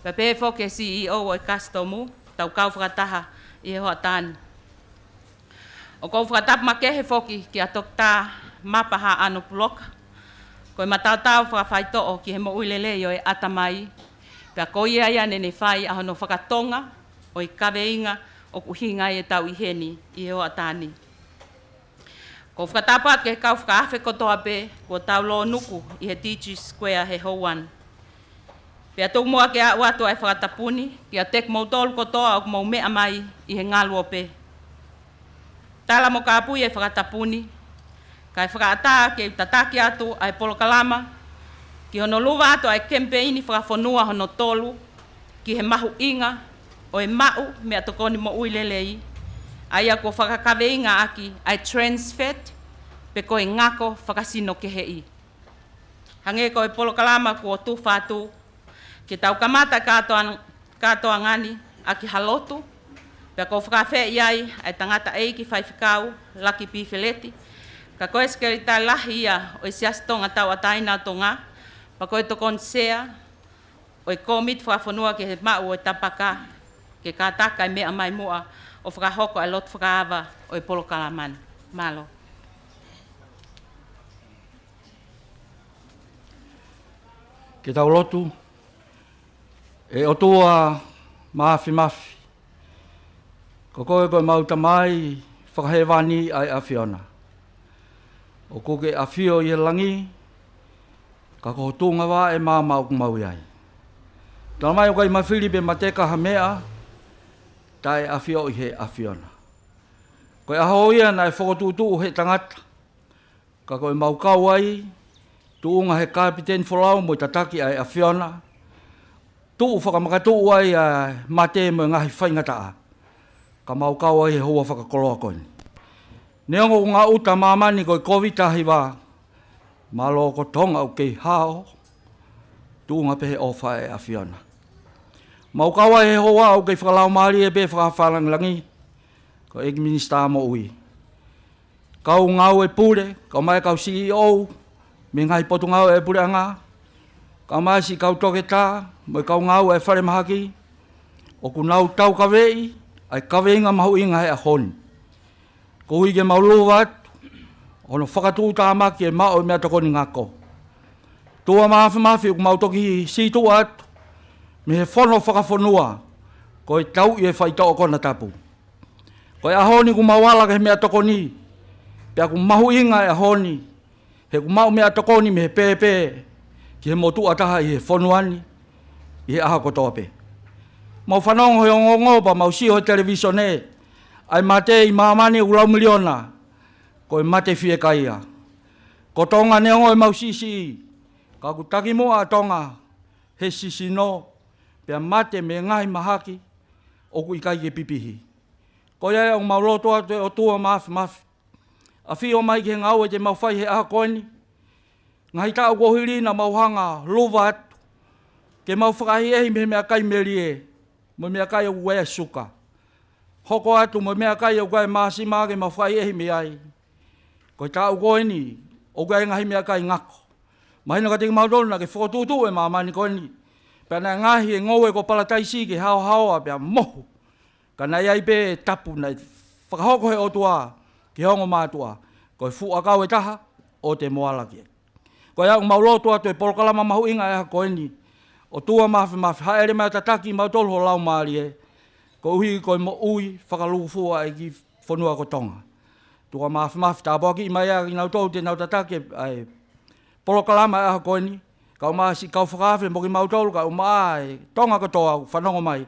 pea pehē foki ki he C E O e Kasitomu, tau kau fakataha ʻi he hoʻatā ni. ʻOku ou fakatapu makehe foki kia Toketā Mapa Haʻano Puloka, ko e mataotao fakafaitoʻo ki he moʻui lelei ʻo e ʻatamai, pea ko ia ia naʻá ne fai ʻa hono fakatonga ʻo e kaveinga ʻoku ʻuhinga ai ʻetau ʻi heni ʻi he hoʻatā ni. ʻOku ou fakatapu atu ki he kau fakaafe kotoa pē kuo tau lōnuku ʻi he T G Square he houa ni. Pea tuku muʻa ke u ʻoatu ʻa e fakatapu ni kiate kimoutolu kotoa ʻoku mou meʻa mai ʻi he ngaluope. Tala mo kāpui e fakatapu ni, kae fakaʻatā ke u tataki atu ʻa e polokalama Ki hono luva atu ʻa e kemipeini fakafonua hono tolu ki he mahuʻinga ʻo e maʻu meʻatokoni moʻui lelei, ʻa ia kuo fakakaveinga ʻaki ʻa e transfat pe ko e ngako fakasino keheʻi. Hangē ko e polokalama kuo tufa atu, ke tau kamata kātoa-, kātoanga ni ʻaki ha lotu, pea ʻoku ou fakaafeʻi ai ʻa e tangataʻeiki faifekau, Laki Pifeleti, ka ko e Sekelitali Lahi ia ʻo e Siasi Tonga Tauʻatāina ʻo Tonga, pea ko e tokoni sea ʻo e kōmiti fakafonua ki he maʻu ʻo e tapaka, ke kātaki ʻa e meʻa mai muʻa ʻo fakahoko ʻa e lotu fakaava ʻo e polokalama ni. Mālō. Ke tau lotu. ʻE ʻOtua Māfimafi, ko koe ko ʻemau Tamai fakahēvani ʻa e ʻAfiona. ʻOku ke ʻafio ʻi he langi, ka ko ho tuʻunga vaʻe ʻa e maama ʻoku mau ʻi ai. Talamai ʻoku ʻikai mafili pe mateka ha meʻa taʻe ʻafio ʻi he ʻAfiona. Ko e ʻaho ia naʻe fokotuʻutuʻu ʻe he tangata, ka ko ʻemau kau ai, tuʻunga he kapiteni folau mo e tataki ʻa e ʻAfiona, tuʻu fakamakatuʻu ai ʻa e mate mo e ngaahi faingataʻa, ka mau kau ai he houa fakakoloa ko eni. Neongo ʻoku ngaʻuta ʻa māmani ko e Kōviti taha hiva, mālō ko Tonga ʻoku kei hao, tuʻunga pē he ʻofa ʻa e ʻAfiona. Mau kau ai he houa ʻoku kei fakalaumālie pē fakafalangilangi, ko e ʻEiki Minisitā Moʻui, kau ngāue pule, kau mai kau C E O mei he ngaahi potungāue ʻa e puleʻanga, kau mai siʻi kau toketā mo e kau ngāue ʻa e falemahaki, ʻoku nau taukaveʻi ʻa e kaveinga mahuʻinga he ʻaho ni. Koeʻuhi ke mau luva atu hono fakatuʻutāmaki e maʻu ʻo e meʻatokoni ngako. ʻOtua Māfimafi, ʻoku mau toki sītuʻa atu mei he fono fakafonua, ko e tauʻi e faitoʻo konatapu. Ko e ʻaho ni ʻoku mau ala ki he meʻatokoni, pea ʻoku mahuʻinga e ʻaho ni, he ʻoku maʻu meʻatokoni mei he pēpē ki he motuʻa taha ʻi he fonua ni ʻi he ʻaho kotoa pē. Mau fanongo he ongoongo pea mau sio he televīsone, ʻa e mate ʻi māmani ʻoku lau miliona, ko e mate fiekaia. Ko Tonga, neongo ʻemau siʻisiʻi, ka ʻoku takimuʻa ʻa Tonga he sisino, pea mate mei he ngaahi mahaki ʻoku ʻikai ke pipihi. Ko ia ʻoku mau lotu atu, ʻe ʻOtua Māfimafi, ʻafio mai ki he ngāue te mau fai he ʻaho ko eni. Ngaahi taʻu kuo hili naʻa mau hanga ʻo luva atu ke mau fakaʻehiʻehi mei he meʻakai melie mo e meʻakai ʻoku ʻi ai e suka. Hoko atu mo e meʻakai ʻoku ʻi ai e māsima ke mau fakaʻehiʻehi mei ai. Ko e taʻu ko eni ʻoku ʻi ai e ngaahi meʻakai ngako. Mahino kiate kimautolu naʻa ke fokotuʻutuʻu e māmani ko eni, pea naʻe ngaohi e ngoue ko Palataisi ke haohaoa pea mohu. Ka naʻe ʻi ai pē e tapu naʻe fakahoko ʻe he ʻOtua ki he ongo mātuʻa, ko e fuʻu ʻakau ʻe taha ʻoku te moala ki ai. Ko ia ʻoku mau lotu atu e polokalama mahuʻinga ʻo e ʻaho ko eni, ʻOtua Māfimafi, hāʻele mai ʻo tataki kimautolu ho Laumālie, koeʻuhi ko e moʻui fakalūkufua ʻa e kiʻi fonua ko Tonga. ʻOtua Māfimafi, tāpuakiʻi mai ʻa kinautolu te nau tataki ʻa e polokalama ʻo e ʻaho ko eni, kau mai siʻi kau fakaafe mo kimautolu, kau mai e Tonga kotoa ʻoku fanongo mai,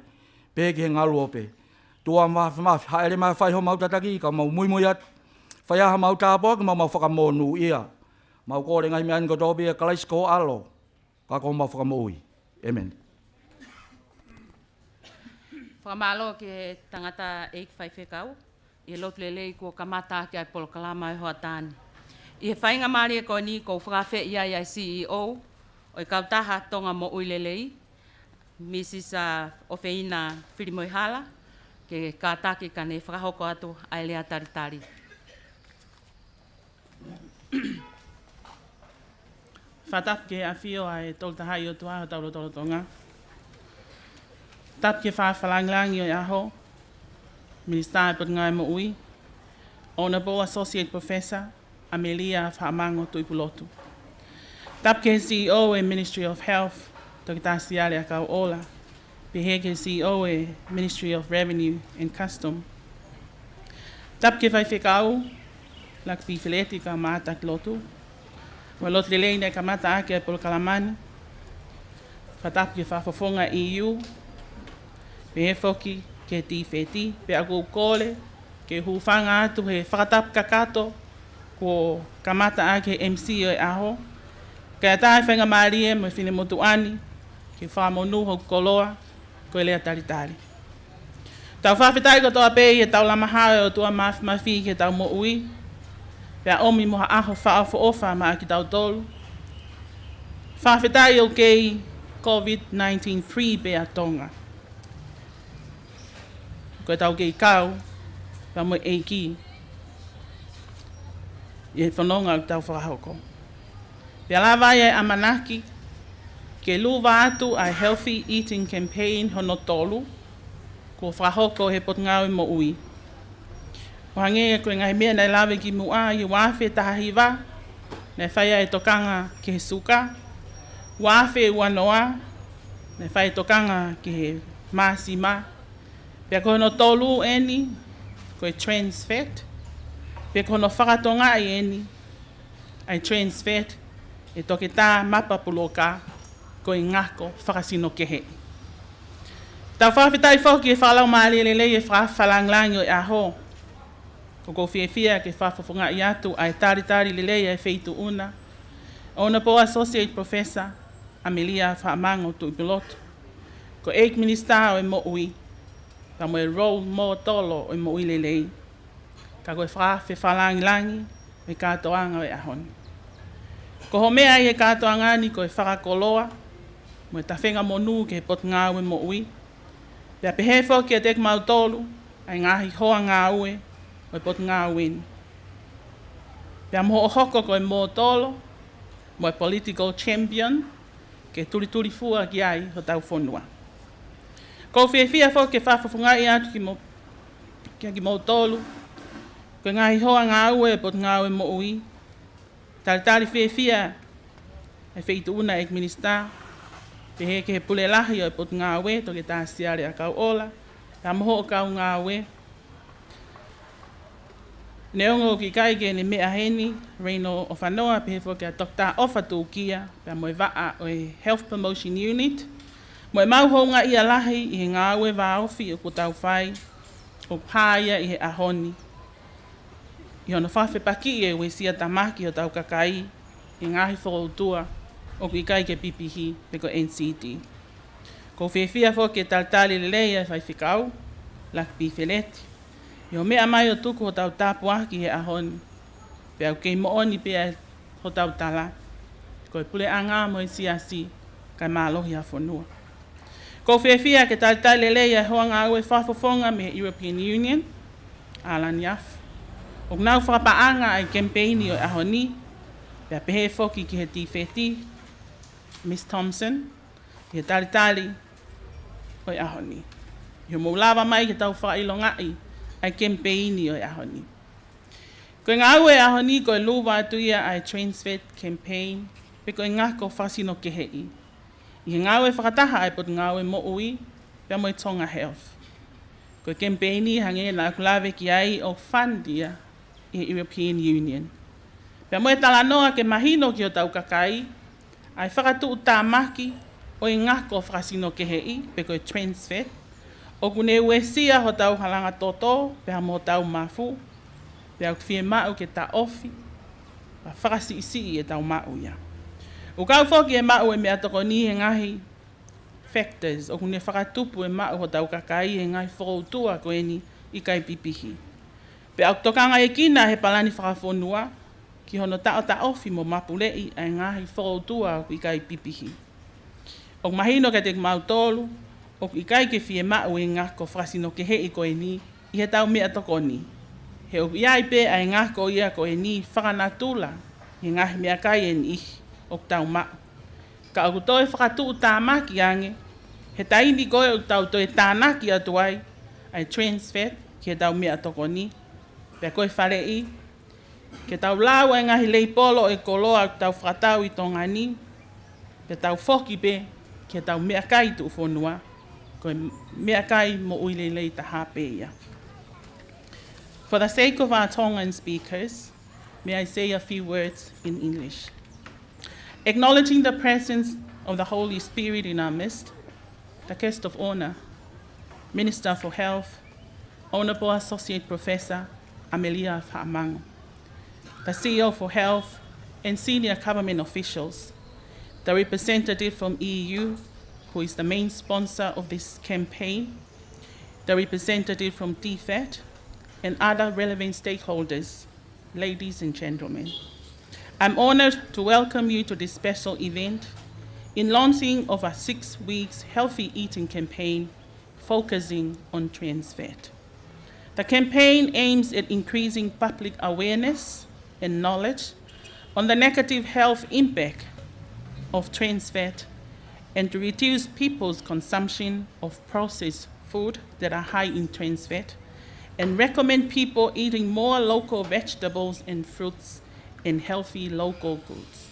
pehē ki he ngaluope. ʻOtua Māfimafi, hāʻele mai ʻo fai homau tataki, ka mau muimui atu, fai ʻa homau tāpuaki, mau mau fakamonūʻia. Mau kole e ngaahi meʻa ni kotoa pē ʻia Kalaisi ko ho ʻAlo, ka ko homau Fakamoʻui. ʻĒmeni. Fakamālō ki he tangataʻeiki faifekau ʻi he lotu lelei kuo kamata ʻaki ʻa e polokalama ʻo e hoʻatā ni. ʻI he faingamālie ko eni ʻoku ou fakaafeʻi ai ʻa e C E O ʻo e Kautaha Tonga Moʻui Lelei, Mrs, ʻa, ʻOfeina Filimoehala, ke kātaki kae ne fakahoko atu ʻa e lea talitali. Fakatapu ki he ʻafio ʻa e Tolu Tahaʻi ʻOtua ʻo hotau lotolotonga. Tapu ki he fakafalangilangi ʻo e ʻaho, Minisitā ʻo e Potungāue Moʻui, Honourable Associate Professor ʻAmelia Faʻamango Tuʻipulotu. Tapu ki he C E O ʻo e Ministry of Health, Toketā Siale ʻAkauʻola, pehē ki he C E O ʻo e Ministry of Revenue and Custom. Tapu ki he faifekau, Laki Pifeleti, kau mai ʻaki e lotu. Mo e lotu lelei naʻe kamata ʻaki e polokalama ni. Fakatapu ki he fakafofonga E U, pehē foki ki he TFET, pea ʻoku ou kole ke u hūfanga atu he fakatapu kakato kuo kamata ʻaki ʻe he M C ʻo e ʻaho, Kae ʻatā e faingamālie mo e finemotuʻa ni ke fakamonū hoku koloa ko e lea talitali. Tau fakafetaʻi kotoa pē ʻi he taulamahau ʻa e ʻOtua Māfimafi ki heʻetau moʻui, pea ʻomi mo ha ʻaho fakaʻofoʻofa maʻa kitautolu. Fakafetaʻi ʻoku kei COVID nineteen free pē ʻa Tonga. Ko ʻetau kei kau pea mo e ʻEiki ʻi he fononga ʻoku tau fakahoko. Pea lava ai e ʻamanaki ke luva atu ʻa e Healthy Eating Campaign hono tolu kuo fakahoko ʻe he Potungāue Moʻui. ʻO hangē ko e ngaahi meʻa naʻe lave ki muʻa, ʻi he ua afe taha hiva naʻe fai ai e tokanga ki he suka, ua afe ua noa naʻe fai e tokanga ki he māsima, pea ko hono tolu eni ko e trans fat, pea ko hono fakatongaʻi eni ʻa e trans fat ʻe Toketā Mapa Puloka ko e ngako fakasino keheʻi. Tau fakafetaʻi foki ʻi he fakalaumālie lelei e fakaafe fakalāngilangi ʻo e ʻaho. ʻOku ou fiefia ke fakafofongaʻi atu ʻa e talitali lelei ʻa e Feituʻu na, Honourable Associate Professor ʻAmelia Faʻamango Tuʻipulotu, ko e ʻEiki Minisitā ʻo e Moʻui, pea mo e role model ʻo e moʻui lelei. Ka ko e fakaafe fakalāngilangi ʻo e kātoanga ʻo e ʻaho ni. Ko hoʻo meʻa ʻi he kātoanga ni ko e fakakoloa mo e tafenga monū ki he Potungāue Moʻui, pea pehē foki kiate kimautolu ʻa e ngaahi hoa ngāue ʻo e Potungāue ni, pea mo hoʻo hoko ko e mōtolo mo e political champion ke tulitulifua ki ai hotau fonua. ʻOku ou fiefia foki ke fakafofongaʻi atu ki mo, kia kimoutolu ko e ngaahi hoa ngāue ʻo e Potungāue Moʻui. Talitali fiefia e Feituʻu na ʻEiki Minisitā, pehē ki he Pule Lahi ʻo e Potungāue, Toketā Siale ʻAkauʻola, pea mo hoʻo kau ngāue. Neongo ʻoku ʻikai ke ne meʻa heni Reino ʻOfanoa, pehē foki kia Toketā ʻOfa Tūkia, pea mo e vaʻa ʻo e Health Promotion Unit, mo ʻemau houngaʻia lahi ʻi he ngāue vāofi ʻoku tau fai, ʻoku hā ia ʻi he ʻaho ni ʻi hono fakafepakiʻi e uesia tāmaki hotau kakai ʻi he ngaahi fokoutua ʻoku ʻikai ke pipihi pe ko e N C D. ʻOku ou fiefia foki ke talitali lelei ʻa e Faifekau Lakapi Feleti ʻi hoʻo meʻa mai ʻo tuku hotau tāpuaki he ʻaho ni. Pea ʻoku kei moʻoni pē ʻa hotau tala, ko e puleʻanga mo e siasi kae mālohi ʻa e fonua. ʻOku ou fiefia ke talitali lelei ʻa e hoa ngāue fakafofonga mei he European Union, ʻAlani Afu, ʻoku nau fakapaʻanga ʻa e kemipeini ʻo e ʻaho ni, pea pehē foki ki he Tifeti, Miss Thompson, ʻi he talitali ʻo e ʻaho ni, ʻi hoʻomou lava mai ke tau fakaʻilongaʻi ʻa e kemipeini ʻo e ʻaho ni. Ko e ngāue ʻo e ʻaho ni ko e luva atu ia ʻa e trans fat campaign, pe ko e ngako fakasino keheʻi, ʻi he ngāue fakataha ʻa e Potungāue Moʻui pea mo e Tonga Health. Ko e kemipeini hangē naʻa ku lave ki ai ʻoku fund ia ʻe he European Union. Pea mo e talanoa ke mahino ki hotau kakai ʻa e fakatuʻutāmaki ʻo e ngako fakasino keheʻi, pe ko e trans fat, ʻoku ne uesia hotau halanga toto pea mo hotau mafu, pea ʻoku fiemaʻu ke taʻofi pea fakasiʻisiʻi ʻetau maʻu ia. ʻOku kau foki e maʻu e meʻatokoni he ngaahi factors ʻoku ne fakatupu e maʻu hotau kakai he ngaahi fokoutua ko eni ʻikai pipihi. Pea ʻoku tokangaekina he palani fakafonua ki hono taʻotaʻofi mo mapuleʻi ʻa e ngaahi fokoutua ʻoku ʻikai pipihi. ʻOku mahino kiate kimautolu ʻoku ʻikai ke fiemaʻu e ngako fakasino keheʻi ko eni ʻi heʻetau meʻatokoni, he ʻoku ʻi ai pē ʻa e ngako ia ko eni fakanatula ʻi he ngaahi meʻakai ʻe niʻihi ʻoku tau maʻu. Ka ʻoku toe fakatuʻutāmaki ange he taimi ko ē ʻoku tau toe tānaki atu ai ʻa e trans fat ki heʻetau meʻatokoni, pea ko e faleʻi ke tau lau ʻa e ngaahi leipolo ʻo e koloa ʻoku tau fakatau ʻi Tonga ni, pea tau foki pē ki heʻetau meʻakai tuʻufonua, ko e meʻakai moʻui lelei taha pē ia. For the sake of our Tongan speakers, may I say a few words in English. Acknowledging the presence of the Holy Spirit in our midst, the guest of honor, Minister for Health, Honourable Associate Professor ʻAmelia Faʻamango, the C E O for Health, and senior government officials, the representative from E U, who is the main sponsor of this campaign, the representative from D fat, and other relevant stakeholders. Ladies and gentlemen, I'm honored to welcome you to this special event in launching of a six weeks healthy eating campaign focusing on trans fat. The campaign aims at increasing public awareness and knowledge on the negative health impact of trans fat and to reduce people's consumption of processed food that are high in trans fat and recommend people eating more local vegetables and fruits and healthy local goods.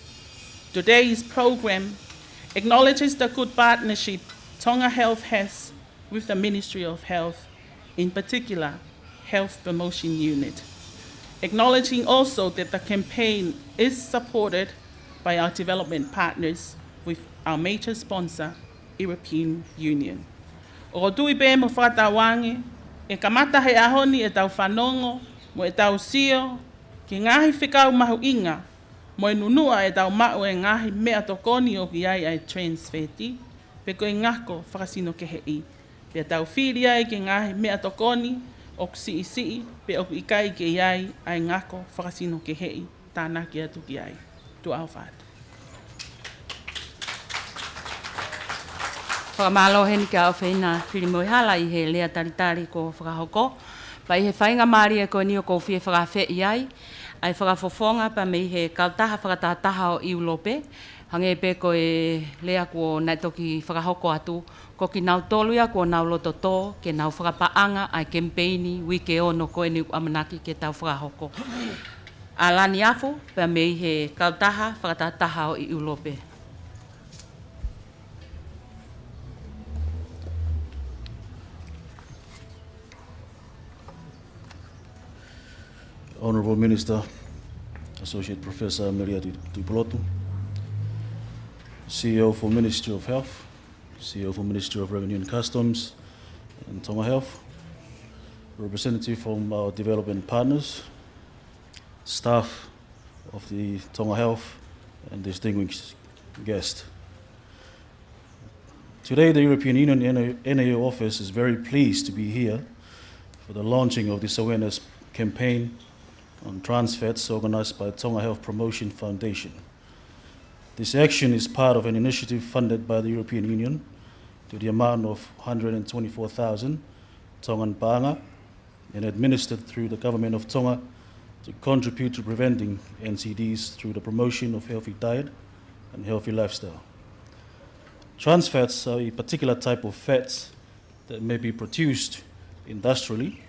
Today's program acknowledges the good partnership Tonga Health has with the Ministry of Health, in particular, Health Promotion Unit. Acknowledging also that the campaign is supported by our development partners with our major sponsor, European Union. ʻOku ou tui pē mo fakatauange, ʻe kamata he ʻaho ni ʻetau fanongo, mo ʻetau sio, ki he ngaahi fekau mahuʻinga, mo e nunuʻa ʻetau maʻu e ngaahi meʻatokoni ʻoku ʻi ai ʻa e trans fat, pe ko e ngako fakasino keheʻi. Pea tau fili ai ki he ngaahi meʻatokoni ʻoku siʻisiʻi, pe ʻoku ʻikai ke ʻi ai ʻa e ngako fakasino keheʻi, tānaki atu ki ai. Tuʻa ʻofa atu. Fakamālō heni kia ʻOfeina Filimoehala ʻi he lea talitali kuo fakahoko. Pea ʻi he faingamālie ko eni ʻoku ou fie fakafeʻiloaki ai, ʻa e fakafofonga pea mei he kautaha fakatahataha ʻo ʻIulope, hangē pē ko e lea kuo nau toki fakahoko atu, ko kinautolu ia kuo nau loto tō ke nau fakapaʻanga ʻa e kemipeini uike ono ko eni ʻoku ʻamanaki ke tau fakahoko. ʻAlani Afu, pea mei he kautaha fakatahataha ʻo ʻIulope. Honourable Minister, Associate Professor Melia Tu-, Tuipulotu, C E O for Ministry of Health, C E O for Ministry of Revenue and Customs, and Tonga Health, representative from our development partners, staff of the Tonga Health, and distinguished guests. Today, the European Union N A U office is very pleased to be here for the launching of this awareness campaign on trans fats organized by Tonga Health Promotion Foundation. This action is part of an initiative funded by the European Union to the amount of hundred and twenty-four thousand Tongan paʻanga and administered through the Government of Tonga to contribute to preventing N C Ds through the promotion of healthy diet and healthy lifestyle. Trans fats are a particular type of fats that may be produced industrially,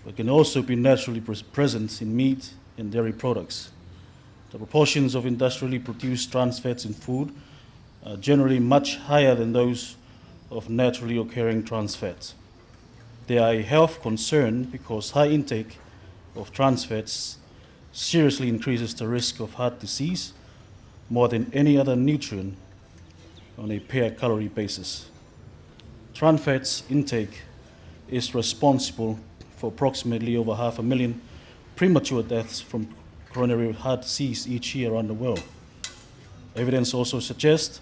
but can also be naturally pres-, present in meat and dairy products. The proportions of industrially produced trans fats in food are generally much higher than those of naturally occurring trans fats. They are a health concern because high intake of trans fats seriously increases the risk of heart disease more than any other nutrient on a per calorie basis. Trans fats intake is responsible for approximately over half a million premature deaths from coronary heart disease each year around the world. Evidence also suggests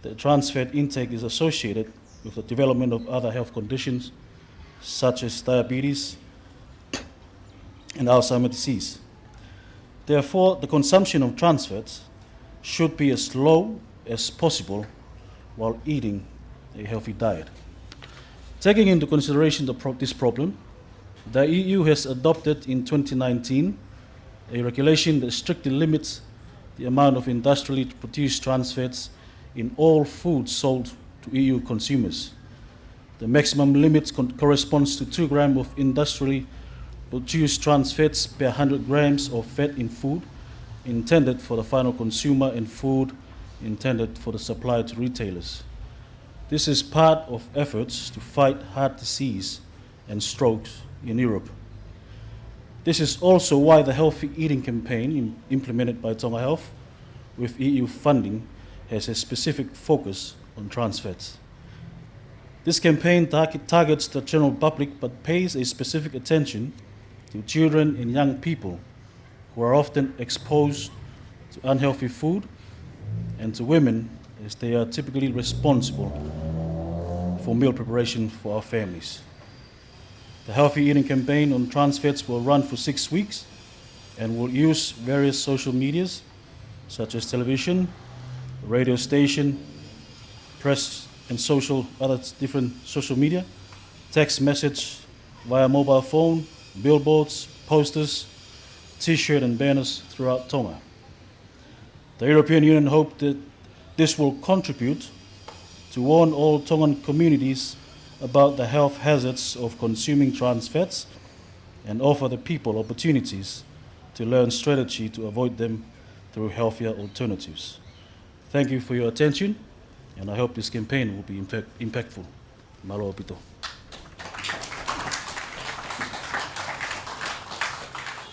that trans fat intake is associated with the development of other health conditions such as diabetes and Alzheimer's disease. Therefore, the consumption of trans fats should be as low as possible while eating a healthy diet. Taking into consideration the pro-, this problem, the E U has adopted in twenty nineteen a regulation that strictly limits the amount of industrially produced trans fats in all food sold to E U consumers. The maximum limit con-, corresponds to two gram of industrially produced trans fats per hundred grams of fat in food intended for the final consumer and food intended for the supply to retailers. This is part of efforts to fight heart disease and strokes in Europe. This is also why the Healthy Eating Campaign im-, implemented by Tonga Health with E U funding has a specific focus on trans fats. This campaign target-, targets the general public but pays a specific attention to children and young people who are often exposed to unhealthy food and to women as they are typically responsible for meal preparation for our families. The Healthy Eating Campaign on Trans Fats will run for six weeks and will use various social medias such as television, radio station, press and social, other different social media, text message via mobile phone, billboards, posters, T-shirt and banners throughout Tonga. The European Union hope that this will contribute to warn all Tongan communities about the health hazards of consuming trans fats and offer the people opportunities to learn strategy to avoid them through healthier alternatives. Thank you for your attention, and I hope this campaign will be impact-, impactful. Mālō ʻaupito.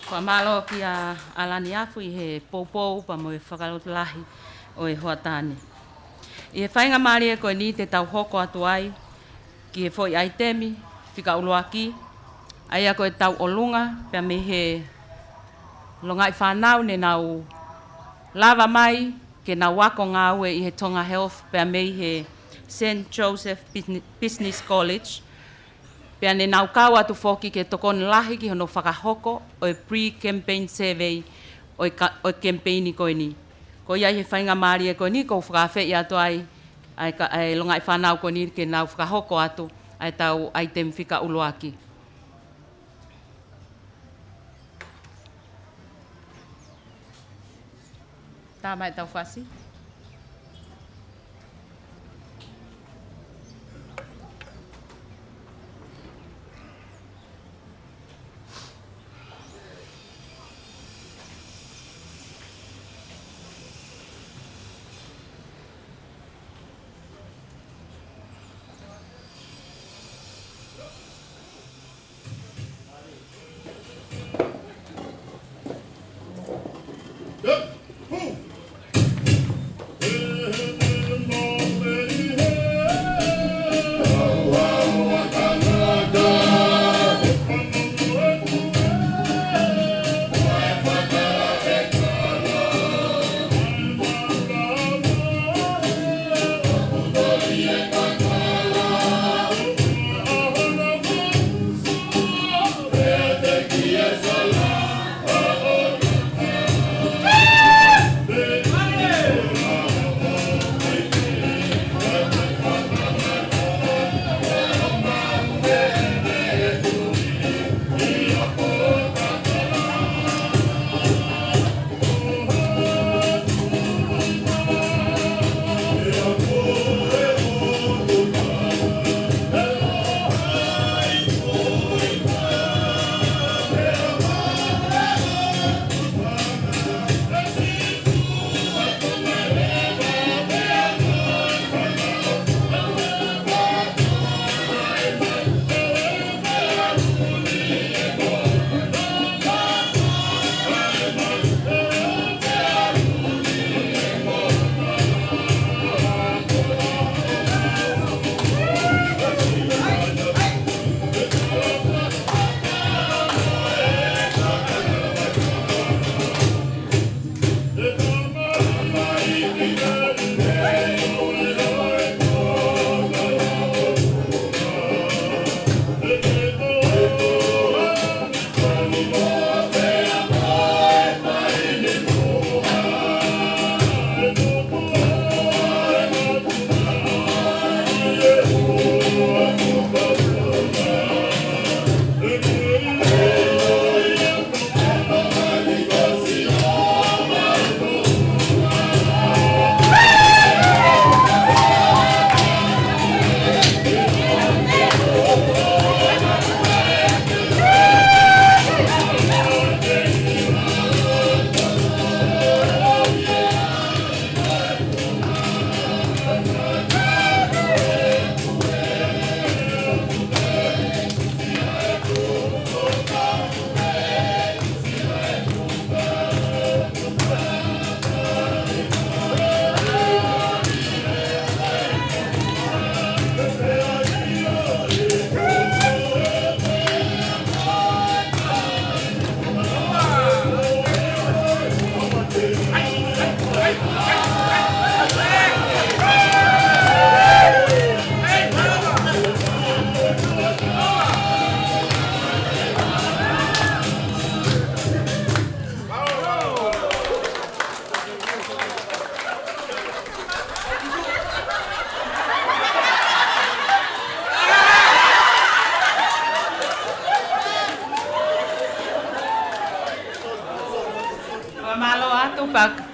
Fakamālō kia ʻAlani Afu ʻi he poupou pea mo e fakalotolahi ʻo e hoʻatā ni. ʻI he faingamālie ko eni te tau hoko atu ai ki he foʻi ʻaitemi fika ʻuluaki, ʻa ia ko e tauʻolunga pea mei he longaʻi fānau ne nau lava mai ke nau ako ngāue ʻi he Tonga Health pea mei he Saint Joseph Business, Business College. Pea ne nau kau atu foki ke tokoni lahi ki hono fakahoko ʻo e pre-campaign survey ʻo e ka-, ʻo e kemipeini ko eni. Ko ia ʻi he faingamālie ko eni ʻoku ou fakaafeʻi atu ai ʻa e ka-, ʻa e longaʻi fānau ko eni ke nau fakahoko atu ʻa e tau ʻaitemi fika ʻuluaki. Tā mai tau fasi.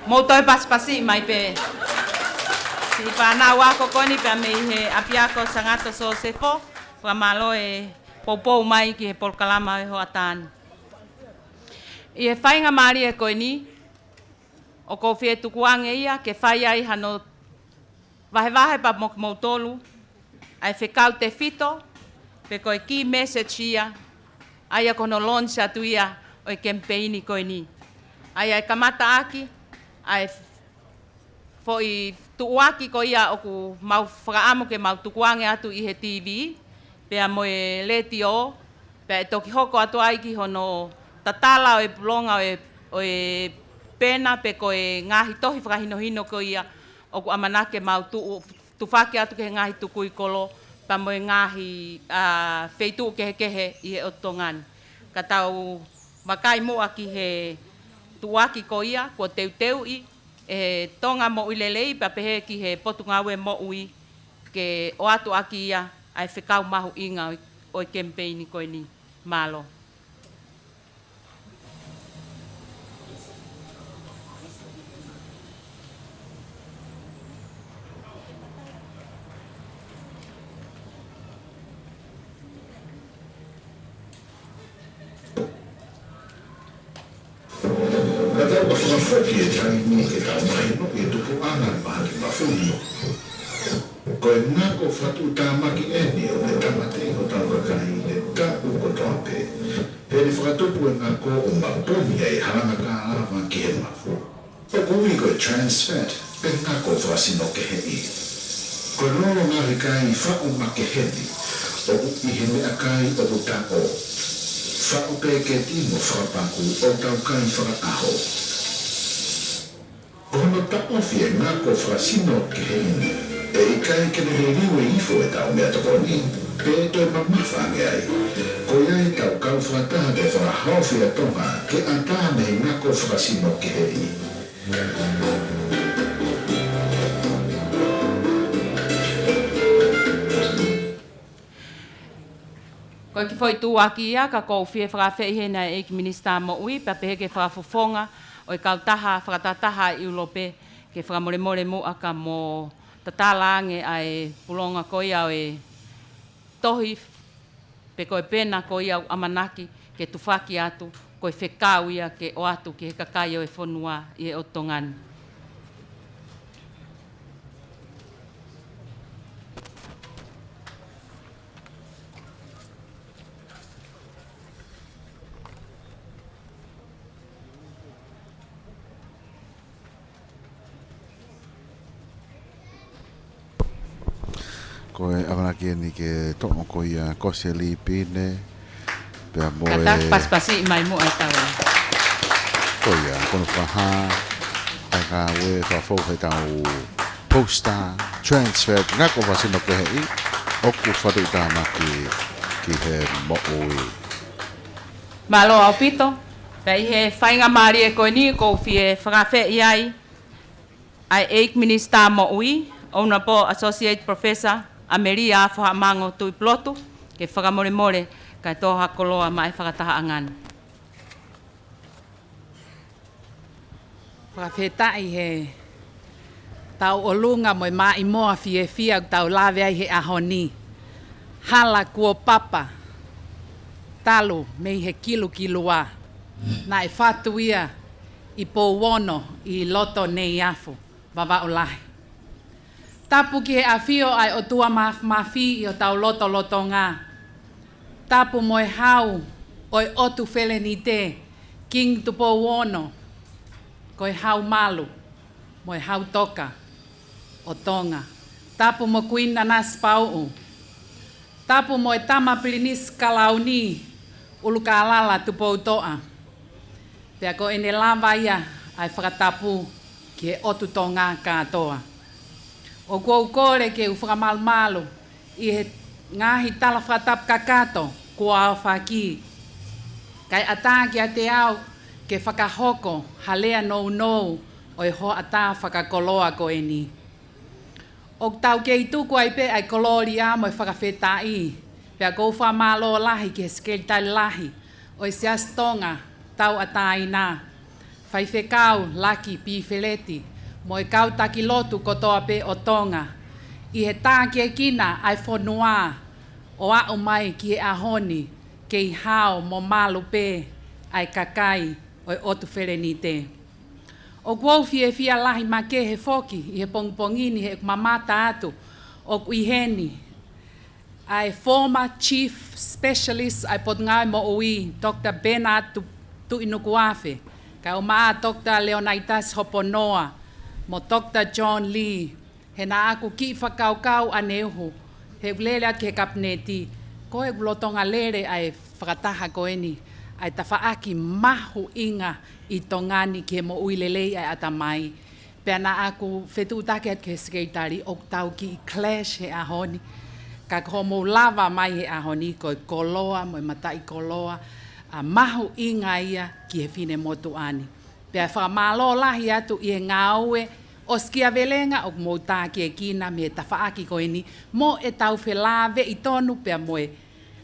Mou toe pasipasi mai pē. Siʻi fānau ako ko eni pea mei he ʻapiako Sangato Sosefo, fakamālō e poupou mai ki he polokalama ʻo e hoʻatā ni. ʻI he faingamālie ko eni, ʻoku ou fie tukuange ia ke fai ai hano vahevahe pea mo kimoutolu ʻa e fekau tefito, pe ko e key message ia, ʻa ia ko hono launch atu ia ʻo e kemipeini ko eni. ʻA ia ʻe kamata ʻaki ʻa e foʻi tuʻuaki ko ia ʻoku mau fakaʻamu ke mau tukuange atu ʻi he T V, pea mo e letiō, pea ʻe toki hoko atu ai ki hono tatala ʻo e pulonga ʻo e, ʻo e pena pe ko e ngaahi tohi fakahinohino ko ia ʻoku ʻamanaki ke mau tuʻu, tufaki atu ki he ngaahi tukui kolo, pea mo e ngaahi, ā, feituʻu kehekehe ʻi he ʻotu Tonga ni. Ka tau vakai muʻa ki he tuʻuaki ko ia, kuo teuteuʻi ʻe he Tonga Moʻui Lelei, pea pehē ki he Potungāue Moʻui, ke ʻoatu ʻaki ia ʻa e fekau mahuʻinga ʻo e, ʻo e kemipeini ko eni. Mālō. Ka tau ka fakafoki e taimi ke tau mahinoʻi e tupuʻanga ʻo e mahaki mafono. Ko e ngako fakatuʻutāmaki eni ʻo e tāmateʻi hotau kakai he taʻu kotoa pē. Pea ne fakatupu e ngako ʻo mapuni ai e halanga kālava ki he mafu. ʻOku ui ko e trans fat, pe ngako fakasino keheʻi. Ko e lolo ngaahi kai faʻu makehe ni, ʻoku ʻi he meʻakai ʻoku taʻo, faʻu peketi mo fakapaku ʻoku tau kai fakaʻaho. Ko hono taʻofi e ngako fakasino keheʻi ni, ʻe ʻikai ke ne liliu e ifo ʻetau meʻatokoni, pe toe mamafa ange ai. Ko ia ʻetau kau fakataha ke fakahaofi ʻa Tonga ke ʻatā mei he ngako fakasino keheʻi. Ko e kiʻi foʻi tuʻuaki ia, ka ʻoku ou fie fakaafeʻi heni ʻa e ʻEiki Minisitā Moʻui, pea pehē ki he fakafofonga ʻo e kautaha fakatahataha ʻi ʻIulope, ke fakamolemole muʻa ka mo tatala ange ʻa e pulonga ko ia ʻo e tohi pe ko e pena ko ia ʻoku ʻamanaki ke tufaki atu, ko e fekau ia ke ʻoatu ki he kakai ʻo e fonua ʻi he ʻotu Tonga ni. Ko e ʻamanaki eni ke toʻo ko ia Koseli Pine, pea mo e pasipasi mai muʻa ʻetau. Ko ia, ko hono fakahā ʻa e ngāue fakafou heʻetau poster, trans fat, ngako fakasino keheʻi, ʻoku fakatuʻutāmaki ki he moʻui. Mālō ʻaupito, pea ʻi he faingamālie ko eni ʻoku ou fie fakaafeʻi ai ʻa e ʻEiki Minisitā Moʻui, Honourable Associate Professor ʻAmelia Afo Haʻamango Tuʻipulotu, ke fakamolemole kae tō ha koloa maʻa e fakatahaʻanga ni. Fakafetaʻi he tauʻolunga mo e maʻimoa fiefia ʻoku tau lave ai he ʻaho ni. Hala kuo papa, talu mei he kilukilua, naʻe fatu ia ʻi Pouono ʻi loto Neiafu, Vavaʻu Lahi. Tapu ki he ʻafio ʻa e ʻOtua Māfimafi ʻi hotau lotolotonga. Tapu mo e hau ʻo e ʻOtu Felenite, Kingi Tupou Ono, ko e Hau Malu mo e Hau Toka ʻo Tonga. Tapu mo Kuini Nanasipauʻu. Tapu mo e Tama Pilinisi Kalauni, ʻUlukālala Tupoutoʻa. Pea ko ʻene lava ia ʻa e fakatapu ki he ʻOtu Tonga kātoa. ʻOku ou kole ke u fakamalumalu ʻi he ngaahi tala fakatapu kakato kuo aofaki, kae ʻatā kiate au ke fakahoko ha lea nounou ʻo e hoʻatā fakakoloa ko eni. ʻOku tau kei tuku ai pē ʻa e kolōlia mo e fakafetaʻi, pea ʻoku ou fakamālō lahi ki he Sekelitali Lahi ʻo e Siasi Tonga Tauʻatāina, Faifekau Laki Pifeleti, mo e kau taki lotu kotoa pē ʻo Tonga, ʻi he tākiekina ʻa e fonua ʻo aʻu mai ki he ʻaho ni, kei hao mo malu pē ʻa e kakai ʻo e ʻOtu Felenite. ʻOku ou fiefia lahi makehe foki ʻi he pongipongi ni heʻeku mamata atu ʻoku ʻi heni ʻa e former Chief Specialist ʻa e Potungāue Moʻui, Doctor Bernard Tu-, Tuʻinukuafe, kae ʻumaʻā Doctor Leonidas Hoponoa, mo Doctor John Lee, he naʻa ku kiʻi fakakaukau ʻaneuhu, heʻeku lele atu ki he Kapineti, ko ʻeku lolotonga lele ʻa e fakataha ko eni, ʻa e tafaʻaki mahuʻinga ʻi Tonga ni ki he moʻui lelei ʻa e ʻatamai, pea naʻa ku fetuʻutaki atu ki he Sekelitali ʻoku tau kiʻi clash he ʻaho ni. Ka ko hoʻomou lava mai he ʻaho ni ko e koloa mo e mataʻikoloa ʻa mahuʻinga ia ki he finemotuʻa ni. Pea fakamālō lahi atu ʻi he ngāue ʻosikiavelenga ʻoku mou tākiekina mei he tafaʻaki ko eni mo ʻetau felāveʻi tonu pea mo e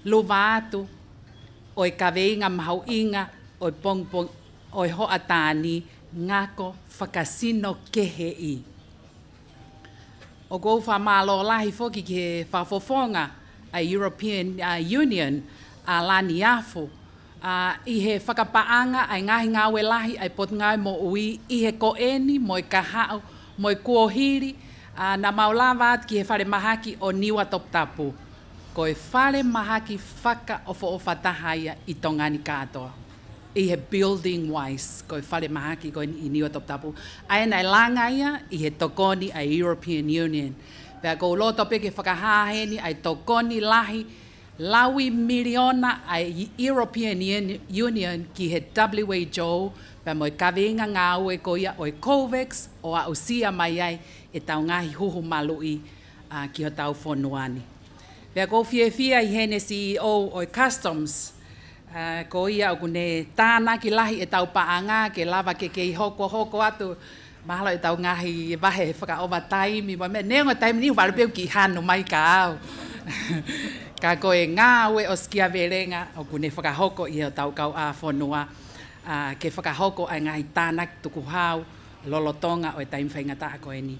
luva atu ʻo e kaveinga mahuʻinga ʻo e pongipongi ʻo e hoʻatā ni, ngako fakasino kehe ʻi. ʻOku ou fakamālō lahi foki ki he fakafofonga ʻa e European, ʻa, Union, ʻa Laniafu, ʻa, ʻi he fakapaʻanga ʻa e ngaahi ngāue lahi ʻa e Potungāue Moʻui ʻi he ko eni mo e kahaʻu mo e kuohili, ʻa, naʻa mau lava atu ki he falemahaki ʻo Niua Toputapu. Ko e falemahaki fakaʻofoʻofa taha ia ʻi Tonga ni kātoa. ʻI he building wise, ko e falemahaki ko eni ʻi Niua Toputapu. ʻA ē naʻe langa ia ʻi he tokoni ʻa e European Union. Pea ʻoku ou loto pē ke fakahā heni ʻa e tokoni lahi, laui miliona ʻa e European Union ki he W H O, pea mo e kaveinga ngāue ko ia ʻo e COVAX, ʻo aʻusia mai ai ʻetau ngaahi huhu maluʻi, ʻa, ki hotau fonua ni. Pea ʻoku ou fiefia ʻi heʻene C E O ʻo e Customs, ʻa, ko ia ʻoku ne tānaki lahi ʻetau paʻanga ke lava ke kei hokohoko atu, mahalo ʻetau ngaahi vahe fakaʻovataimi mo e meʻa, neongo e taimi ni ʻoku vale pē ʻeku kiʻi hanu mai ka au. Ka ko e ngāue ʻosikiavelenga ʻoku ne fakahoko ʻi hotau kauʻāfonua, ʻa, ke fakahoko ʻa e ngaahi tānaki tukuhau lolotonga ʻo e taimi faingataʻa ko eni.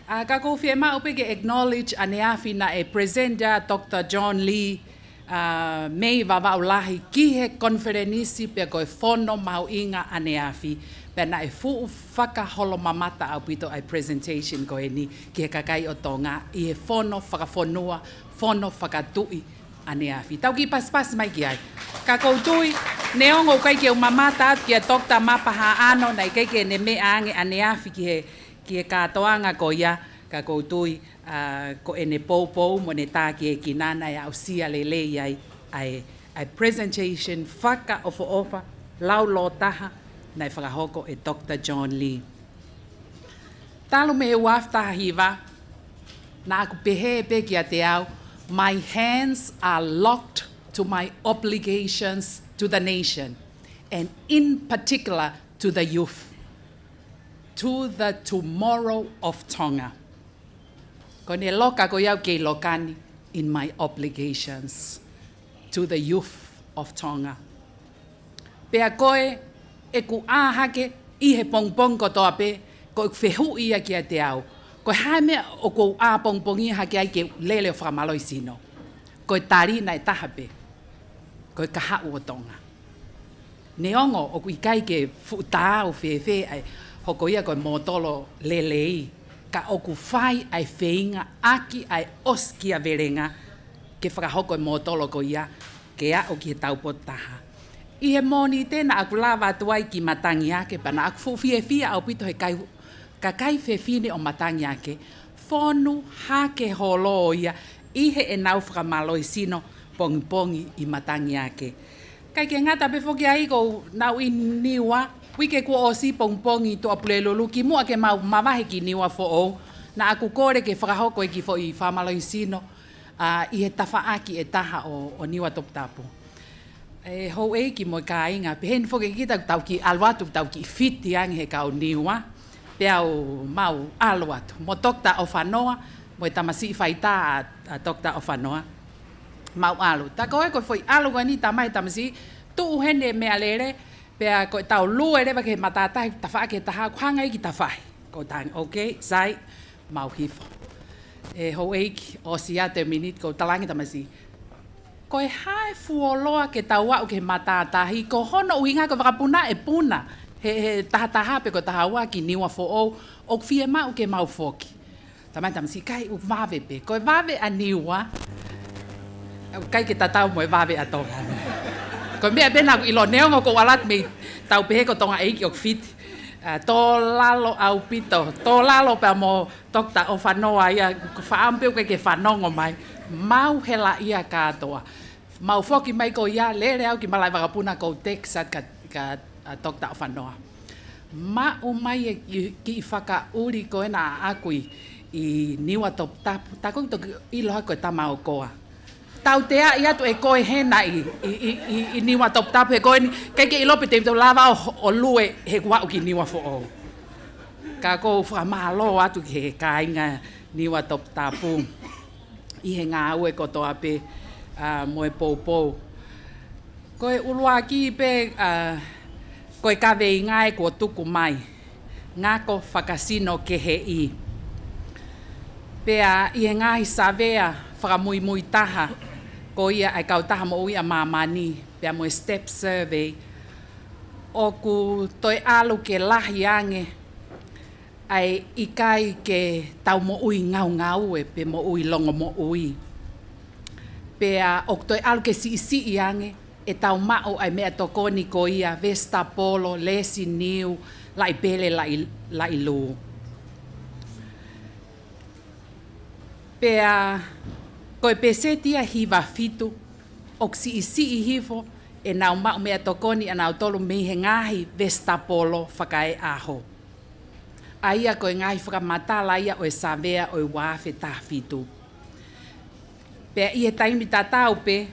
ʻA, ka ʻoku ou fiemaʻu pē ke acknowledge ʻaneafi naʻe present ʻa Doctor John Lee, ʻa, mei Vavaʻu Lahi ki he konifelenisi pea ko e fono mahuʻinga ʻaneafi, pea naʻe fuʻu fakaholomamata ʻaupito ʻa e presentation ko eni ki he kakai ʻo Tonga ʻi he fono fakafonua, fono fakatuʻi ʻaneafi. Tau kiʻi pasipasi mai ki ai. Ka ʻoku ou tui, neongo ʻoku ʻikai ke u mamata atu kia Doctor Mapahaʻano, naʻe ʻikai ke ne meʻa ange ʻaneafi ki he, ki he kātoanga ko ia, ka ʻoku ou tui, ʻa, ko ʻene poupou mo ʻene tākiekina naʻe aʻusia lelei ai, ʻa e, ʻa e presentation fakaʻofoʻofa, laulōtaha, naʻe fakahoko ʻe Doctor John Lee. Talu mei he ua afe taha hiva, naʻa ku pehē pē kiate au, my hands are locked to my obligations to the nation, and in particular to the youth, to the tomorrow of Tonga. Ko ʻene loka ko ia ʻoku kei loka ni, in my obligations to the youth of Tonga. Pea ko e, ʻeku ʻā hake ʻi he pongipongi kotoa pē, ko ʻeku fehuʻi ia kiate au. Ko e hā e meʻa ʻoku ou ʻā pongipongi hake ai ke lele ʻo fakamālohisino? Ko e tali naʻe taha pē. Ko e kahaʻu ʻo Tonga. Neongo ʻoku ʻikai ke fuʻu taau fēfē ʻa e hoko ia ko e mōtolo lelei, ka ʻoku fai ʻa e feinga ʻaki ʻa e ʻosikiavelenga ke fakahoko e mōtolo ko ia, ke aʻu ki he taupotu taha. ʻI he Mōnite naʻa ku lava atu ai ki Matangiake, pea naʻa ku fuʻu fiefia ʻaupito he kai, kakai fefine ʻo Matangiake, fonu hake holo ia ʻi heʻenau fakamālohisino pongipongi ʻi Matangiake. ʻIkai ke ngata pē foki ai, ko ʻenau ʻi Niua, uike kuo ʻosi pongipongi Tuʻapulelulu kimuʻa ke mau mavahe ki Niuafoʻou, naʻa ku kole ke fakahoko e kiʻi foʻi fakamālohisino, ʻa, ʻi he tafaʻaki ʻe taha ʻo, ʻo Niua Toputapu. ʻE houʻeiki mo e kāinga, pehē ni foki kita ʻoku tau kiʻi ʻalu atu, tau kiʻi fiti ange he kau Niua, pea u mau ʻalu atu. Mo Doctor ʻOfanoa, mo e tamasiʻi faitā ʻa, ʻa Doctor ʻOfanoa. Mau ʻalu. Tā ko ē ko e foʻi ʻalu ko eni tamai tamasiʻi, tuʻu heni e meʻalele, Pea ko ʻetau lue leva ki he matātahi, tafaʻaki ʻe taha, ʻoku hanga ia ki tafahi. Ko tang, okay, sai, mau hifo. ʻE houʻeiki, ʻosi ia te miniti, ko talangi tamasiʻi. Ko e hā e fuoloa ke tau aʻu ki he matātahi, ko hono ʻuhinga ko e vakapuna ʻe puna he, he taha taha pe ko e taha ua ki Niua Foʻou, ʻoku fiemaʻu ke mau foki. Tamai tamasiʻi, ʻikai, ʻoku vave pē. Ko e vave ʻa Niua, ʻikai ke tatau mo e vave ʻa Tonga ni. Ko e meʻa pē naʻá ku ʻilo, neongo ko Ualati mei tau pehē ko Tonga ʻEiki ʻoku fiti. ʻA, tō lalo ʻaupito, tō lalo pea mo Doctor ʻOfanoa ia, ko e faʻamu pē ʻoku ʻikai ke fanongo mai. Mau helaʻia kātoa. Mau foki mai ko ia, lele au ki malaʻe vakapuna ko Texas ka, ka, ʻa, Doctor ʻOfanoa. Maʻu mai e kiʻi, kiʻi fakaʻuli ko ena ʻaʻaku ʻi, ʻi Niua Toputapu. Tā ko ʻeku toki ʻilo hake ko e tama ʻokoa. Tauteaʻi atu ʻe koe hena ʻi, ʻi, ʻi, ʻi, ʻi Niua Toputapu he ko eni, ʻikai ke ʻilo pe te u lava ʻo, ʻo lue heʻeku aʻu ki Niua Foʻou. Ka ʻoku ou fakamālō atu ki he kāinga Niua Toputapu ʻi he ngāue kotoa pē, ʻa, mo e poupou. Ko e ʻuluaki pē, ʻa, ko e kaveinga ē kuo tuku mai, ngako fakasino keheʻi. Pea ʻi he ngaahi savea fakamuimui taha, ko ia ʻa e Kautaha Moʻui ʻa Māmani, pea mo e STEP survey, ʻoku toe ʻalu ke lahi ange ʻa e ʻikai ke tau moʻui ngaungaue pe moʻui longomoʻui. Pea ʻoku toe ʻalu ke siʻisiʻi ange ʻetau maʻu ʻa e meʻatokoni ko ia, vesitapolo, lesi niu, laʻi pele, laʻi, laʻi lū. Pea ko e peseti ia ʻe hiva fitu, ʻoku siʻisiʻi hifo ʻenau maʻu meʻatokoni ʻanautolu mei he ngaahi vesitapolo fakaeʻaho. ʻA ia ko e ngaahi fakamatala ia ʻo e savea ʻo e ua afe taha fitu. Pea ʻi he taimi tatau pē,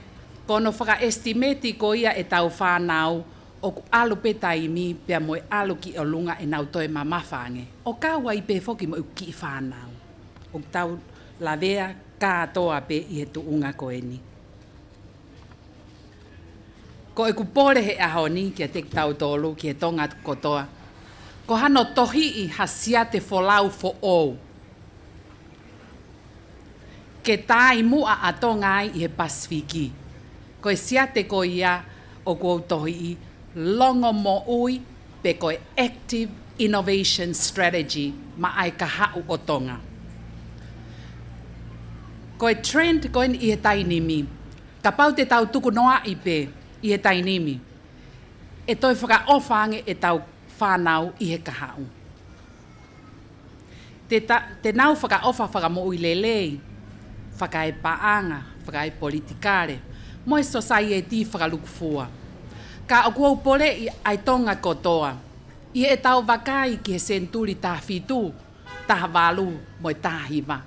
ko hono fakaʻesitimeti ko ia ʻetau fānau, ʻoku ʻalu pē taimi pea mo e ʻalu ki ʻolunga ʻenau toe mamafa ange. ʻO kau ai pē foki mo ʻeku kiʻi fānau. ʻOku tau lavea kātoa pē ʻi he tuʻunga ko eni. Ko ʻeku pole he ʻaho ni kiate kitautolu, ki he Tonga kotoa, ko hano tohiʻi ha siate folau foʻou ke tāimuʻa ʻa Tonga ai ʻi he Pasifiki. Ko e siate ko ia ʻoku ou tohiʻi, longomoʻui pe ko e Active Innovation Strategy maʻa e kahaʻu ʻo Tonga. Ko e trend ko eni ʻi he taimi ni, kapau te tau tukunoaʻi pē ʻi he taimi ni, ʻe toe fakaʻofa ange ʻetau fānau ʻi he kahaʻu. Te ta-, te nau fakaʻofa fakamoʻui lelei, fakaepaʻanga, fakaepolitikale, mo e sosaieti fakalukufua. Ka ʻoku ou poleʻi ʻa e Tonga kotoa, ʻi heʻetau vakai ki he senituli taha fitu, taha valu, mo e taha hiva.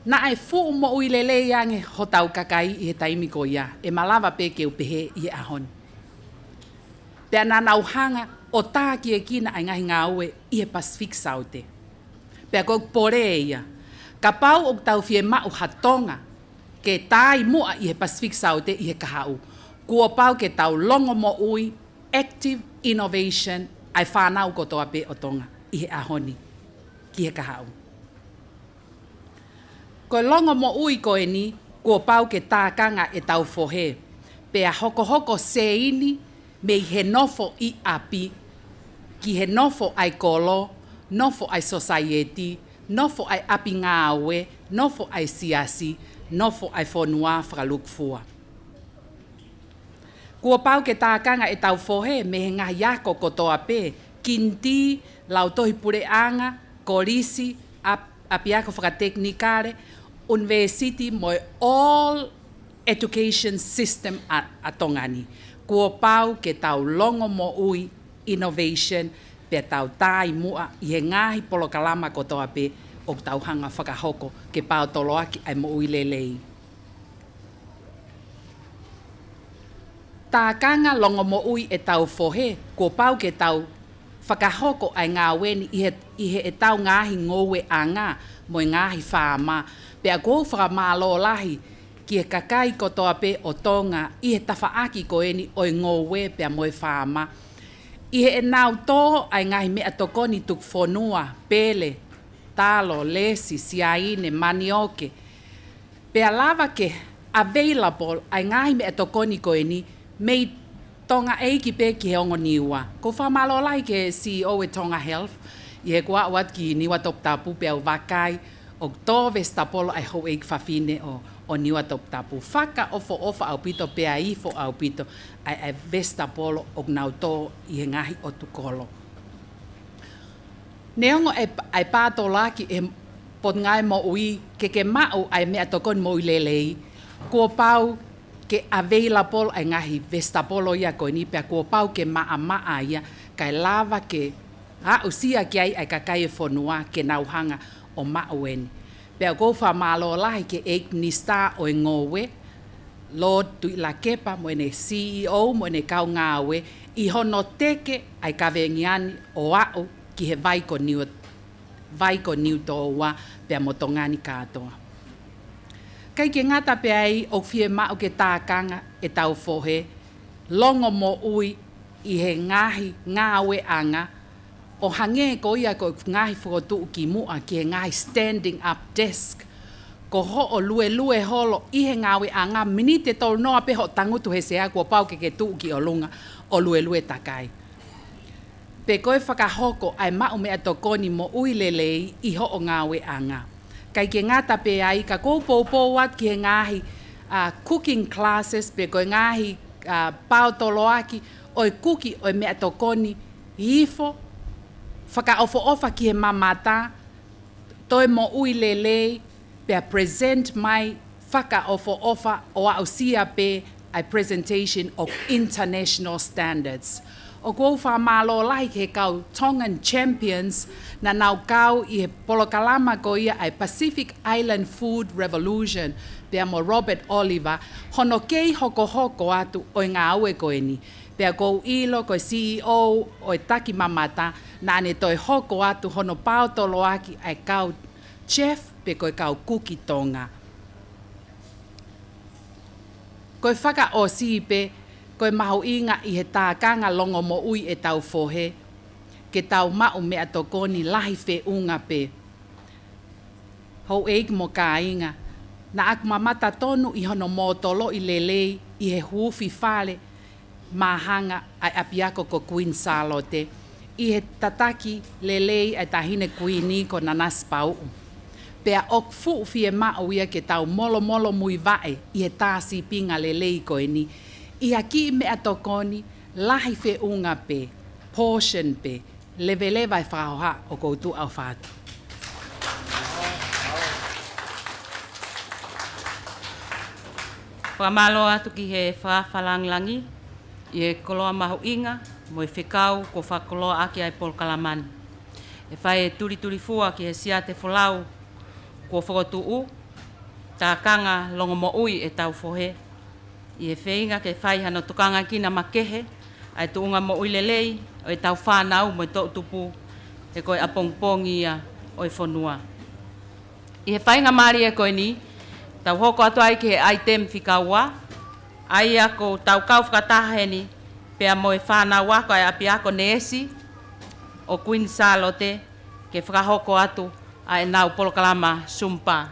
Naʻe fuʻu moʻui lelei ange hotau kakai ʻi he taimi ko ia, ʻe malava pē ke u pehē ʻi he ʻaho ni. Pea naʻa nau hanga ʻo tākiekina ʻa e ngaahi ngāue ʻi he Pasifiki Saute. Pea ko ʻeku pole ia, kapau ʻoku tau fiemaʻu ha Tonga ke tāimuʻa ʻi he Pasifiki Saute ʻi he kahaʻu, kuo pau ke tau longomoʻui, active innovation, ʻa e fānau kotoa pē ʻo Tonga ʻi he ʻaho ni ki he kahaʻu. Ko e longomoʻui ko eni, kuo pau ke tākanga ʻetau fohe, pea hokohoko seini mei he nofo ʻi ʻapi ki he nofo ʻa e kolo, nofo ʻa e sosaieti, nofo ʻa e ʻapi ngāue, nofo ʻa e siasi, nofo ʻa e fonua fakalukufua. Kuo pau ke tākanga ʻetau fohe mei he ngaahi ako kotoa pē, kinitī, lautohi puleʻanga, kolisi, ʻap-, ʻapiako fakatekinikale, ʻunivēsiti mo e all education system ʻa, ʻa Tonga ni. Kuo pau ke tau longomoʻui, innovation, pea tau tāimuʻa ʻi he ngaahi polokalama kotoa pē ʻoku tau hanga fakahoko ke paotoloaki ʻa e moʻui lelei. Tākanga longomoʻui ʻetau fohe, kuo pau ke tau fakahoko ʻa e ngāue ni ʻi he, ʻi heʻetau ngaahi ngoueʻanga mo e ngaahi faama. Pea ʻoku ou fakamālō lahi ki he kakai kotoa pē ʻo Tonga ʻi he tafaʻaki ko eni ʻo e ngoue pea mo e faama, ʻi heʻenau tō ʻa e ngaahi meʻatokoni tuku fonua, pele, talo, lesi, siaine, manioke, pea lava ke available ʻa e ngaahi meʻatokoni ko eni mei Tonga ʻEiki pē ki he ongo Niua. ʻOku ou fakamālō lahi ki he C E O e Tonga Health, ʻi heʻeku aʻu atu ki Niuatoputapu pea u vakai ʻoku tō vesitapolo ʻa e houʻeiki fafine ʻo, ʻo Niuatoputapu. Fakaʻofoʻofa ʻaupito pea ifo ʻaupito ʻa e, ʻa e vesitapolo ʻoku nau tō ʻi he ngaahi ʻotu kolo. Neongo ʻa e, ʻa e pātoloaki ʻe he Potungāue Moʻui ke ke maʻu ʻa e meʻatokoni moʻui lelei, kuo pau ke available ʻa e ngaahi vesitapolo ia ko eni pea kuo pau ke maʻamaʻa ia kae lava ke aʻusia ki ai ʻa e kakai e fonua ke nau hanga ʻo maʻu eni. Pea ʻoku ou fakamālō lahi ki he ʻEiki Minisitā ʻo e Ngoue, Lord Tuʻilakepa mo ʻene C E O mo ʻene kau ngāue ʻi hono teke ʻa e kavenga ni ʻo aʻu ki he vai ko Niu, vai ko Niutōua pea mo Tonga ni kātoa. ʻIkai ke ngata pē ai ʻoku fiemaʻu ke tākanga ʻetau fohe longomoʻui ʻi he ngaahi ngāueʻanga ʻo hangē ko ia ko e ngaahi fokotuʻu kimuʻa ki he ngaahi standing up desk. Ko hoʻo luelue holo ʻi he ngāueʻanga miniti ʻe tolu noa pē hoʻo tangutu he sea kuo pau ke ke tuʻu ki ʻolunga ʻo luelue takai. Pe ko e fakahoko ʻa e maʻu meʻatokoni moʻui lelei ʻi hoʻo ngāueʻanga. ʻIkai ke ngata pē ai ka ʻoku ou poupou atu ki he ngaahi, ā, cooking classes pe ko e ngaahi, ā, pātoloaki ʻo e kuki ʻo e meʻatokoni ifo, fakaʻofoʻofa ki he mamata, toe moʻui lelei, pea present mai fakaʻofoʻofa ʻo aʻusia pē ʻa e presentation ʻoku international standards. ʻOku ou fakamālō lahi ki he kau Tongan Champions naʻa nau kau ʻi he polokalama ko ia ʻa e Pacific Island Food Revolution pea mo Robert Oliver, hono kei hokohoko atu ʻo e ngāue ko eni. Pea ʻoku ou ʻilo ko e C E O ʻo e Taki Mamata naʻa ne toe hoko atu hono pātoloaki ʻa e kau chef pe ko e kau kuki Tonga. Ko e fakaʻosi pē, ko e mahuʻinga ʻi he tākanga longomoʻui ʻetau fohe, ke tau maʻu meʻatokoni lahi feʻunga pē. Houʻeiki mo kāinga, naʻa ku mamata tonu ʻi hono mōtoloʻi lelei ʻi he huufi fale māhanga ʻa e ʻapiako ko Queen Sālote, ʻi he tataki lelei ʻa e Taʻahine Kuini ko Nanasipauʻu. Pea ʻoku fuʻu fiemaʻu ia ke tau molomolo muivaʻe ʻi he tā sīpinga lelei ko eni, ʻi ha kiʻi meʻatokoni lahi feʻunga pē, portion pē, leveleva e fakahoha ʻoku ou tuʻu ʻo fatu. Fakamālō atu ki he Fakaafe Lāngilangi ʻi he koloa mahuʻinga mo e fekau kuo fakakoloaʻaki ʻa e polokalama ni. ʻE fai e tulitulifua ki he siate folau kuo fokotuʻu, tākanga longomoʻui ʻetau fohe, ʻi he feinga ke fai hano tokanga kina makehe ʻa e tuʻunga moʻui lelei ʻo ʻetau fānau mo e toʻutupu, he ko e ʻapongipongi ia ʻo e fonua. ʻI he faingamālie ko eni, tau hoko atu ai ki he ʻaitemi fika ua, ʻa ia ko ʻetau kau fakataha heni, pea mo e fānau ako ʻa e ʻapiako neesi ʻo Queen Sālote, ke fakahoko atu ʻa ʻenau polokalama Zumba.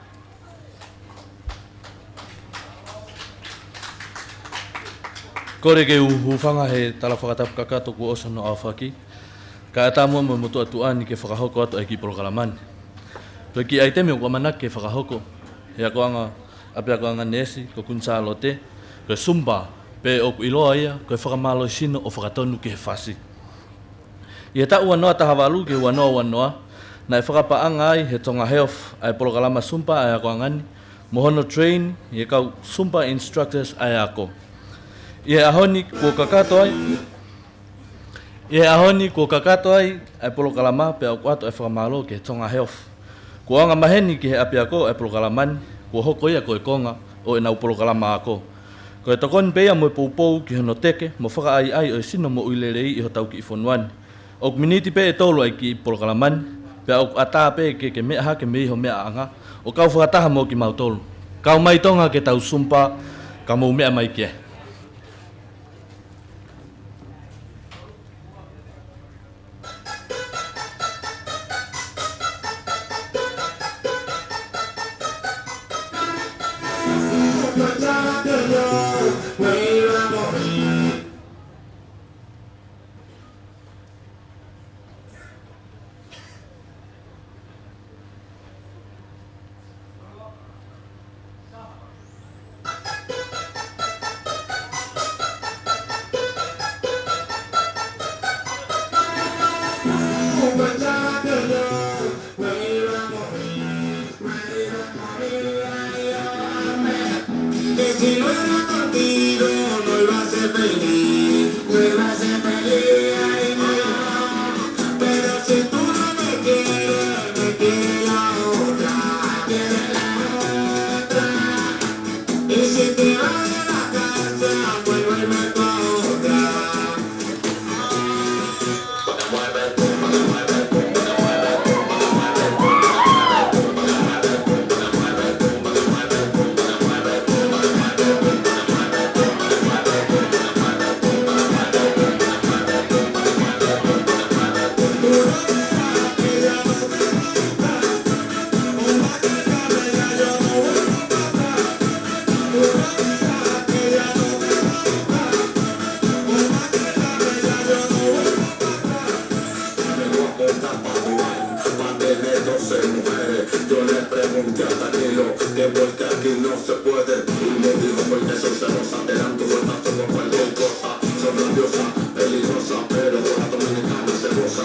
Kole ke u hūfanga he tala fakatapu kakato kuo ʻosi hono aofaki, kae ʻatā muʻa mo e motuʻa tuʻa ni ke fakahoko atu ʻa e kiʻi polokalama ni. Ko e kiʻi ʻaitemi ʻoku ʻamanaki ke fakahoko he akoʻanga, ʻapiakoʻanga neesi ko Queen Sālote, ko e Zumba, pe ʻoku ʻiloa ia ko e fakamālohisino ʻo fakatonu ki he fasi. ʻI he taʻu ua noa taha valu ki he ua noa ua noa, naʻe fakapaʻanga ai he Tonga Health ʻa e polokalama Zumba ʻa e akoʻanga ni, mo hono train ʻi he kau Zumba instructors ʻa e ako. ʻI he ʻaho ni kuo kakato ai, ʻi he ʻaho ni kuo kakato ai ʻa e polokalama pea ʻoku ʻoatu ʻa e fakamālō ki he Tonga Health. Kuo anga maheni ki he ʻapiako ʻa e polokalama ni, kuo hoko ia ko e konga ʻo ʻenau polokalama ako. Ko e tokoni pē ia mo e poupou ki hono teke mo fakaʻaiʻai ʻo e sino moʻui lelei ʻi hotau kiʻi fonua ni. ʻOku miniti pē ʻe tolu ʻa e kiʻi polokalama ni, pea ʻoku ʻatā pē ke ke meʻa hake mei ho meʻaʻanga ʻo kau fakataha mo kimautolu. Kau mai Tonga ke tau sumpa, ka mou meʻa mai ki ai. Que si no era contigo, no iba a ser feliz, no iba a ser feliz, ay, no. Pero si tú no me quieres, me quiere la otra, quiere la otra. Y si te vas de la casa, vuelvo y me pa' otra. Yo le pregunté a Danilo que por qué aquí no se puede. Y me dijo: "Porque son celosa, te dan tu fuerza como cualquier cosa. Son rabiosa, peligrosa, pero con la dominicana se goza".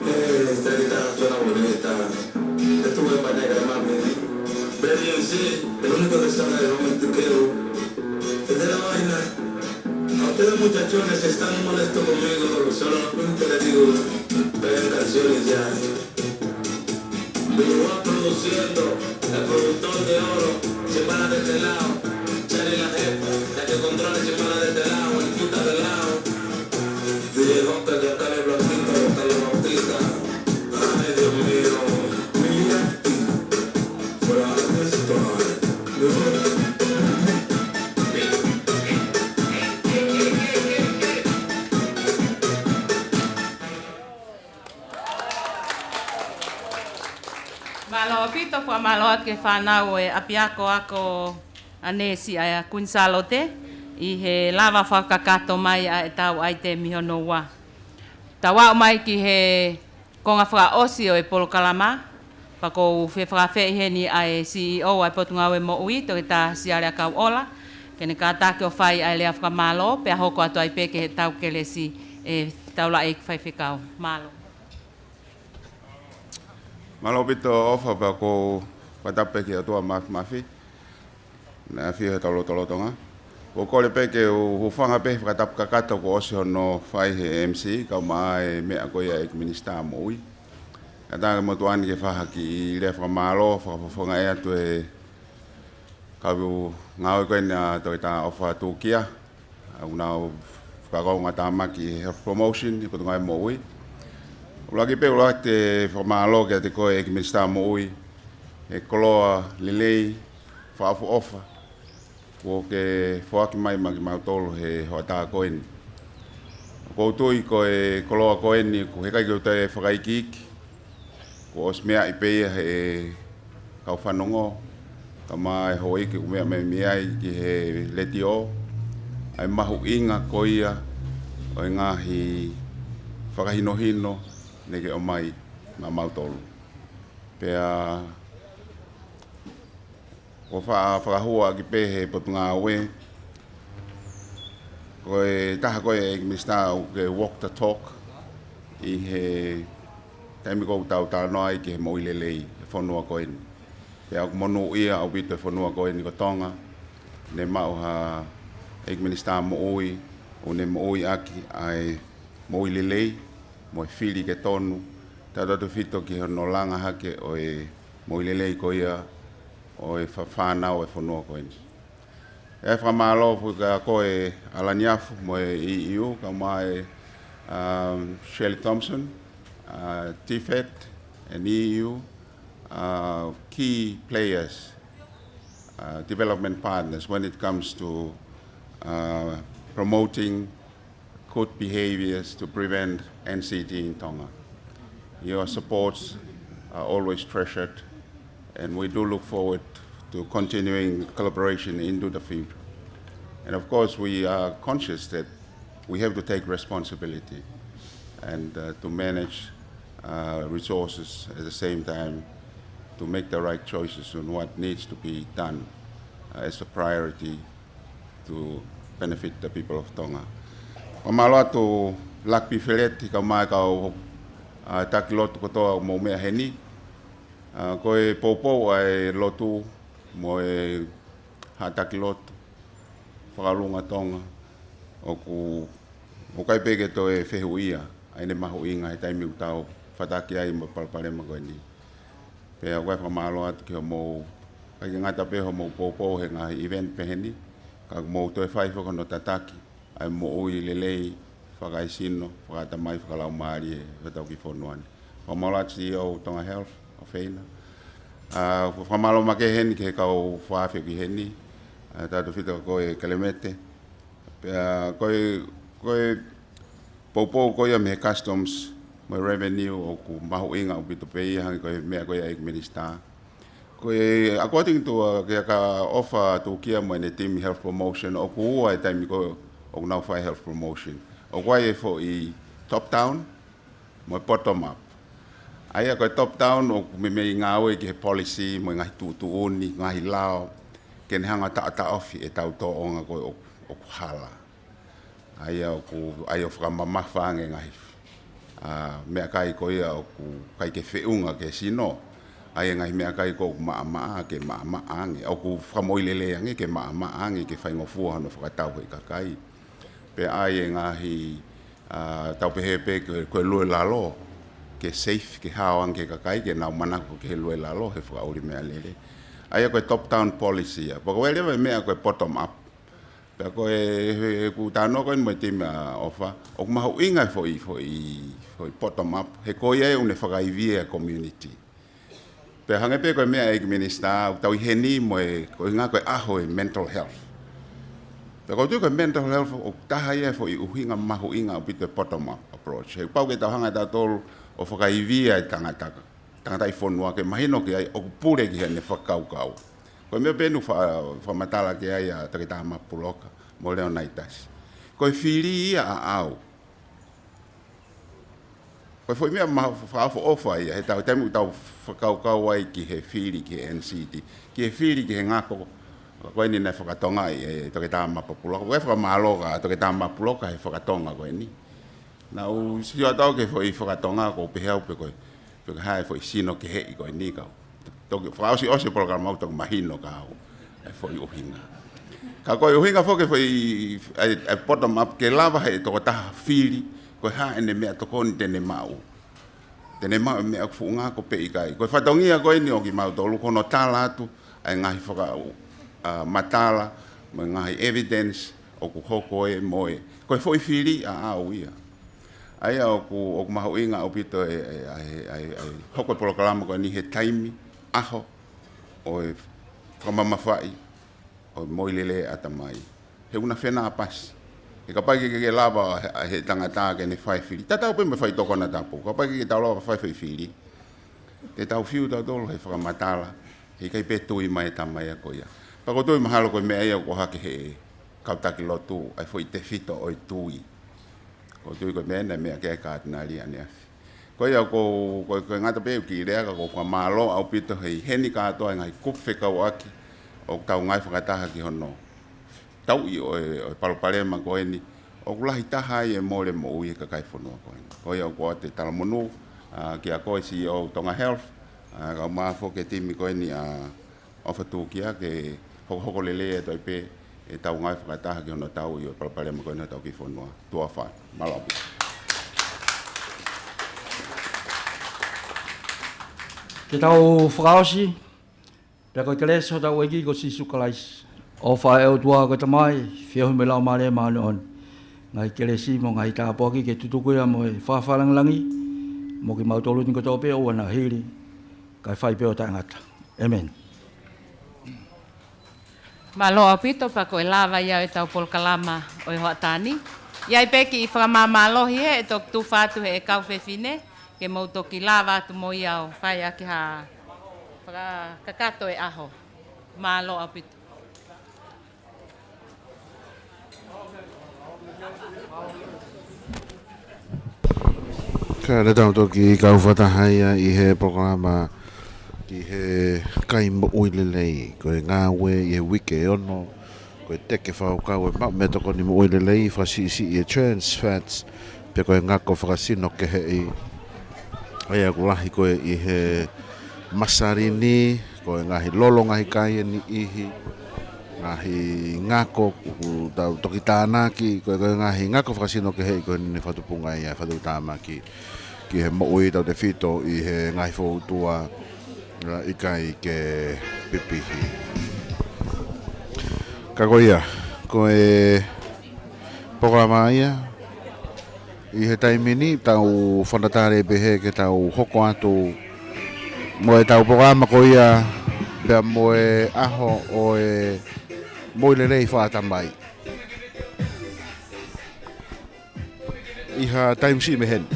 Eh, esta guitarra suena bonita. Estuve en Banega, mami. Baby, en sí, el único que sabe de romantiqueo. Esa es la vaina. A ustedes, muchachones, están molestos conmigo. Solamente les digo, peguen canciones ya. Bilbao produciendo, el productor de oro, siempre de este lado. Charlie la jefa, la que controla, siempre de este lado, el puta de lado. D J Hunter, Giancarlo Blanquito, Carlos Bautista. Ay, Dios mío. Miyati. Fuera de esto. Mālō ʻaupito, fakamālō atu ki he fānau ʻo e ʻapiako ako ʻa Nēsi ʻa Kuini Sālote ʻi he lava fakakakato mai ʻa ʻetau ʻaitemi hono ua. Tau aʻu mai ki he konga fakaʻosi ʻo e polokalama, pea ʻoku ou fie fakaafeʻi heni ʻa e C E O ʻa e Potungāue Moʻui, Toketā Siale ʻAkauʻola, ke ne kātaki ʻo fai ʻa e lea fakamālō, pea hoko atu ai pē ki heʻetau kelesi ʻe Taulaʻeiki Faifekau. Mālō. Mālō ʻaupito ʻOfa, pea ʻoku ou fakatapu pē ki he ʻOtua Māfimafi, naʻe ʻafio heʻetau lotolotonga. ʻOku ou kole pē ke u hūfanga pē he fakatapu kakato kuo ʻosi hono fai ʻe he M C, kae ʻumaʻā e meʻa ko ia ʻa e ʻEiki Minisitā Moʻui. Kātaki mo tuʻu ʻeni ke fai ha kiʻi lea fakamālō, fakafofongaʻi atu e kau ngāue ko eni ʻa Toketā ʻOfa Tūkia, ʻoku nau fakakonga tāmaki ʻi he health promotion ʻi he Potungāue Moʻui. ʻUluaki pē, ʻuluaki fakamālō kiate koe ʻEiki Minisitā Moʻui, he koloa lelei, fakaʻofoʻofa kuo ke foaki mai maʻa kimautolu he hoʻatā ko eni. ʻOku ou tui ko e koloa ko eni, ʻoku ʻikai ke u toe fakaikiiki, kuo ʻosi meaʻi pē ia he kau fanongo, kae ʻumaʻā e houʻeiki ʻoku meʻa mai mei ai ki he letiō, ʻa e mahuʻinga ko ia ʻo e ngaahi fakahinohino naʻa ke ʻomai maʻamautolu. Pea ʻoku fa-, fakahua ʻaki pē he Potungāue, ko e taha ko ē ʻEiki Minisitā ʻoku ke walk the talk ʻi he taimi ʻoku tau talanoa ai ki he moʻui lelei ʻi he fonua ko eni. Pea ʻoku monūʻia ʻaupito e fonua ko eni ko Tonga, ne maʻu ha ʻEiki Minisitā Moʻui, ʻoku ne moʻui ʻaki ʻa e moʻui lelei, mo e fili ke tonu, tautautefito ki hono langa hake ʻo e moʻui lelei ko ia ʻo e fa-, fānau ʻo e fonua ko eni. ʻE fakamālō foki kia koe ʻAlani ʻAfu mo e E U, kae ʻumaʻā e, um, Shirley Thompson, uh, TFET and E U, uh, key players, uh, development partners when it comes to, uh, promoting good behaviors to prevent N C D in Tonga. Your supports are always treasured, and we do look forward to continuing collaboration into the future. And of course, we are conscious that we have to take responsibility and, uh, to manage, uh, resources at the same time to make the right choices on what needs to be done, uh, as a priority to benefit the people of Tonga. Fakamālō atu Lakapi Feleti kae ʻumaʻā e kau, uh, taki lotu kotoa ʻoku mou meʻa heni. Uh, ko e poupou ʻa e lotu mo e haʻa taki lotu fakaʻolunga Tonga, ʻoku, ʻoku ʻikai pē ke toe fehuʻia ʻa ʻene mahuʻinga he taimi ʻoku tau fataki ai mo e palopalema ko eni. Pea ʻoku ou fakamālō atu ki hoʻomou, ʻikai ke ngata pē hoʻomou poupou he ngaahi event pehē ni, ka ʻoku mou toe fai foki hono tataki ʻa e moʻui lelei, fakaesino, fakaʻatamai, fakalaumālie ʻo hotau kiʻi fonua ni. Fakamālō atu C E O Tonga Health, ʻofeina. ʻA, fakamālō makehe heni ki he kau fakaafeʻi heni, ʻa, tautautefito kia koe Kelemete. Pea ko e, ko e poupou ko ia mei he Customs mo e Revenue ʻoku mahuʻinga ʻaupito pē ia, hangē ko e meʻa ko ia ʻEiki Minisitā. Ko e according to, uh, kia Kaʻofa Tūkia mo ʻene team health promotion, ʻoku ua e taimi ko ē ʻoku nau fai health promotion. ʻOku ʻi ai e foʻi top down mo e bottom up. ʻA ia ko e top down ʻoku meimei ngāue ki he policy mo e ngaahi tuʻutuʻuni, ngaahi lao, ke ne hanga ʻo taʻotaʻofi ʻetau tōʻonga ko ē ʻoku, ʻoku hala. ʻA ia ʻoku, ʻa ia ʻoku fakamamafa ange ngaahi, ʻa, meʻakai ko ia ʻoku ʻikai ke feʻunga ki he sino. ʻA ia ngaahi meʻakai ko ē ʻoku maʻamaʻa ke maʻamaʻa ange. ʻOku fakamoʻui lelei ange ke maʻamaʻa ange ke faingofua hono fakatau ʻe he kakai. Pea ʻi ai e ngaahi, ʻa, tau pehē pē ko e, ko e lue lalo, ke safe, ke hao ange ki he kakai, ke nau manako ki he lue lalo, he fakaʻuli meʻalele. ʻA ia ko e top down policy ia. Pea ko e leva e meʻa ko e bottom up. Pea ko e, he, he ʻoku ou talanoa ko eni mo e team ʻa ʻOfa, ʻoku mahuʻinga e foʻi, foʻi, foʻi bottom up, he ko ia ʻoku ne fakaivia e community. Pea hangē pē ko e meʻa ʻEiki Minisitā, ʻoku tau ʻi heni mo e, ko e ʻuhinga ko e ʻaho e mental health. Pea ʻoku ou tui ko e mental health ʻoku taha ia e foʻi ʻuhinga mahuʻinga ʻaupito e bottom up approach. He pau ke tau hanga ʻe tautolu ʻo fakaivia e tangata, tangataʻi fonua ke mahino ki ai ʻoku pule ki heʻene fakakaukau. Ko e meʻa pē ʻoku fa-, fakamatala ki ai ʻa Toketā Mapuloka mo Leonaitas. Ko e fili ia ʻaʻau. Ko e foʻi meʻa maʻa fakaʻofoʻofa ia, he tau, taimi ʻoku tau fakakaukau ai ki he fili ki he N C D, ki he fili ki he ngako ko eni naʻe fakatongaʻi ʻe Toketā Mapuloka. Ko e fakamālō kia Toketā Mapuloka he fakatonga ko eni. Naʻá ku sio atu au ki he foʻi fakatonga, ʻoku ou pehē au pe ko e, pe ko e hā e foʻi sino keheʻi ko eni kau. Toki fakaʻosiʻosi e polokalama ʻoku toki mahino kia au e foʻi ʻuhinga. Ka ko e ʻuhinga foki e foʻi, ʻa e, ʻa e bottom up ke lava he tokotaha fili, ko e hā ʻene meʻatokoni te ne maʻu. Te ne maʻu e meʻa ʻoku fuʻu ngako pe ʻikai. Ko e fatongia ko eni ʻo kimautolu ko hono tala atu ʻa e ngaahi fakaʻu ʻa, matala, mo e ngaahi evidence ʻoku hoko ē mo ē. Ko e foʻi fili ʻaʻau ia. ʻA ia ʻoku, ʻoku mahuʻinga ʻaupito e, e, ʻa e, ʻa e, ʻa e hoko e polokalama ko eni he taimi, ʻaho, ʻo e fakamamafaʻi ʻo e moʻui lelei ʻatamai. He ʻoku na fenāpasi. He kapau ʻe ʻikai ke, ke lava he, he tangata ke ne fai fili. Tatau pē mo e faitoʻo konatapu. Kapau ʻe ʻikai ke tau lava fai fai fili, te tau fiu tautolu he fakamatala, he ʻikai pē tui mai e tama ia ko ia. Pea ʻoku ou tui mahalo ko e meʻa ia ʻoku ʻohake he kau taki lotu, ʻa e foʻi tefito ʻo e tui. ʻOku ou tui ko e meʻa naʻe meʻa ki ai e Katinali ʻaneafi. Ko ia ko, ko, ko e ngata pē ʻeku kiʻi lea ka ʻoku ou fakamālō ʻaupito he ʻi heni kātoa e ngaahi kupu fekauʻaki ʻoku tau ngāue fakataha ki hono tauʻi ʻo e, ʻo e palopalema ko eni, ʻoku lahi taha ai e mole moʻui e kakai e fonua ko eni. Ko ia ʻoku ou ʻoatu e talamonū, ʻa, kia koe C E O Tonga Health, ʻa, kaeʻumaʻā foki e timi ko eni ʻa ʻOfa Tūkia ke hokohoko lelei atu ai pē ʻetau ngāue fakataha ki hono tauʻi ʻo e palopalema ko eni hotau kiʻi fonua. Tuʻa ʻofa atu. Mālō ʻaupito. Ke tau fakaʻosi, pea ko e kelesi ʻa hotau ʻEiki ko Sīsū Kalaisi, ʻofa ʻa e ʻOtua ko e Tamai, feohi mo e Laumālie Māʻoniʻoni, ngaahi kelesi mo e ngaahi tāpuaki ke tutuku ia mo e fakafakalāngilangi, mo kimautolu ni kotoa pē ʻo ʻoua naʻa hili, kae fai pē ʻo taʻengata. ʻĒmeni. Mālō ʻaupito, pea ko e lava ia ʻetau polokalama ʻo e hoʻatā ni. ʻI ai pē kiʻi fakamāmālohi ē, ʻe toki tufa atu he kau fefine, ke mou toki lava atu mo ia ʻo fai ʻaki ha fakakakato e ʻaho. Mālō ʻaupito. Ka ne tau toki kau fakataha ia ʻi he polokalama ki he kai moʻui lelei, ko e ngāue ʻi he uike ʻe ono, ko e teke fakakaukau e maʻu meʻatokoni moʻui lelei, fakasiʻisiʻi e trans fats, pe ko e ngako fakasino keheʻi. ʻA ia ʻoku lahi ko ē ʻi he masani ni, ko e ngaahi lolo ngaahi kai ʻe niʻihi, ngaahi ngako ʻoku tau toki tānaki, ko e, ko e ngaahi ngako fakasino keheʻi ko eni ne fakatupunga ai ʻa e fakatuʻutāmaki ki he moʻui tautefito ʻi he ngaahi foutua, ʻa, ʻikai ke pipihi. Ka ko ia, ko e polokalama ia, ʻi he taimi ni, tau fakatātā pē hē ke tau hoko atu mo ʻetau polokalama ko ia, pea mo e ʻaho ʻo e moʻui lelei fakaʻatamai. ʻI ha taimi siʻi mei heni.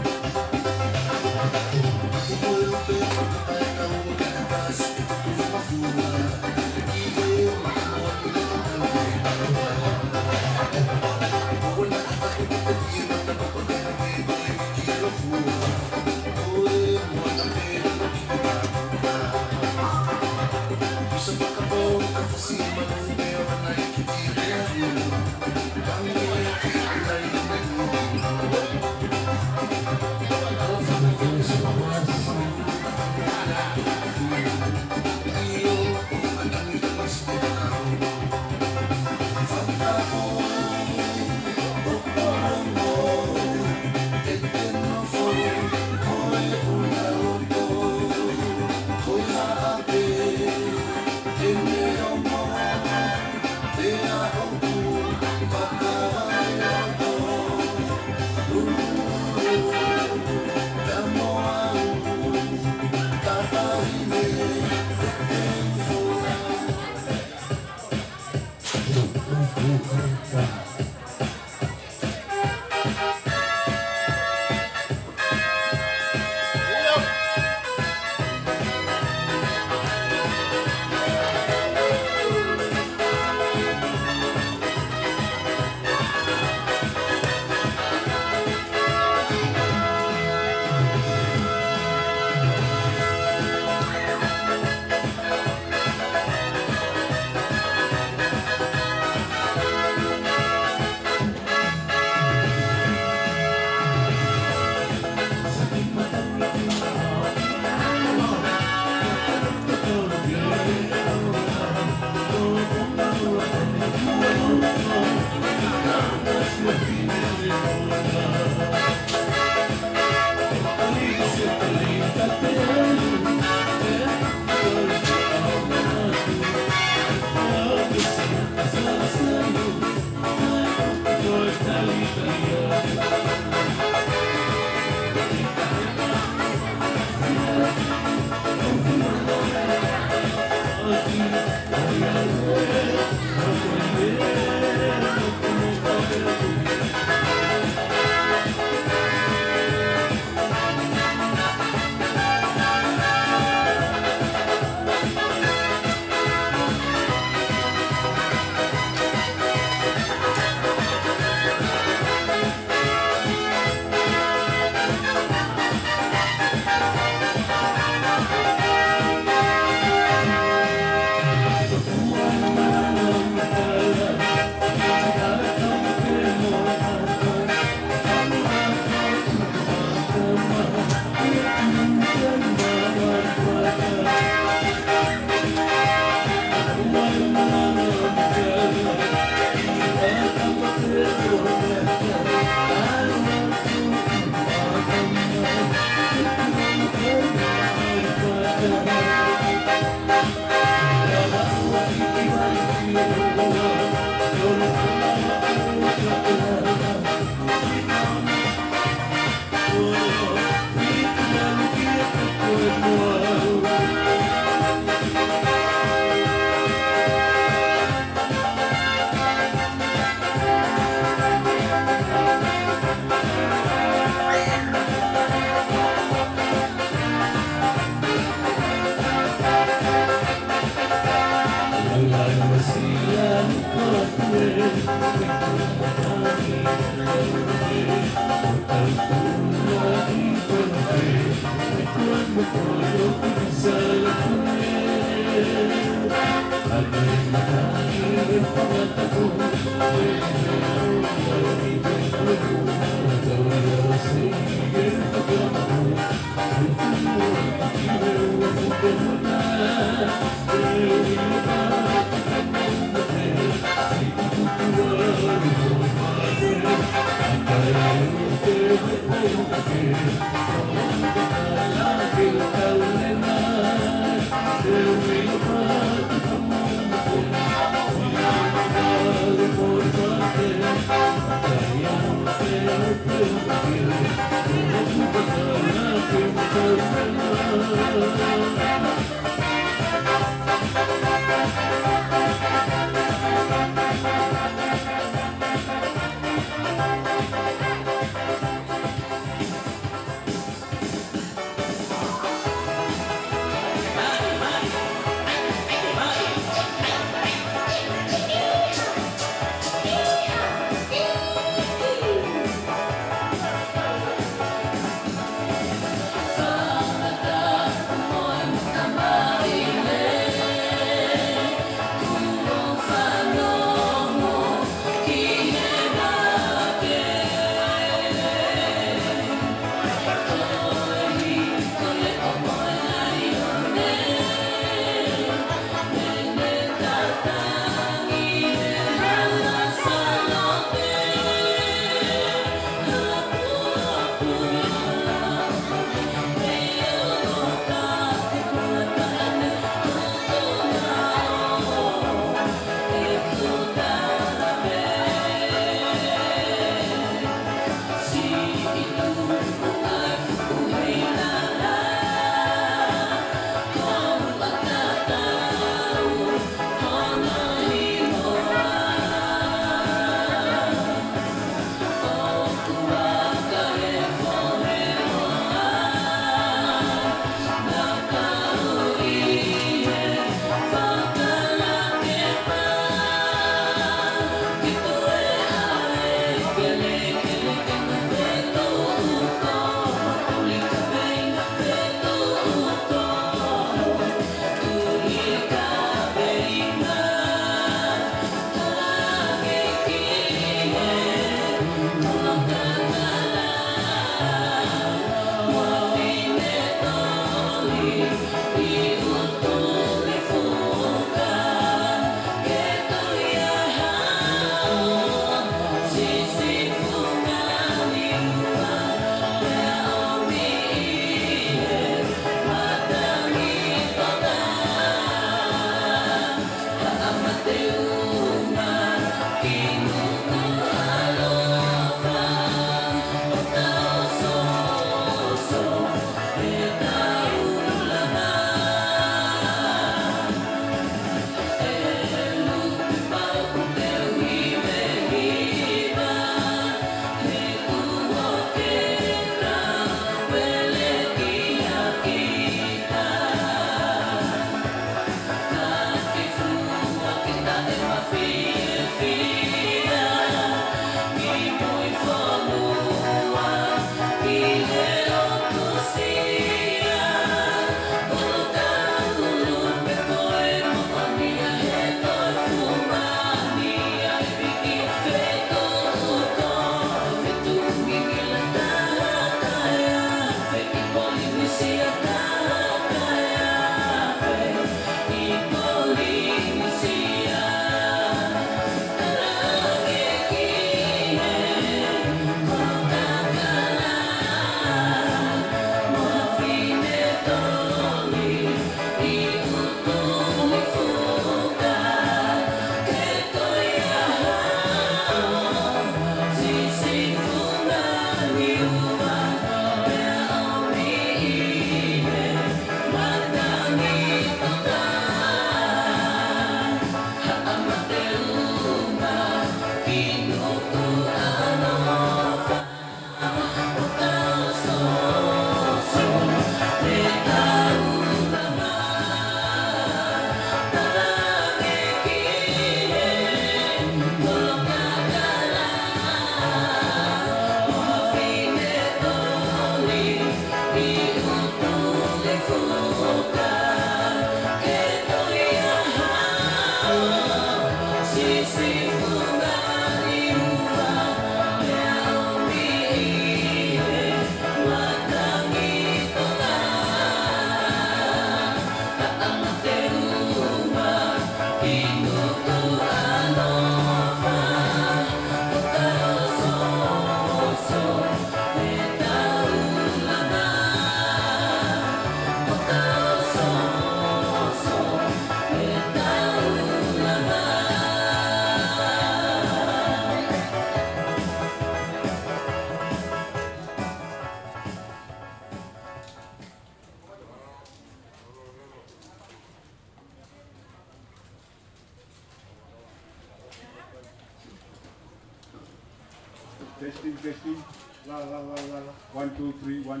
Testing, testing. La, la, la, la, la. One, two, three, one.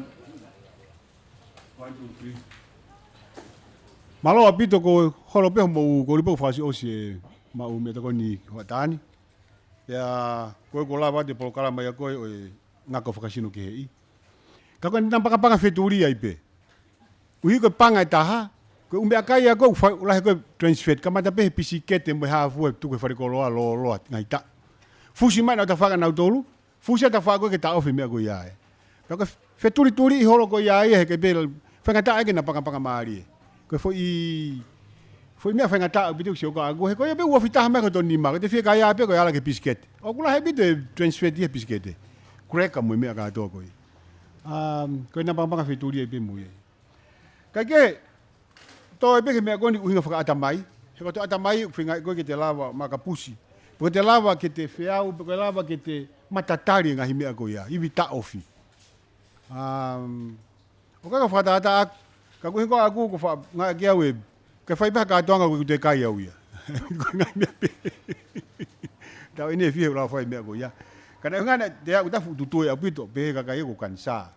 One, two, three. Mālō ʻaupito, ko e holo pē hoʻomou koli pē ʻoku fakaʻosiʻosi e maʻu meʻatokoni hoʻatā ni. Pea ko e, ko e lava atu e polokalama ia ko ē ʻo e ngako fakasino keheʻi. Ka ko e napangapanga fetuli ai pē. ʻUhi ko e panga ʻe taha, ko e ʻū meʻakai ia ko ē ʻoku fai, lahi ko e transfer, kamata pē he pisikete mo e hā fua ʻe tuku he falekoloa, lōloa, ngaahi taʻu. Fusi mai naʻa ta faka nautolu, fusi ʻa e tafaʻaki ko ē ke taʻofi e meʻa ko ia ē. Pea ko e fetulituliʻi holo ko ia ia, he ʻikai pē faingataʻa ke napangapanga mālie. Ko e foʻi, foʻi meʻa faingataʻa ʻaupito ke sio ka aku, he ko ia pē ʻoku ofi taha mai ko e toni nima, ko e fiekaia pē ko e ala ki he pisikete. ʻOku lahi ʻaupito e transfer ia he pisikete. Cracker mo e meʻa kātoa ko ia. Um, ko e napangapanga fetuli ai pē mo ia. Kae kehe, toe pē ki he meʻa ko eni ʻuhinga fakaʻatamai. He ko e toe ʻatamai ʻoku feinga ko ē ke te lava makapusi. Pe ko e te lava ke te feau, pe ko e lava ke te matatali e ngaahi meʻa ko ia, ivi taʻofi. Um, ʻoku ʻikai ke fakatātā ʻaku, ka ko e ʻuhinga ko ʻaku ʻoku faʻa ngāueʻaki au ē, ke fai pē ha kātoanga ʻoku te kai au ia. Ko e ngaahi meʻa pē. Tau ʻene fie ʻo lava fai e meʻa ko ia. Ka naʻe ʻuhinga naʻe te aʻu tafu tutue ʻaupito, pehē ʻe he kakai ko e kanisā.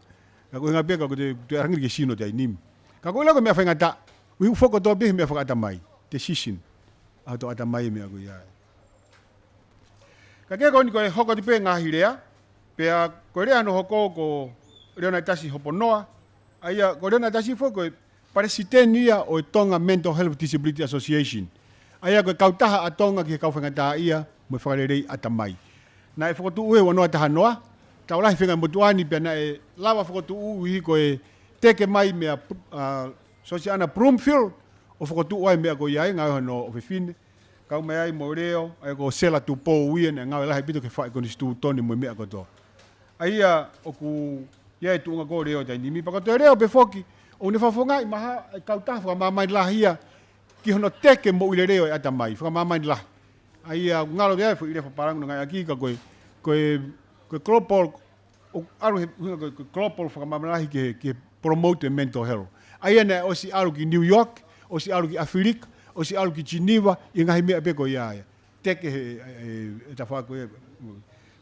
Ka ko e ʻuhinga pē ka ko e te, te ʻalu ange ki he sino he taimi ni. Ka ko e ʻilo ko e meʻa faingataʻa, ʻuhi ʻoku fokotuʻu pē he meʻa fakaʻatamai, decision. ʻA e toe ʻatamai e meʻa ko ia. Kae kehe ko eni ko e hoko atu pē ngaahi lea, pea ko e lea hono hoko ko Leonaitasi Hoponoa, ʻa ia ko Leonaitasi foki ko e palesiteni ia ʻo e Tonga Mental Health Disability Association. ʻA ia ko e kautaha ʻa Tonga ki he kau faingataʻaʻia mo e fakalelei ʻatamai. Naʻe fokotuʻu he ua noa taha noa, tau lahi feinga motuʻa ni pea naʻe lava fokotuʻu ʻuhi ko e teke mai meia, uh, Sosiana Broomfield, ʻo fokotuʻu ai e meʻa ko ia ē, ngāue hono ʻofefine, kau mai ai mo Leo, ʻa ia ko Sela Tupou ia, naʻe ngāue lahi ʻaupito ki he faʻu konisitūtone mo e meʻa kotoa. ʻA ia ʻoku ʻi ai e tuʻunga ko Leo he taimi ni, pea ko e toe Leo pē foki, ʻoku ne fakafofongaʻi mai ha kautaha fakamāmani lahi ia, ki hono teke moʻui lelei ʻo e ʻatamai, fakamāmani lahi. ʻA ia ʻoku ngalo ia e foʻi lea fakapālangi naʻe ngāueʻaki ka ko e, ko e, ko e global, ʻoku ʻalu he, he, ko e, ko e global fakamāmani lahi ki he, ki he promote e mental health. ʻA ia naʻe ʻosi ʻalu ki New York, ʻosi ʻalu ki ʻAfilika, ʻosi ʻalu ki Geneva, ʻi he ngaahi meʻa pē ko ia ia. Teke he, e, e, e tafaʻaki ko ia.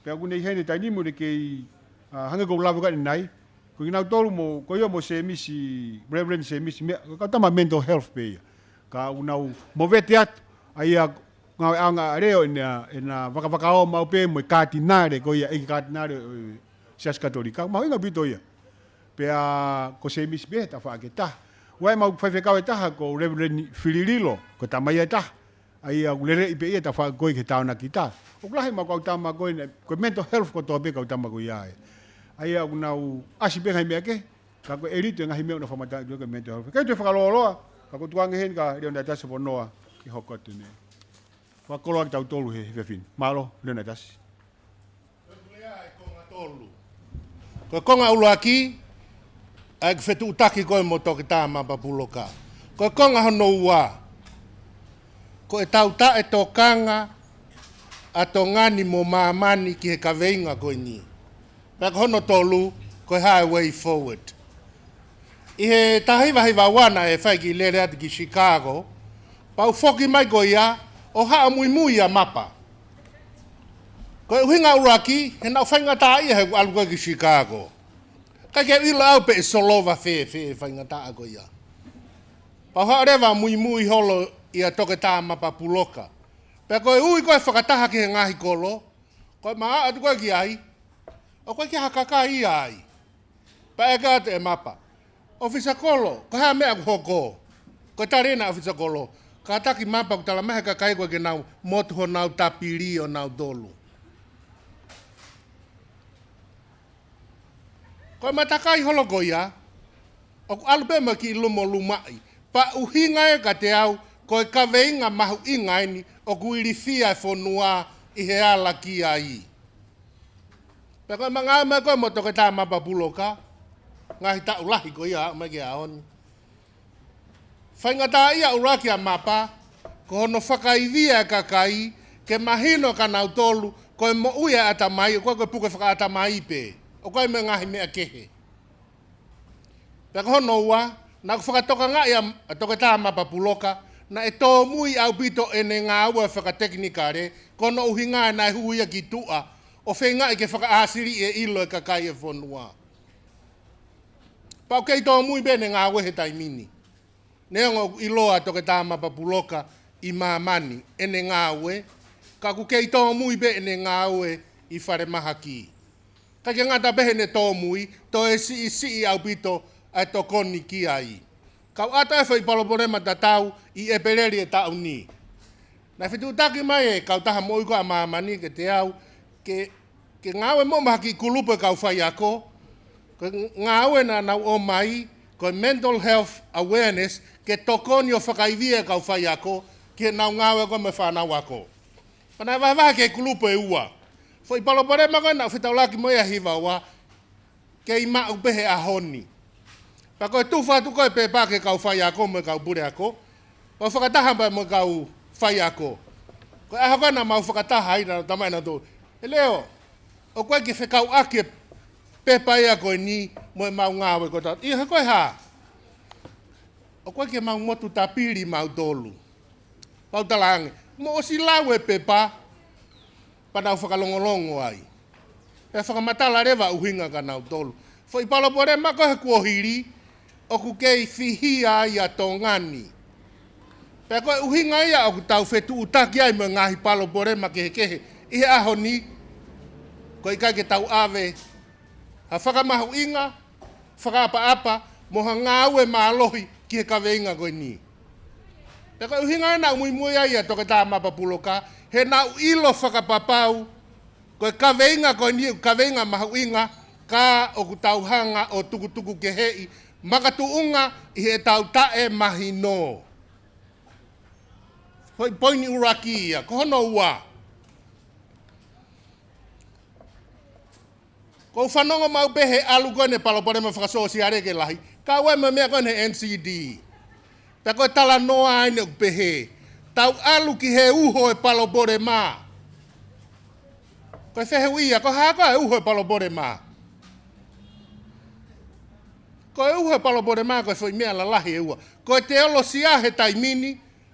Pea ʻoku ne ʻi heni he taimi ni mo ne kei, ah, hangē ko e lave ko eni nai. Ko kinautolu mo, ko ia mo Semisi, Reverend Semisi, meʻa, ko e kau tama mental health pē ia. Ka ʻoku nau movete atu, ʻa ia ngāueʻanga ʻa Leo ʻena, ʻena vakavakaoma pē mo e katinale, ko ia ʻeiki katinale ʻo e Siasi Katolika, mahuʻinga ʻaupito ia. Pea ko Semisi pē he tafaʻaki ʻe taha. ʻOku ʻi ai ʻemau faifekau ʻe taha ko Reverend Filililo, ko e tama ia ʻe taha. ʻA ia ʻoku lele pē ia he tafaʻaki ko ē ki he tāonakita. ʻOku lahi ʻemau kau tama ko ē, ko e mental health kotoa pē kau tama ko ia ē. ʻA ia ʻoku nau ʻasi pē ngaahi meʻa kehe, ka ko e ʻelito e ngaahi meʻa ʻoku nau fakamatalaʻi ko e mental health. Kae toe fakalōloa, ka ʻoku ou tuku ange heni kia Leonaitasi Hoponoa ke hoko atu ʻene fakakoloa kitautolu he, he efiafi ni. Mālō, Leonaitasi. Ko e konga ʻuluaki, ʻa ia ko e fetuʻutaki ko ē mo Toketā Mapapuloka. Ko e konga hono ua, ko e tau taʻetokanga ʻa Tonga ni mo māmani ki he kaveinga ko eni. Pea ko hono tolu, ko e hā e way forward. ʻI he taha hiva hiva ua naʻe fai e kiʻi lele atu ki Chicago, pea u foki mai ko ia, ʻo haʻu ʻo muimui ʻa Mapa. Ko e ʻuhinga ʻuluaki, he naʻa ku faingataʻaʻia heʻeku ʻalu ko ē ki Chicago. ʻIkai ke u ʻilo au pe ʻe solova fēfē e faingataʻa ko ia. Pea u haʻu leva ʻo muimui holo ʻia Toketā Mapapuloka. Pea ko e ui ko ē fakataha ki he ngaahi kolo, ko e ma aʻu atu ko ē ki ai, ʻoku ʻikai ke ʻi ai ha kakai ia ai. Pea ʻeke atu ʻe Mapa, ʻOfisa Kolo, ko e hā e meʻa ʻoku hoko? Ko e tali ena ʻa e ʻOfisa Kolo, kātaki Mapa, ʻoku tala mai ʻe he kakai ko ē ke nau motu honau tapili ʻonautolu. Ko e matakai holo ko ia, ʻoku ʻalu pē mo e kiʻi lumolumaʻi. Pea ʻuhinga ia kiate au, ko e kaveinga mahuʻinga eni ʻoku ilifia e fonua ʻi he ala ki ai. Pea ko e ma ngāue mai ko ē mo Toketā Mapapuloka, ngaahi taʻu lahi ko ia aʻu mai ki he ʻaho ni. Faingataʻaʻia ʻuluaki ʻa Mapa, ko hono fakaivia e kakai, ke mahino kia nautolu, ko e moʻui ʻa e ʻatamai, ʻoku ʻikai ko e puke fakaʻatamai pē, ʻoku ʻi ai mo e ngaahi meʻa kehe. Pea ko hono ua, naʻa ku fakatokangaʻi ʻa, ʻa Toketā Mapapuloka, naʻe tōmui ʻaupito ʻene ngāue fakatekinikale, ko hono ʻuhinga naʻe hū ia ki tuʻa, ʻo feingaʻi ke fakaʻāsiliʻi e ʻilo e kakai e fonua. Pea ʻoku kei tōmui pē ʻene ngāue he taimi ni. Neongo ʻoku ʻiloa ʻa Toketā Mapa Puloka ʻi māmani ʻene ngāue, ka ʻoku kei tōmui pē ʻene ngāue ʻi falemahaki. ʻIkai ke ngata pē heʻene tōmui, toe siʻisiʻi ʻaupito ʻa e tokoni ki ai. Kau ʻata e foʻi palopalema tatau ʻi ʻEpeleli e taʻu ni. Naʻe fetuʻutaki mai e kautaha moʻui ko ē ʻa māmani kiate au, ke, ke ngāue mo ha kiʻi kulupu e kau faiako, ko e ngāue naʻa nau ʻomai, ko e mental health awareness, ke tokoni ʻo fakaivia e kau faiako, ki heʻenau ngāue ko ē mo e fānau ako. Pea naʻe vahevahe ki he kulupu ʻe ua. Foʻi palopalema ko ē naʻa ku fetaulaki mo ia ʻi he hiva ua, kei maʻu pē he ʻaho ni. Pea ko e tufa atu ko ē pepa ki he kau faiako mo e kau puleako. Pea u fakataha pē mo e kau faiako. Ko e ʻaho ko ē naʻa mau fakataha ai naʻa nau talamai ʻe nautolu, ʻE Leo, ʻoku ʻikai ke fekauʻaki e pepa ia ko eni mo ʻemau ngāue ko ē. ʻIo, he ko e hā? ʻOku ʻikai ke mau motu tapili mautolu. Pea u talaange, mou ʻosi lau e pepa, pea nau fakalongolongo ai. Pea fakamatala leva ʻuhinga kia nautolu. Foʻi palopalema ko ē he kuohili, ʻoku kei fihia ai ʻa Tonga ni. Pea ko e ʻuhinga ia ʻoku tau fetuʻutaki ai mo e ngaahi palopalema kehekehe ʻi he ʻaho ni, ko e ʻikai ke tau ʻave ha fakamahuʻinga, fakaʻapaʻapa, mo ha ngāue mālohi ki he kaveinga ko eni. Pea ko e ʻuhinga ia naʻa ku muimui ai ʻia Toketā Mapa Puloka, he naʻa ku ʻilo fakapapau, ko e kaveinga ko eni, kaveinga mahuʻinga, ka ʻoku tau hanga ʻo tukutukukeheʻi, makatuʻunga ʻi heʻetau taʻemahino. Foʻi poini ʻuluaki ia, ko hono ua. Ko u fanongo maʻu pē he ʻalu ko ē ʻene palopalema fakasōsiale ke lahi, kau ai mo e meʻa ko ē ʻene N C D. Pea ko e talanoa ʻeni ʻoku pehē, tau ʻalu ki he uho e palopalema. Ko e fehuʻi ia, ko e hā koā e uho e palopalema? Ko e uho e palopalema, ko e foʻi meʻa lalahi ʻe ua. Ko e teolosia he taimi ni,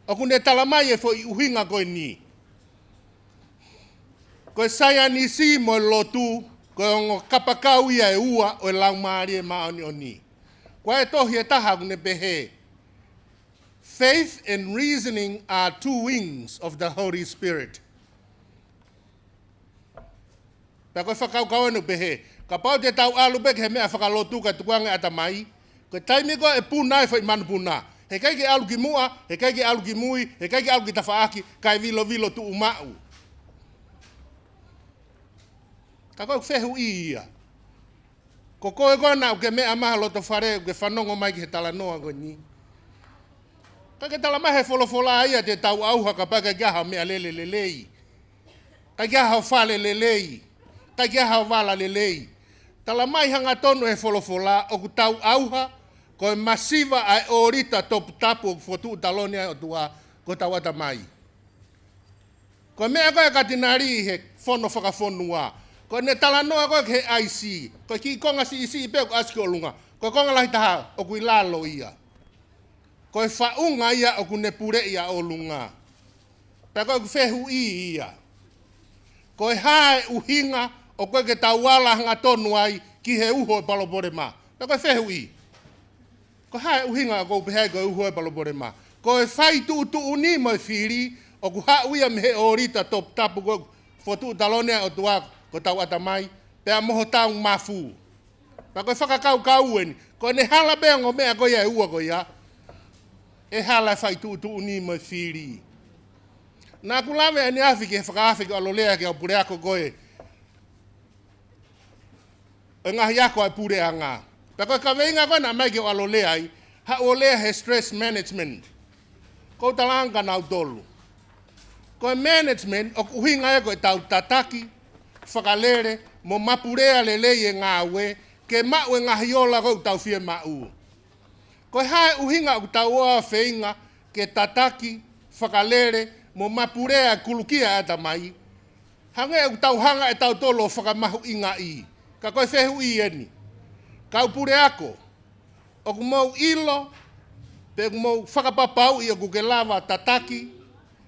ʻoku ne talamai e foʻi ʻuhinga ko eni. Ko e saienisi mo e lotu, ko e ongo kapakau ia ʻe ua ʻo e Laumālie Māʻoniʻoni. Ko e tohi ʻe taha ʻoku ne pehē, Faith and reasoning are two wings of the Holy Spirit. Pea ko e fakakaukau ʻeni ʻoku pehē, kapau te tau ʻalu pē ki he meʻa fakalotu kae tukuange ʻatamai, ko e taimi ko ē ʻe puna ai e foʻi manupuna. He ʻikai ke ʻalu ki muʻa, he ʻikai ke ʻalu ki mui, he ʻikai ke ʻalu ki tafaʻaki, kae vilovilo tuʻumaʻu. Ka ko e fehuʻi ia. Ko koe ko ē naʻa ke meʻa mai he loto fale, ke fanongo mai ki he talanoa ko eni. ʻIkai ke talamai he folofola ia te tau ʻauha kapau ʻikai ke ʻi ai ha meʻalele lelei. ʻIkai ke ʻi ai ha fale lelei. ʻIkai ke ʻi ai ha vala lelei. Talamai hangatonu he folofola ʻoku tau ʻauha, ko e masiva ʻa e ʻōlita toputapu ʻoku fokotuʻu taloni ai ʻOtua, ko hotau ʻatamai. Ko e meʻa ko ē ʻa e Katinali he fono fakafonua. Ko ʻene talanoa ko ē ki he ʻaisi. Ko e kiʻi konga siʻisiʻi pē ʻoku ʻasi ki ʻolunga. Ko e konga lahi taha ʻoku ʻi lalo ia. Ko e faʻunga ia ʻoku ne puleʻi ʻa ʻolunga. Pea ko e fehuʻi ia. Ko e hā e ʻuhinga ʻoku ʻikai ke tau ala hangatonu ai ki he uho e palopalema? Pea ko e fehuʻi. Ko e hā e ʻuhinga ʻoku ou pehē ai ko e uho e palopalema? Ko e fai tuʻutuʻuni mo e fili, ʻoku haʻu ia mei he ʻōlita toputapu ʻoku fokotuʻu taloni ai ʻOtua, ko hotau ʻatamai, pea mo hotau mafu. Pea ko e fakakaukau ʻeni, ko ʻene hala pē ongo meʻa ko ia ʻe ua ko ia, ʻe hala e fai tuʻutuʻuni mo e fili. Naʻa ku lave ʻaneafi ki he fakaafe ke u ʻalu ʻo lea ki he kau puleako ko ē ʻo e ngaahi ako ʻa e puleʻanga. Pea ko e kaveinga ko ē naʻa ʻomai ke u ʻalu ʻo lea ai, haʻu ʻo lea he stress management. Ko u talaange kia nautolu. Ko e management, ʻoku ʻuhinga ia ko ʻetau tataki, fakalele, mo mapulea lelei e ngāue, ke maʻu e ngaahi ola ko ē ʻoku tau fiemaʻu. Ko e hā e ʻuhinga ʻoku tau ō ʻo feinga ke tataki, fakalele, mo mapulea e kulukia e ʻatamai? Hangē ʻoku tau hanga ʻe tautolu ʻo fakamahuʻingaʻi. Ka ko e fehuʻi ʻeni. Kau puleako, ʻoku mou ʻilo, pe ʻoku mou fakapapauʻi ʻoku ke lava tataki,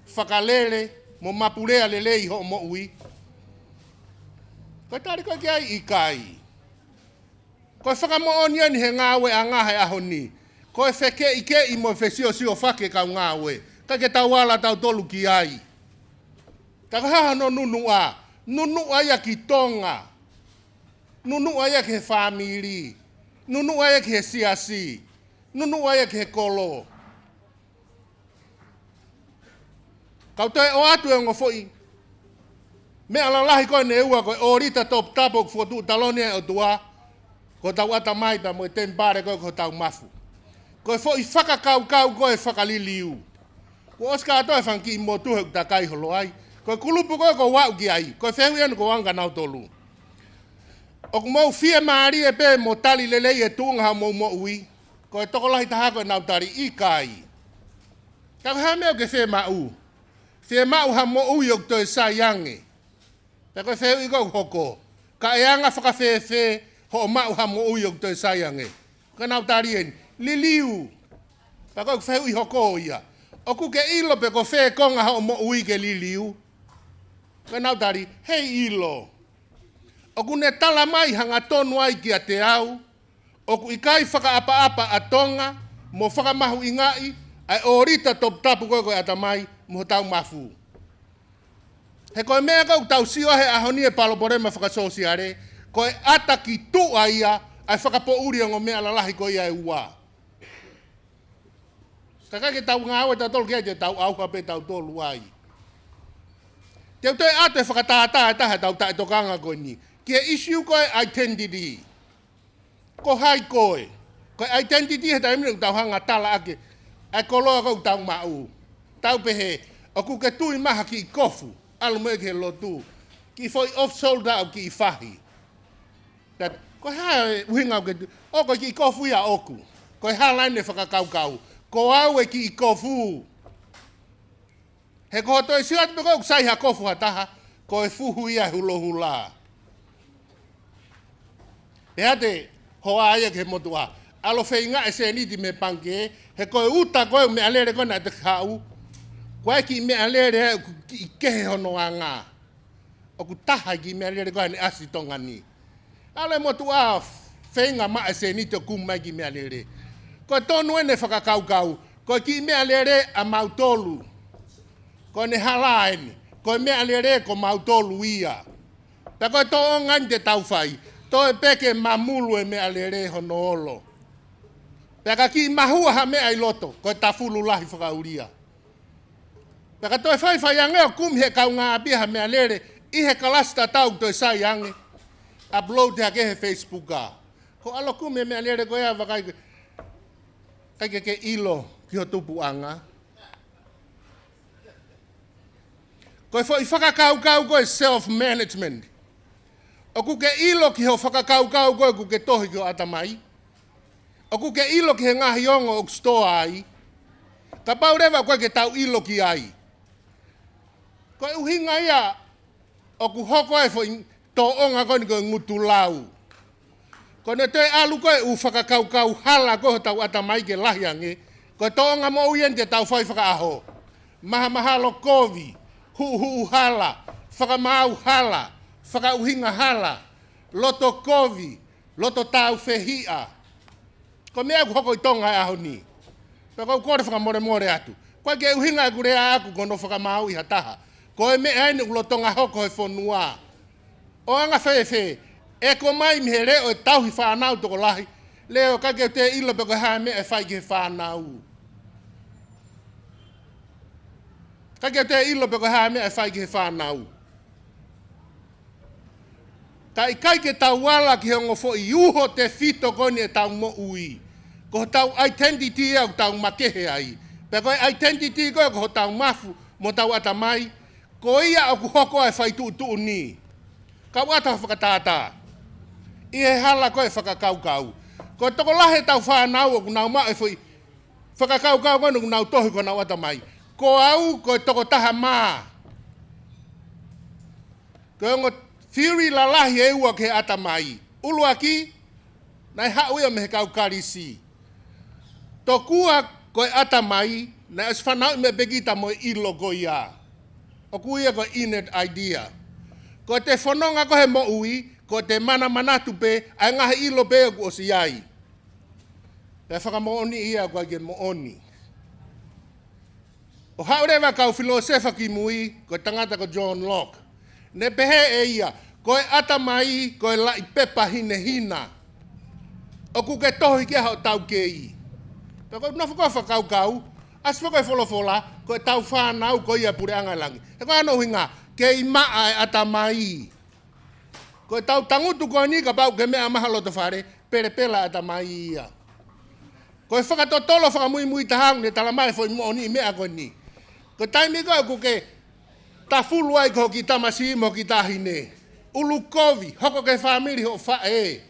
fakalele, mo mapulea lelei hoʻo moʻui? Ko e tali ko ē ki ai, ʻikai. Ko e fakamoʻoni eni he ngāueʻanga he ʻaho ni. Ko e fekeʻikeʻi mo e fesiosiofaki e kau ngāue. ʻIkai ke tau ala tautolu ki ai. Ka ko e hā hono nunuʻa? Nunuʻa ia ki Tonga. Nunuʻa ia ki he fāmili. Nunuʻa ia ki he siasi. Nunuʻa ia ki he kolo. Kau toe ʻoatu e ongo foʻi meʻa lalahi ko eni ʻe ua, ko e ʻōlita toputapu ʻoku fokotuʻu taloni ʻe he ʻOtua ki hotau ʻatamai pea mo e temipale ko ē ko hotau mafu. Ko e foʻi fakakaukau ko ē fakaliliu. Kuo ʻosi kātoa e fanga kiʻi motu he ʻoku ta kai holo ai. Ko e kulupu ko ē ʻoku ou aʻu ki ai, ko e fehuʻi eni ʻoku ou ʻoange kia nautolu. ʻOku mou fiemālie pē mo tali lelei e tuʻunga hoʻomou moʻui? Ko e tokolahi taha ko ē ʻenau tali, ʻikai. Ka ko e hā e meʻa ʻoku ke fiemaʻu? Fiemaʻu ha moʻui ʻoku toe sai ange. Pea ko e fehuʻi ko ē ʻoku hoko, ka ʻe anga fakafēfē hoʻo maʻu ha moʻui ʻoku toe sai ange? Ko ʻenau tali eni, liliu. Pea ko e fehuʻi hoko ia, ʻoku ke ʻilo pe ko fē konga hoʻo moʻui ke liliu? Ko ʻenau tali, heiʻilo. ʻOku ne tala mai hangatonu ai kiate au ʻoku ʻikai fakaʻapaʻapa ʻa Tonga mo fakamahuʻingaʻi ʻa e ʻōlita toputapu ko ē ko e ʻatamai mo hotau mafu. He ko e meʻa ko ē ʻoku tau sio he ʻaho ni e palopalema fakasōsiale, ko e ʻata ki tuʻa ia ʻa e fakapoʻuli ongo meʻa lalahi ko ia ʻe ua. Ka ʻikai ke tau ngāue tautolu ki ai, te tau ʻauha pē tautolu ai. Te u toe ʻoatu e fakatātā ʻe taha ʻetau taʻetokanga ko eni ki he issue ko e identity. Ko hai koe? Ko e identity he taimi ni ʻoku tau hanga ʻo tala ʻaki ʻa e koloa ko ē ʻoku tau maʻu. Tau pehē, ʻoku ke tui mai ha kiʻi kofu, ʻalu mai ki he lotu, kiʻi foʻi off shoulder ʻo kiʻi fahi. That, ko e hā e ʻuhinga ʻoku ke tu-, ʻo ko e kiʻi kofu ia ʻoku. Ko e hala eni e fakakaukau, ko au e kiʻi kofu. He ko hoʻo toe sio atu pē ko ē ʻoku sai ha kofu ha taha, ko e fuhu ia e hulohula. Pea te hoa ia ki he motuʻa, ʻalu ʻo feinga e sēniti mei he pangikē, he ko e uta ko ē meʻalele ko ē naʻe te haʻu, ko e kiʻi meʻalele ʻoku kiʻi kehe hono anga. ʻOku taha e kiʻi meʻalele ko ē naʻe ʻasi ʻi Tonga ni. ʻAlu e motuʻa ʻo feinga maʻu e sēniti ʻo kumi mai e kiʻi meʻalele. Ko e tonu eni e fakakaukau, ko e kiʻi meʻalele ʻa mautolu. Ko ʻene hala eni, ko e meʻalele ko mautolu ia. Pea ko e tōʻonga eni te tau fai, toe pē ke mamulu e meʻalele hono olo. Pea ka kiʻi mahua ha meʻa ʻi loto, ko e tafulu lahi fakaʻulia. Pea ka toe faifai ange ʻo kumi he kaungāʻapi ha meʻalele ʻi he kalasi tatau toe sai ange, upload hake he Facebook ā. Ko e ʻalu ʻo kumi e meʻalele ko ia, vakai, ʻikai ke ke ʻilo ki ho tupuʻanga. Ko e foʻi fakakaukau ko e self-management. ʻOku ke ʻilo ki ho fakakaukau ko ē ʻoku ke tohi ki ho ʻatamai? ʻOku ke ʻilo ki he ngaahi ongo ʻoku sitoa ai? Kapau leva ʻoku ʻikai ke tau ʻilo ki ai, ko e ʻuhinga ia ʻoku hoko ai e foʻi tōʻonga ko eni ko e ngutu lau. Ko ʻene toe ʻalu ko ē ʻū fakakaukau hala ko ē hotau ʻatamai ke lahi ange, ko e tōʻonga moʻui eni te tau fai fakaʻaho. Mahamahalo kovi, huʻuhuʻu hala, fakamaau hala, fakaʻuhinga hala, loto kovi, loto tāufehiʻa. Ko e meʻa ʻoku hoko ʻi Tonga he ʻaho ni. Pea ʻoku ou kole fakamolemole atu. ʻOku ʻikai ke ʻuhinga ʻeku lea ʻaʻaku ko hono fakamāuʻi ha taha. Ko e meʻa eni ʻoku lolotonga hoko he fonua. ʻO anga fēfē? ʻE kau mai mei he leʻo e tauhi fānau tokolahi. Leʻo ʻikai ke te ʻilo pe ko e hā e meʻa ʻe fai ki he fānau. ʻIkai ke te ʻilo pe ko e hā e meʻa ʻe fai ki he fānau. Ka ʻikai ke tau ala ki he ongo foʻi uho tefito ko eni ʻetau moʻui. Ko hotau identity ia ʻoku tau makehe ai. Pea ko e identity ko ē ko hotau mafu mo hotau ʻatamai, ko ia ʻoku hoko ai e fai tuʻutuʻuni. Kau ʻoatu ha fakatātā ʻi he hala ko ē fakakaukau. Ko e tokolahi ʻetau fānau ʻoku nau maʻu e foʻi fakakaukau ko eni ʻoku nau tohi ki honau ʻatamai, ko au ko e tokotaha mā. Ko e ongo theory lalahi ʻe ua ki he ʻatamai. ʻUluaki, naʻe haʻu ia mei he kau Kalisi. Tokua ko e ʻatamai, naʻe ʻosi fanauʻi meʻa pē kita mo e ʻilo ko ia. ʻOku ui ia ko e innate idea. Ko ʻete fononga ko ē he moʻui, ko ʻete manamanatu pē ʻa e ngaahi ʻilo pē ʻoku ʻosi ʻi ai. Pea fakamoʻoni ia ʻoku ʻikai ke moʻoni. ʻO haʻu leva kau filōsefa kimui, ko e tangata ko John Locke. Ne pehē ʻe ia, ko e ʻatamai, ko e laʻi pepa hinehina. ʻOku ke tohi ki ai hoʻo taukei. Pea ko e nofo ko ē fakakaukau, ʻasi foki e folofola, ko ʻetau fānau ko ia puleʻanga ʻo e langi. He ko hono ʻuhinga, kei maʻa e ʻatamai. Ko ʻetau tangutu ko eni kapau ʻoku ke meʻa mai ha loto fale, pelepela ʻatamai ia. Ko e fakatotolo fakamuimui taha ʻoku ne talamai e foʻi moʻoniʻi meʻa ko eni. Ko e taimi ko ē ʻoku ke tafulu ai ko hoʻo kiʻi tamasiʻi mo hoʻo kiʻi taʻahine. ʻUlukovi, hoko ki he fāmili hoʻo faʻē.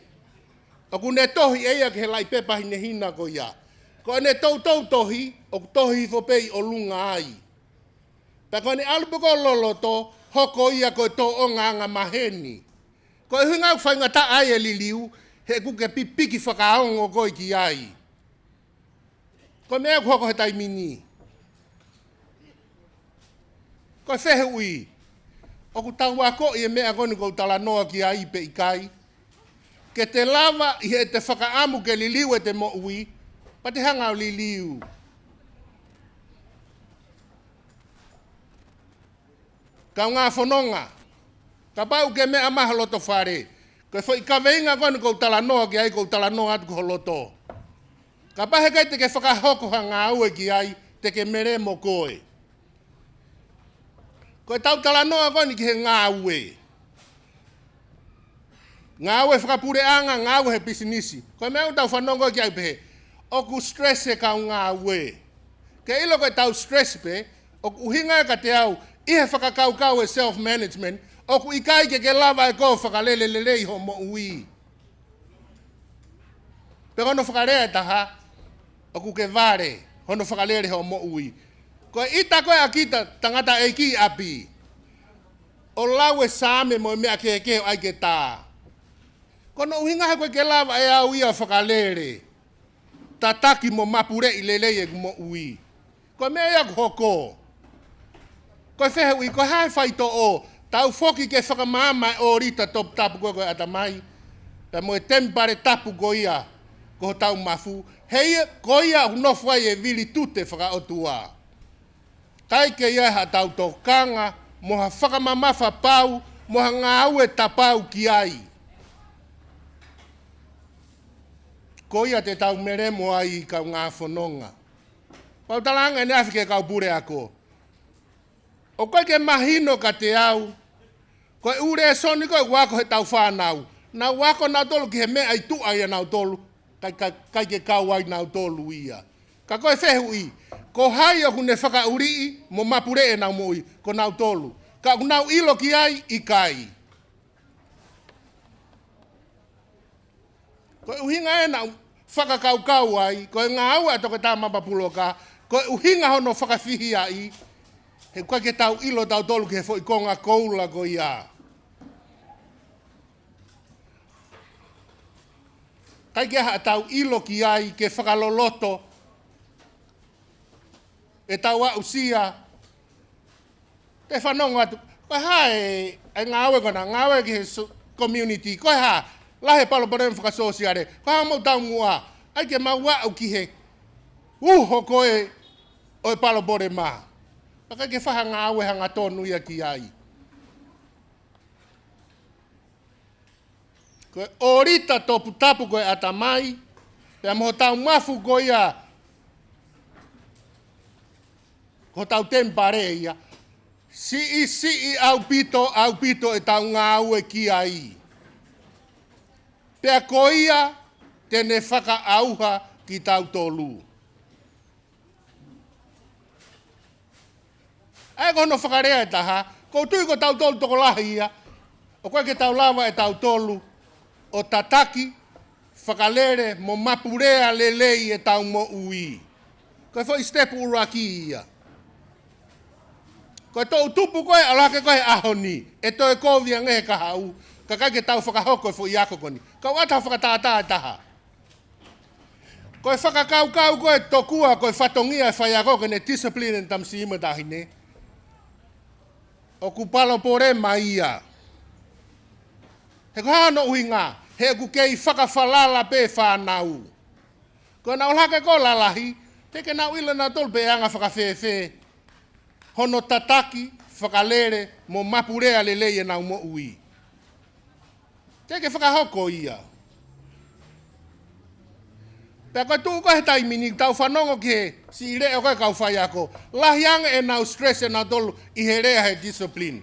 ʻOku ne tohi ʻe ia ki he laʻi pepa hinehina ko ia. Ko ʻene toutou tohi, ʻoku tohi hifo pē ʻi ʻolunga ai. Pea ko ʻene ʻalu pē ko ē ʻo loloto, hoko ia ko e tōʻonga angamaheni. Ko e ʻuhinga ʻoku faingataʻa ai e liliu, he ʻoku ke pipiki fakaongo koe ki ai. Ko e meʻa ʻoku hoko he taimi ni. Ko e fehuʻi, ʻoku tau akoʻi e meʻa ko eni ʻoku ou talanoa ki ai pe ʻikai? Ke te lava ʻi heʻete fakaʻamu ke liliu ʻete moʻui, pea te hanga ʻo liliu. Kaungā fononga, kapau ʻoku ke meʻa mai ha loto fale, ko e foʻi kaveinga ko eni ʻoku ou talanoa ki ai, ʻoku ou talanoa atu ki ho loto. Kapau heʻikai te ke fakahoko ha ngāue ki ai, te ke melemo koe. Ko ʻetau talanoa ko eni ki he ngāue. Ngāue fakapuleʻanga, ngāue he pisinisi. Ko e meʻa ʻoku tau fanongo ki ai pē. ʻOku stress e kau ngāue. Ke ʻilo ko ʻetau stress pē, ʻoku ʻuhinga ia kiate au, ʻi he fakakaukau e self-management, ʻoku ʻikai ke ke lava ʻe koe ʻo fakalele lelei hoʻo moʻui. Pe ko hono fakalea ʻe taha, ʻoku ke vale, hono fakalele hoʻo moʻui. Ko e ʻita ko ē ʻa kita tangataʻeiki ʻi ʻapi. ʻO lau e Saame mo e meʻa kehekehe ʻo ʻai ke tā. Ko hono ʻuhinga he ʻoku ʻikai ke lava ʻe au ia ʻo fakalele. Tataki mo mapuleʻi lelei ʻeku moʻui. Ko e meʻa ia ʻoku hoko. Ko e fehuʻi, ko e hā e faitoʻo, tau foki ke fakamaama e ʻōlita toputapu ko ē ko e ʻatamai, pea mo e temipale tapu ko ia, ko hotau mafu, he ia, ko ia ʻoku nofo ai e vilitute fakaʻotua. ʻIkai ke ʻi ai haʻatau tokanga, mo ha fakamamafa pau, mo ha ngāue tapau ki ai. Ko ia te tau melemo ai kaungā fononga. Pau talaange ʻene afi ki he kau puleako. ʻOku ʻikai ke mahino kiate au, ko e ʻū lēsoni ko ē ʻoku ako heʻetau fānau. Nau ako nautolu ki he meʻa ʻi tuʻa ʻia nautolu, ʻikai, ʻikai, ʻikai ke kau ai nautolu ia. Ka ko e fehuʻi, ko hai ʻoku ne fakaʻuliʻi mo mapuleʻi ʻenau moʻui, ko nautolu. Ka ʻoku nau ʻilo ki ai, ʻikai. Ko e ʻuhinga ē naʻa ku fakakaukau ai, ko e ngāue ʻa Toketā Mapapuloka, ko e ʻuhinga hono fakafihiaʻi, he ʻoku ʻikai ke tau ʻilo tautolu ki he foʻi konga koula ko ia. ʻIkai ke ʻi ai haʻatau ʻilo ki ai, ke fakaloloto ʻetau aʻusia, te fanongo atu, ko e hā e, e ngāue ko ena, ngāue ki he so-, community, ko e hā, lahi e palopalema fakasōsiale, ko e hā hoʻomou taumuʻa, ʻai ke mau aʻu ki he uho ko ē ʻo e palopalema. Pea ʻikai ke fai ha ngāue hangatonu ia ki ai. Ko e ʻōlita toputapu ko e ʻatamai, pea mo hotau mafu ko ia, ko hotau temipale ia, siʻisiʻi ʻaupito, ʻaupito ʻetau ngāue ki ai. Pea ko ia te ne fakaʻauha kitautolu. ʻA ia ko hono fakalea ʻe taha, ʻoku ou tui ko tautolu tokolahi ia, ʻoku ʻikai ke tau lava ʻe tautolu ʻo tataki, fakalele mo mapulea lelei ʻetau moʻui. Ko e foʻi step ʻuluaki ia. Ko e toʻutupu ko ē ʻalu hake ko ē he ʻaho ni, ʻe toe kovi ange he kahaʻu, ka ʻikai ke tau fakahoko e foʻi ako ko eni. Ka ʻoku ʻatā fakatātā ʻe taha. Ko e fakakaukau ko ē tokua ko e fatongia e faiako ke ne discipline ʻene tamasiʻi mo e taʻahine, ʻoku palopalema ia. He ko e hā hono ʻuhinga? He ʻoku kei fakafalala pē fānau. Ko ʻenau ʻalu hake ko ē ʻo lalahi, te ke nau ʻilo nautolu pe ʻe anga fakafēfē hono tataki, fakalele, mo mapulea lelei ʻenau moʻui. Te ke fakahoko ia. Pea ko e tuʻu ko ē he taimi ni, tau fanongo ki he siʻi leʻo ko ē kau faiako. Lahi ange ʻenau stress ʻe nautolu ʻi he lea he discipline.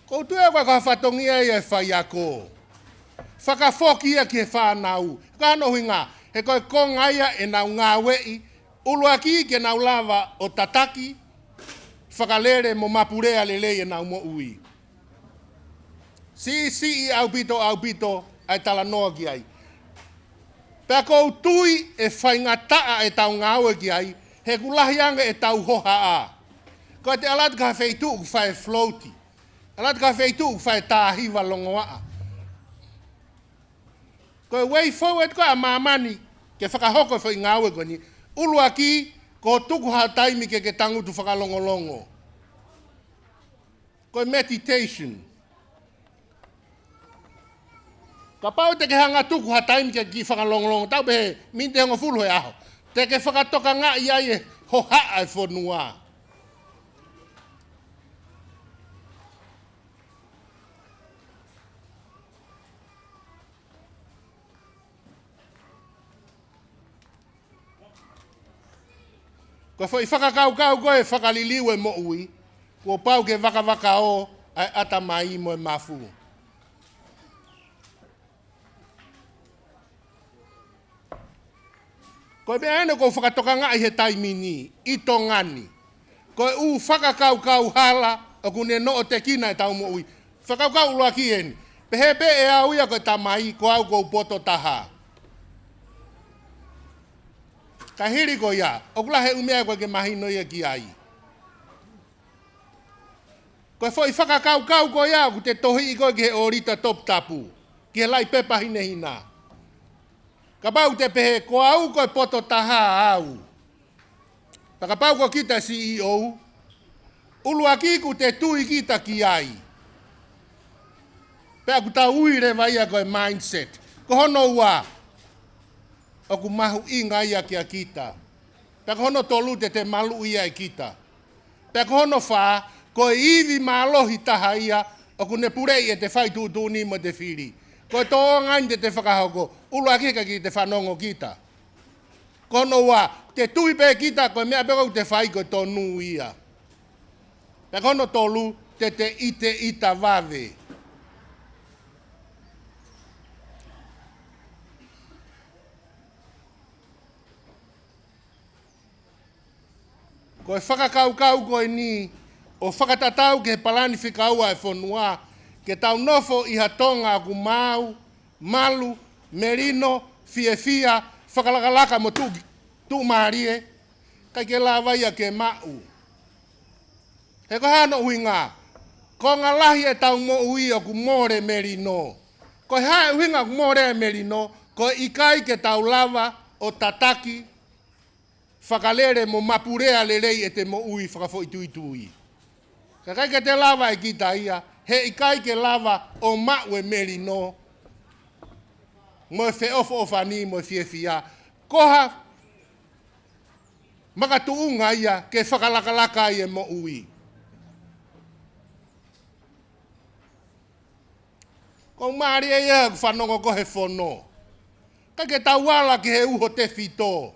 Ko u tui au ko e fatongia ia e faiako. Fakafoki ia ki he fānau. Ko hono ʻuhinga, he ko e konga ia ʻenau ngāueʻi, ʻuluaki ke nau lava ʻo tataki, fakalele mo mapulea lelei ʻenau moʻui. Siʻisiʻi ʻaupito, ʻaupito ʻa e talanoa ki ai. Pea ko u tui ʻe faingataʻa ʻetau ngāue ki ai, he ʻoku lahi ange ʻetau hohaʻa. Ko e te ʻalu atu ki ha feituʻu ʻoku fai e float. ʻAlu atu ki ha feituʻu ʻoku fai e tā hiva longoaʻa. Ko e way forward ko ē ʻa māmani ke fakahoko e foʻi ngāue ko eni. ʻUluaki, ko e tuku ha taimi ke ke tangutu fakalongolongo. Ko e meditation. Kapau te ke hanga ʻo tuku ha taimi ke ke fakalongolongo, tau pehē miniti hongofulu he ʻaho, te ke fakatokangaʻi ai e hohaʻa e fonua. Ko e foʻi fakakaukau ko ē fakaliliu e moʻui, kuo pau ke vakavakaō ʻa e ʻatamai mo e mafu. Ko e meʻa eni ʻoku ou fakatokangaʻi he taimi ni, ʻi Tonga ni. Ko e ʻū fakakaukau hala ʻoku ne noʻotekina ʻetau moʻui. Fakakaukau ʻuluaki eni. Pehē pē ʻe au ia ko e tamai, ko au ʻoku ou poto taha. Ka hili ko ia, ʻoku lahi e ʻū meʻa ʻoku ʻikai ke mahino ia ki ai. Ko e foʻi fakakaukau ko ia ʻoku te tohiʻi ko ē ki he ʻōlita toputapu, ki he laʻi pepa hinehina. Kapau te pehē ko au ko e poto taha au. Pea kapau ko kita C E O, ʻuluaki ʻoku te tui kita ki ai. Pea ʻoku tau ui leva ia ko e mindset. Ko hono ua, ʻoku mahuʻinga ia kia kita. Pea ko hono tolu te te maluʻi ai kita. Pea ko hono fā, ko e ivi mālohi taha ia, ʻoku ne puleʻi ʻete fai tuʻutuʻuni mo ʻete fili. Ko e tōʻonga eni te te fakahoko, ʻuluaki he ʻikai ke te fanongo kita. Ko hono ua, te tui pē kita, ko e meʻa pē ʻoku te fai ko e tonu ia. Pea ko hono tolu, te te ʻite ʻita vave. Ko e fakakaukau ko eni ʻo fakatatau ki he palani fika ua e fonua, ke tau nofo ʻi ha Tonga ʻoku maau, malu, melino, fiefia, fakalakalaka mo tuʻu, tuʻumālie, ʻikai ke lava ia ke maʻu. He ko e hā hono ʻuhinga? Konga lahi ʻetau moʻui ʻoku mole melino. Ko e hā e ʻuhinga ʻoku mole e melino? Ko e ʻikai ke tau lava ʻo tataki, fakalele mo mapulea lelei ʻete moʻui fakafoʻituitui. Ka ʻikai ke te lava ʻe kita ia, he ʻikai ke lava ʻo maʻu e melino, mo e feʻofoʻofani, mo e fiefia. Ko ha makatuʻunga ia ke fakalakalaka ai e moʻui. Ko e mālie ia ʻeku fanongo ko ē he fono. ʻIkai ke tau ala ki he uho tefito.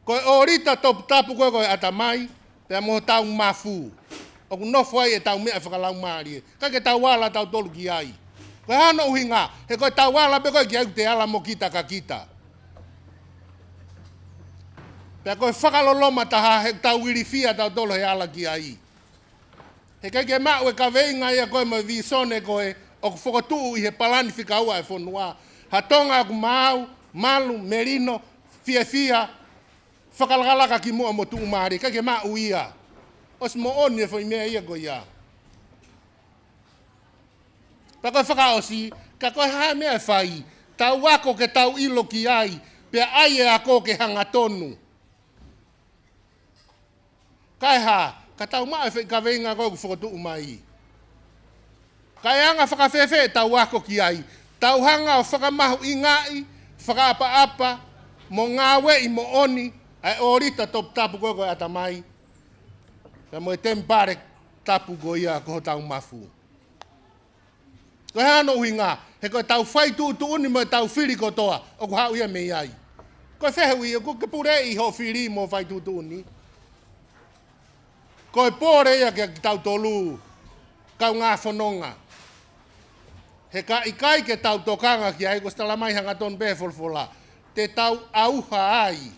Ko e ʻōlita toputapu ko ē ko e ʻatamai, pea mo hotau mafu. ʻOku nofo ai ʻetau meʻa fakalaumālie. ʻIkai ke tau ala tautolu ki ai. Ko e hā hono ʻuhinga? He ko ʻetau ala pē ko ē ki ai ʻoku te ala mo kita ka kita. Pea ko e fakaloloma taha he ʻoku tau ilifia tautolu he ala ki ai. He ʻikai ke maʻu e kaveinga ia ko ē mo e vīsone ko ē ʻoku fokotuʻu ʻi he palani fika ua e fonua. Ha Tonga ʻoku maau, malu, melino, fiefia, fakalakalaka ki muʻa mo tuʻumālie. ʻIkai ke maʻu ia. ʻOsi moʻoni e foʻi meʻa ia ko ia. Pea ko e fakaʻosi, ka ko e hā e meʻa ʻe fai, tau ako ke tau ʻilo ki ai, pea ʻai e ako ke hangatonu. Kae hā, ka tau maʻu e foʻi kaveinga ko ē ʻoku fokotuʻu mai. Kae anga fakafēfē ʻetau ako ki ai? Tau hanga ʻo fakamahuʻingaʻi, fakaʻapaʻapa, mo ngāueʻi moʻoni ʻa e ʻōlita toputapu ko ē ko e ʻatamai, pea mo e temipale tapu ko ia ko hotau mafu. Ko e hā hono ʻuhinga? He ko ʻetau fai tuʻutuʻuni mo ʻetau fili kotoa ʻoku haʻu ia mei ai. Ko e fehuʻi, ʻoku ke puleʻi hoʻo fili mo e fai tuʻutuʻuni? Ko e pole ia kia kitautolu kaungā fononga. He ka ʻikai ke tau tokanga ki ai, ko e sitalamai hangatonu pē he folofola, te tau ʻauha ai.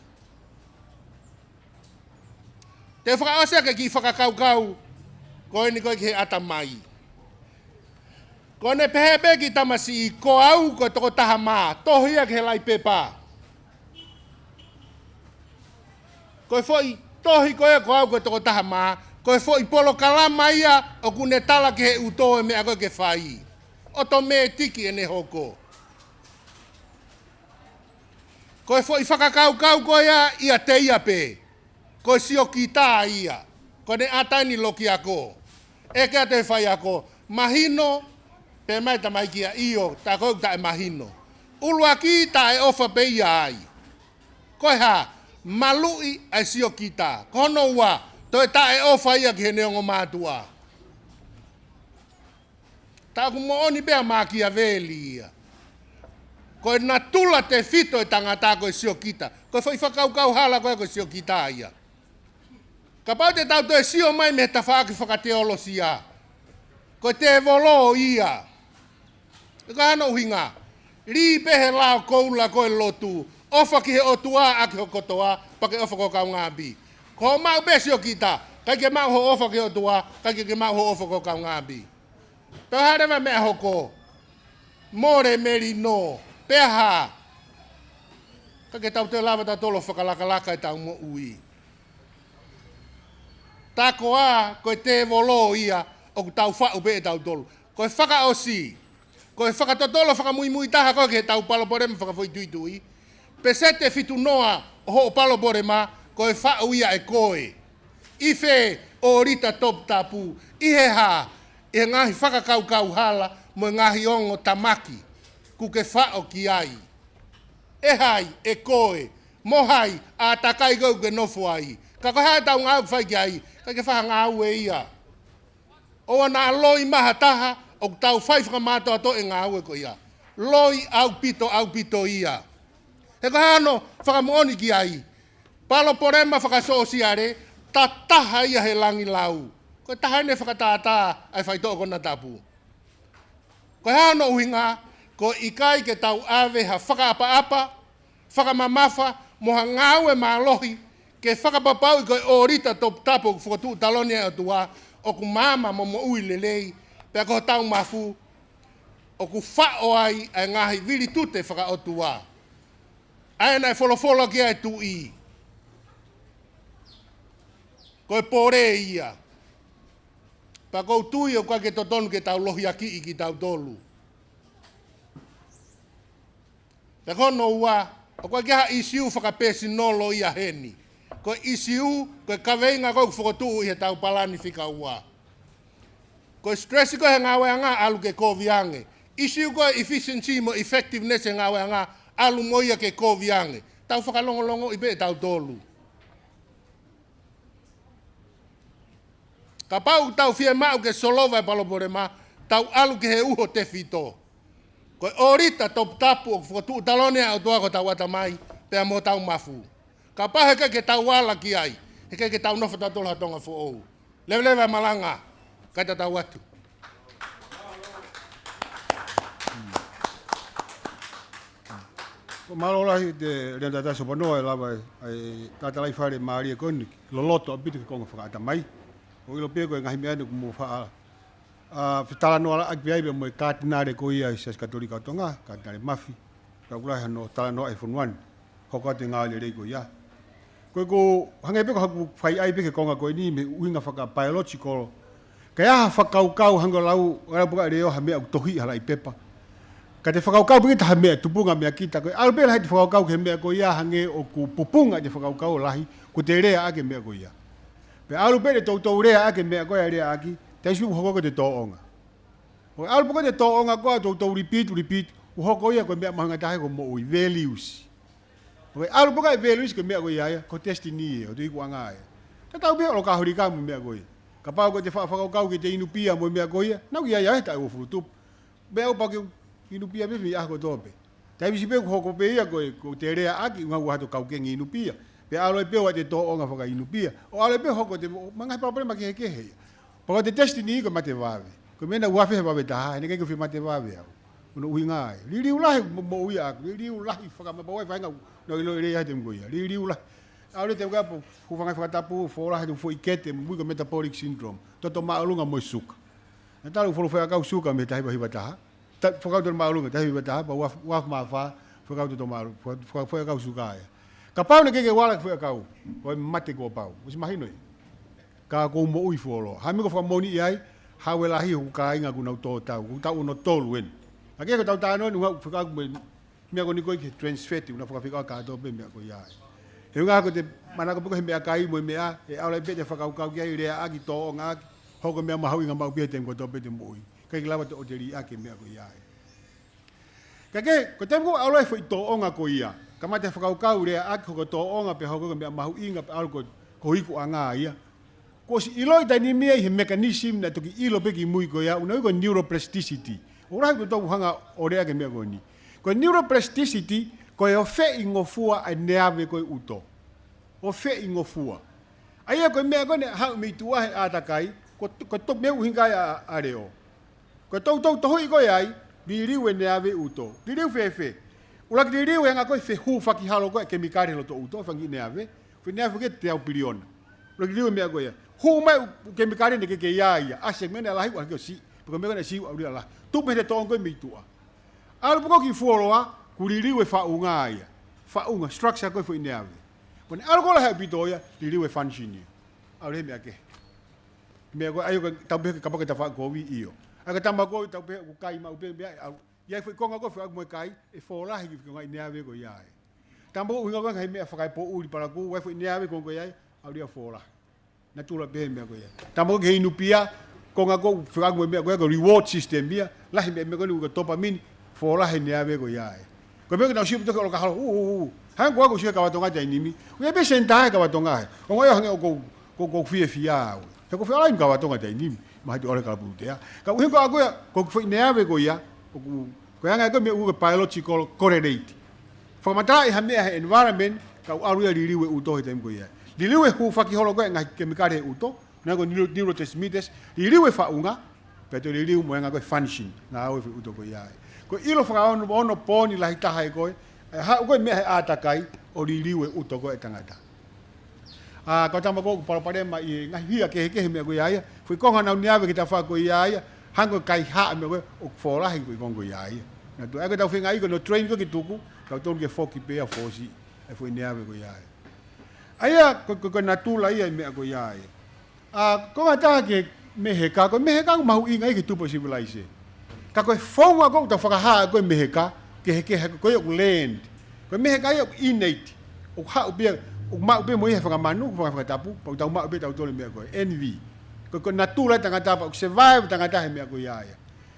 Te u fakaʻosi ʻaki e kiʻi fakakaukau ko eni ko ē ki he ʻatamai. Ko ʻene pehē pē ki tamasiʻi, ko au ko e tokotaha mā, tohi ia ki he laʻi pepa. Ko e foʻi tohi ko ē ko au ko e tokotaha mā, ko e foʻi polokalama ia ʻoku ne tala ki he ʻuto e meʻa ko ē ke fai. ʻOtomētiki ʻene hoko. Ko e foʻi fakakaukau ko ia ʻiate ia pē. Ko e siokita ia. Ko ʻene ʻata eni loki ako. ʻEke atu e faiako, mahino, pehē mai e tamaiki ia, ʻio, tā ko ē ʻoku taʻemahino. ʻUluaki, taʻeʻofa pē ia ai. Ko e hā? Maluʻi ʻa e siokita. Ko hono ua, toe taʻeʻofa ia ki heʻene ongo mātuʻa. Tā ʻoku moʻoni pē ʻa Makiaveli ia. Ko e natula tefito e tangata ko e siokita. Ko e foʻi fakakaukau hala ko ē ko e siokita ia. Kapau te tau toe sio mai mei he tafaʻaki fakateolosia, ko e tēvolo ia. Ko e hā hono ʻuhinga? Lī pē he lao koula ko e lotu. ʻOfa ki he ʻOtua ʻaki ho kotoa, pea ke ʻofa ki ho kaungāʻapi. Ko hoʻo maʻu pē siokita, ʻikai ke maʻu hoʻo ʻofa ki he ʻOtua, ʻikai ke maʻu hoʻo ʻofa ki ho kaungāʻapi. Pea hā leva e meʻa hoko? Mole melino. Pea hā? ʻIkai ke tau toe lava tautolu ʻo fakalakalaka ʻetau moʻui. Tā koā ko e tēvolo ia ʻoku tau faʻu pē ʻe tautolu. Ko e fakaʻosi, ko e fakatotolo fakamuimui taha ko ē ki heʻetau palopalema fakafoʻituitui. Peseti ʻe fitu noa ʻo hoʻo palopalema ko e faʻu ia ʻe koe. ʻI fē? ʻŌlita toputapu. ʻI he hā? ʻI he ngaahi fakakaukau hala mo e ngaahi ongo tamaki kuo ke faʻo ki ai. ʻE hai? ʻE koe. Mo hai? ʻĀtakai ko ē ʻoku ke nofo ai. Ka ko e hā ʻetau ngāue ʻoku fai ki ai? ʻIkai ke fai ha ngāue ia. ʻOua naʻa loi mai ha taha ʻoku tau fai fakamātoato e ngāue ko ia. Loi ʻaupito, ʻaupito ia. He ko e hā hono fakamoʻoni ki ai? Palopalema fakasōsiale, tā taha ia he langilau. Ko e taha eni fakatātā ʻa e faitoʻo konatapu. Ko e hā hono ʻuhinga? Ko e ʻikai ke tau ʻave ha fakaʻapaʻapa, fakamamafa, mo ha ngāue mālohi, ke fakapapauʻi ko e ʻōlita toputapu ʻoku fokotuʻu taloni ʻe he ʻOtua, ʻoku maama mo moʻui lelei, pea ko hotau mafu, ʻoku faʻo ai ʻa e ngaahi vilitute fakaʻotua. ʻA ia naʻe folofola ki ai e tuʻi. Ko e pole ia. Pea ʻoku ou tui ʻoku ʻikai ke totonu ke tau lohiakiʻi kitautolu. Pea ko hono ua, ʻoku ʻikai ke ʻi ai ha ʻīsiu fakapēsinolo ia heni. Ko e ʻīsiu, ko e kaveinga ko ē ʻoku fokotuʻu ʻi heʻetau palani fika ua. Ko e stress ko ē he ngāueʻanga ʻalu ke kovi ange. ʻIsiu ko e efficiency mo e effectiveness he ngāueʻanga ʻalu mo ia ke kovi ange. Tau fakalongolongoʻi pē ʻe tautolu. Kapau ʻoku tau fiemaʻu ke solova e palopalema, tau ʻalu ki he uho tefito. Ko e ʻōlita toputapu ʻoku fokotuʻu taloni ʻe he ʻOtua ko hotau ʻatamai, pea mo hotau mafu. Kapau he ʻikai ke tau ala ki ai, he ʻikai ke tau nofo tautolu ha Tonga foʻou. Leveleva e malanga, kae tatau atu. Mālō lahi Tēvita Sopanoa e lava e, e tatalaifale mālie ko eni, loloto ʻaupito ki he konga fakaʻatamai. ʻOku ʻilo pē ko e ngaahi meʻa eni ʻoku mou faʻa, a, fetalanoaʻaki pē ai pea mo e Katinale ko ia ʻi he Siasi Katolika ʻo Tonga, Katinale Mafi. Pea ʻoku lahi hano talanoa ʻi he fonua ni. Hoko atu e ngāue lelei ko ia. Ko e ʻoku hangē pē ko haʻaku fakaʻai pē ki he konga ko eni mei he ʻuhinga fakabiological. Ka ʻi ai ha fakakaukau hangē ko e lau, lau puka leo ha meʻa ʻoku tohi ʻi ha laʻi pepa. Ka te fakakaukau pē kita ha meʻa tupunga meʻa kita. Ko e ʻalu pē lahi ʻete fakakaukau ki he meʻa ko ia hangē ʻoku pupunga ʻete fakakaukau lahi, kuo te leaʻaki e meʻa ko ia. Pea ʻalu pē ʻete toutou leaʻaki e meʻa ko ia leaʻaki, taimi ʻoku hoko ko ʻete tōʻonga. ʻOku ʻalu pē ko ē ʻete tōʻonga ko ē, toutou repeat, repeat, ʻoku hoko ia ko e meʻa mahuʻinga taha ko e moʻui, values. ʻOku ʻalu pē ko ē values ko e meʻa ko ia ia, ko e destiny ia, ʻo e ikuʻanga ia. Tatau pē ʻolokaholi ka mo e meʻa ko ia. Kapau ko ʻete fa-, fakakaukau ke te inu pia mo e meʻa ko ia, naʻa ku ʻi ai he taʻu ʻe uofulu tupu. Meʻa ʻoku pau ke inu pia pē mei he ʻaho kotoa pē. Taimi siʻi pē ʻoku hoko pē ia ko e, ko ʻete leaʻaki, ʻuhinga ʻoku ʻi ai hato kau ke inu pia. Pea ʻalu ai pē ʻo ʻete tōʻonga fakainu pia. ʻO ʻalu ai pē ʻo hoko ʻete mo-, mo e ngaahi palopalema kehekehe ia. Pea ko ʻete destiny ko e mate vave. Ko e meʻa naʻe vave he vave taha, he naʻe ʻikai ke u fie mate vave au. Ko hono ʻuhinga ia. Liliu lahi mo-, moʻui ʻaʻaku, liliu lahi fakamapau ai faʻahinga naʻa ku ʻiloʻi lelei ai he taimi ko ia. Liliu lahi. ʻAlu ʻete uka po, hūfanga he fakatapu, fola he ʻete foʻi kete, mui ko e metabolic syndrome. Toto māʻolunga mo e suka. Naʻe talu folo fai ʻakau suka mei he taha hiva hiva taha. Ta-, fakaʻau toto māʻolunga, taha hiva taha, pea ua, ua mā fā, fakaʻau toto māʻolunga, faka-, faka-, fakaʻau suka ia. Kapau naʻe ʻikai ke u ala ki he fakaʻau, ko e mate kuo pau. ʻOsi mahino ia. Ka ʻoku ou moʻui fuoloa. Hā e meʻa ʻoku ou fakamoʻoniʻi ai, hāʻele lahi hoku kāinga ʻoku nau tō tau, ʻoku tau ono tolu eni. Ka ko e tau tā noa ni, ʻuhinga ʻoku fakaʻau mo e meʻa ko eni ko e transfer, ʻoku nau fakafekau kātoa pē meʻa ko ia. He ʻuhinga ko ʻete manako pē ko e meʻakai mo e meʻa, ʻe ʻalu ai pē ʻete fakakaukau ki ai, leaʻaki, tōʻongaʻaki, hoko e meʻa mahuʻinga maʻu pē he taimi kotoa pē ʻete moʻui. ʻIkai ke lava ʻete ʻosi lī ʻaki e meʻa ko ia. Ka ko e, ko e taimi ko ē ʻalu ai e foʻi tōʻonga ko ia. Kamata e fakakaukau, leaʻaki, hoko e tōʻonga pea hoko ko e meʻa mahuʻinga pea ʻalu ko, ko e ikuʻanga ia. Kuo ʻosi ʻiloʻi taimi ni ia ʻi he mechanism naʻe toki ʻilo pē kimui ko ia, ʻoku nau ui ko e neuroplasticity. ʻOku lahi ʻoku tau hanga ʻo lea ki he meʻa ko eni. Ko e neuroplasticity, ko e ʻofeʻi ngofua ʻa e neave ko ē ʻuto. ʻOfeʻi ngofua. ʻA ia ko e meʻa ko ē naʻe haʻu mei tuʻa he ʻātakai, ko, ko e toki meʻa ʻuhinga ia ʻa, ʻa Leo. Ko e toutou tohuʻi ko ē ai, liliu e neave ʻuto. Liliu fēfē? ʻUluaki liliu ʻe anga ko ē e fehūfaki holo ko ē e kemikale he loto ʻuto, fanga kiʻi neave. Foʻi neave ko ē teau piliona. ʻUluaki liliu e meʻa ko ia. Hū mai ʻū kemikale naʻe ʻikai ke ʻi ai ia. ʻAsi e meʻa naʻe lahi, ʻalu hake ʻo siʻi. Pea ko e meʻa ko ē naʻe siʻi ʻalu ia ʻo lahi. Tupu mei he tōʻonga ko ē mei tuʻa. ʻAlu pē ko ē ki fuoloa, kuo liliu e faʻunga ia. Faʻunga, structure ko ē foʻi neave. Ko ʻene ʻalu ko ē lahi ʻaupito ia, liliu e function ia. ʻAlu he meʻa kehe. Meʻa ko ē, ʻa ia ko e tau pehē kapau ko e tafaʻaki kovi ʻio. ʻA ia ko e tama ko ē tau pehē ʻoku kai maʻu pē meʻa, ʻa, ʻi ai e foʻi konga ko ē fakaʻau mo e kai, ʻe folahi ki he konga ʻi neave ko ia ai. Tama ko ē ʻuhinga ko ē ngaahi meʻa fakaepoʻuli palakū, ʻi ai e foʻi neave konga ko ia ai, ʻalu ia ʻo folahi. Natula pē meʻa ko ia. Tama ko ē ki he inu pia, konga ko ē fakaʻau mo e meʻa ko ia ko e reward system ia, lahi meʻa, meʻa ko eni ko e dopamine, folahi e neave ko ia ai. Ko e meʻa ke nau siʻi pē toki ʻolokaholo, ʻū, ʻū, ʻū. Hangē ko au ʻoku ou sio he kava Tonga taimi ni. ʻOku ʻi ai pē senitā he kava Tonga he. ʻOku ngali ʻo hangē ʻoku ou, ʻoku ou, ʻoku ou fiefia au. He ʻoku ou fie ʻalu ai ki he kava Tonga taimi ni. Mahalo te u ʻalu ki he kalapu Lutea. Ka ʻuhinga ko ē ʻaʻaku ia, ko e foʻi neave ko ia, ʻoku, ko e anga ko ē meʻa ʻoku ui ko e biological correlate. Fakamatalaʻi ha meʻa he environment, ka ʻoku ʻalu ia ʻo liliu e ʻuto he taimi ko ia. Liliu e hūfaki holo ko ē e ngaahi kemikale he ʻuto, ʻuhinga ko e neuro-, neurotransmitters, liliu e faʻunga, pea toe liliu mo e anga ko ē function, ngāue e foʻi ʻuto ko ia ai. Ko e ʻilo fakaonopooni lahi taha ē ko ē, ʻe haʻu ko ē meʻa he ʻātakai, ʻo liliu e ʻuto ko ē e tangata. ʻA, ko e tama ko ē ʻoku palopalema ʻi he ngaahi hia kehekehe meʻa ko ia ia, foʻi konga ʻenau neave ki he tafaʻaki ko ia ia, hangē ko e kaihaʻa meʻa ko ē, ʻoku folahi foʻi konga ko ia ia. Naʻa tau, ʻa ia ko ʻetau feinga ʻi ko ʻenau train ko ē ke tuku, tau tonu ke foki pē ʻo fōsiʻi e foʻi neave ko ia ia. ʻA ia, ko, ko, ko e natula ia e meʻa ko ia ia. ʻA, ko e ngata ki he meheka, ko e meheka ʻoku mahuʻinga ia ki he tupu ʻo e civilization. Ka ko e founga ko ē ʻoku tau fakahā ko ē e meheka, kehekehe ko ē ʻoku learned. Ko e meheka ia ʻoku innate. ʻOku haʻu pē, ʻoku maʻu pē mo ia he fanga manu, fanga, fanga tapu, pea ʻoku tau maʻu pē ʻe tautolu e meʻa ko ē. Envy. Ko, ko e natula e tangata pea ʻoku survive e tangata he meʻa ko ia ia.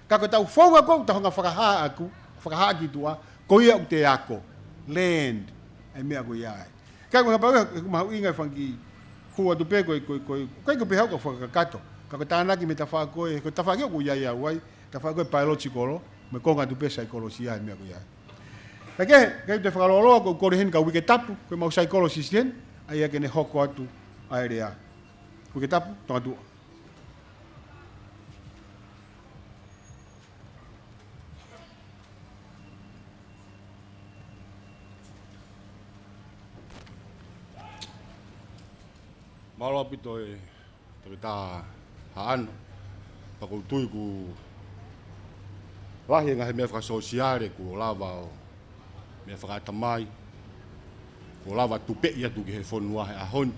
Ka ko ʻetau founga ko ē ʻoku tau hanga ʻo fakahā ʻaki, fakahā ki tuʻa, ko ia ʻoku te ako. Learned e meʻa ko ia ai. Ka ko e kapau ʻoku mahuʻinga e fanga kiʻi hū atu pē ko e, ko e, ko e, ʻikai ko e pehē au ʻoku ou fakakakato. Ka ko e tānaki mei he tafaʻaki ko ē, ko e tafaʻaki ʻoku ʻi ai au ai, tafaʻaki ko ē biological, mo e konga atu pē saikolosia e meʻa ko ia ai. Ka ke, ke te fakalōloa, ko e kole heni kia Uike Tapu, ko e mau psychologist heni, ʻa ia ke ne hoko atu ʻa e lea. Uike Tapu, Tongatuʻa. Mālō ʻaupito e Toketā Haʻano, pea ʻoku ou tui ʻoku lahi e ngaahi meʻa fakasōsiale kuo lava ʻo meʻa fakaʻatamai, kuo lava ʻo tupeʻi atu ki he fonua he ʻaho ni.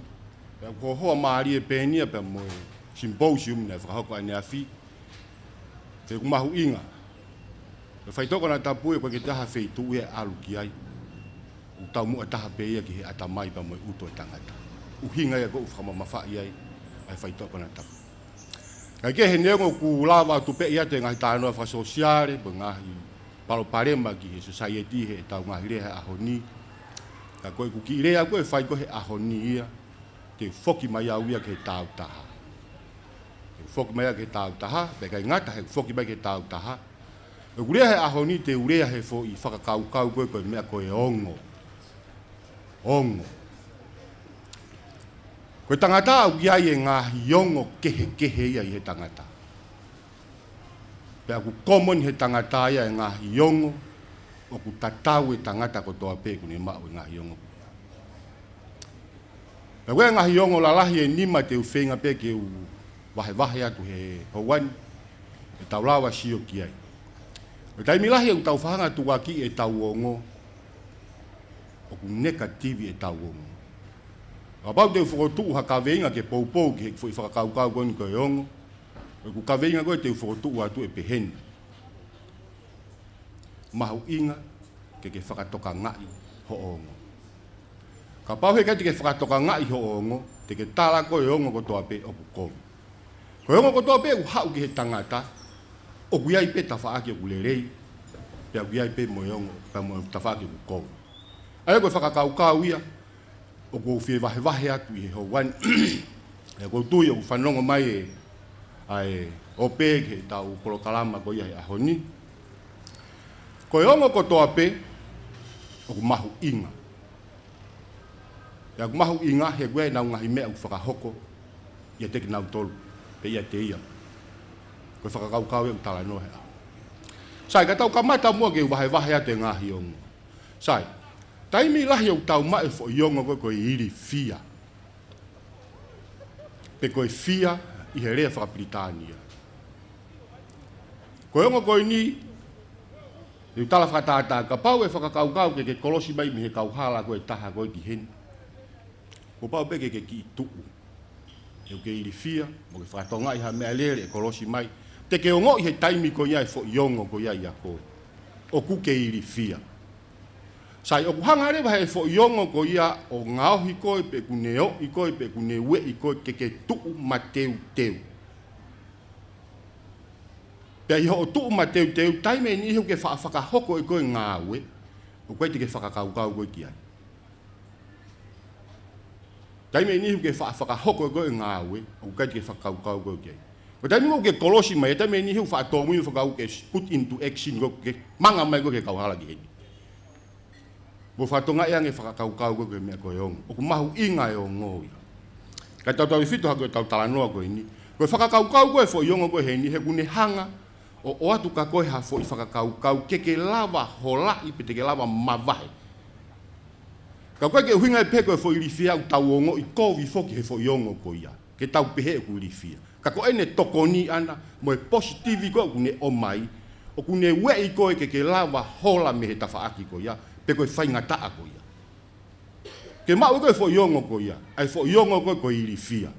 Pea ʻoku hohaʻa mālie pē eni ia pea mo e symposium naʻe fakahoko ʻaneafi. Pea ʻoku mahuʻinga. Ko e faitoʻo konatapu ē, ʻoku ʻikai ke ʻi ai ha feituʻu ia ʻe ʻalu ki ai ʻoku taumuʻa taha pē ia ki he ʻatamai pea mo e ʻuto e tangata. ʻUhinga ia ʻoku ou fakamamafaʻi ai ʻa e faitoʻo konatapu. Kae kehe, neongo ʻoku lava atu pē ia ʻa e ngaahi talanoa fakasōsiale mo e ngaahi palopalema ki he sōsaieti heʻetau ngaahi lea he ʻaho ni, ka ko ʻeku kiʻi lea ko ē ʻe fai ko ē he ʻaho ni ia, te u foki mai au ia ki he taautaha. Te u foki mai au ki he taautaha, pea ʻikai ngata he foki mai ki he taautaha, ʻeku lea he ʻaho ni te u lea he foʻi fakakaukau ko ē ko e meʻa ko e ongo. Ongo. Ko e tangata ʻoku ʻi ai e ngaahi ongo kehekehe ia ʻi he tangata. Pea ʻoku common he tangata ia e ngaahi ongo ʻoku tatau e tangata kotoa pē ʻoku ne maʻu e ngaahi ongo. Pea ʻoku ʻi ai e ngaahi ongo lalahi ʻe nima te u feinga pē ke u vahevahe atu he houa ni, ʻe tau lava sio ki ai. Ko e taimi lahi ʻoku tau fakahanga tukuakiʻi ʻetau ongo, ʻoku negative ʻetau ongo. Kapau te u fokotuʻu ha kaveinga ke poupou ki he foʻi fakakaukau ko eni ko e ongo, ko ʻeku kaveinga ko ē te u fokotuʻu atu ʻe pehē ni: Mahuʻinga ke ke fakatokangaʻi hoʻo ongo. Kapau heʻikai te ke fakatokangaʻi hoʻo ongo, te ke tala ko e ongo kotoa pē ʻoku kovi. Ko e ongo kotoa pē ʻoku haʻu ki he tangata, ʻoku ʻi ai pē tafaʻaki ʻoku lelei, pea ʻoku ʻi ai pē mo e ongo, pea mo e tafaʻaki ʻoku kovi. ʻA ia ko e fakakaukau ia ʻoku ou fie vahevahe atu ʻi he houa ni. ʻA ia ʻoku ou tui ʻoku fanongo mai e, ʻa e ʻope ki heʻetau polokalama ko ia he ʻaho ni. Ko e ongo kotoa pē ʻoku mahuʻinga. Pea ʻoku mahuʻinga he ʻoku ʻi ai ʻenau ngaahi meʻa ʻoku fakahoko ʻiate kinautolu, pe ʻiate ia. Ko e fakakaukau ia ʻoku talanoa he ʻaho. Sai, ka tau kamata muʻa ke u vahevahe atu e ngaahi ongo. Sai, taimi lahi ʻoku tau maʻu e foʻi ongo ko ē ko e ilifia, pe ko e fia ʻi he lea fakapilitānia. Ko e ongo ko eni, te u tala fakatātā, kapau ʻe fakakaukau ke ke kolosi mai mei he kauhala ko ē ʻe taha ko ē ki heni, kuo pau pē ke ke kiʻi tuʻu. He ʻoku ke ilifia, mo ke fakatokangaʻi ha meʻalele ʻe kolosi mai. Te ke ongoʻi he taimi ko ia e foʻi ongo ko ia ʻia koe, ʻoku ke ilifia. Sai, ʻoku hanga leva he foʻi ongo ko ia ʻo ngaohi koe, pe ʻoku ne oʻi koe, pe ʻoku ne ueʻi koe ke ke tuʻu mateuteu. Pea ʻi hoʻo tuʻu mateuteu, taimi ʻe niʻihi ʻoku ke faʻa fakahoko ʻe koe e ngāue ʻoku ʻikai te ke fakakaukau koe ki ai. Taimi ʻe niʻihi ʻoku ke faʻa fakahoko ʻe koe e ngāue ʻoku ʻikai te ke fakakaukau koe ki ai. Ko e taimi ʻoku ke kolosi mai, taimi ʻe niʻihi ʻoku faʻa tōmui fakau ke put into action, ʻoku ke manga mai koe ki he kauhala ki heni, mo fakatokangaʻi ange e fakakaukau ko ē ko e meʻa ko e ongo. ʻOku mahuʻinga e ongo ia. Ka tau tau fito hake ʻetau talanoa ko eni. Ko e fakakaukau ko ē foʻi ongo ko ē heni, he ʻoku ne hanga ʻo ʻoatu kia koe ha foʻi fakakaukau ke ke lava holaʻi pe te ke lava mavahe. Ka ko e ke ʻuhinga ʻe pehē ko e foʻi ilifia ʻoku tau ongoʻi kovi foki he foʻi ongo ko ia, ke tau pehē ʻoku ilifia. Ka ko ʻene tokoni ʻana mo e positive ko ē ʻoku ne ʻomai, ʻoku ne ueʻi koe ke ke lava hola mei he tafaʻaki ko ia, pe ko e faingataʻa ko ia. Ke maʻu ʻe koe e foʻi ongo ko ia, ʻa e foʻi ongo ko ē ko e ilifia.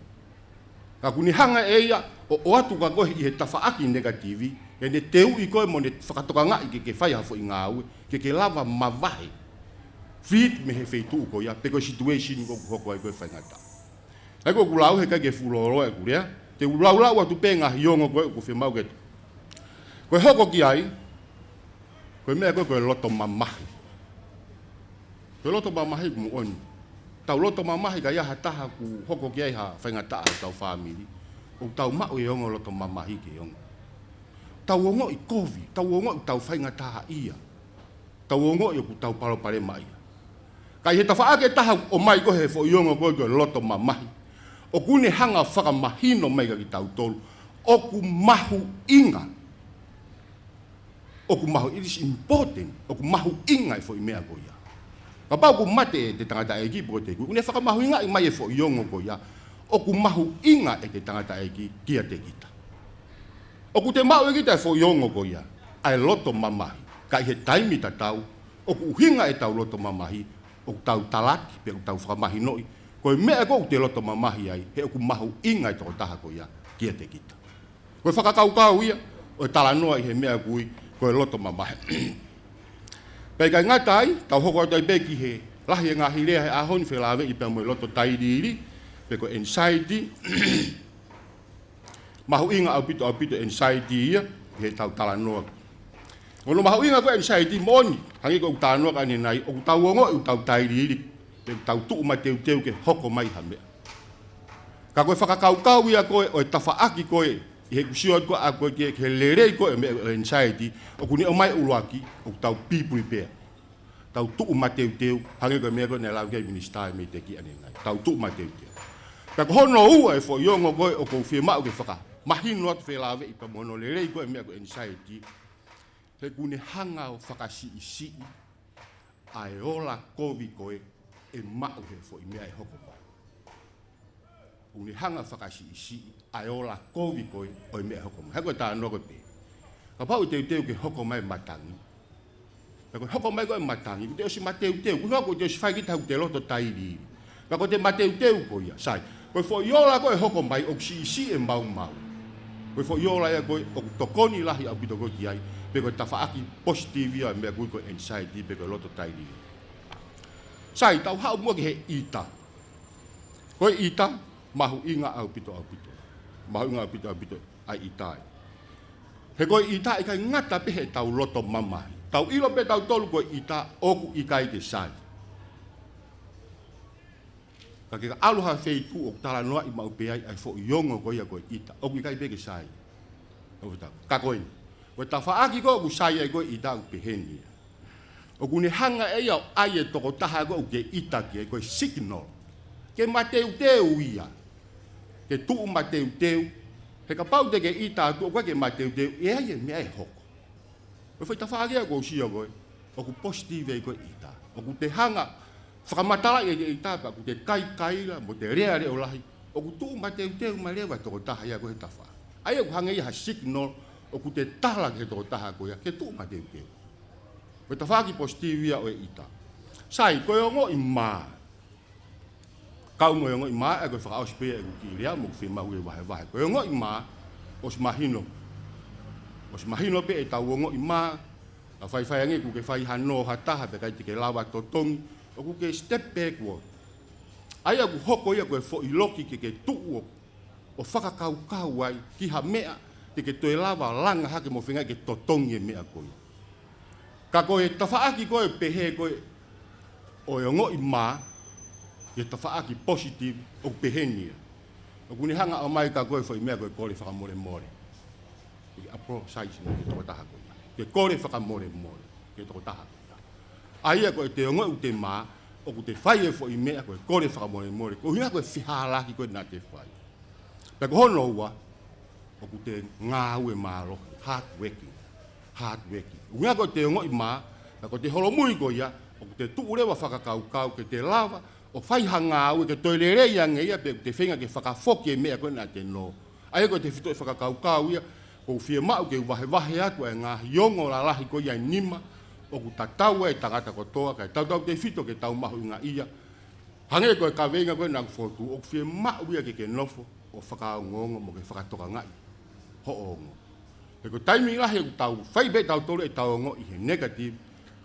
Ka ʻoku ne hanga ʻe ia ʻo ʻoatu kia koe ʻi he tafaʻaki negative, ke ne teuʻi koe mo ne fakatokangaʻi ke ke fai ha foʻi ngāue, ke ke lava mavahe, flee mei he feituʻu ko ia, pe ko e situation ko ē ʻoku hoko ai ko ē e faingataʻa. ʻA ia ko ʻeku lau, heʻikai ke fuʻu lōloa ʻeku lea, te u laulau atu pē e ngaahi ongo ko ē ʻoku fiemaʻu ke, ko e hoko ki ai, ko e meʻa ko ē ko e loto mamahi. Ko e loto mamahi ʻoku moʻoni. Tau loto mamahi ka ʻi ai ha taha ʻoku hoko ki ai ha faingataʻa ʻi hotau fāmili, ʻoku tau maʻu e ongo loto mamahi ki he ongo. Tau ongoʻi kovi, tau ongoʻi ʻoku tau faingataʻaʻia. Tau ongoʻi ʻoku tau palopalemaʻia. Ka ʻi he tafaʻaki ʻe taha ʻoku ʻomai ko ē he foʻi ongo ko ē ko e loto mamahi, ʻoku ne hanga ʻo fakamahino mai kia kitautolu ʻoku mahuʻinga. ʻOku mahu, it is important. ʻOku mahuʻinga e foʻi meʻa ko ia. Kapau ʻoku mate ʻete tangataʻeiki pe ko ʻete kui, ʻoku ne fakamahuʻingaʻi mai e foʻi ongo ko ia ʻoku mahuʻinga ʻete tangataʻeiki kiate kita. ʻOku te maʻu ʻe kita e foʻi ongo ko ia, ʻa e loto mamahi. Ka ʻi he taimi tatau, ʻoku ʻuhinga ʻetau loto mamahi ʻoku tau talaki pe ʻoku tau fakamahinoʻi ko e meʻa ko ē ʻoku te loto mamahi ai, he ʻoku mahuʻinga e tokotaha ko ia kiate kita. Ko e fakakaukau ia ʻo e talanoa ʻi he meʻa ʻoku ui ko e loto mamahi. Pea ʻikai ngata ai, tau hoko atu ai pē ki he lahi e ngaahi lea he ʻaho ni felāveʻi pea mo e loto tailiili, pe ko e anxiety. Mahuʻinga ʻaupito, ʻaupito anxiety ia, he tau talanoa. Ko hono mahuʻinga ko e anxiety moʻoni, hangē ko ʻeku talanoa ko eni ʻanenai, ʻoku tau ongoʻi ʻoku tau tailiili, pe ʻoku tau tuʻu mateuteu ke hoko mai ha meʻa. Ka ko e fakakaukau ia ko ē, ʻo e tafaʻaki ko ē, ʻi heʻeku sio atu ko ē ʻaʻaku ki he lelei ko ē meʻa ʻo e anxiety, ʻoku ne ʻomai ʻuluaki, ʻoku tau be prepared. Tau tuʻu mateuteu, hangē ko e meʻa ko ē naʻe lau ki ai e minisitā ʻi he meʻa teʻeki ʻanenai. Tau tuʻu mateuteu. Ka ko hono ua e foʻi ongo ko ē ʻoku ou fiemaʻu ke fakamahino atu felāveʻi pea mo hono lelei ko ē meʻa ko e anxiety. He ʻoku ne hanga ʻo fakasiʻisiʻi ʻa e ola kovi ko ē ʻe maʻu he foʻi meʻa ʻe hoko mai. ʻOku ne hanga fakasiʻisiʻi ʻa e ola kovi ko ē ʻo e meʻa ʻe hoko mai. Hangē ko e talanoa ko ē pē. Kapau ʻe teuteu ke hoko mai e matangi. Ka ko e hoko mai ko ē e matangi, ʻoku te ʻosi mateuteu, ʻoku hoko ʻoku te ʻosi fai kita ʻoku te loto tailiili. Ka ko e mateuteu ko ia, sai. Ko e foʻi ola ko ē ʻe hoko mai, ʻoku siʻisiʻi e maumau. Ko e foʻi ola ia ko ē ʻoku tokoni lahi ʻaupito ko ē ki ai, pe ko e tafaʻaki positive ia e meʻa ko ē ko e anxiety, pe ko e loto tailiili. Sai, tau haʻu muʻa ki he ʻita. Ko e ʻita, mahuʻinga ʻaupito, ʻaupito. Mahuʻinga ʻaupito, ʻaupito, ʻa e ʻita ia. He ko e ʻita ʻikai ngata pē heʻetau loto mamahi. Tau ʻilo pē tautolu ko e ʻita ʻoku ʻikai ke sai. Ka ke ʻalu ha feituʻu ʻoku talanoaʻi maʻu pē ai ʻa e foʻi ongo ko ia ko e ʻita. ʻOku ʻikai pē ke sai. ʻOku tau. Ka ko eni. Ko e tafaʻaki ko ē ʻoku sai ai ko e ʻita ʻoku peheni ia. ʻOku ne hanga ʻe ia ʻo ʻai e tokotaha ko ē ʻoku ke ʻita ki ai ko e signal. Ke mateuteu ia. Ke tuʻu mateuteu. He kapau te ke ʻita atu ʻoku ʻikai ke mateuteu, ʻe ʻi ai e meʻa ʻe hoko. Ko e foʻi tafaʻaki ia ʻoku ou sio ko ē, ʻoku positive ai ko e ʻita. ʻOku te hanga fakamatalaʻi e ʻita pea ʻoku te kaikaila mo te lea leʻo lahi. ʻOku tuʻu mateuteu mai leva e tokotaha ia ko ē he tafaʻaki. ʻA ia ʻoku hangē ia ha signal ʻoku te tala ki he tokotaha ko ia ke tuʻu mateuteu. Ko e tafaʻaki positive ia ʻo e ʻita. Sai, ko e ongoʻi mā. Kau mo e ongoʻi mā, ʻa ia ko e fakaʻosi pē ia ʻeku kiʻi lea mo ʻeku fiemaʻu ke vahevahe. Ko e ongoʻi mā, ʻosi mahino. ʻOsi mahino pē ʻetau ongoʻi mā, ka faifai ange ʻoku ke fai hano ha taha, pea ʻikai te ke lava totongi, ʻoku ke step backward. ʻA ia ʻoku hoko ia ko e foʻi loki ke ke tuʻu ʻo ʻo fakakaukau ai ki ha meʻa te ke toe lava langa hake mo feinga ke totongi e meʻa ko ia. Ka ko e tafaʻaki ko ē pehē ko ē ʻo e ongoʻi mā, ʻi he tafaʻaki positive ʻoku peheni ia. ʻOku ne hanga ʻo ʻomai kia koe e foʻi meʻa ko e kole fakamolemole. Ke apologize mo e tokotaha ko ia. Ke kole fakamolemole ki he tokotaha ko ia. ʻA ia ko ʻete ongoʻi ʻoku te mā, ʻoku te fai e foʻi meʻa ko e kole fakamolemole. Ko e ʻuhinga ko e fehālaaki ko ē naʻa te fai. Pea ko hono ua, ʻoku te ngāue mālohi, hard working, hard working. ʻUhinga ko ʻete ongoʻi mā, pea ko ʻete holomui ko ia, ʻoku te tuʻu leva fakakaukau ke te lava ʻo fai ha ngāue ke toe lelei ange ia, pea ʻoku te feinga ke fakafoki e meʻa ko ē naʻa te nō. ʻA ia ko ʻete fito e fakakaukau ia, ʻoku ou fiemaʻu ke u vahevahe atu ʻa e ngaahi ongo lalahi ko ia ʻe nima, ʻoku tatau ai e tangata kotoa, kae tautautefito ke tau mahuʻingaʻia, hangē ko e kaveinga ko ē naʻa ku fokotuʻu, ʻoku fiemaʻu ia ke ke nofo ʻo fakaongoongo mo ke fakatokangaʻi hoʻo ongo. He ko e taimi lahi ʻoku tau fai pē tautolu ʻetau ongoʻi he negative,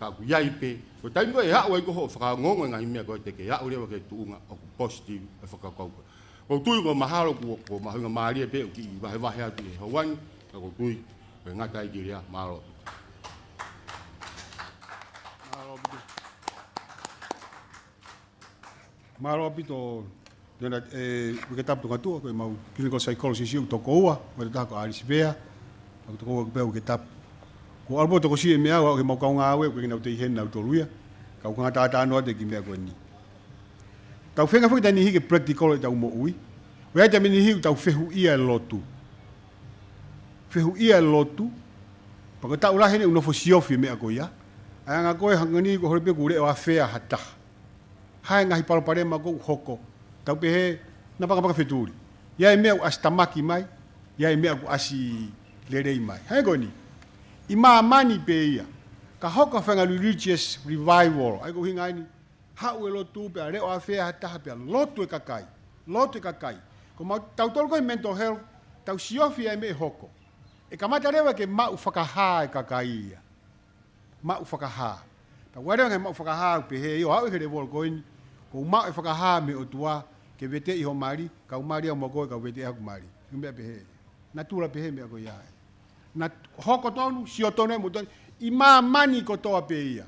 ka ʻoku ʻi ai pē ko e taimi ko ē ʻe aʻu ai ko hoʻo fakaongoongo e ngaahi meʻa ko ē te ke aʻu leva ki he tuʻunga ʻoku positive e fakakaukau ko ē. ʻOku ou tui ko e mahalo kuo, kuo mahuʻinga mālie pē ʻeku kiʻi vahevahe atu he houa ni, ka ʻoku ou tui ko e ngata ai e kiʻi lea, mālō. Mālō ʻaupito. Mālō ʻaupito, Leonard, ē, Uike Tapu Tongatuʻa, ko ʻemau clinical psychologist ʻoku toko ua, ko e taha ko ʻAlisi Vea, ʻoku toko ua pē Uike Tapu. Ko ʻAlupo tokosiʻi e meʻa, ʻoku ʻi ai ke mau kaungāue, ʻoku ʻikai ke nau tei heni nau tolu ia, ka ʻoku ou ngata ʻatā noa atu e kiʻi meʻa ko eni. Tau feinga foki taimi niʻihi ke practical ʻetau moʻui. ʻOku ʻi ai taimi niʻihi ʻoku tau fehuʻia e lotu. Fehuʻia e lotu. Pea ko e taʻu lahi eni ʻoku nofo siofi e meʻa ko ia. ʻA e anga ko ē hangē ni ʻoku holo pē ʻoku leʻo afea ha taha. Hā e ngaahi palopalema ʻoku hoko. Tau pehē, naʻa pakapaka fetuli. ʻI ai e meʻa ʻoku ʻasi tamaki mai, ʻi ai e meʻa ʻoku ʻasi lelei mai. Hangē ko eni. ʻI māmani pē ia. Ka hoko ha faʻahinga religious revival. ʻA ia ko e ʻuhinga eni. Haʻu e lotu pea leʻo afea ha taha pea lotu e kakai. Lotu e kakai. Ko mau tautolu ko e mental health, tau siofi ai e meʻa ʻe hoko. ʻE kamata leva ke maʻu fakahā e kakai ia. Maʻu fakahā. Pea ʻoku ʻi ai leva e ngaahi maʻu fakahā ʻoku pehē, ʻio, aʻu ki he level ko eni, ʻoku ou maʻu e fakahā mei he ʻOtua, ke veteʻi hoʻo mali, kau mali au mo koe, kau veteʻi haʻaku mali. Ko e meʻa pehē. Natula pē he meʻa ko ia. Na hoko tonu, sio tonu ai mo tonu. ʻI māmani kotoa pē ia.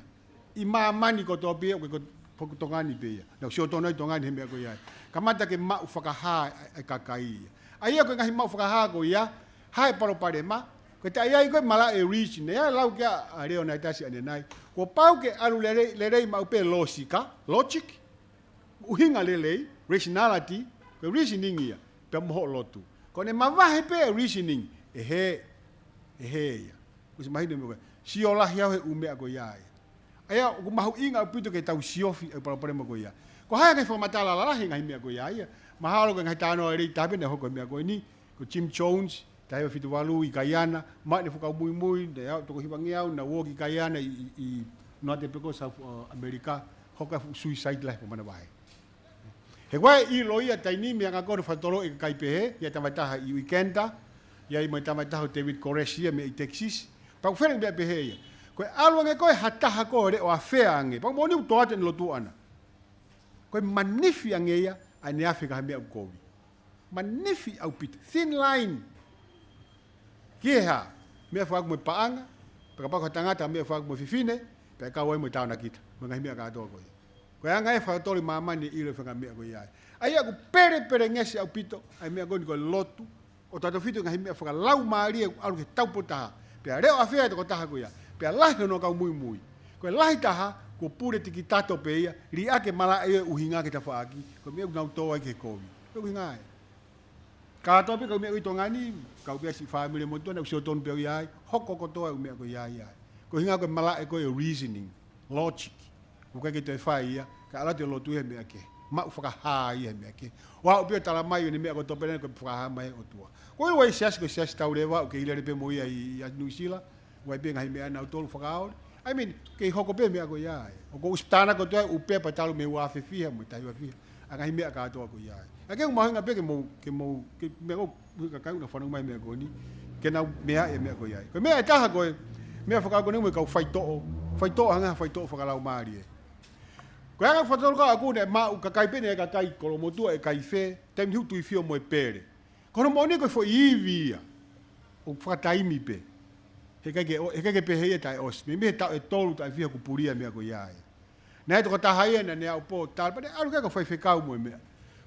ʻI māmani kotoa pē ia, ʻoku ʻikai ko Tonga ni pē ia. Naʻa ku sio tonu ai Tonga ni he meʻa ko ia. Kamata ke maʻu fakahā ʻa e kakai ia. ʻA ia ko e ngaahi maʻu fakahā ko ia, hā e palopalema, ko e taʻe ʻi ai ko e malaʻe reason. ʻA ia lau kia Leonidas ʻanenai. Kuo pau ke ʻalu lelei, lelei maʻu pē lōsika, logic, ʻuhinga lelei, rationality, ko e reasoning ia, pea mo hoʻo lotu. Ko ʻene mavahe pē reasoning, ʻe hē, ʻe hē ia. Kuo ʻosi mahino meʻa ko ia. Sio lahi au he ʻū meʻa ko ia ia. ʻA ia, ʻoku mahuʻinga ʻaupito ke tau siofi ʻa e palopalema ko ia. Ko hai ʻoku fakamatala lalahi ngaahi meʻa ko ia ia. Mahalo ko e ngaahi talanoa lelei taha pē naʻe hoko he meʻa ko eni, ko Jim Jones, taha hiva fitu valu ʻi Kaiana, maʻu ʻene fuakava muimui, naʻe aʻu toko hivangeau, naʻa nau ō ki Kaiana ʻi, ʻi, ʻi North Dakota, South, uh, America, hoko e fuʻu suicide lahi he manavahē. He ʻoku ʻiloa ia taimi ni meʻa ngā kono fakatolo e kakai pehē, ʻi ai e tama taha ʻi Uganda, ʻi ai mo e tama taha ʻo David Koresh ia mei Texas, pea ʻoku fele meʻa pehē ia. Ko e ʻalu ange ko ē ha taha ko ē ʻo leʻo afea ange, pea ʻoku moʻoni ʻoku toʻa atu ʻene lotu ʻana. Ko e manifi ange ia, ʻa ʻene afe ki ha meʻa ʻoku kovi. Manifi ʻaupito. Thin line. Ki he hā, meʻa fakaʻaku mo e paʻanga, pea kapau ko ha tangata meʻa fakaʻaku mo e fefine, pea kau ai mo e taonakita, mo e ngaahi meʻa kātoa ko ia. Ko e anga e fakatoli māmani ʻilo e fanga meʻa ko ia. ʻA ia ʻoku pelepelengesi ʻaupito, ʻa e meʻa ko eni ko e lotu, ʻo tautefito ngaahi meʻa fakalaumālie ʻoku ʻalu ki he taupotu taha. Pea leʻo afea e tokotaha ko ia. Pea lahi hono kau muimui. Ko e lahi taha, kuo pule tikitato pē ia, liʻaki e malaʻe ʻo e ʻuhinga ki he tafaʻaki, ko e meʻa ʻoku nau tō ai ki he kovi. Ko e ʻuhinga ē. Kātoa pē kau meʻa ko ē ʻi Tonga ni, kau pē siʻi fāmili mo tuʻa, naʻa ku sio tonu pē au ia ai, hoko kotoa e ʻū meʻa ko ia ia. Ko e ʻuhinga ko e malaʻe ko ē ʻo e reasoning, logic. ʻOku ʻikai ke toe fai ia, ka ʻalu atu e lotu ia he meʻa kehe. Maʻu fakahā ia he meʻa kehe. ʻO aʻu pē ʻo tala mai ʻene meʻa kotoa pē naʻe ko e fakahā mai ʻe he ʻOtua. Ko e ʻū siasi, ko e siasi tau leva, ʻoku kei lele pē mo ia ʻi, ʻi Nuʻusila, ʻoku ʻi ai pē ngaahi meʻa nautolu fakaoli. I mean, kei hoko pē meʻa ko ia ai. ʻOku ou ʻusi tānaki kotoa e ʻū pepa talu mei he ua afe fiha mo e taha hiva fiha. ʻA e ngaahi meʻa kātoa ko ia ai. ʻA ia ʻoku mahuʻinga pē ke mou, ke mou, ke meʻa ko ē, ʻū kakai ʻoku nau fanongo mai he meʻa ko eni, ke nau meaʻi e meʻa ko ia ai. Ko e meʻa ʻe taha ko e, meʻa fakaʻaku ko eni mo e kau faitoʻo, faitoʻo hangē ha faitoʻo fakalaumālie. Ko e anga fakatolonga ʻaku naʻe maʻu kakai pē naʻe kakai Kolomotuʻa ʻe kakai fē, taimi ni ʻoku tuifio mo e pele. Ko hono moʻoni ko e foʻi ivi ia, ʻoku fakataimi pē. He ʻikai ke, he ʻikai ke pehē ia taʻe ʻosi. Meimei he taʻu ʻe tolu taʻe fiha kuo pulia e meʻa ko ia ai. Naʻe tokotaha ia naʻa ne aʻu pō tala, pea ne ʻalu ki ai ko e faifekau mo e meʻa.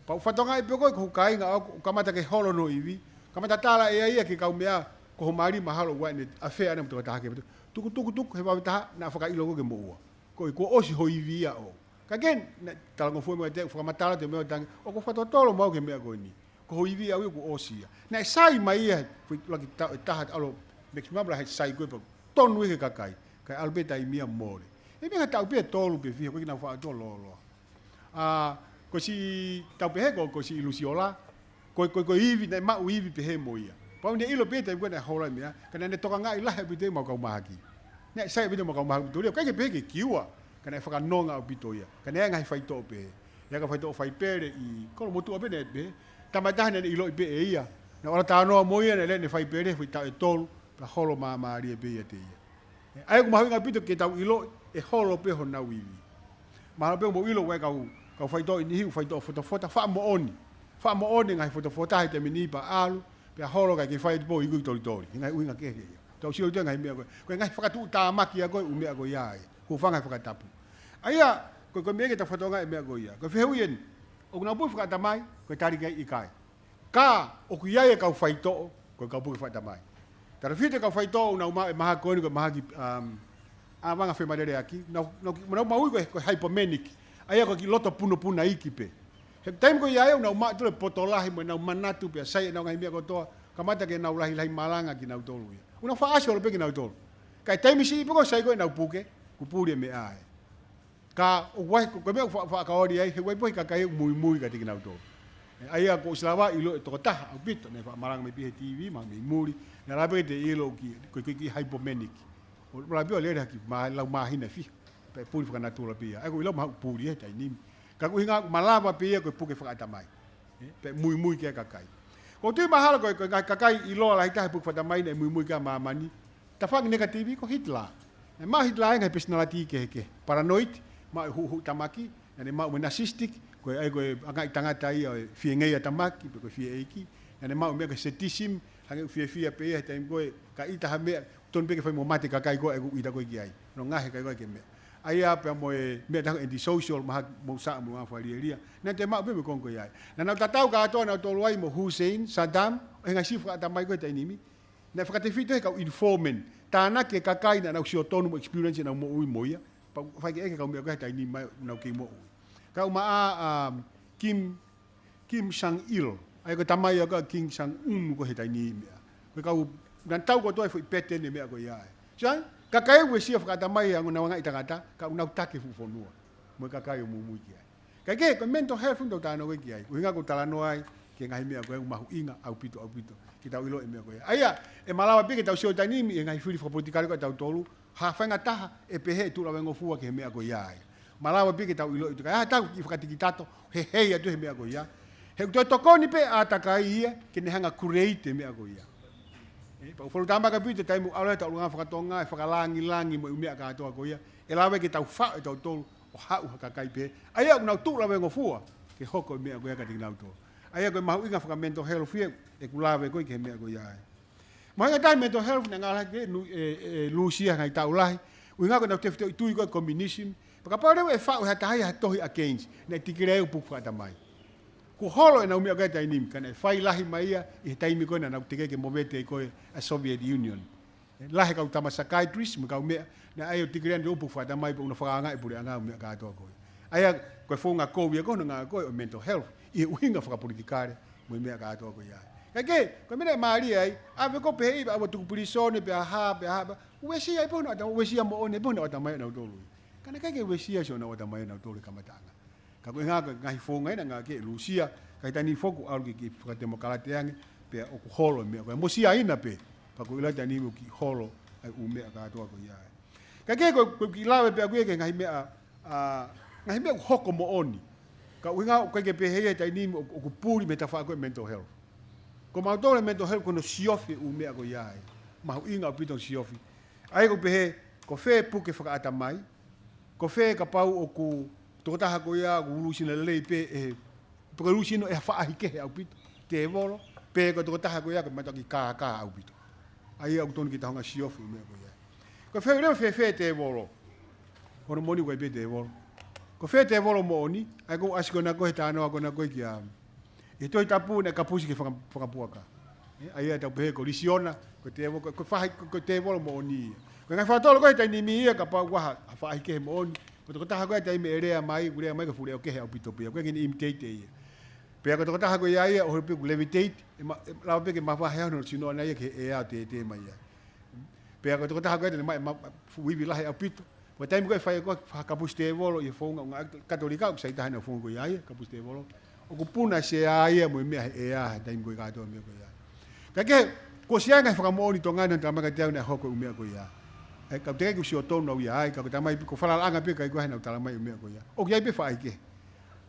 Pea u fakatokangaʻi pē ko ē ko hoku kāinga ʻoku kamata ke holo hono ivi. Kamata tala ʻe ia ia ki he kau meʻa, ko ho mali mahalo ʻoku ʻi ai ʻene afea ʻana mo e tokotaha kehe. Tuku, tuku, tuku, he vave taha, naʻa fakaʻilo ko ē ke moʻua. Ko e kuo ʻosi ho ivi ia ʻo. Ka ken, naʻe talangofua mo e te, fakamatala te meʻa tangi, ʻoku fakatotolo mo au ki he meʻa ko eni. Ko ho ivi ʻaʻau ia kuo ʻosi ia. Naʻe sai mai ia, foʻi laki taʻu ʻe taha ʻalu, maximum lahi sai ko ē pea tonu ia ki he kakai. Kae ʻalu pē taimi ia mole. ʻE meʻa ka taʻu pē ʻe tolu pe fiha, ko e kinautolu faʻa tolo loa. ʻA, ko siʻi tau pehē ko, ko siʻi Lusiola, ko, ko, ko e ivi, naʻe maʻu ivi pehē mo ia. Pea u ne ʻilo pē taimi ko ē naʻe holo ai e meʻa, ka naʻa ne tokangaʻi lahi ʻaupito ia mo e kau mahaki. Naʻe sai ʻaupito mo e kau mahaki ʻaupito ia, ʻikai ke pehē ke kiua, ka naʻe fakanonga ʻaupito ia. Ka naʻe ʻi ai e ngaahi faitoʻo pehē. ʻI ai e kau faitoʻo fai pele ʻi Kolomotuʻa pē naʻe pehē. Tama ʻe taha naʻa ne ʻiloʻi pē ʻe ia. Naʻa ku ʻalu ʻo talanoa mo ia, naʻe lea ʻene fai pele, foʻi taʻu ʻe tolu, pea holo māmālie pē ia ʻiate ia. ʻA ia ʻoku mahuʻinga ʻaupito ke tau ʻilo, ʻe holo pē honau ivi. Mahalo pē ʻoku mou ʻilo ʻoku ʻi ai e kau, kau faitoʻo ʻi niʻihi, faitoʻo fotofota, faʻa moʻoni. Faʻa moʻoni e ngaahi fotofota he taimi ni pea ʻalu, pea holo kae kei fai atu pē ʻo iku ʻi tolitoli. He ngaahi ʻuhinga kehe ia. Tau sio atu ki he ngaahi meʻa ko ē. Ko e ngaahi fakatuʻutāmaki ia ko ē, ʻū meʻa ko ia ia. Ko e fanga fakatapu. ʻA ia, ko, ko e meʻa ke tau fakatokangaʻi e meʻa ko ia. Ko e fehuʻi eni, ʻoku nau puke fakaʻatamai, ko e tali ki ai ʻikai. Ka ʻoku ʻi ai e kau faitoʻo, ko e kau puke fakaʻatamai. Tautefito e kau faitoʻo, ʻoku nau maʻu e mahaki ko eni ko e mahaki, um, ʻavanga femaleleaki, nau, nau, nau maʻu ko e, ko e hypomanic, ʻa ia ko e kiʻi loto punapunaʻi pē. He taimi ko ia ʻoku nau maʻu tole poto lahi mo ʻenau manatu pea sai ʻenau ngaahi meʻa kotoa, kamata ke nau lahilahi malanga kinautolu ia. ʻOku nau faʻa ʻasi holo pē kinautolu. Kae taimi siʻi pē ko e sai ko ē ʻenau puke, kuo puli e meʻa ē. Ka ʻoku ʻi ai, ko, ko e meʻa ʻoku fa-, fakaoli ai, he ʻoku ʻi ai pē foʻi kakai ʻoku muimui kiate kinautolu. ʻE, ʻa ia ko e ʻusi lava ʻilo e tokotaha, ʻaupito, naʻe faʻa malanga mai pē he TV, mahalo mei muli, naʻe lava pē ke te ʻilo ki, ko, ko, ko e hypomanic. ʻO lava pē ʻo lele hake, mā, lau māhina ʻe fiha. Pea puli fakanatula pē ia. ʻA ia ʻoku ʻiloa mahalo puli ē, taimi ni. Ka ko e ʻuhinga, malava pē ia ko e puke fakaʻatamai. Ē, pea muimui ki ai e kakai. ʻOku ou tui mahalo ko e, ko e ngaahi kakai ʻiloa lahi taha he puke fakaʻatamai naʻe muimui ki ai ʻa māmani. Tafaʻaki negative ko Hitler. Naʻe maʻu ʻe Hitler e ngaahi personality kehekehe. Paranoid, maʻu e huʻuhuʻu tamaki, naʻa ne maʻu mo e narcissistic, ko e ʻai ko e anga e tangata ia ʻo e fie ngeia tamaki, pe ko e fie ʻeiki, naʻa ne maʻu e meʻa ko e sadism, Hangē ʻoku fiefia pē ia he taimi ko ē, ka ʻita ha meʻa, tonu pē ke fai mo mate kakai ko ē ʻoku ʻita ko ē ki ai. Hono ngaohi e kakai ko ē ke meʻa. ʻA ia pea mo e meʻa taha ko e antisocial, mahalo ʻoku mou sio mo e anga fakalielia. Naʻe toe maʻu pē mo e konga ko ia ai. Naʻa nau tatau kātoa nautolu ai mo Hussein, Saddam, ʻo e ngaahi sio fakaʻatamai ko ē he taimi ni. Naʻe fakatefito he kau informant. Tānaki e kakai naʻa nau sio tonu mo experience ʻenau moʻui mo ia. Pea fai ke ʻeke e kau meʻa ko ē he taimi ni mai ʻoku nau kei moʻui. Kau maʻa, um, Kim Kim Jong Il. ʻA ia ko e tamai ʻa Kim Jong Un ko ē he taimi ni meʻa. Ko e kau naʻa nau tau kotoa e foʻi pete ne meʻa ko ia ai. Sai, kakai ʻoku uesia fakaʻatamai ʻa e ngaahi tangata, ka ʻoku nau taki e fuʻu fonua. Mo e kakai ʻoku muimui ki ai. Kae kehe, ko e mental health ʻoku tau talanoa ki ai. ʻUhinga ʻoku ou talanoa ai, ki he ngaahi meʻa ko ē ʻoku mahuʻinga ʻaupito, ʻaupito. Ke tau ʻilo e meʻa ko ē. ʻA ia, ʻe malava pē ke tau sio he taimi ni, ʻi he ngaahi fili fakapolitikale ko ē ʻatautolu, ha faʻahinga taha ʻe pehē ʻe tuʻu lavaengofua ki he meʻa ko ia ai. Malava pē ke tau ʻilo ʻi tuka. ʻA ia tau ki fakatikitato, he hei atu he meʻa ko ia. He ʻoku toe tokoni pē ʻa e kakai ia, ke ne hanga create e meʻa ko ia. ʻE, pea ʻoku falu tama ka pita taimi ʻoku ʻalu he tau ʻulungaanga fakatonga, ʻe fakalāngilangi mo e ʻū meʻa kātoa ko ia. ʻE lava ke tau faʻo ʻe tautolu, ʻo haʻu ha kakai pē. ʻA ia ʻoku nau tuʻu lavaengofua, ke hoko e meʻa ko ia kiate kinautolu. ʻA ia ko e mahuʻinga faka-mental health ia, ʻeku lave ko ē ki he meʻa ko ia ai. Mahuʻinga taha mental health naʻe ngāueʻaki ʻe Nu-, ʻe, ʻe Lūsia he ngaahi taʻu lahi. ʻUhinga ko ʻenau tefitoʻi tui ko ē communism. Pea kapau leva ʻe faʻo ʻe ha taha ia ha tohi against, naʻe tikilea ia ʻoku puke fakaʻatamai. Kuo holo ʻenau meʻa ko ē he taimi ni, ka naʻe fai lahi mai ia ʻi he taimi ko ē naʻa nau tekeʻi ke movete ko ē ʻa e Soviet Union. Lahi e kau tama psychiatrist mo e kau meʻa, naʻe ʻai ʻo tikilea ʻoku puke fakaʻatamai pea ʻoku nau fakaangaʻi e puleʻanga mo e meʻa kātoa ko ē. ʻA ia, ko e founga kovi ia ko hono ngāue ko ē ʻo e mental health, ʻi he ʻuhinga fakapolitikale mo e meʻa kātoa ko ia. Kae kehe, ko e meʻa naʻe mālie ai, ʻave ko ē pehē ʻe ia ʻave ʻo tuku pilīsone, pea hā, pea hā, pea uesia ai pē hono ʻata, uesia moʻoni pē hono ʻatamai ʻanautolu. Ka naʻe ʻikai ke uesia siʻonau ʻatamai ʻanautolu he kamataʻanga. Ka ko e ʻuhinga ko e ngaahi founga ia naʻe ngāueʻaki ʻe Lūsia, ka ʻi he taimi ni foki ʻalu ke kiʻi fakatemokalateange, pea ʻoku holo e meʻa ko ē. Mo Siaina pē, pea ko e ʻilo he taimi ni ʻoku kiʻi holo ai e ʻū meʻa kātoa ko ia. Kae kehe ko e, ko e kiʻi lave pē ʻaku ia ki he ngaahi meʻa, ʻa, ngaahi meʻa ʻoku hoko moʻoni. Ka ʻuhinga ʻoku ʻikai ke pehē ia he taimi ni ʻoku, ʻoku puli mei he tafaʻaki ko ē mental health. Ko mautolu e mental health ko hono siofi e ʻū meʻa ko ia ai. Mahuʻinga ʻaupito hono siofi. ʻA ia ʻoku pehē, ko fē puke fakaʻatamai, ko fē kapau ʻoku tokotaha ko ia ʻoku ulusino lelei pē ʻe, pe ko e ulusino ʻe ha faʻahi kehe ʻaupito, tēvolo, pe ko e tokotaha ko ia ko e mata ki kākā ʻaupito. ʻA ia ʻoku tonu ke tau hanga siofi e meʻa ko ia. Ko fē leva fēfē tēvolo, hono moʻoni ʻoku ʻikai pē tēvolo. Ko fē tēvolo moʻoni, ʻa ia ʻoku ʻasi ko ena ko ē he talanoa ko ena ko ē kia ʻI he Tohi Tapu naʻe kapusi ki he faka-, fakapuaka. ʻE, ʻa ia ʻoku tau pehē ko Lisiona, ko e tēvo-, ko, ko e faʻahi, ko, ko e tēvolo moʻoni ia. Ko e ngaahi fakatolo ko ē he taimi ni ia kapau ʻoku ʻi ai ha faʻahi kehe moʻoni. Ko e tokotaha ko ē he taimi ʻe lea mai, ʻoku lea mai ko e fuʻu leʻo kehe ʻaupito pē ia. ʻOku ʻikai ke ne imitate ʻe ia. Pea ko e tokotaha ko ia ia, ʻoku holo pē ʻoku levitate, ʻe ma-, ʻe lava pē ke mavahe hono sino ʻana ia ki he ʻea ʻo tētē mai ai. Pea ko e tokotaha ko ē naʻe maʻu e ma-, fuʻu ivi lahi ʻaupito. Ko e taimi ko ē ʻe fai ko ē ha kapusi tēvolo ʻi he founga ʻo e ngaahi Katolika, ʻoku sai taha ʻenau founga ko ia ia, kapusi tēvolo. ʻOku puna e sea ia mo e meʻa he ʻea he taimi ko ē kātoa e meʻa ko ia. Kae kehe, kuo ʻosi ʻi ai e ngaahi fakamoʻoni Tonga ni naʻe talamai kiate au naʻe hoko e ʻū meʻa ko ia. ʻE, ka ʻoku teʻeki ke u sio tonu au ia ai, ka ko e talamai pē, ko e falalaʻanga pē ʻa e kakai ko ē naʻa nau talamai e meʻa ko ia. ʻOku ʻi ai pē faʻahi kehe.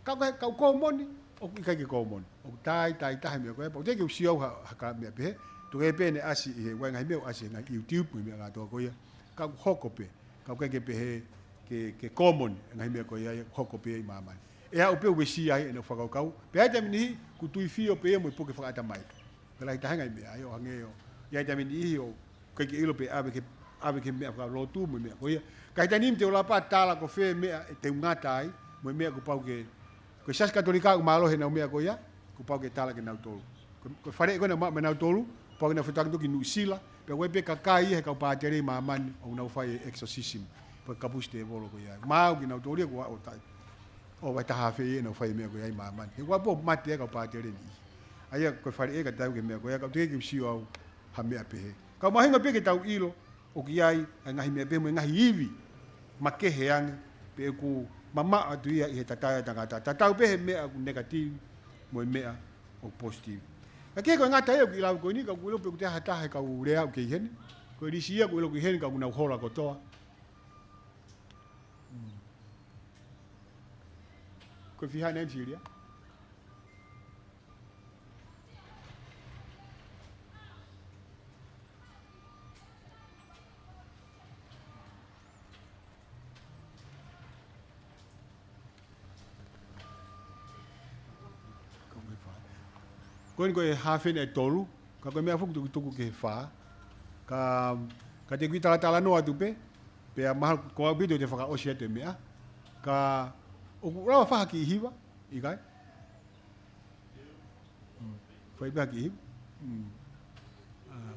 Ka ko e, ka ʻoku kōmoni, ʻoku ʻikai ke kōmoni. ʻOku taʻetaha e meʻa ko ia, pea ʻoku teʻeki ke u sio au ha, ha ka meʻa pehē, ʻoku tokanga pē ʻene ʻasi ʻi he ʻū ngaahi meʻa ʻoku ʻasi he ngaahi YouTube mo e meʻa kātoa ko ia, ka ʻoku hoko pē, ka ʻoku ʻikai ke pehē, ke, ke kōmoni e ngaahi meʻa ko ia ʻoku hoko pē ʻi māmani. ʻE aʻu pē ʻo uesia ai ʻenau fakakaukau, pea ʻi he taimi ʻe niʻihi, ʻoku tuifio pē ia mo e puke fakaʻatamai. Ka lahi taha e ngaahi meʻa ia ʻo hangē ʻo, ʻi he taimi ʻe niʻihi ʻoku ʻikai ke ʻilo pe ʻave ki he, ʻave ki he meʻa fakalotu mo e meʻa ko ia. Ka ʻi he taimi ni te u lava pē ʻo tala ko fē meʻa ʻe teu ngata ai, mo e meʻa kuo pau ke, ko e Siasi Katolika ʻoku mālohi ʻenau meʻa ko ia, kuo pau ke tala kia nautolu. Ko, ko e faleʻi ko ē naʻe maʻu maʻanautolu, pau ke nau fetuʻutaki ki Nuʻusila, pea ʻoku ʻi ai pē kakai ia he kau pātele ʻi māmani, ʻoku nau fai e exorcism, pe kapusi tēvolo ko ia. Maau kinautolu ia kuo ʻosi taʻe, ʻoku vahe taha afe ia ʻenau fai e meʻa ko ia ʻi māmani. He kuo pau mate e kau pātele ni. ʻA ia ko e faleʻi ka tau ki he meʻa ko ia, ka ʻoku teʻeki ke u sio au ha meʻa pehē. Ka ʻoku mahuʻinga pē ke tau ʻilo, ʻoku ʻi ai e ngaahi meʻa pehē mo e ngaahi ivi makehe ange, pe ʻoku mamaʻo atu ia ʻi he tatae ʻa e tangata. Tatau pē he meʻa ʻoku negative mo e meʻa ʻoku positive. Ka ʻoku ʻikai ke ngata ia ʻoku ʻi he lave ko eni, ka ʻoku ʻilo pē ʻoku ʻi ai ha taha he kau lea ʻoku kei ʻi heni. Ko e lisi ia ʻoku ʻilo ʻoku ʻi heni ka ʻoku nau hola kotoa. Hmm. Ko e fiha ʻeni Silia? Ko eni ko e haafe ʻeni ʻe tolu. Ka ko e meʻa foki tukutuku ki he fā. Ka, ka te u kiʻi talatalanoa atu pē, pea mahalo ko au pē te u fakaʻosi atu e meʻa. Ka ʻoku lava fai ha kiʻi hiva, ʻikai? Mm. Fai pē ha kiʻi hiva. Mm. Ah.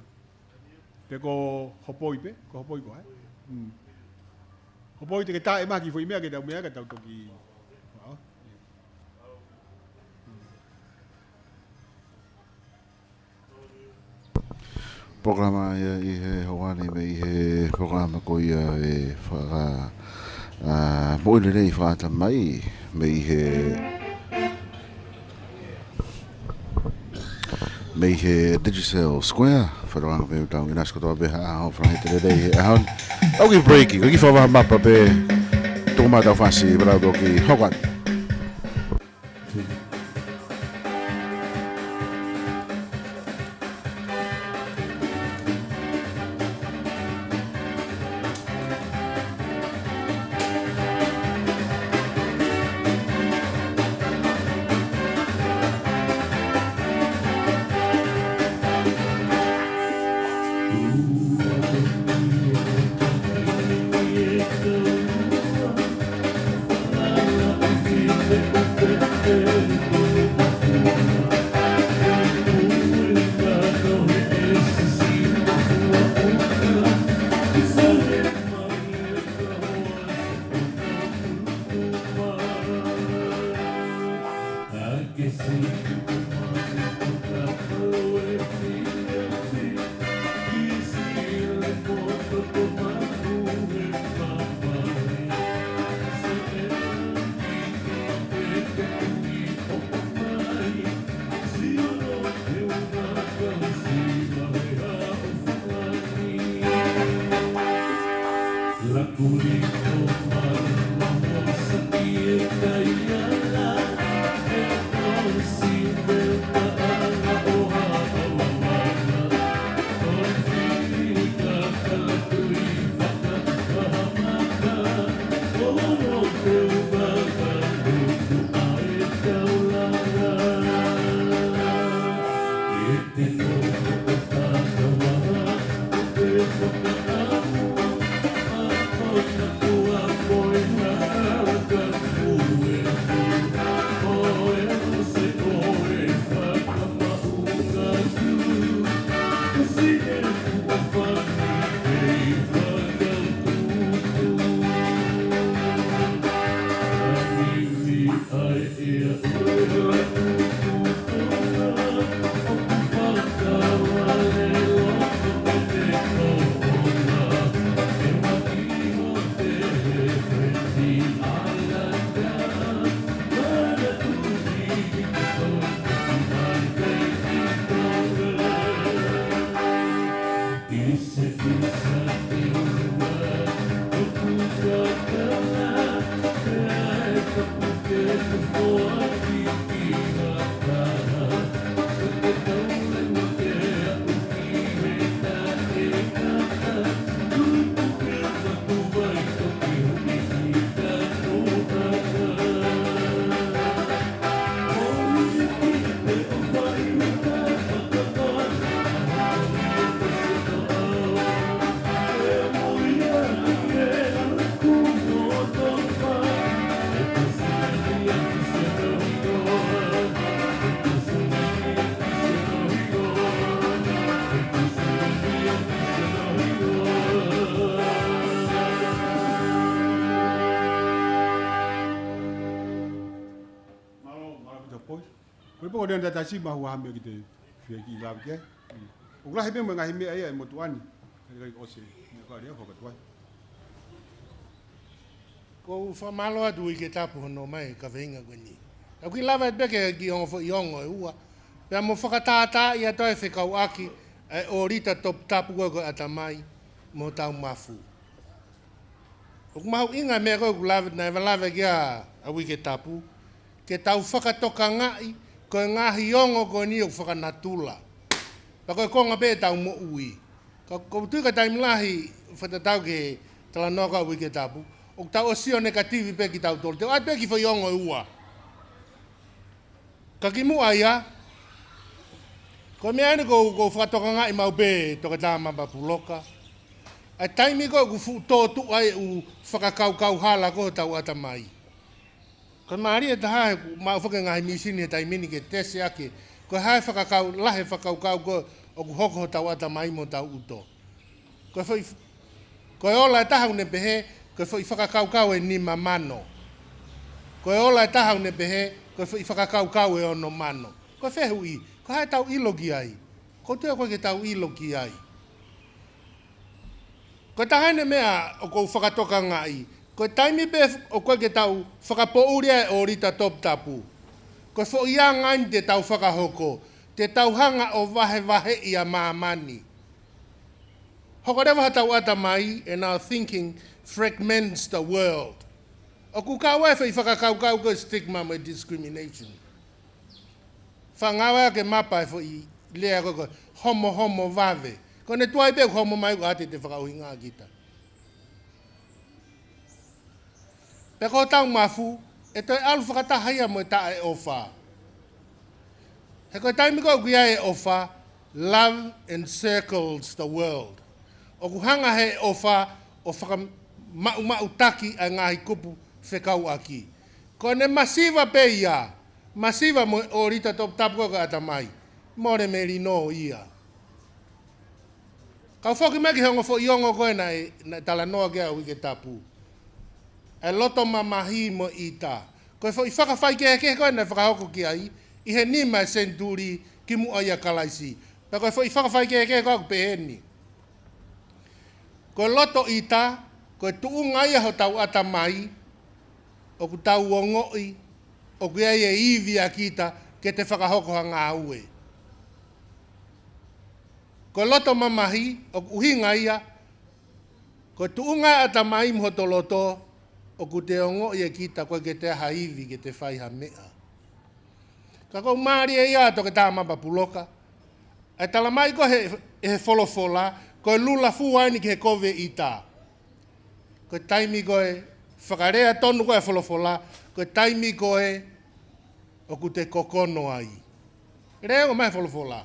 Pe ko Hopoi pē, ko Hopoi ko ē. Mm. Hopoi te ke taʻe mai ha kiʻi foʻi meʻa ke tau meʻa, ka tau toki. Oh. Polokalama ia ʻi he houa ni mei he polokalama ko ia e faka-, ʻa, moʻui lelei fakaʻatamai mei he, mei he Digicel Square. Fakaʻamu pē ʻoku tau ʻinasi kotoa pē ha ʻaho fakalelei he ʻaho ni. Tau kiʻi break, ko e kiʻi fakavahaʻa mapa pē, tuku mai ʻetau fasi, pea tau toki hoko atu. Mālō, mālō ʻaupito Hopoi. Ko e pō ko eni ʻa e tasi mahua hame ki te fie ki lava ke. ʻOku lahi pē mo e ngaahi meʻa ia ʻi he motuʻa ni. Kae ʻikai ʻosi, meʻa ko ē ʻoku hoko atu ai. ʻOku ou fakamālō atu Uike Tapu hono ʻomai e kaveinga ko eni. Ka ʻoku ou lava pē ke kiʻi ongo foʻi ongo ʻe ua. Pea mo fakatātā ia toe fekauʻaki e ʻōlita toputapu ko ē ko e ʻatamai mo hotau mafu. ʻOku mahuʻinga e meʻa ko ē ʻoku lave, naʻe lave ki ai ʻa Uike Tapu, ke tau fakatokangaʻi ko e ngaahi ongo ko eni ʻoku fakanatula. Pea ko e konga pē ʻetau moʻui. Ka ʻoku ou tui ka taimi lahi fakatatau ki he talanoa ko ē ʻa Uike Tapu, ʻoku tau ʻosi ʻo nekativi pē kitautolu. Te u ʻoatu pē kiʻi foʻi ongo ʻe ua. Ka kimuʻa ia, Ko e meʻa eni ʻoku ou, ʻoku ou fakatokangaʻi maʻu pē, Toketā Mapapuloka. ʻA e taimi ko ē ʻoku fuʻu tōtuʻa ai ʻū fakakaukau hala ko ē hotau ʻatamai. Ko e mālie taha he ʻoku maʻu foki e ngaahi mīsini he taimi ni ke tesi ʻaki ko e hā e fakakau-, lahi e fakakaukau ko ē ʻoku hoko hotau ʻatamai mo hotau ʻuto. Ko e foʻi, ko e ola ʻe taha ʻoku ne pehē, ko e foʻi fakakaukau ʻe nima mano. Ko e ola ʻe taha ʻoku ne pehē, ko e foʻi fakakaukau ʻe ono mano. Ko e fehuʻi, ko e hā ʻetau ʻilo ki ai? ʻOku ou tui ʻoku ʻikai ke tau ʻilo ki ai. Ko e taha eni e meʻa ʻoku ou fakatokangaʻi, ko e taimi pē ʻoku ʻikai ke tau fakapoʻuli ai e ʻōlita toputapu, ko e foʻi anga eni te tau fakahoko, te tau hanga ʻo vahevaheʻi ʻa māmani. Hoko leva hotau ʻatamai, and our thinking fragments the world. ʻOku kau ai e foʻi fakakaukau ko e stigma mo e discrimination. Faʻa ngāueʻaki e mapa e foʻi lea ko ē ko e homohomo vave. Ko ʻene tuai pē ʻoku homo mai ʻoku ʻikai te te fakaʻuhinga kita. Pea ko hotau mafu, ʻe toe ʻalu fakataha ia mo e taʻeʻofa. He ko e taimi ko ē ʻoku ʻi ai e ʻofa, love encircles the world. ʻOku hanga he ʻofa ʻo fakamaʻumaʻutaki ʻa e ngaahi kupu fekauʻaki. Ko ʻene masiva pē ia, masiva mo e ʻōlita toputapu ko ē ko e ʻatamai. Mole melino ia. Kau foki mai ki he ongo foʻi ongo ko ē naʻe, naʻe talanoa ki ai ʻa Uiketapu. ʻA e loto mamahi mo e ʻita. Ko e foʻi fakafaikehekehe ko ē naʻe fakahoko ki ai ʻi he nima e senituli kimuʻa ʻia Kalaisi. Pea ko e foʻi fakafaikehekehe ko ē ʻoku pehē ni. Ko e loto ʻita, ko e tuʻunga ia hotau ʻatamai, ʻoku tau ongoʻi ʻoku ʻi ai e ivi ʻa kita ke te fakahoko ha ngāue. Ko e loto mamahi, ʻoku ʻuhinga ia, ko e tuʻunga e ʻatamai mo hoto loto, ʻoku te ongoʻi ʻe kita ʻoku ʻikai ke te ʻi ai ha ivi ke te fai ha meʻa. Ka ʻoku mālie ia Toketā Mapapuloka. ʻA e talamai ko ē he, he folofola, ko e lula fua eni ki he kovi e ʻita. Ko e taimi ko ē, fakalea tonu ko ē e folofola, ko e taimi ko ē ʻoku te kokono ai. Lea ʻoku ʻomai he folofola.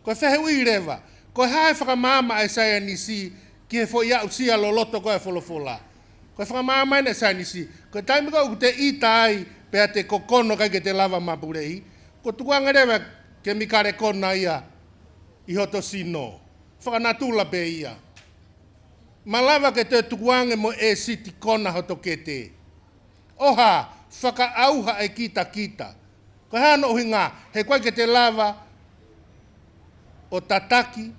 Ko e fehuʻi leva, ko e hā e fakamaama ʻa e saienisi ki he foʻi aʻusia loloto ko ē e folofola? Ko e fakamaama eni ʻa e saienisi, ko e taimi ko ē ʻoku te ʻita ai pea te kokono ʻikai ke te lava mapuleʻi, ko e tukuange leva e kemikale kona ia ʻi hoto sino. Fakanatula pē ia. Malava ke te tukuange mo e ʻēsiti kona hoto kete. ʻOha, fakaʻauha e kitakita. Ko e hā hono ʻuhinga? He ʻoku ʻikai ke te lava ʻo tataki,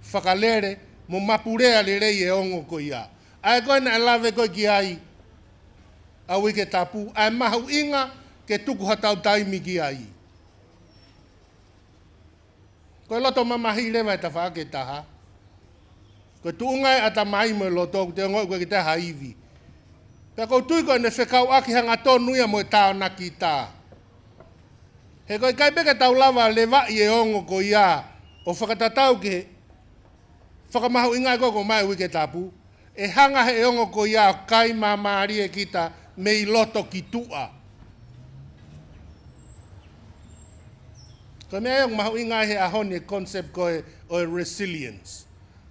fakalele, mo mapulea lelei e ongo ko ia. ʻA ē ko ē naʻe lave ko ē ki ai ʻa Uiketapu, ʻa e mahuʻinga ke tuku hotau taimi ki ai. Ko e loto mamahi leva e tafaʻaki ʻe taha. Ko e tuʻunga e ʻatamai mo e loto, ʻoku te ongoʻi ʻoku ʻikai ke te ʻi ai ha ivi. Pea ʻoku ou tui ko ʻene fekauʻaki hangatonu ia mo e tānaki ʻita. He ʻoku ʻikai pē ke tau lava levaʻi e ongo ko ia ʻo fakatatau ki he fakamahuʻinga ko ē ʻoku ʻomai ʻe Uiketapu, ʻe hanga he ongo ko ia ʻo kai māmālie kita mei loto ki tuʻa. Ko e meʻa ia ʻoku mahuʻinga ai he ʻaho ni e concept ko ē ʻo e resilience.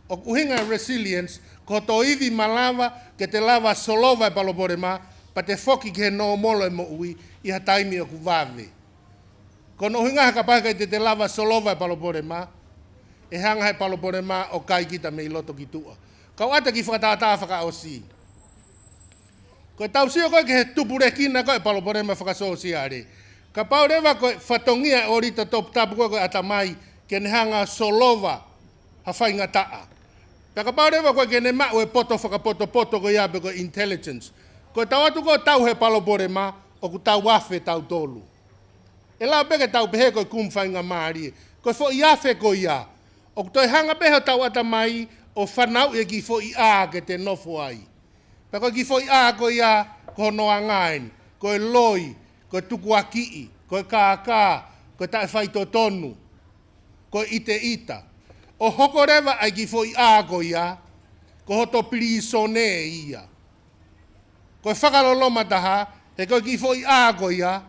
ʻOku ʻuhinga e resilience, ko hoto ivi malava ke te lava solova e palopalema, pea te foki ki he nōmolo e moʻui ʻi ha taimi ʻoku vave. Ko hono ʻuhinga he kapau ʻikai te te lava solova e palopalema, ʻe hanga he palopalema ʻo kai kita mei loto ki tuʻa. Kau ʻoatu e kiʻi fakatātā fakaʻosi. Ko ʻetau sio ko ē ki he tupulekina ko ē e palopalema fakasōsiale. Kapau leva ko e fatongia e ʻōlita toputapu ko ē ko e ʻatamai ke ne hanga solova ha faingataʻa. Pea kapau leva ko ē ke ne maʻu e poto fakapotopoto ko ia pe ko e intelligence. Ko ʻetau ʻatu ko ē ʻo tauhi e palopalema, ʻoku tau afe tautolu. ʻE lava pē ke tau pehē ko e kumi faingamālie. Ko e foʻi afe ko ia, ʻoku toe hanga pē hotau ʻatamai ʻo fanauʻi e kiʻi foʻi ʻā ke te nofo ai. Pea ko e kiʻi foʻi ʻā ko ia, ko hono anga eni, ko e loi, ko e tukuakiʻi, ko e kākā, ko e taʻefaitotonu, ko e ʻiteʻita. ʻO hoko leva ʻa e kiʻi foʻi ʻā ko ia, ko hoto pilīsone ia. Ko e fakaloloma taha, he ko e kiʻi foʻi ʻā ko ia,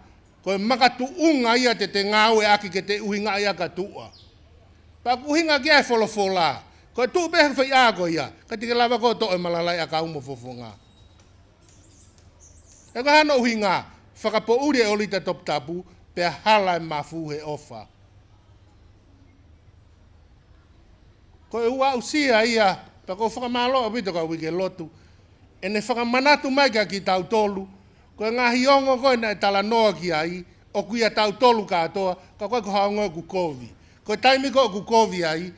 Ko e makatuʻunga ia te te ngāueʻaki ke te ʻuhingaʻi ʻa e katuʻa. Pea ʻoku ʻuhinga ki ai e folofola. Ko e tuʻu pē he faiʻa ko ia, ka te ke lava koe ʻo toʻo e malalaʻi ʻakau mo fofonga. He ko e hā hono ʻuhinga? Fakapoʻuli e ʻōlita toputapu, pea hala e mafu he ʻofa. Ko e ua aʻusia ia, pea ʻoku ou fakamālō ʻaupito ki he uike lotu. ʻEne fakamanatu mai kia kitautolu, ko e ngaahi ongo ko ē naʻe talanoa ki ai, ʻoku ʻia tautolu kātoa, ka ko e ko ha ongo ʻoku kovi. Ko e taimi ko ē ʻoku kovi ai,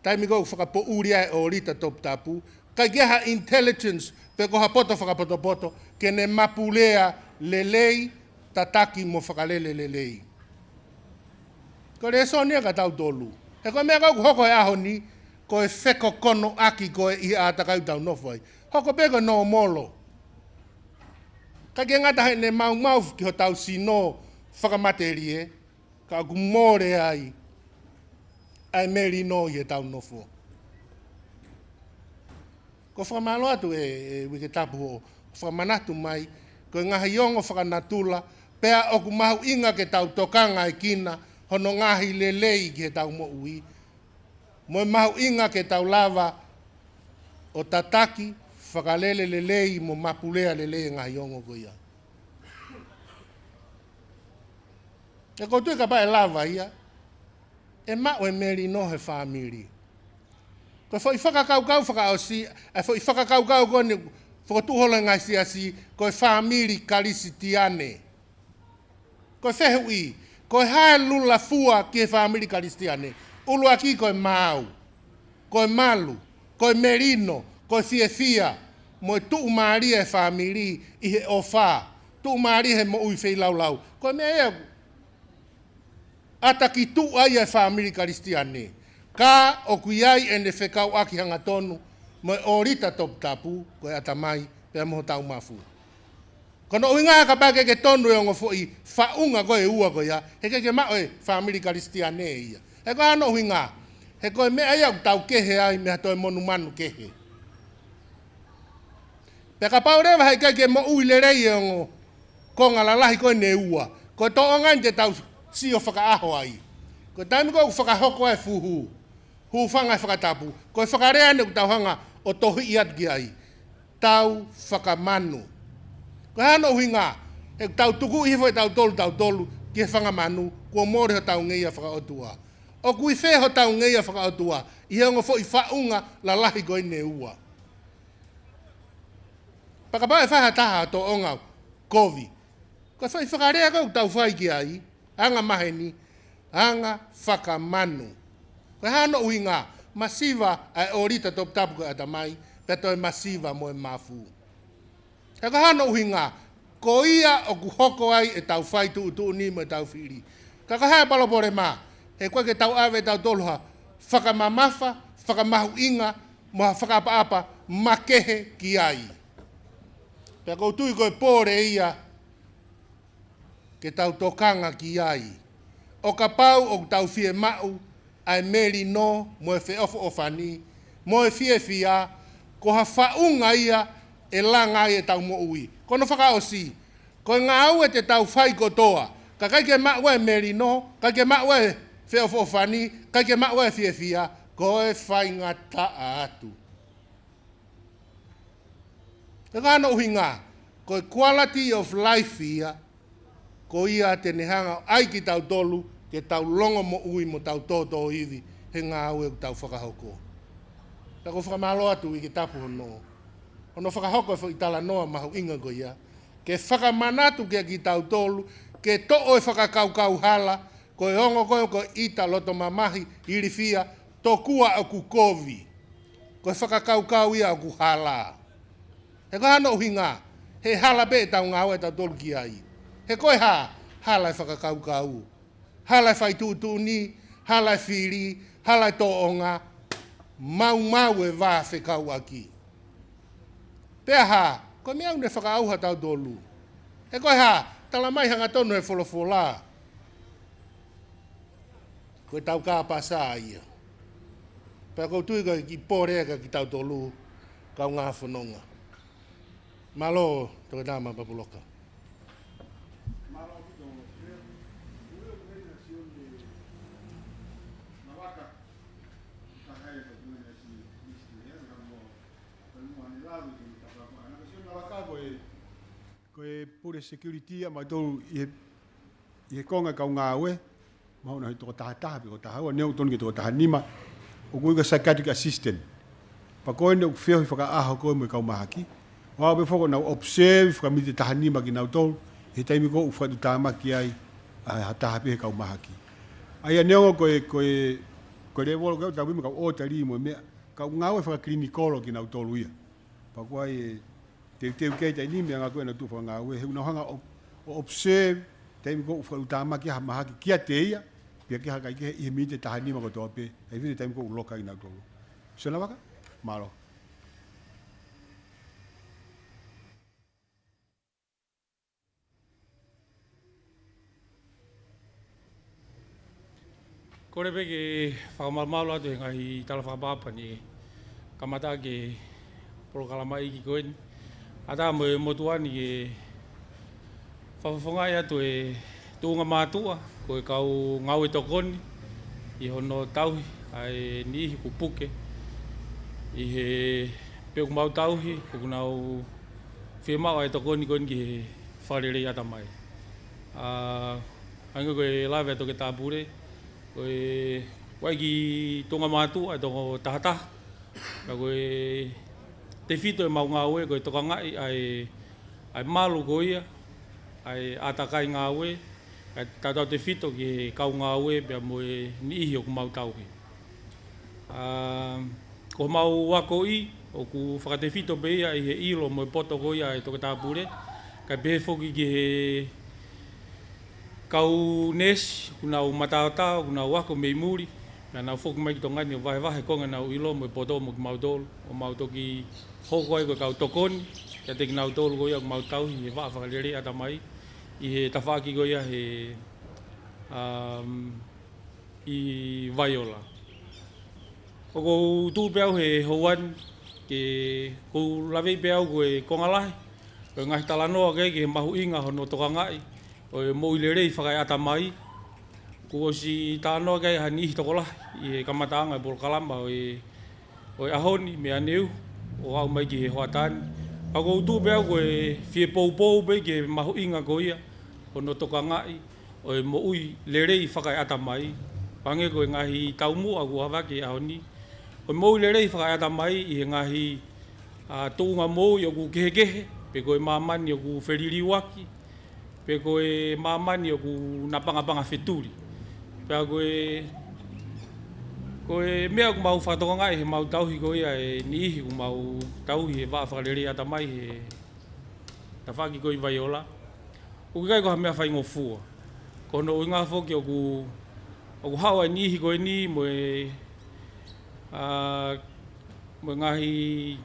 taimi ko ē ʻoku fakapoʻuli ai e ʻōlita toputapu, ʻikai ke ʻi ai ha intelligence, pe ko ha poto fakapotopoto, ke ne mapulea lelei, tataki mo fakalele lelei. Ko e lēsoni ia kia tautolu. He ko e meʻa ko ē ʻoku hoko he ʻaho ni, ko e fekokonoʻaki ko ē ʻi he ʻātakai ʻoku tau nofo ai. Hoko pē ko e nōmolo. ʻIkai ke ngata heʻene maumau ki hotau sino fakamatelie, ka ʻoku mole ai ʻa e melino ʻi heʻetau nofo. Ko e fakamālō atu e, e uike tapu hoʻo fakamanatu mai, ko e ngaahi ongo fakanatula, pea ʻoku mahuʻinga ke tau tokangaʻi kinaua hono ngaahi lelei ki heʻetau moʻui. Mo e mahuʻinga ke tau lava ʻo tataki, fakalele lelei, mo mapulea lelei e ngaahi ongo ko ia. He ʻoku ou tui kapau ʻe lava ia, ʻe maʻu e melino he fāmili. Ko e foʻi fakakaukau fakaʻosi, ʻa e foʻi fakakaukau ko eni fokotuʻu holo he ngaahi siasi, ko e fāmili Kalisitiane. Ko e fehuʻi, ko e hā e lula fua ki he fāmili Kalisitiane? ʻUluaki ko e maau, ko e malu, ko e melino, ko e fiefia, mo e tuʻumālie e fāmili ʻi he ʻofa, tuʻumālie he moʻui feilaulau. Ko e meʻa ia ʻoku ʻata ki tuʻa ai e fāmili Kalisitiane, ka ʻoku ʻi ai ʻene fekauʻaki hangatonu mo e ʻōlita toputapu, ko e ʻatamai, pea mo hotau mafu. Ko hono ʻuhinga kapau ʻe ʻikai ke tonu e ongo foʻi faʻunga ko ē ʻe ua ko ia, he ʻikai ke maʻu e fāmili Kalisitiane ia. He ko e hā hono ʻuhinga? He ko e meʻa ia ʻoku tau kehe ai mei ha toe monumanu kehe. Pea kapau leva he ʻikai ke moʻui lelei e ongo konga lalahi ko eni ʻe ua, ko e tōʻonga eni te tau sio fakaʻaho ai. Ko e taimi ko ē ʻoku fakahoko ai e fuhu, hūfanga he fakatapu, ko e fakalea eni ʻoku tau hanga ʻo tohiʻi atu ki ai. Tau fakamanu. Ko e hā hono ʻuhinga? He ʻoku tau tukuʻi hifo ʻe tautolu tautolu ki he fanga manu, kuo mole hotau ngeia fakaʻotua. ʻOku ʻi fē hotau ngeia fakaʻotua? ʻI he ongo foʻi faʻunga lalahi ko eni ʻe ua. Pea kapau ʻe fai ha taha ha tōʻonga kovi, ko e foʻi fakalea ko ē ʻoku tau fai ki ai, anga maheni, anga fakamanu. Ko e hā hono ʻuhinga? Masiva ʻa e ʻōlita toputapu ko e ʻatamai, pea toe masiva mo e mafu. He ko e hā hono ʻuhinga? Ko ia ʻoku hoko ai ʻetau fai tuʻutuʻuni mo ʻetau fili. Ka ko e hā e palopalema? He ʻoku ʻikai ke tau ʻave ʻe tautolu ha fakamamafa, fakamahuʻinga, mo ha fakaʻapaʻapa makehe ki ai. Pea ʻoku ou tui ko e pole ia ke tau tokanga ki ai. ʻO kapau ʻoku tau fiemaʻu ʻa e melino mo e feʻofoʻofani mo e fiefia, ko ha faʻunga ia ʻe langa ai ʻetau moʻui. Ko hono fakaʻosi, ko e ngāue te tau fai kotoa, ka ʻikai ke maʻu ai e melino, ʻikai ke maʻu ai e feʻofoʻofani, ʻikai ke maʻu ai e fiefia, ko e faingataʻa atu. He ko e hā hono ʻuhinga? Ko e quality of life ia, ko ia te ne hanga ʻo ʻai kitautolu ke tau longomoʻui mo tau tōtōivi he ngāue ʻoku tau fakahoko. Pea ʻoku ou fakamālō atu uike tapu hono, hono fakahoko e foʻi talanoa mahuʻinga ko ia, ke fakamanatu kia kitautolu, ke toʻo e fakakaukau hala, ko e ongo ko ē ko e ʻita, loto mamahi, ilifia, tokua ʻoku kovi. Ko e fakakaukau ia ʻoku hala. He ko e hā hono ʻuhinga? He hala pē ʻetau ngāue ʻatautolu ki ai. He ko e hā? Hala e fakakaukau, hala e fai tuʻutuʻuni, hala e fili, hala e tōʻonga, maumau e vā fekauʻaki. Pea hā? Ko e meʻa ʻoku ne fakaʻauha tautolu. He ko e hā? Tala mai hangatonu he folofola, ko ʻetau kāpasa ia. Pea ʻoku ou tui ko e kiʻi pole ia kia kitautolu kaungā fononga. Mālō, Toketā Mapapuloka. Pule security ʻa mautolu ʻi he, ʻi he konga kau ngāue, mahalo naʻe toko taha taha pe ko e taha ua, neongo ʻoku tonu ke toko taha nima, ʻoku ui ko e psychiatric assistant. Pea ko eni ʻoku feohi fakaʻaho ko ē mo e kau mahaki. ʻO aʻu pē foki ʻo nau observe fakaminiti ʻe taha nima kinautolu, he taimi ko ē ʻoku fakatuʻutāmaki ai ʻa ha taha pē he kau mahaki. ʻA ia neongo ko e, ko e, ko e lēvolo ko ē ʻoku tau ui mo e kau ʻōtali mo e meʻa, kau ngāue fakakilinikolo kinautolu ia. Pea ko e teuteu ki ai taimi ni meʻa ngā ko ē naʻa nau tuʻu fakangāue, he ʻoku nau hanga ʻo, ʻo observe taimi ko ē ʻoku fakatuʻutāmaki ai ha mahaki kiate ia, pea ki ha kakai kehe ʻi he miniti ʻe taha nima kotoa pē, ʻa ia ʻi he taimi ko ē ʻoku loka ai kinautolu. Sione Vaka, mālō. Kole pē ke fakamalumalu atu he ngaahi tala fakaʻapaʻapa ni, kamata ki he polokalama iiki ko eni. ʻAtā mo e motuʻa ni ke fakafofongaʻi atu e tuʻunga mātuʻa, ko e kau ngāue tokoni, ʻi hono tauhi ʻa e niʻihi kuo puke ʻi he, pe ʻoku mau tauhi, ʻoku nau fiemaʻu ʻa e tokoni ko eni ki he fakalelei ʻatamai. ʻA, hangē ko e lave ʻa Toketā Pule, ko e, ʻoku ʻi ai e kiʻi tuʻunga mātuʻa ʻe toko taha taha. Ka ko e tefito ʻemau ngāue, ko e tokangaʻi ʻa e, ʻa e malu ko ia, ʻa e ʻātakai ngāue, ʻa e tautautefito ki he kau ngāue pea mo e niʻihi ʻoku mau tauhi. ʻA, ko homau akoʻi, ʻoku fakatefito pē ia ʻi he ʻilo mo e poto ko ia ʻa e Toketā Pule, kae pehē foki ki he kau neesi, ʻoku nau mataotao, ʻoku nau ako mei muli, naʻa nau foki mai ki Tonga ni ʻo vahevahe e konga ʻenau ʻilo mo e poto mo kimautolu, ʻo mau toki hoko ai ko e kau tokoni kiate kinautolu ko ia ʻoku mau tauhi he vaʻa fakalelei ʻatamai ʻi he tafaʻaki ko ia he, um, ʻi Vaiola. ʻOku ou tuʻu pē au he houa ni ke, ʻoku ou laveʻi pē au ko e konga lahi ʻo e ngaahi talanoa ki he, ki he mahuʻinga hono tokangaʻi ʻo e moʻui lelei fakaeʻatamai. Kuo ʻosi talanoa ki ai ha niʻihi tokolahi ʻi he kamataʻanga e polokalama ʻo e, ʻo e ʻaho ni mei ʻaneuhu ʻo aʻu mai ki he hoʻatā ni. Ka ʻoku ou tuʻu pē au ko e fie poupou pē ki he mahuʻinga ko ia hono tokangaʻi ʻo e moʻui lelei fakaeʻatamai. Hangē ko e ngaahi taumuʻa kuo ʻave ki he ʻaho ni. ʻO e moʻui lelei fakaeʻatamai ʻi he ngaahi, ʻa, tuʻunga moʻui ʻoku kehekehe, pe ko e māmani ʻoku feliliuaki, pe ko e māmani ʻoku napangapanga fetuli. Pea ko e, ko e meʻa ʻoku mau fakatokangaʻi he mau tauhi ko ia e niʻihi ʻoku mau tauhi he vaʻa fakalelei ʻatamai he tafaʻaki ko ē ʻi Vaiola. ʻOku ʻikai ko ha meʻa faingofua. Ko hono ʻuhinga foki ʻoku, ʻoku haʻu ʻa e niʻihi ko eni mo e, ʻa, mo e ngaahi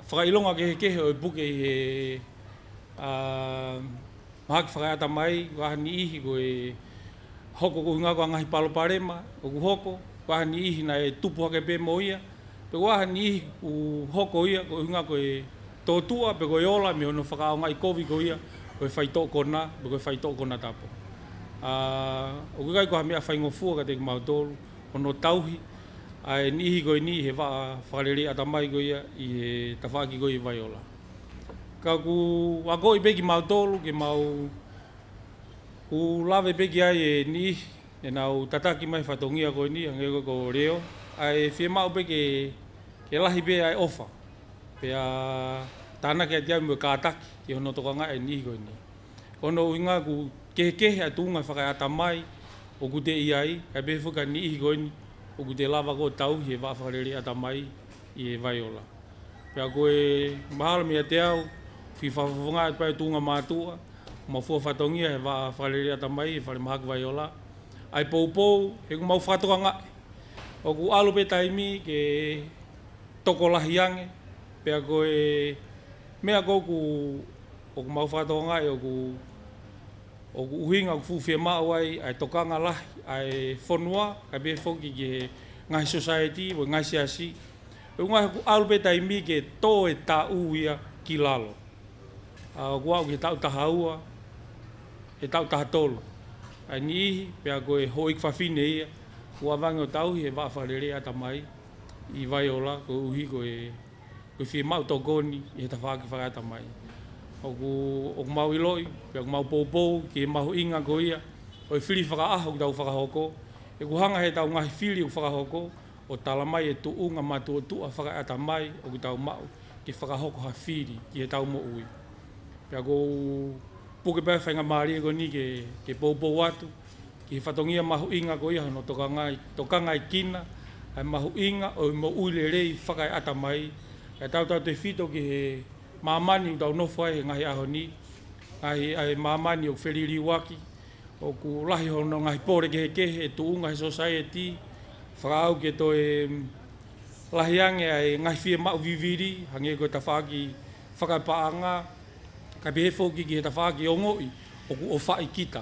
fakaʻilonga kehekehe ʻo e puke ʻi he, ʻa, mahaki fakaeʻatamai, ko ha niʻihi ko e hoko ko e ʻuhinga ko e ngaahi palopalema ʻoku hoko, ko ha niʻihi naʻe tupu hake pē mo ia, pe ko ha niʻihi ʻoku hoko ia ko e ʻuhinga ko e tōtuʻa, pe ko e ola mei hono fakaʻaongaʻi kovi ko ia ʻo e faitoʻo konā, pe ko e faitoʻo konatapu. ʻA, ʻoku ʻikai ko ha meʻa faingofua kiate kimautolu hono tauhi ʻa e niʻihi ko eni he vaʻa fakalelei ʻatamai ko ia ʻi he tafaʻaki ko ē ʻi Vaiola. Ka ʻoku akoʻi pē kimautolu ke mau, ʻoku lave pē ki ai e niʻihi ʻenau tataki mai fatongia ko eni, hangē ko e ko Leo, ʻa e fiemaʻu pē ke, ke lahi pē ʻa e ʻofa. Pea tānaki atu ai mo e kātaki ki hono tokangaʻi e niʻihi ko eni. Ko hono ʻuhinga ʻoku kehekehe ʻa e tuʻunga fakaeʻatamai ʻoku te ʻi ai, kae pehē foki ki he niʻihi ko eni ʻoku te lava ko ē ʻo tauhi he vaʻa fakalelei ʻatamai ʻi Vaiola. Pea ko e mahalo meiate au, fie fakafofongaʻi atu pē ʻa e tuʻunga mātuʻa, mo e fua fatongia he vaʻa fakalelei ʻatamai he falemahaki Vaiola. ʻA e poupou, he ʻoku mau fakatokangaʻi ʻoku ʻalu pē taimi ke tokolahi ange, pea ko e meʻa ko ē ʻoku, ʻoku mau fakatokangaʻi ʻoku, ʻoku ʻuhinga ʻoku fuʻu fiemaʻu ai ʻa e tokanga lahi ʻa e fonua, kae pehē foki ki he ngaahi society, mo e ngaahi siasi. ʻOku ʻuhinga he ʻoku ʻalu pē taimi ke tō e taʻu ia ki lalo. ʻA, ʻoku aʻu ki he taʻu taha ua, he taʻu taha tolu ʻa e niʻihi, pea ko e houʻeiki fafine ia kuo ʻavangi ʻo tauhi he vaʻa fakalelei ʻatamai ʻi Vaiola, koeʻuhi ko e, ko e fiemaʻu tokoni ʻi he tafaʻaki fakaeʻatamai. ʻOku, ʻoku mau ʻiloʻi, pea ʻoku mau poupou ki he mahuʻinga ko ia ʻo e fili fakaʻaho ʻoku tau fakahoko. ʻOku hanga heʻetau ngaahi fili ʻoku fakahoko ʻo tala mai e tuʻunga mātuʻotuʻa fakaeʻatamai ʻoku tau maʻu ke fakahoko ha fili ki heʻetau moʻui. Pea ʻoku ou puke pē ʻa e faingamālie ko eni ke, ke poupou atu ki he fatongia mahuʻinga ko ia hono tokangaʻi, tokangaʻi kina ʻa e mahuʻinga ʻo e moʻui lelei fakaeʻatamai, ʻa e tautautefito ki he māmani ʻoku tau nofo ai he ngaahi ʻaho ni, ngaahi, ʻa e māmani ʻoku feliliuaki, ʻoku lahi hono ngaahi pole kehekehe, e tuʻunga he society, fakaʻau ke toe, mm, lahi ange ʻa e ngaahi fiemaʻu vivili, hangē ko e tafaʻaki fakapaʻanga, kae pehē foki ki he tafaʻaki ongoʻi ʻoku ʻofaʻi kita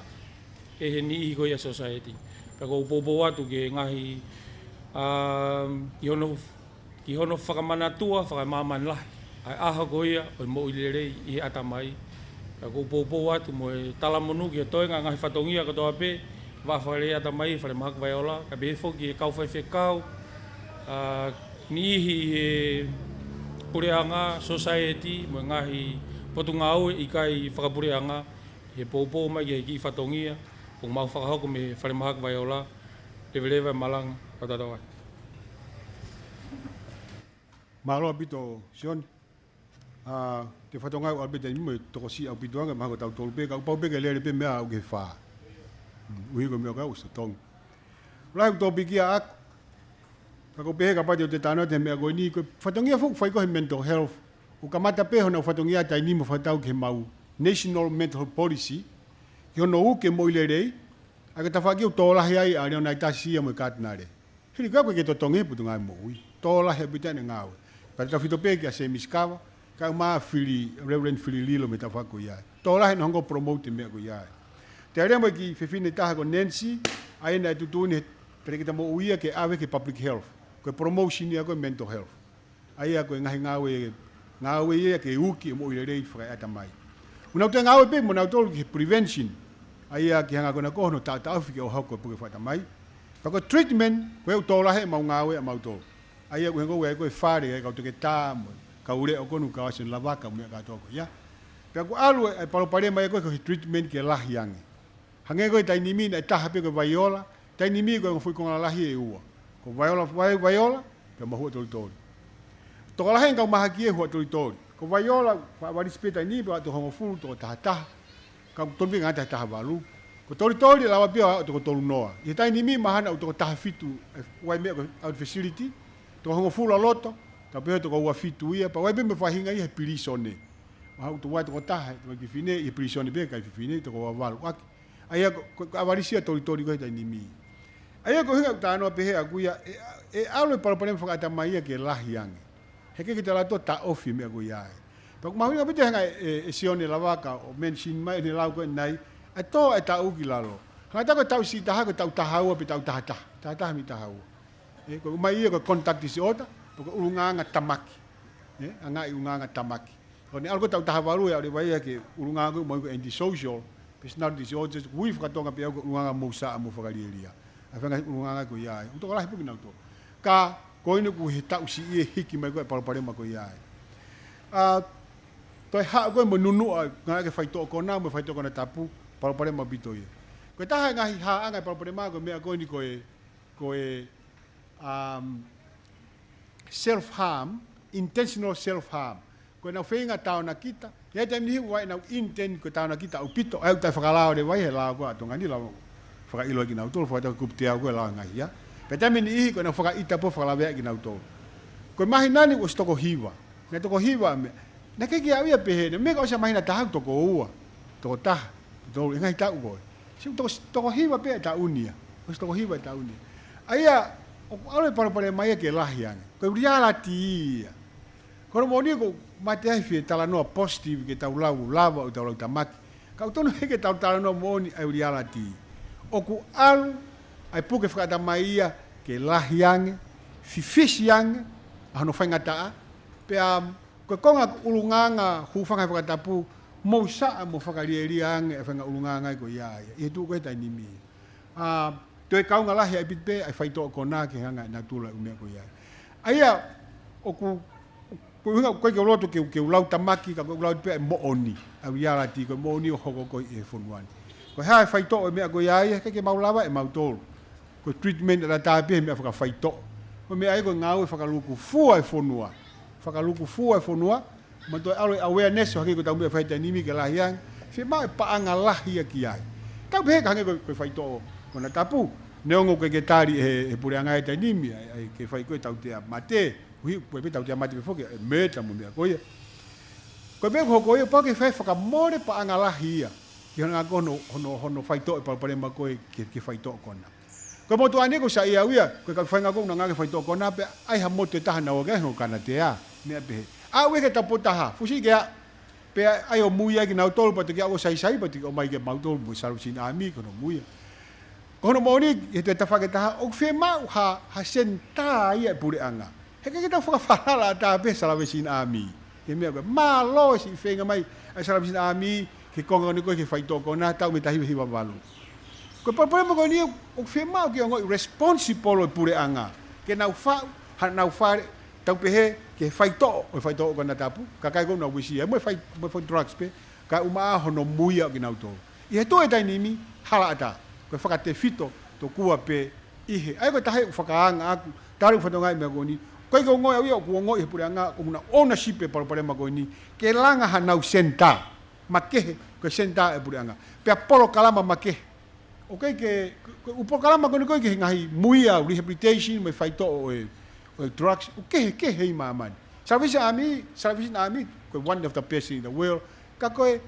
ʻe he niʻihi ko ia society. Pea ʻoku ou poupou atu ki he ngaahi, um, ki hono, ki hono fakamanatua, fakamāmani lahi ʻa e ʻaho ko ia ʻo e moʻui lelei ʻi he ʻatamai. Pea ʻoku ou poupou atu mo e talamonū ki he toenga ngaahi fatongia kotoa pē, Vaʻa Fakalelei ʻAtamai, Falemahaki Vaiola, kae pehē foki ki he kau faifekau, ʻa, niʻihi ʻi he puleʻanga, society, mo e ngaahi potungāue ʻikai fakapuleʻanga, he poupou mai ki he kiʻi fatongia ʻoku mau fakahoko mei he Falemahaki Vaiola, leveleva e malanga, fakatautau ai. Mālō ʻaupito, Sione. ʻA, te u fakatokangaʻi ʻaupito ni mo e tokosiʻi ʻaupito ange, mahalo ko tautolu pē, ka ʻoku pau pē ke lele pē meʻa ʻo aʻu ki he fā. Mm, ʻuhi ko e meʻa ʻoku ou ʻosi tongi. Lahi ʻeku tōpikia ʻaku. Ka ʻoku ou pehē kapau te u toe talanoa atu he meʻa ko eni, ko e fatongia foki ʻoku fai ko ē he mental health, ʻoku kamata pē honau fatongia taimi ni mo fakatatau ki heʻemau National Mental Health Policy, ki hono uki e moʻui lelei, ʻa e tafaʻaki ʻoku tō lahi ai ʻa Leonaitasi ia mo e Katinale. Hili ko ē ʻoku ʻikai ke totongi he Potungāue Moʻui. Tō lahi ʻaupito ʻene ngāue. Pea tautefito pē kia Sēmisi Kava, kae ʻumaʻā Fili, Reverend Fili Lilo mei he tafaʻaki ko ia. Tō lahi ʻenau hanga ʻo promote e meʻa ko ia. Toe lea mo e kiʻi fefine ʻe taha ko Nancy, ʻa ia naʻe tuʻutuʻuni he Pelekisita Moʻui ia ke ʻave ki he public health. Ko e promotion ia ko e mental health. ʻA ia ko e ngaahi ngāue, ngāue ia ke uki e moʻui lelei fakaeʻatamai. ʻOku nau toe ngāue pē mo nautolu ki he prevention. ʻA ia ke hanga ko ena ko hono taʻotaʻofi ke ʻohake e puke fakaeʻatamai. Pea ko e treatment, ko e ʻutola he mau ngāue ʻamautolu. ʻA ia ʻoku hangē ko e fale, ʻa e kau toketā mo e kau leʻo ko eni ʻoku ʻasi ʻo lavaka mo e meʻa kātoa ko ia. Pea ʻoku ʻalu e, e palopalema ia ko ē ko e treatment ke lahi ange. Hangē ko e taimi ni naʻe taha pē ko e Vaiola, taimi ni ko e ongo foʻi konga lalahi ʻe ua. Ko Vaiola, Vai-, Vaiola, pea mo Huʻatolitoli. Tokolahi e kau mahaki ʻi Huʻatolitoli. Ko Vaiola, faʻa valisi pē taimi ni, pea toko hongofulu, toko tahataha. Ka ʻoku tonu pē ngata he taha valu. Ko Tolitoli, lava pē ʻo aʻu toko tolu noa. ʻI he taimi ni mahalo ʻoku toko taha fitu, e, ʻoku ʻi ai e meʻa ko e out facility, toko hongofulu ʻa loto, tau pehē toko ua fitu ia, pea ʻoku ʻi ai pē mo e faʻahinga ia he pilīsone. Mahalo ʻoku toko ua toko taha, toko fefine, ʻi he pilīsone pē, kae fefine, toko ua valu ʻaki. ʻA ia ko, ko, ko e ʻavalisi ia Tolitoli ko ē he taimi ni. ʻA ia ko e ʻuhinga ʻoku ou talanoa pehē ʻaku ia, ʻe, ʻe ʻalu e palopalema fakaeʻatamai ia ke lahi ange. He ʻikai ke tau lava ʻo taʻofi e meʻa ko ia ai. Pea ʻoku mahuʻinga ʻaupito e hanga ʻe, ʻe Sione Lavaka ʻo mention mai ʻene lau ko eni, ʻa e tō e taʻu ki lalo. Hangē ko e taʻu siʻi taha, ko e taʻu taha ua pe taʻu taha taha. Taha taha mei taha ua. ʻE, ko e ʻomai ia ko e conduct disorder, pe ko e ʻulungaanga tamaki. ʻE, anga e ʻulungaanga tamaki. Ko ʻene ʻalu ko e taʻu taha valu ʻe ʻalu leva ia ki he ʻulungaanga ko ē ʻoku ui ko e antisocial personality disorder, ʻoku ui fakatonga pē ʻaku ko e ʻulungaanga mou saʻa mo fakalielia. ʻA e faʻahinga ʻulungaanga ko ia ai. ʻOku tokolahi pē kinautolu. Ka ko eni ʻoku he taʻu siʻi ʻe hiki mai ko ē e palopalema ko ia ai. ʻA, toe haʻu ko ē mo e nunuʻa, ngaahi faitoʻo kona, mo e faitoʻo konatapu, palopalema ʻaupito ia. Ko e taha e ngaahi haʻanga e palopalema ko e meʻa ko eni ko e, ko e, um, self harm, intentional self harm. Ko ʻenau feinga taonakita, ʻi he taimi ni ʻoku ʻi ai ʻenau intent ko e taonakita ʻaupito, ʻa ia ʻoku tau fakalao leva ʻi he lao ko ē ʻa Tonga ni, lao fakaʻilo ai kinautolu, fakatatau ki he kupu teau ko ē lao e ngaahi ia. Pea taimi ni ʻi he ko ʻenau fakaʻita pē ʻo fakalaveaʻi kinautolu. Ko e māhina ni ʻosi toko hiva. Naʻe toko hiva meʻa. Naʻe ʻikai ke aʻu ia pehē, naʻe meʻa ka ʻosi māhina taha toko ua. Toko taha. Toko tolu, e ngaahi taʻu ko ē. Siʻi toko, toko hiva pē e taʻu ni ia. ʻOsi toko hiva e taʻu ni ia. ʻA ia, ʻoku ʻalu e palopalema ia ke lahi ange. Ko e reality ia. Ko hono moʻoni ʻoku mate ai fie talanoa positive ke tau lau, lava ʻo tau lau tamaki. Ka ʻoku tonu he ke tau talanoa moʻoni ʻa e reality. ʻOku ʻalu ʻa e puke fakaeʻatamai ia ke lahi ange, fifisi ange, ʻa hono faingataʻa, pea ko e konga ʻulungaanga hūfanga he fakatapu, mou saʻa mo fakalielia ange e faʻahinga ʻulungaanga ko ia ia. ʻI he tuʻu ko ē he taimi ni. ʻA, toe kaunga lahi ʻaupito pē, ʻa e faitoʻo kona ke hanga ʻe natula ʻo e meʻa ko ia. ʻA ia, ʻoku, Ko e ʻuhinga, ʻoku ʻikai ke u loto ke, ke u lau tamaki, ka ko e lau pē ʻa e moʻoni, ʻa e reality, ko e moʻoni ʻoku hoko ko ē he fonua ni. Ko e hā e faitoʻo e meʻa ko ia ia, ʻikai ke mau lava ʻe mautolu. Ko e treatment ʻa e tāpē he meʻa fakafaitoʻo. Ko e meʻa ia ko e ngāue fakalūkufua e fonua. Fakalūkufua e fonua, mo toe ʻalu e awareness ʻo hangē ko ʻetau meʻa fai he taimi ni ke lahi ange. Fiemaʻu e paʻanga lahi ia ki ai. Tau pehē ka hangē ko, ko e faitoʻo konatapu. Neongo ʻoku ʻikai ke tali ʻe he, he puleʻanga he taimi ni, ʻa e, ʻa e ke fai ko ē tautea mate. Uhi, ko e pē tautea mate pē foki, ʻe meta mo e meʻa ko ia. Ko e meʻa ko ē ko ia, pau ke fai fakamole paʻanga lahi ia. Ki hono ngāue ko hono, hono, hono faitoʻo e palopalema ko ē ke, ke faitoʻo kona. Ko e motuʻa ni ʻoku ou saiʻia au ia, ko e kau faʻahinga ko ē ʻoku nau ngāue ke faitoʻo kona pē, ʻai ha motu ʻe taha naua ke hono kanatea, meʻa pehē. ʻAʻu ia ki he taupotu taha, fusi ke ʻaʻu, pea ʻai ʻo muia ai kinautolu, pea toki ʻalu ʻo saisai, pea toki ʻomai kia mautolu mo e Salvation Army, ko hono muia. Ko hono moʻoni, he toe tafaʻaki ʻe taha, ʻoku fiemaʻu ha, ha senitā ia e puleʻanga. He ʻikai ke tau fakafalala ʻatā pē Salvation Army. He meʻa ko ē, mālō e siʻi feinga mai ʻa e Salvation Army, ki he konga ni ko ē ki he faitoʻo kona, taʻu mei he taha hiva hiva valu. Ko e palopalema ko eni, ʻoku fiemaʻu ke ongoʻi responsible e puleʻanga. Ke nau faʻu, haʻanau fale, tau pehē, ki he faitoʻo, ʻo e faitoʻo konatapu, kakai ko ē ʻoku nau uesia, mo e fai, mo e fai drugs pē, kae ʻumaʻā hono muia ʻo kinautolu. ʻI he toe taimi ni, hala ʻatā, ko e fakatefito, tokua pē, ʻi he, ʻa ia ko e taha ʻeku fakaanga ʻaku, talu ʻeku fatongia he meʻa ko eni, ʻoku ʻikai ke u ongoʻi au ia, ʻoku ongoʻi he puleʻanga, ʻoku nau ownership e palopalema ko eni, ke langa haʻanau senitā, makehe, ko e senitā e puleʻanga. Pea polokalama makehe. ʻOku ʻikai ke, ko, ko e ʻū polokalama ko eni ko ē ki he ngaahi muia, rehabilitation, mo e faitoʻo ʻo e, ʻo e drugs, ʻoku kehekehe ʻi māmani. Salvation Army, Salvation Army, ko e one of the best in the world. Ka ko e,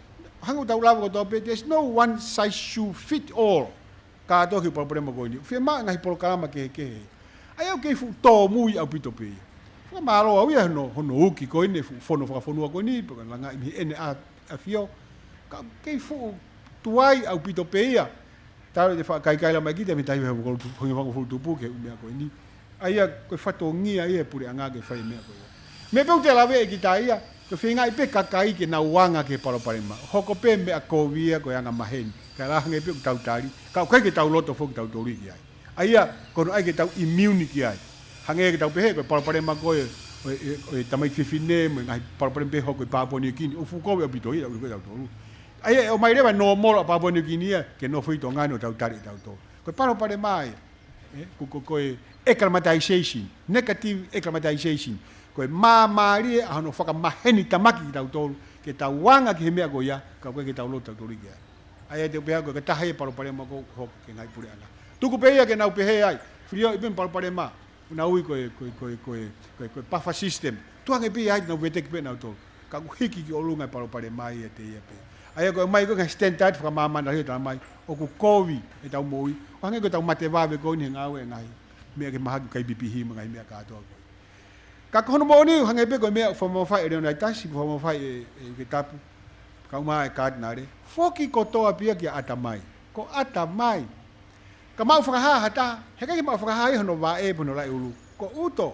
hangē ʻoku tau lava kotoa pē, there's no one size shoe fit all. Kātoa ki he palopalema ko eni. Fiemaʻu e ngaahi polokalama kehekehe. ʻA ia ʻoku kei fuʻu tōmui ʻaupito pē ia. Fakamālō au ia hono, hono uki ko eni, fuʻu fono fakafonua ko eni, pea ka langa ʻi mei heʻene ʻa, ʻAfio. Ka ʻoku kei fuʻu tuai ʻaupito pē ia. Talu ʻete faʻa kaikaila mai kita mei he taha hiva hiva valu, hongofulu tupu ki he ʻū meʻa ko eni. ʻA ia ko e fatongia ia e puleʻanga ke fai e meʻa ko ia. Meʻa pē ʻoku te lave ʻe kita ia, ko e feingaʻi pē kakai ke nau anga ki he palopalema. Hoko pē meʻa kovi ia ko e anga maheni. Kae ʻikai hangē pē ʻoku tau tali, ka ʻoku ʻikai ke tau loto foki tautolu ki ai. ʻA ia, ko hono ʻai ke tau immune ki ai. Hangē ke tau pehē, ko e palopalema ko ē, ʻo e, ʻo e, ʻo e tamaiki fefine, mo e ngaahi palopalema pē hoko ʻi Papua New Guinea, ʻoku fuʻu kovi ʻaupito ia, ʻoku ʻikai ke tautolu. ʻA ia, ʻe ʻomai leva e normal ʻa Papua New Guinea, ke nofo ʻi Tonga ni ʻo tau tali ʻe tautolu. Ko e palopalema ia. ʻE, ko, ko, ko e acclimatization, negative acclimatization. Ko e māmālie ʻa hono fakamaheni tamaki kitautolu, ke tau anga ki he meʻa ko ia, ka ʻoku ʻikai ke tau loto tautolu ki ai. ʻA ia te u pehē ko e taha ia e palopalema ʻoku hoko ki he ngaahi puleʻanga. Tuku pē ia ke nau pehē ai, filioʻi pē mo e palopalema, ʻoku nau ui ko e, ko e, ko e, ko e, ko e, ko e buffer system. Tuku ange pē ia ai, nau veteki pē nautolu. Ka ʻoku hiki ki ʻolunga e palopalema ia ʻiate ia pē. ʻA ia ko e ʻomai ko ē ngaahi standard fakamāmani lahi ʻo talamai, ʻoku kovi ʻetau moʻui. ʻO hangē ko ʻetau mate vave ko eni he ngāue e ngaahi meʻa ke mahaki ʻoku ʻikai pipihi mo e ngaahi meʻa kātoa ko ē. Ka ko hono moʻoni, hangē pē ko e meʻa ʻoku fakamamafaʻi ʻe Leonaitas, ʻoku fakamamafaʻi ʻe, ʻe ʻUkeitapu, kae ʻumaʻā e Kātinale. Foki kotoa pē ia kia ʻAtamai. Ko ʻAtamai. Ka maʻu fakahā ha taha, he ʻikai ke maʻu fakahā ia hono vaʻe pe hono laʻi ʻulu. Ko ʻuto.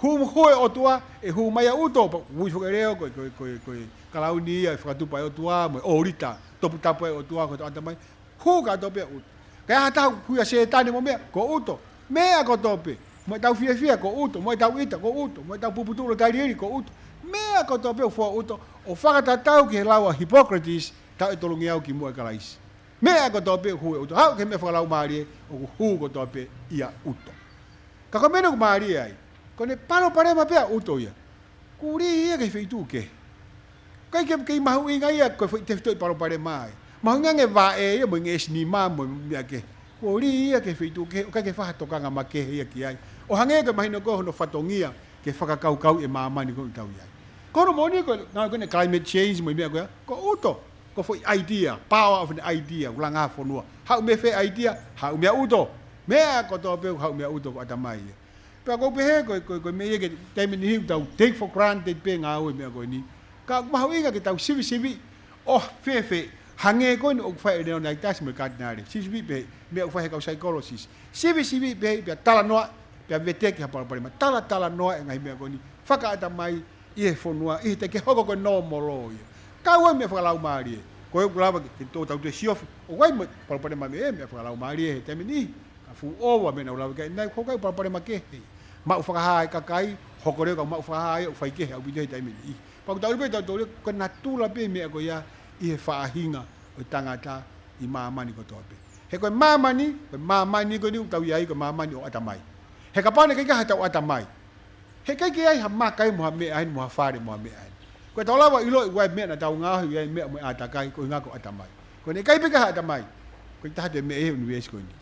Hū, hū e ʻOtua, ʻe hū mai ʻa ʻuto, pea ui foki e leʻo, ko e, ko e, ko e, ko e kalauni ia ʻe fakatupu ai e ʻOtua, mo e ʻōlita, toputapu ai e ʻOtua, ko e ʻAtamai. Hū kātoa pē ʻa ʻuto. Ka ʻi ai ha taha ʻoku ui ʻa Sētane mo e meʻa, ko ʻuto. Meʻa kotoa pē. Mo ʻetau fiefia, ko ʻuto. Mo ʻetau ʻita, ko ʻuto. Mo ʻetau puputuʻu ʻo e Kalieli, ko ʻuto. Meʻa kotoa pē ʻoku fua ʻuto. ʻO fakatatau ki he lau ʻa Hipokilitisi, taʻu ʻe tolungeau kimuʻa ʻia Kalaisi. Meʻa kotoa pē ʻoku hū ʻe ʻuto. Haʻu ki he meʻa fakalaumālie, ʻoku hū kotoa pē ʻia ʻuto. Ka ko e meʻa ʻoku mālie ai, ko ʻene palopalema pē ʻa ʻuto ia. Kuo lī ia ki he feituʻu kehe. ʻIkai ke, ke mahuʻinga ia ko e foʻi tefitoʻi palopalema ia. Mahuʻinga ange e vaʻe ia mo e ngeʻesi nima mo e meʻa kehe. Kuo lī ia ki he feituʻu kehe, ʻoku ʻikai ke fai ha tokanga makehe ia ki ai. ʻO hangē ko e mahino ko ē hono fatongia ke fakakaukauʻi e māmani ko ē ʻoku tau ʻi ai. Ko hono moʻoni ko e, ngāue ko eni climate change mo e meʻa ko ia, ko ʻuto. Ko e foʻi idea, power of an idea, ʻoku langa fonua. Haʻu mei fē e idea, haʻu mei ʻuto. Meʻa kotoa pē ʻoku haʻu mei ʻuto ko ʻAtamai ia. Pea ʻoku ou pehē ko e, ko e, ko e meʻa ia ke taimi ʻe niʻihi ʻoku tau take for granted pē ngāue e meʻa ko eni. Ka ʻoku mahuʻinga ke tau sivisiviʻi ʻo fēfē, hangē ko eni ʻoku fai ʻe Leonaitas mo e Kātinale. Sivisiviʻi pē meʻa ʻoku fai ʻe he kau psychologist. Sivisiviʻi pē pea talanoa, pea veteki ha palopalema. Talatalanoa e ngaahi meʻa ko eni. Fakaʻatamai ʻi he fonua, ʻi he taimi ke hoko ko e normal ia. Ka ʻoku ʻi ai e meʻa fakalaumālie. Ko ʻeku lava ke, ke tō tau te siofi. ʻOku ʻi ai mo e palopalema mo e meʻa fakalaumālie he taimi ni. Ka fuʻu ʻova e meʻa naʻa ku lave ki ai, naʻe hoko ai e palopalema kehe. maʻu fakahā e kakai, hoko leva ka maʻu fakahā ia ʻoku faikehe ʻaupito he taimi ni. Pea ʻoku tau ʻilo pē ʻe tautolu ia, ko e natula pē meʻa ko ia ʻi he faʻahinga ʻo e tangata ʻi māmani kotoa pē. He ko e māmani, ko e māmani ko eni ʻoku tau ʻi ai, ko e māmani ʻo e ʻatamai. He kapau naʻe ʻikai ke ʻi ai haʻatau ʻatamai, heʻikai ke ʻi ai ha maka ia mo ha meʻa eni, mo ha fale mo ha meʻa eni. Ko e tau lava ʻiloʻi ʻoku ʻi ai e meʻa naʻa tau ngaohi, ʻi ai e meʻa mo e ʻātakai, ko e ʻuhinga ko e ʻatamai. Ko ʻene ʻikai pē ke ʻi ai ha ʻatamai, ko e taha atu e meʻa ʻi he ʻunivēsi ko eni.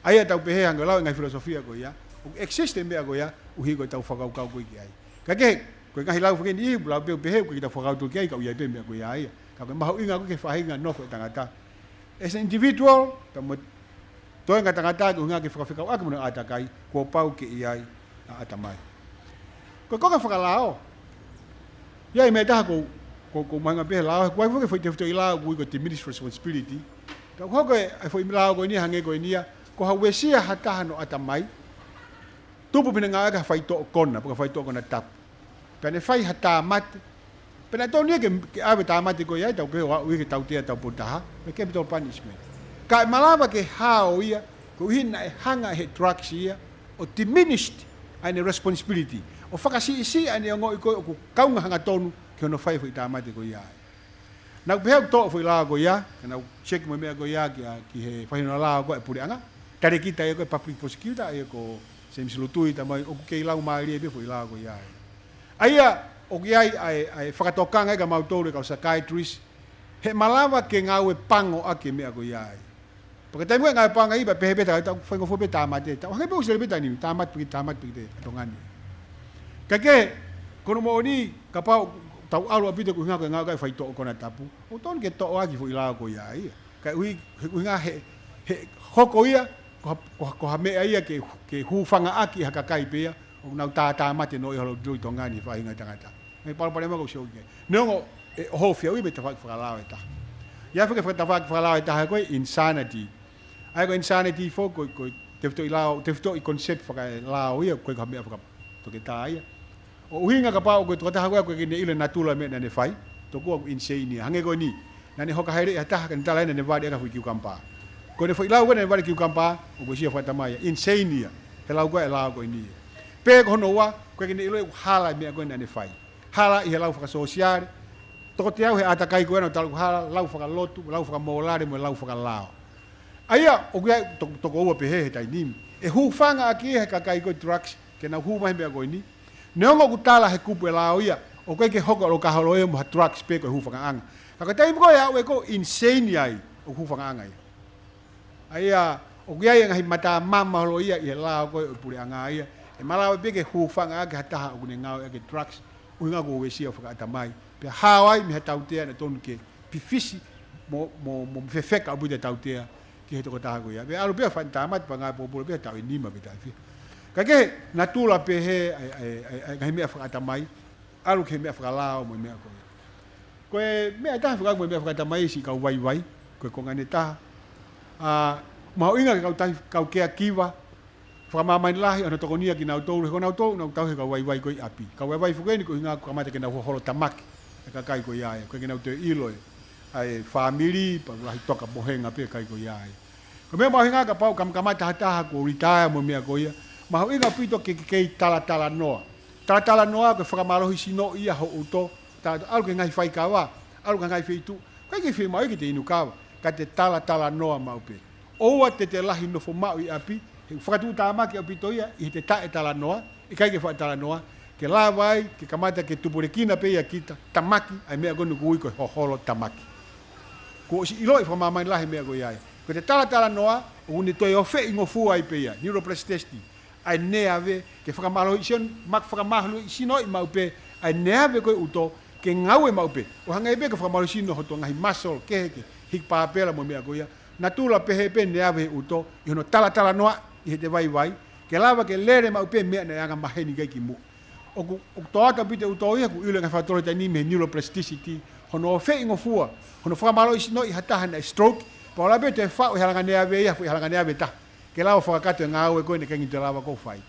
ʻA ia ʻoku tau pehē hangē ko e lau e ngaahi filosofia ko ia, ʻoku exist e meʻa ko ia, ʻuhi ko ʻetau fakakaukau ko ē ki ai. Ka kehe, ko e ngaahi lau fekeni ʻi, lau pē ʻo pehē, ko ʻetau fakakaukau ki ai, ka ʻoku ʻi ai pē meʻa ko ia ia. Ka ko e mahuʻinga ko ē ki he faʻahinga nofo e tangata. As an individual, pea mo e toenga tangata, ko e ʻuhinga ke fakafekauʻaki mo hono ʻātakai, kuo pau ke ʻi ai ʻa e ʻatamai. Ko e konga fakalao, ʻi ai e meʻa ʻe taha ko, ko, ko e mahuʻinga pē he lao, he ʻoku ʻi ai foki e foʻi tefitoʻi lao ʻoku ui ko e diminished responsibility. Ka ʻoku hoko e, e foʻi lao ko eni hangē ko eni ia, ko ha uesia ha taha hono ʻatamai, tupu pē ʻene ngāue ʻaki ha faitoʻo kona, pe ko ha faitoʻo kona tapu. Pea ne fai ha tāmate. Pea naʻe tonu ia ke, ke ʻave e tāmate ko ia ʻi ai, tau pehē ʻo aʻu ia ki he tautea taupotu taha, pe capital punishment. Ka ʻe malava ke hao ia, koeʻuhi naʻe hanga ʻe he drugs ia ʻo diminished ʻa ʻene responsibility, ʻo fakasiʻisiʻi ʻa ʻene ongoʻi ko ē ʻoku kaunga hangatonu ki hono fai e foʻi tāmate ko ia. Naʻa ku pehē ʻoku toʻo e foʻi lao ko ia, ka naʻa ku check mo e meʻa ko ia ki, ʻa, ki he faʻahinga lao ko ē ʻa e puleʻanga. Talēkita ia ko e public prosecutor, ʻa ia ko Sēmisi Lutui Tamai, ʻoku kei lau mālie pē e foʻi lao ko ia. ʻA ia, ʻoku ʻi ai ʻa e, ʻa e fakatokanga ia kia mautolu e kau psychiatrist, he ʻe malava ke ngāue pango ʻaki e meʻa ko ia. Pea ko e taimi ko ē ngāue pango ai pea pehē pē ʻe tautolu, faingofua pē tāmate, tau hangē pē ʻoku sio pē taimi ni, tāmate pē ki, tāmate pē ki he ʻatonga ni. Ka ke, ko hono moʻoni, kapau ʻoku tau ʻalu ʻaupito ko e ʻuhinga ko e ngāue ʻa e faitoʻo kona tapu, ʻoku tonu ke toʻo ʻaki e foʻi lao ko ia ia. Ka ʻuhi, he ʻuhinga he, he hoko ia ko ha, ko ha, ko ha meʻa ia ke, ke hūfangaʻaki ha kakai pē ia, ʻoku nau tātāmate noa ʻi holo dui Tonga ni he faʻahinga tangata. Mei palopalema ko e sio ki ai. Neongo ʻe ʻohofi ia ʻi he tafaʻaki fakalao ʻe taha. ʻI ai foki e tafaʻaki fakalao ʻe taha ko e insanity. ʻA ia ko e insanity foki ko e, ko e tefitoʻi lao, tefitoʻi concept fakalao ia, ʻoku ʻikai ko ha meʻa fakatoketā ia. ʻO ʻuhinga kapau ko e tokotaha ko ē ʻoku ʻikai ke ne ʻilo e natula e meʻa naʻa ne fai, tokua ʻoku insane ia. Hangē ko eni, naʻa ne hoka heleʻi ha taha ka ne tala ʻe ia naʻa ne vale ʻaki ha foʻi kiukampā. Ko ʻene foʻi lau ko ē naʻa ne vale kiukampā, ʻoku uesia fakaʻatamai ia. Insane ia. He lau ko ē e lao ko eni ia. Pe ko hono ua, ʻoku ʻikai ke ne ʻilo ʻoku hala e meʻa ko ē naʻa ne fai. Hala ʻi he lau fakasōsiale. Toko teau he ʻātakai ko ē naʻa nau tala ʻoku hala, lau fakalotu, lau fakamōlale, mo e lau fakalao. ʻA ia, ʻoku ʻi ai to-, toko ua pehē he taimi ni. ʻE hūfangaʻaki ia he kakai ko e drugs, ke nau hū mai he meʻa ko eni. Neongo ʻoku tala he kupu e lao ia, ʻoku ʻikai ke hoko ʻa e ʻalu kaholo ia mo ha drugs pe ko e hūfangaʻanga. Ka ko e taimi ko ē ʻe aʻu ai ko e insane ai, ʻoku hūfangaʻanga ia. ʻA ia, ʻoku ʻi ai e ngaahi matamama holo ia ʻi he lao ko ē ʻo e puleʻanga ia. ʻE malava pē ke hūfangaʻaki ha taha ʻoku ne ngāue ʻaki e drugs, ʻuhinga kuo uesia fakaʻatamai. Pea hao ai mei ha tautea naʻe tonu ke pifisi mo, mo, mo fefeka ʻaupito e tautea ki he tokotaha ko ia. Pea ʻalu pē ʻo fai e tāmate pea ngāue pōpula pē he taʻu ʻe nima pe taʻu ʻe fiha. Ka ke natula pē he, ʻa e, ʻa e, ʻa e, ʻa e ngaahi meʻa fakaʻatamai, ʻalu ki he meʻa fakalao mo e meʻa ko ia. Ko e meʻa ʻe taha fekauʻaki mo e meʻa fakaʻatamai, siʻi kau vaivai, ko e konga ʻe taha. ʻA, mahuʻinga ke kau tahi, kau caregiver, fakamāmani lahi ʻa hono tokonia kinautolu, he ko kinautolu ʻoku nau tauhi e kau vaivai ko ē ʻi ʻapi. Kau vaivai foki eni ko e ʻuhinga kuo kamata ke nau hoholo tamaki e kakai ko ia ē. Ko e ke nau toe ʻilo e, ʻa e fāmili, pea lahi toka mohenga pē e kakai ko ia ē. Ko e meʻa mahuʻinga kapau kam-, kamata ha taha kuo retire mo e meʻa ko ia, mahuʻinga ʻaupito ke, ke kei talatalanoa. Talatalanoa ko e fakamālohisinoʻi ia ho ʻuto, ta ʻalu ki he ngaahi faikava, ʻalu ki he ngaahi feituʻu, ʻoku ʻikai ke fiemaʻu ia ke te inu kava, ka te talatalanoa maʻu pē. ʻOua te te lahi nofo maʻu ʻi ʻapi, he ʻoku fakatuʻutāmaki ʻaupito ia ʻi heʻete taʻetalanoa, ʻikai ke faʻa talanoa, ke lava ai ke kamata ke tupulekina pē ia kita, tamaki, ʻa e meʻa ko eni ʻoku ui ko e hoholo tamaki. Kuo ʻosi ʻiloʻi fakamāmani lahi e meʻa ko ia ē. Ko ʻete talatalanoa, ʻoku ne toe ʻofeʻi ngofua ai pē ia, neuroplasticity, ʻa e neave, ke fakamālohisino-, ma-, fakamālohisinoʻi maʻu pē ʻa e neave ko ē ʻuto, ke ngāue maʻu pē. ʻO hangē pē ko e fakamālohisino hoto ngaahi muscle kehe ke hiki pāpela mo e meʻa ko ia. Natula pehē pē neave he ʻuto, ʻi hono talatalanoa ʻi heʻete vaivai, ke lava ke lele maʻu pē e meʻa naʻe anga maheni ki ai kimuʻa. ʻOku, ʻoku tō atu ʻaupito e ʻuto ia, ʻoku ʻilo e ngaahi fakatotolo he taimi ni mei he neuroplasticity, hono ʻofeʻi ngofua, hono fakamālohisinoʻi ha taha naʻe stroke, pea ʻalu pē ʻo toe faʻu he halanga neave ia, foʻi halanga neave ʻe taha. Ke lava ʻo fakakakato e ngāue ko ē naʻe ʻikai ke toe lava ʻo fai.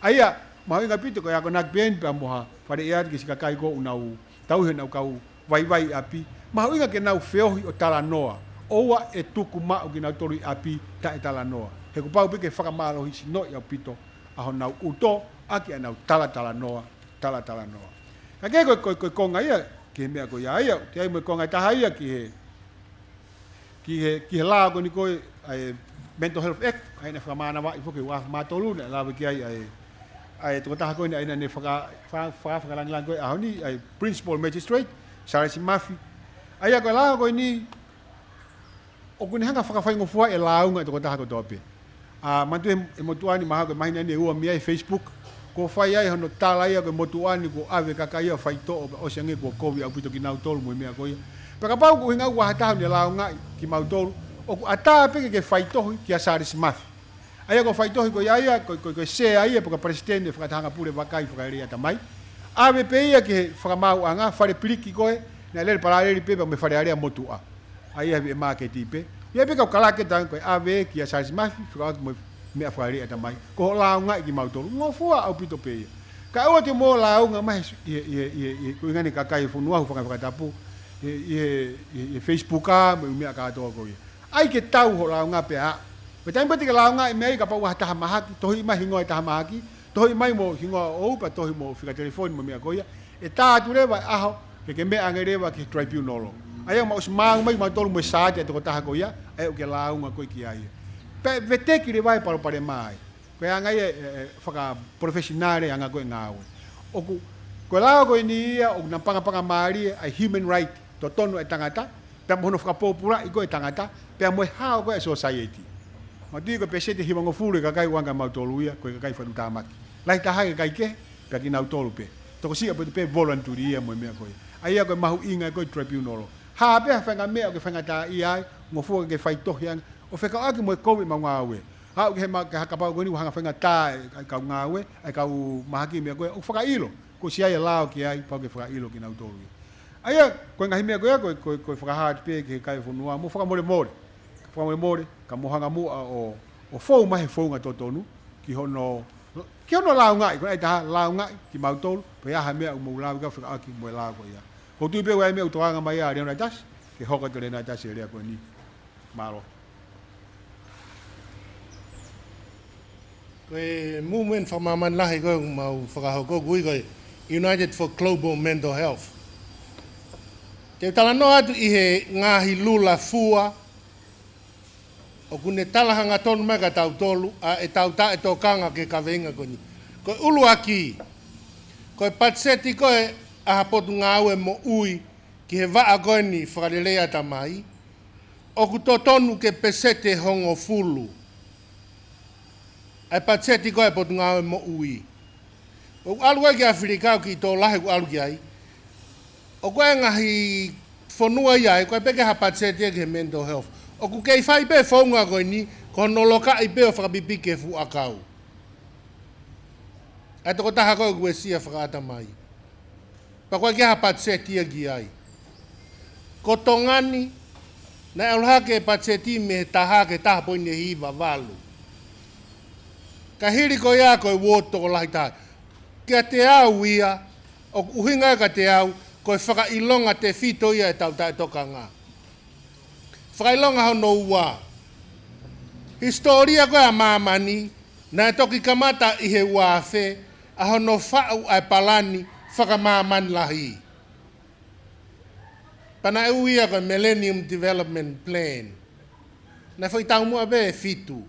ʻA ia, mahuʻinga ʻaupito ko e akonaki pē eni pea mo ha faleʻi atu ki he siʻi kakai ko ē ʻoku nau tauhi honau kau vaivai ʻi ʻapi. Mahuʻinga ke nau feohi ʻo talanoa. ʻOua ʻe tuku maʻu kinautolu ʻi ʻapi taʻetalanoa. He kuo pau pē ke fakamālohisinoʻi ʻaupito ʻa honau ʻuto, ʻaki ʻenau talatalanoa, talatalanoa. Ka ko e, ko e, ko e konga ia ki he meʻa ko ia, ʻa ia, ʻoku ʻi ai mo e konga ʻe taha ia ki he, ki he, ki he lao ko eni ko e, ʻa e Mental Health Act, ʻa ia naʻe fakamānavaʻi foki he ua afe mā tolu, naʻe lave ki ai ʻa e, ʻa e tokotaha ko eni, ʻa ia naʻa ne faka-, fa-, fa-, fakalāngilangi ko e ʻaho ni, ʻa e Principal Magistrate, Charles Murphy. ʻA ia ko e lao ko eni, ʻoku ne hanga fakafaingofua e lāunga e tokotaha kotoa pē. ʻA, manatuʻi he, he motuʻa ni mahalo ko e māhina ni ʻe ua mei ai e Facebook, kuo fai ai hono tala ia ko e motuʻa ni kuo ʻave e kakai ia ʻo faitoʻo, pea ʻosi ange kuo kovi ʻaupito kinautolu mo e meʻa ko ia. Pea kapau ko e ʻuhinga ʻoku ʻi ai ha taha ʻoku ne lāungaʻi kimautolu, ʻoku ʻatā pē ke ke faitohi kia Charles Murphy. ʻA ia ko e faitohi ko ia ia, ko, ko, ko e sea ia, pe ko e palesiteni e fakatahaʻanga pule vakai fakalelei ʻatamai. ʻAve pē ia ki he fakamaauʻanga, fale piliki ko ē, naʻe lele palāleli pē pea mo e Fale Alea motuʻa. ʻA ia he māketi pē. ʻI ai pē kau kalake tangi ko e ʻave kia Charles Murphy, fekauʻaki mo e meʻa fakalelei ʻatamai. Ko hoʻo lāungaʻi kimautolu. Ngofua ʻaupito pē ia. Kae ʻoua te mo lāunga mai he, ʻi he, ʻi he, ʻi he, ʻi he, ko e ʻuhinga ni e kakai e fonua ʻoku fanga fakatapu, ʻi he, ʻi he, ʻi he, ʻi he Facebook ā, mo e meʻa kātoa ko ia. ʻAi ke tau hoʻo lāunga pē ā. Ko e taimi pē te ke lāungaʻi e meʻa ia kapau ʻoku ʻi ai ha taha mahaki, tohi mai hingoa e taha mahaki, tohi mai mo hingoa ʻoʻou pea tohi mo e fika telefoni mo e meʻa ko ia. ʻE tā atu leva e ʻaho, ke ke meʻa ange leva ki he tribunal. ʻA ia ʻoku mau ʻosi maʻu mai kimautolu mo e saati ʻa e tokotaha ko ia, ʻa ia ʻoku ke lāunga koe ki ai. Pea veteki leva e palopalema ai. Ko e anga ia e, e, e fakapalofesinale anga ko ē e ngāue. ʻOku, ko e lao ko eni ia, ʻoku napangapangamālie ʻa e human right, totonu e tangata, pea mo hono fakapōpulaʻi ko ē e tangata, pea mo e hao ko ē e society. Manatuʻi ko e pēseti ʻe hivangofulu e kakai ʻoku anga mautolu ia, ko e kakai fakatuʻutāmaki. Lahi taha e kakai kehe, pea kinautolu pē. Tokosiʻi ʻaupito pē voluntary ia mo e meʻa ko ia. ʻA ia ko e mahuʻinga ko ē e tribunal. Hā pē ha faʻahinga meʻa ʻoku ke faingataʻaʻia ai, ngofua ke faitohi ange, ʻo fekauʻaki mo e kovi ʻemau ngāue. Aʻu ki he ma-, ki he kapau ko eni ʻoku hanga faingataʻa e, e kau ngāue, e kau mahaki meʻa ko ē, ʻoku fakaʻilo. Kuo ʻosi ʻi ai e lao ki ai, pau ke fakaʻilo kinautolu ia. ʻA ia, ko e ngaahi meʻa ko ia, ko e, ko e, ko e fakahā atu pē ki he kakai e fonua, mo fakamolemole. Fakamolemole, ka mou hanga muʻa ʻo, ʻo fou mai he founga totonu, ki hono, ki hono lāungaʻi, ko e ʻai taha lāungaʻi kimautolu, pe ʻi ai ha meʻa ʻoku mou lāungaʻi fekauʻaki mo e lao ko ia. ʻOku ou tui pē ʻoku ʻi ai e meʻa ʻoku tokanga mai ai ʻa Leonaitas, ke hoko atu ʻa Leonaitas he lea ko eni. Mālō. Ko e movement fakamāmani lahi ko ē ʻoku mau fakahoko, ʻoku ui ko e United for Global Mental Health. Te u talanoa atu ʻi he ngaahi lula fua ʻoku ne tala hangatonu mai kia tautolu ʻa ʻetau taʻetokanga ki he kaveinga ko eni. Ko e ʻuluaki, ko e patiseti ko ē ʻa ha potungāue moʻui ki he vaʻa ko eni fakalelei ʻatamai, ʻoku totonu ke peseti ʻe hongofulu ʻa e patiseti ko ē ʻa e potungāue moʻui. ʻOku ʻalu ai ki ʻAfilika, ʻoku kiʻi tokolahi ʻoku ʻalu ki ai. ʻOku ʻi ai e ngaahi fonua ia ʻoku ʻikai pē ke ʻi ai ha patiseti ia ki he mental health. ʻOku kei fai pē founga ko eni, ko hono lokaʻi pē ʻo fakapipiki e fuʻu ʻakau ʻa e tokotaha ko ē ʻoku uesia fakaʻatamai. Pea ʻoku ʻikai ke ʻi ai ha patiseti ia ki ai. Ko Tonga ni, naʻe ʻalu hake e patiseti mei he taha ki he taha poini hiva valu. Ka hili ko ia ko e uooti tokolahi taha. Kiate au ia, ʻoku ʻuhinga ia kiate au, ko e fakaʻilonga tefito ia ʻetau taʻetokanga. Fakaʻilonga hono ua. Hisitōlia ko ē ʻa māmani, naʻe toki kamata ʻi he ua afe, ʻa hono faʻu ʻa e palani fakamāmani lahi. Pea naʻe ui ia ko e Millennium Development Plan. Naʻe foʻi taumuʻa pē ʻe fitu.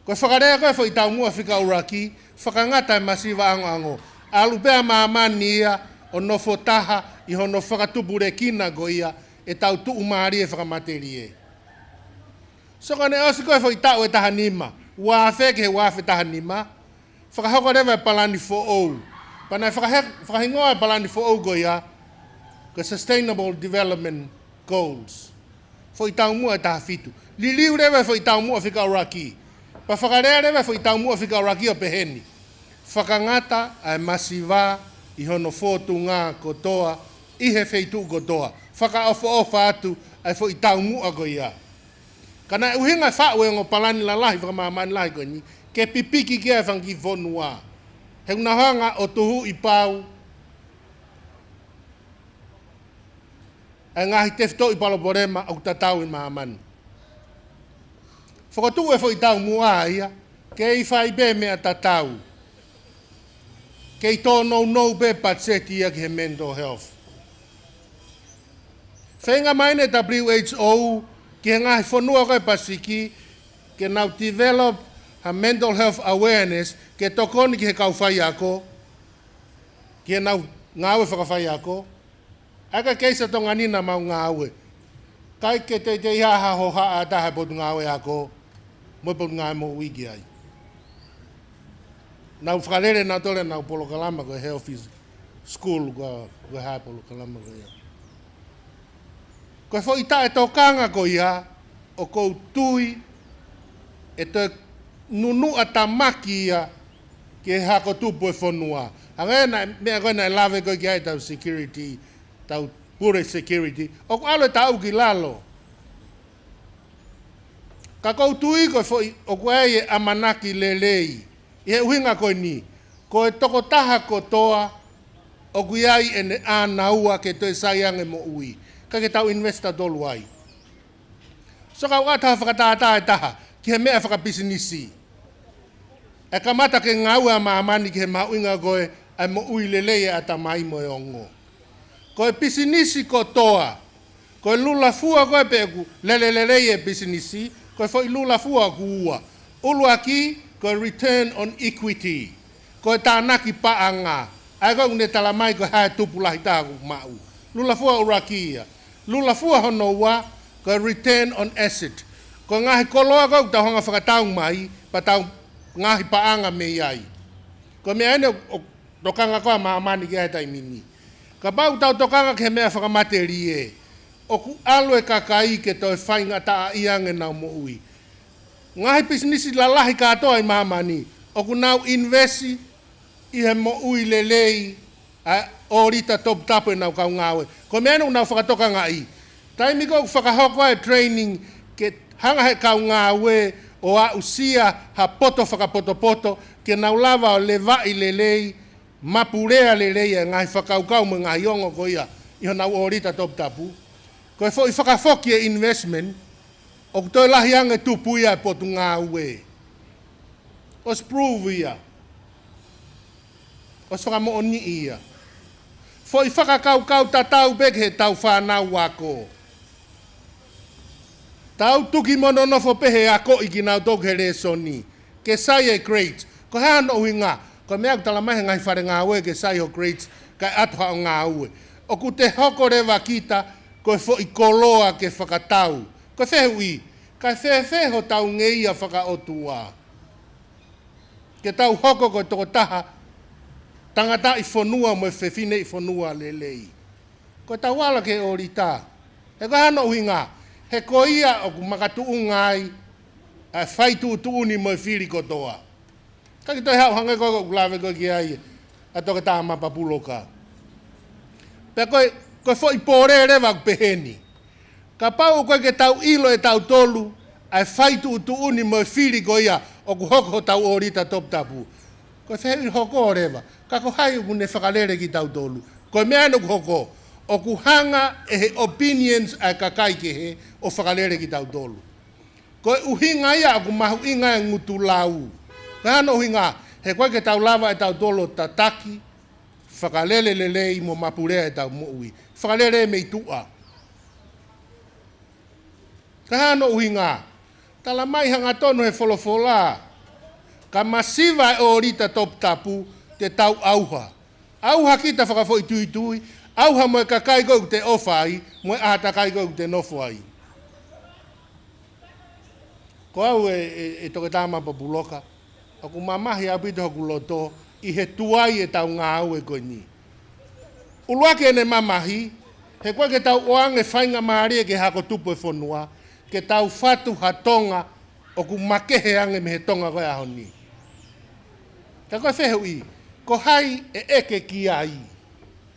Ko e fakalea ko ē foʻi taumuʻa fika ʻuluaki, fakangata e masiva ʻangoʻango. ʻAlu pē ʻa māmani ia ʻo nofo taha ʻi hono fakatupulekina ko ia ʻetau tuʻumālie fakamatelie. So ko ʻene ʻosi ko ē foʻi taʻu ʻe taha nima, ua afe ki he ua afe taha nima, fakahoko leva e palani foʻou. Pea naʻe fakahe-, fakahingoa e palani foʻou ko ia, ko e Sustainable Development Goals. Foʻi taumuʻa ʻe taha fitu. Liliu leva e foʻi taumuʻa fika ʻuluaki. Pea fakalea leva e foʻi taumuʻa fika ʻuluaki ʻo pehē ni. Fakangata ʻa e masiva ʻi hono fōtunga kotoa, ʻi he feituʻu kotoa. Fakaʻofoʻofa atu ʻa e foʻi taumuʻa ko ia. Ka naʻe ʻuhinga e faʻu e ongo palani lalahi fakamāmani lahi ko eni, ke pipiki ki ai e fanga kiʻi fonua. He ʻoku nau hanga ʻo tuhuʻi pau ʻa e ngaahi tefitoʻi palopalema ʻoku tatau ʻi māmani. Fokotuʻu e foʻi taumuʻa ia, kei fai pē meʻa tatau. Kei tōnounou pē patiseti ia ki he mental health. Feinga mai ʻeni e W H O ki he ngaahi fonua ko ē Pasifiki ke nau develop ha mental health awareness ke tokoni ki he kau faiako, ki heʻenau ngāue fakafaiako. ʻA ia ka kei sa Tonga ni naʻa mau ngāue, ʻikai ke teitei ha hohaʻa ʻe taha ʻa e Potungāue Ako mo e Potungāue Moʻui ki ai. Nau fakalele nautolu ʻenau polokalama ko e Healthy School, ko e, ko e hā e polokalama ko ia. Ko e foʻi taʻetokanga ko ia ʻoku ou tui ʻe toe nunuʻa tamaki ia ki he hako tupu e fonua. Hangē ko e meʻa ko ē naʻe lave ko ē ki ai ʻetau security, ʻetau pule security, ʻoku ʻalu e taʻu ki lalo. Ka ʻoku ou tui ko e foʻi, ʻoku ʻi ai e ʻamanaki lelei ʻi he ʻuhinga ko eni, ko e tokotaha kotoa ʻoku ʻi ai ʻene ʻānaua ke toe sai ange moʻui, ka ke tau invest tautolu ai. So ka ʻoku ʻata ha fakatātā ʻe taha ki he meʻa fakapisinisi, ʻe kamata ke ngāue ʻa māmani ki he mahuʻinga ko ē ʻa e moʻui lelei e ʻatamai mo e ongo. Ko e pisinisi kotoa, ko e lula fua ko ē pe ʻoku lele lelei e pisinisi, ko e foʻi lula fua ʻoku ua. ʻUluaki, ko e return on equity, ko e tānaki paʻanga. ʻA ia ko ē ʻoku ne tala mai ko e hā e tupu lahi taha ʻoku maʻu. Lula fua ʻuluaki ia. Lula fua hono ua, ko e return on asset, ko e ngaahi koloa ko ē ʻoku tau hanga fakatau mai, pea tau ngaahi paʻanga mei ai. Ko e meʻa ʻeni ʻoku tokanga ko ē ʻa māmani ki ai he taimi ni. Kapau ʻoku tau tokanga ki he meʻa fakamatelie, ʻoku ʻalu e kakai ke toe faingataʻaʻia ange ʻenau moʻui. Ngaahi pisinisi lalahi kātoa ʻi māmani ʻoku nau invest ʻi he moʻui lelei ʻa e ʻōlita toputapu ʻenau kau ngāue. Ko e meʻa ʻeni ʻoku nau fakatokangaʻi. Taimi ko ē ʻoku fakahoko ai e training ke hanga he kau ngāue ʻo aʻusia ha poto fakapotopoto ke nau lava ʻo levaʻi lelei, mapulea lelei e ngaahi fakakaukau mo e ngaahi ongo ko ia ʻi honau ʻōlita toputapu. Ko e foʻi fakafoki e investment, ʻoku toe lahi ange tupu ia e Potungāue. ʻOsi prove ia. ʻOsi fakamoʻoniʻi ia. Foʻi fakakaukau tatau pē ki heʻetau fānau ako. Tau tuki mo nonofo pē he akoʻi kinautolu ki he lēsoni ke sai e grades. Ko e hā hono ʻuhinga? Ko e meʻa ʻoku tala mai he ngaahi fale ngāue ke sai ho grades kae ʻatu haʻo ngāue. ʻOku te hoko leva kita ko e foʻi koloa ke fakatau. Ko e fehuʻi, kae fēfē hotau ngeia fakaʻotua ke tau hoko ko e tokotaha tangataʻi fonua mo e fefineʻi fonua lelei? Ko ʻetau ala ki he ʻōlita. He ko e hā hono ʻuhinga? He ko ia ʻoku makatuʻunga ai ʻa e fai tuʻutuʻuni mo e fili kotoa. Ka ke toe haʻu hangē ko ē ʻoku lave ko ē ki ai ʻa Toketā Mapapuloka. Pea ko e, ko e foʻi pole leva ʻoku pehē ni. Kapau ʻoku ʻikai ke tau ʻilo ʻe tautolu ʻa e fai tuʻutuʻuni mo e fili ko ia ʻoku hoko hotau ʻōlita toputapu, ko e fehuʻi, hoko leva. Ka ko hai ʻoku ne fakalele kitautolu? Ko e meʻa ʻeni ʻoku hoko, ʻoku hanga ʻe he opinions ʻa e kakai kehe ʻo fakalele kitautolu. Ko e ʻuhinga ia ʻoku mahuʻinga e ngutu lau. Ko e hā hono ʻuhinga? He ʻoku ʻikai ke tau lava ʻe tautolu ʻo tataki, fakalele lelei mo mapulea ʻetau moʻui. Fakalele mei tuʻa. Ko e hā hono ʻuhinga? Tala mai hangatonu he folofola, ka masiva e ʻōlita toputapu te tau ʻauha. ʻAuha kita fakafoʻituitui, ʻauha mo e kakai ko ē ʻoku te ʻofa ai, mo e ʻātakai ko ē ʻoku te nofo ai. Ko au ē, ē, ē Toketā Mapapuloka, ʻoku mamahi ʻaupito hoku loto ʻi he tuai ʻetau ngāue ko eni. ʻUluaki ʻene mamahi, he ʻoku ʻikai ke tau ʻoange faingamālie ki he hako tupu e fonua ke tau fatu ha Tonga ʻoku makehe ange mei he Tonga ko ē ʻaho ni. Ka ko e fehuʻi, ko hai ʻe ʻeke ki ai?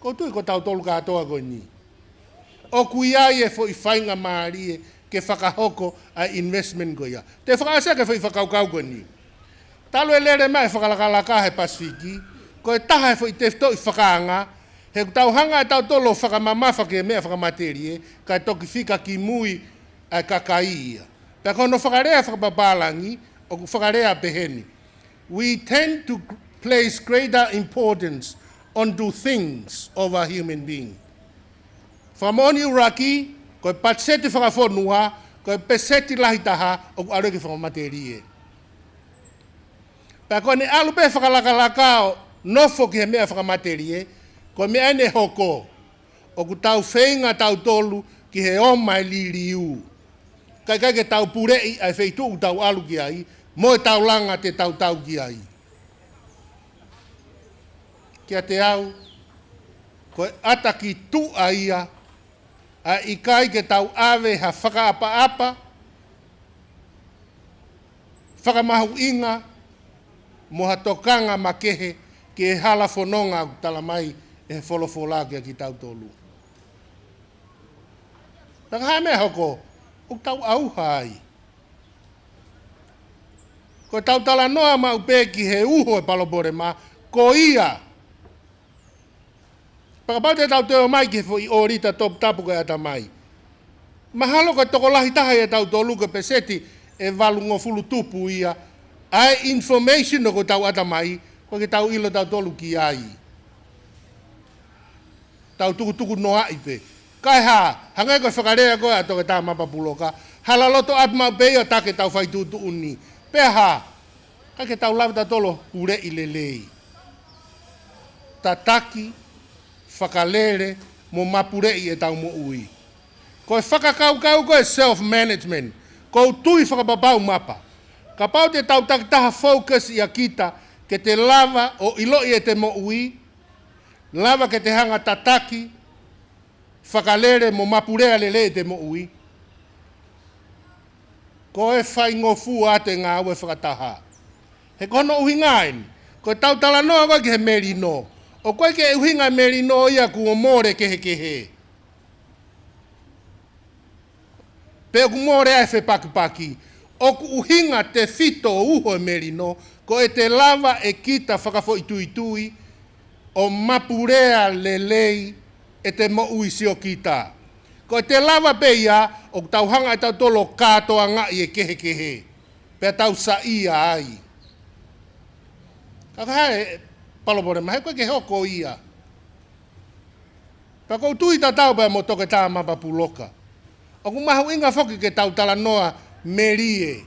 ʻOku ou tui ko tautolu kātoa ko eni. ʻOku ʻi ai e foʻi faingamālie ke fakahoko ʻa e investment ko ia. Te u fakaʻasi ʻaki e foʻi fakakaukau ko eni. Talu e lele mai e fakalakalaka he Pasifiki, ko e taha e foʻi tefitoʻi fakaanga, he ʻoku tau hanga ʻe tautolu ʻo fakamamafa ki he meʻa fakamatelie, kae toki fika ki mui ʻa e kakai ia. Pea ko hono fakalea fakapapālangi, ʻoku fakalea pehē ni. We tend to place greater importance onto things over human being. Fakamoʻoni ʻuluaki, ko e patiseti fakafonua, ko e peseti lahi taha ʻoku ʻalu ki he fakamatelie. Pea ko ʻene ʻalu pē fakalakalaka ʻo nofo ki he meʻa fakamatelie, ko e meʻa ʻeni ʻe hoko, ʻoku tau feinga tautolu ki he ʻomai e liliu. Kae ʻikai ke tau puleʻi ʻa e feituʻu ʻoku tau ʻalu ki ai, mo e taulanga te tau tau ki ai. Kiate au, ko e ʻata ki tuʻa ia, ʻa e ʻikai ke tau ʻave ha fakaʻapaʻapa, fakamahuʻinga, mo ha tokanga makehe ki he hala fononga ʻoku tala mai ʻe he folofola kiate kitautolu. Pea ka ʻi ai ha meʻa ʻe hoko, ʻoku tau ʻauha ai. Ko ʻetau talanoa maʻu pē ki he uho e palopalema, ko ia. Pea kapau te tau toe ō mai ki he foʻi ʻōlita toputapu ko e ʻatamai. Mahalo ko e tokolahi taha ʻiate kitautolu ko e peseti ʻe valungofulu tupu ia, ʻa e information ʻoku tau ʻatamai, ʻoku ʻikai ke tau ʻilo tautolu ki ai. Tau tukutuku noaʻi pē. Kae hā, hangē ko e fakalea ko ē ʻa Toketā Mapapuloka, hala loto ʻapi maʻu pē ia ʻo tataki ʻetau fai tuʻutuʻuni. Pea hā, ʻikai ke tau lava tautolu ʻo puleʻi lelei. Tataki, fakalele, mo mapuleʻi ʻetau moʻui. Ko e fakakaukau ko e self-management, ʻoku ou tui fakapapau Mapa. Kapau te tau takitaha focus ʻia kita, ke te lava ʻo ʻiloʻi ʻete moʻui, lava ke te hanga tataki, fakalele mo mapulea lelei ʻete moʻui. Ko e faingofua atu e ngāue fakataha. He ko hono ʻuhinga ʻeni, ko ʻetau talanoa ko ē ki he melino. ʻOku ʻikai ke ʻuhinga e melino ia kuo mole kehekehe. Pe ʻoku mole ai e fepakipaki, ʻoku ʻuhinga tefito ʻo uho e melino, ko ʻete lava ʻe kita fakafoʻituitui, ʻo mapulea lelei ʻete moʻui siokita. Ko ʻete lava pē ia, ʻoku tau hanga ʻe tautolu ʻo kātoangaʻi e kehekehe. Pea tau saiʻia ai. Ka ko e hā e palopalema, he ʻoku ʻikai ke hoko ia. Pea ʻoku ou tui tatau pē mo Toketā Mapapuloka. ʻOku mahuʻinga foki ke tau talanoa melie.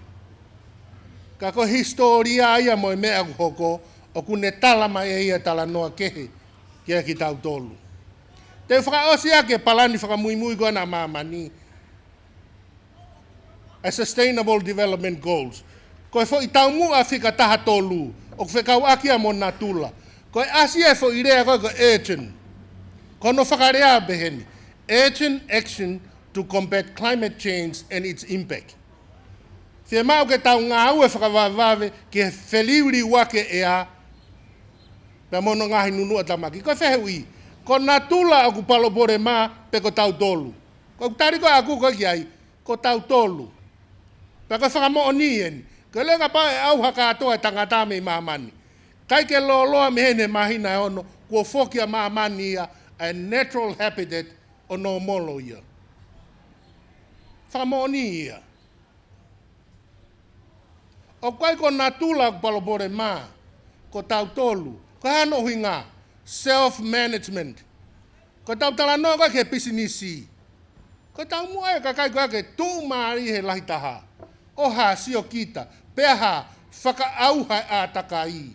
Ka ko e hisitōlia ia mo e meʻa ʻoku hoko, ʻoku ne tala mai ʻe ia talanoa kehe kiate kitautolu. Te u fakaʻosi ʻaki e palani fakamuimui ko ena ʻa māmani, ʻa e Sustainable Development Goals. Ko e foʻi taumuʻa fika taha tolu, ʻoku fekauʻaki ia mo natula. Ko e ʻasi e foʻi lea ko ē ko e urgent. Ko hono fakalea pē heni. Urgent action to combat climate change and its impact. Fiemaʻu ke tau ngāue fakavavevave ki he feliuliuaki e ʻea, pea mo hono ngaahi nunuʻa tamaki. Ko e fehuʻi, ko natula ʻoku palopalema pe ko tautolu? Ko ʻeku tali ko ē ʻaʻaku ko ē ki ai, ko tautolu. Pea ko e fakamoʻoni eni, ko e lea kapau ʻe ʻauha kātoa e tangata mei māmani, ʻikai ke lōloa mei heni he māhina ʻe ono, kuo foki ʻa māmani ia ʻa e natural habitat ʻo nōmolo ia. Fakamoʻoni ia. ʻOku ʻikai ko natula ʻoku palopalema, ko tautolu. Ko e hā hono ʻuhinga? Self-management. Ko ʻetau talanoa ko ē ki he pisinisi, ko e taumuʻa e kakai ko ē ke tuʻumālie he lahi taha, ʻo hā, siokita, pea hā, fakaʻauha e ʻātakai.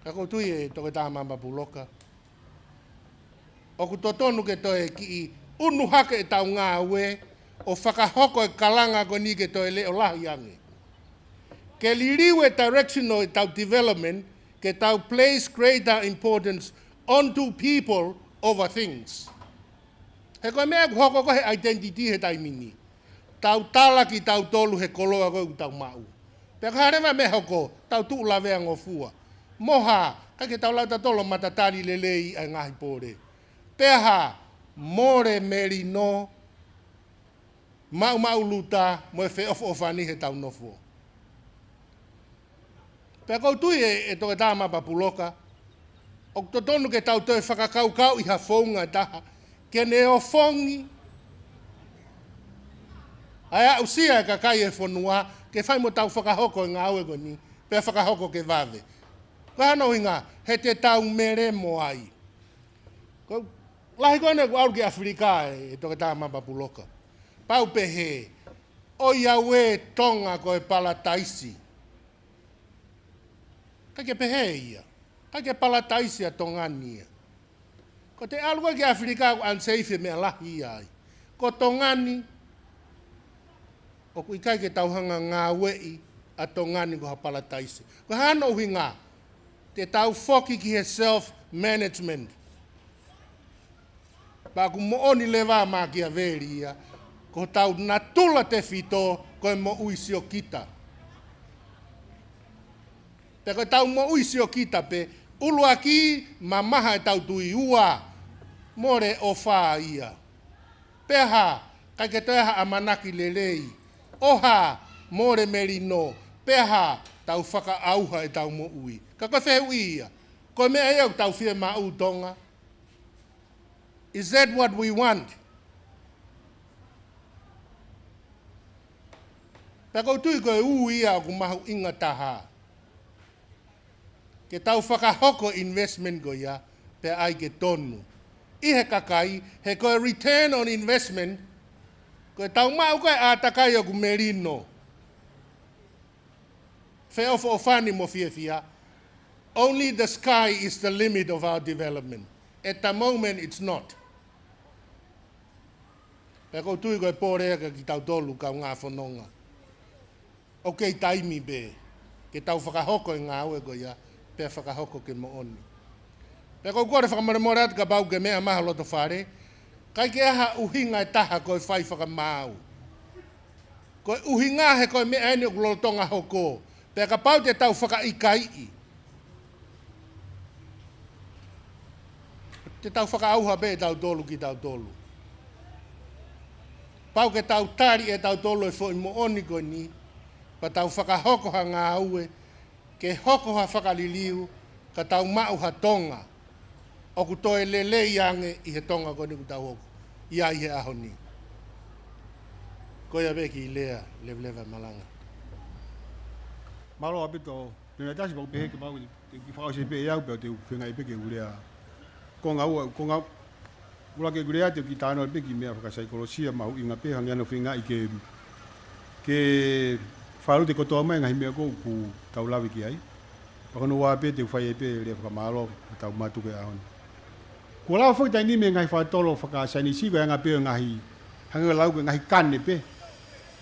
Ka ʻoku ou tui ʻe Toketā Mapapuloka, ʻoku totonu ke toe kiʻi ʻunu hake ʻetau ngāue ʻo fakahoko e kalanga ko eni ke toe leʻo lahi ange. Ke liliu e direction ʻo ʻetau development, ke tau place greater importance onto people over things. He ko e meʻa ʻoku hoko ko ē he identity he taimi ni. Tau tala kitautolu he koloa ko ē ʻoku tau maʻu. Pea ka hā leva e meʻa ʻe hoko, tau tuʻu lavea ngofua. Mo hā, ʻikai ke tau lava tautolu ʻo matatali lelei ʻa e ngaahi pole. Pea hā, mole melino, maʻumaʻuluta, mo e feʻofoʻofani heʻetau nofo. Pea ʻoku ou tui ʻe, ʻe Toketā Mapapuloka, ʻoku totonu ke tau toe fakakaukauʻi ha founga ʻe taha, ke ne ofongi ʻA e aʻusia e kakai e fonua ke fai mo tau fakahoko e ngāue ko eni, pea fakahoko ke vave. Ko e hā hono ʻuhinga? He te tau melemo ai. Ko e lahi ko eni ʻoku ʻalu ki ʻAfilika ē, ʻe Toketā Mapapuloka. Pau pehē, ʻoiauē Tonga ko e palataisi. ʻIkai ke pehē ia. ʻIkai ke palataisi ʻa Tonga ni ia. Ko ʻete ʻalu ko ē ki ʻAfilika ʻoku unsafe e meʻa lahi ia ai. Ko Tonga ni, ʻoku ʻikai ke tau hanga ngāueʻi ʻa Tonga ni ko ha palataisi. Ko e hā hono ʻuhinga? Te tau foki ki he self-management. Pea ʻoku moʻoni leva ʻa Makiaveli ia, ko hotau natula tefito ko e moʻui siokita. Pea ko ʻetau moʻui siokita pē, ʻuluaki, mamaha ʻetau tui. Ua, mole ʻofa ia. Pea hā, ʻikai ke toe ha ʻamanaki lelei. ʻOha, mole melino. Pea hā, tau fakaʻauha ʻetau moʻui. Ka ko e fehuʻi ia, ko e meʻa ia ʻoku tau fiemaʻu Tonga? Is that what we want? Pea ʻoku ou tui ko e ui ia ʻoku mahuʻinga taha. Ke tau fakahoko investment ko ia, pea ʻai ke tonu ʻi he kakai, he ko e return on investment, ko ʻetau maʻu ko ē ʻātakai ʻoku melino. Feʻofoʻofani mo fiefia. Only the sky is the limit of our development. At the moment, it's not. Pea ʻoku ou tui ko e pole ia kia kitautolu kaungā fononga. ʻOku kei taimi pē ke tau fakahoko e ngāue ko ia, pea fakahoko ke moʻoni. Pea ʻoku ou kole fakamolemole atu kapau ʻoku ke meʻa mai ho loto fale, ʻikai ke ʻi ai ha ʻuhinga ʻe taha ko e fai fakamaau. Ko e ʻuhinga he ko e meʻa eni ʻoku lolotonga hoko. Pea kapau te tau fakaʻikaiʻi, te tau fakaʻauha pē ʻe tautolu kitautolu. Pau ke tau tali ʻe tautolu e foʻi moʻoni ko eni, pea tau fakahoko ha ngāue, ke hoko ha fakaliliu, ka tau maʻu ha Tonga ʻoku toe lelei ange ʻi he Tonga ko eni ʻoku tau hoko ia ʻi he ʻaho ni. Ko ia pē ki lea, leveleva malanga. Mālō ʻaupito, Penatasi, pau pehē ke mau te u kiʻi fakaʻosi pē ʻe au pea te u feinga pē ke u lea. Ko e ngāue, ko e ngāue, ʻuluaki ke u lea te u kiʻi talanoa pē ki he meʻa fakasaikolosia mahuʻinga pē hangē ʻa hono feingaʻi ke, ke fālute kotoa mai e ngaahi meʻa ko ē ʻoku tau lave ki ai. Pea ko hono ua pē te u fai ai pē e lea fakamālō, ʻa hotau mātuku he ʻaho ni. Kuo lava foki taimi ni mei he ngaahi fakatotolo fakasaienisi ko e anga pē ʻo e ngaahi, hangē ko e lau ko e ngaahi kane pē.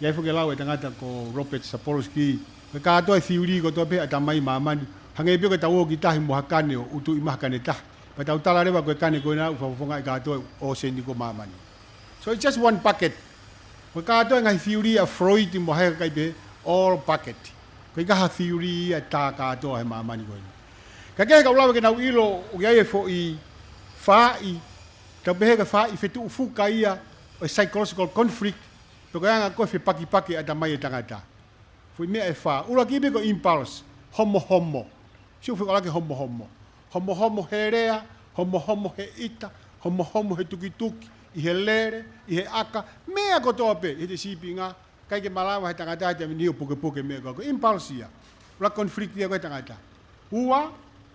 ʻI ai foki e lau ʻa e tangata ko Robert Sapolsky, ko e kātoa e theory kotoa pē ʻa e ʻatamai ʻo māmani, hangē pē ko ʻetau ō ki tahi mo ha kane ʻo ʻutuʻi mai ha kane taha. Pea tau tala leva ko e kane ko ena ʻoku fakafofongaʻi kātoa e ʻōseni ko māmani. So it's just one bucket. Ko e kātoa e ngaahi theory ʻa Freud mo e kakai pehē, all bucket. ʻOku ʻikai ha theory ia ʻe tā kātoa he māmani ko eni. Ka ʻoku ʻikai ke u lava ke nau ʻilo ʻoku ʻi ai e foʻi fāʻi, tau pehē ko e fāʻi fetuʻufuka ia ʻo e psychological conflict, pe ko e anga ko ē e fepakipaki ʻatamai e tangata. Foʻi meʻa ʻe fā. ʻUluaki pē ko e impulse, homohomo. Sio fika ʻuluaki homohomo. Homohomo he lea, homohomo he ʻita, homohomo he tukituki, ʻi he lele, ʻi he ʻaka, meʻa kotoa pē, ʻi he sīpinga, ʻikai ke malava he tangata he taimi ni ʻo pukepuke meʻa ko ē, ko e impulse ia. ʻUluaki conflict ia ko ē he tangata. Ua,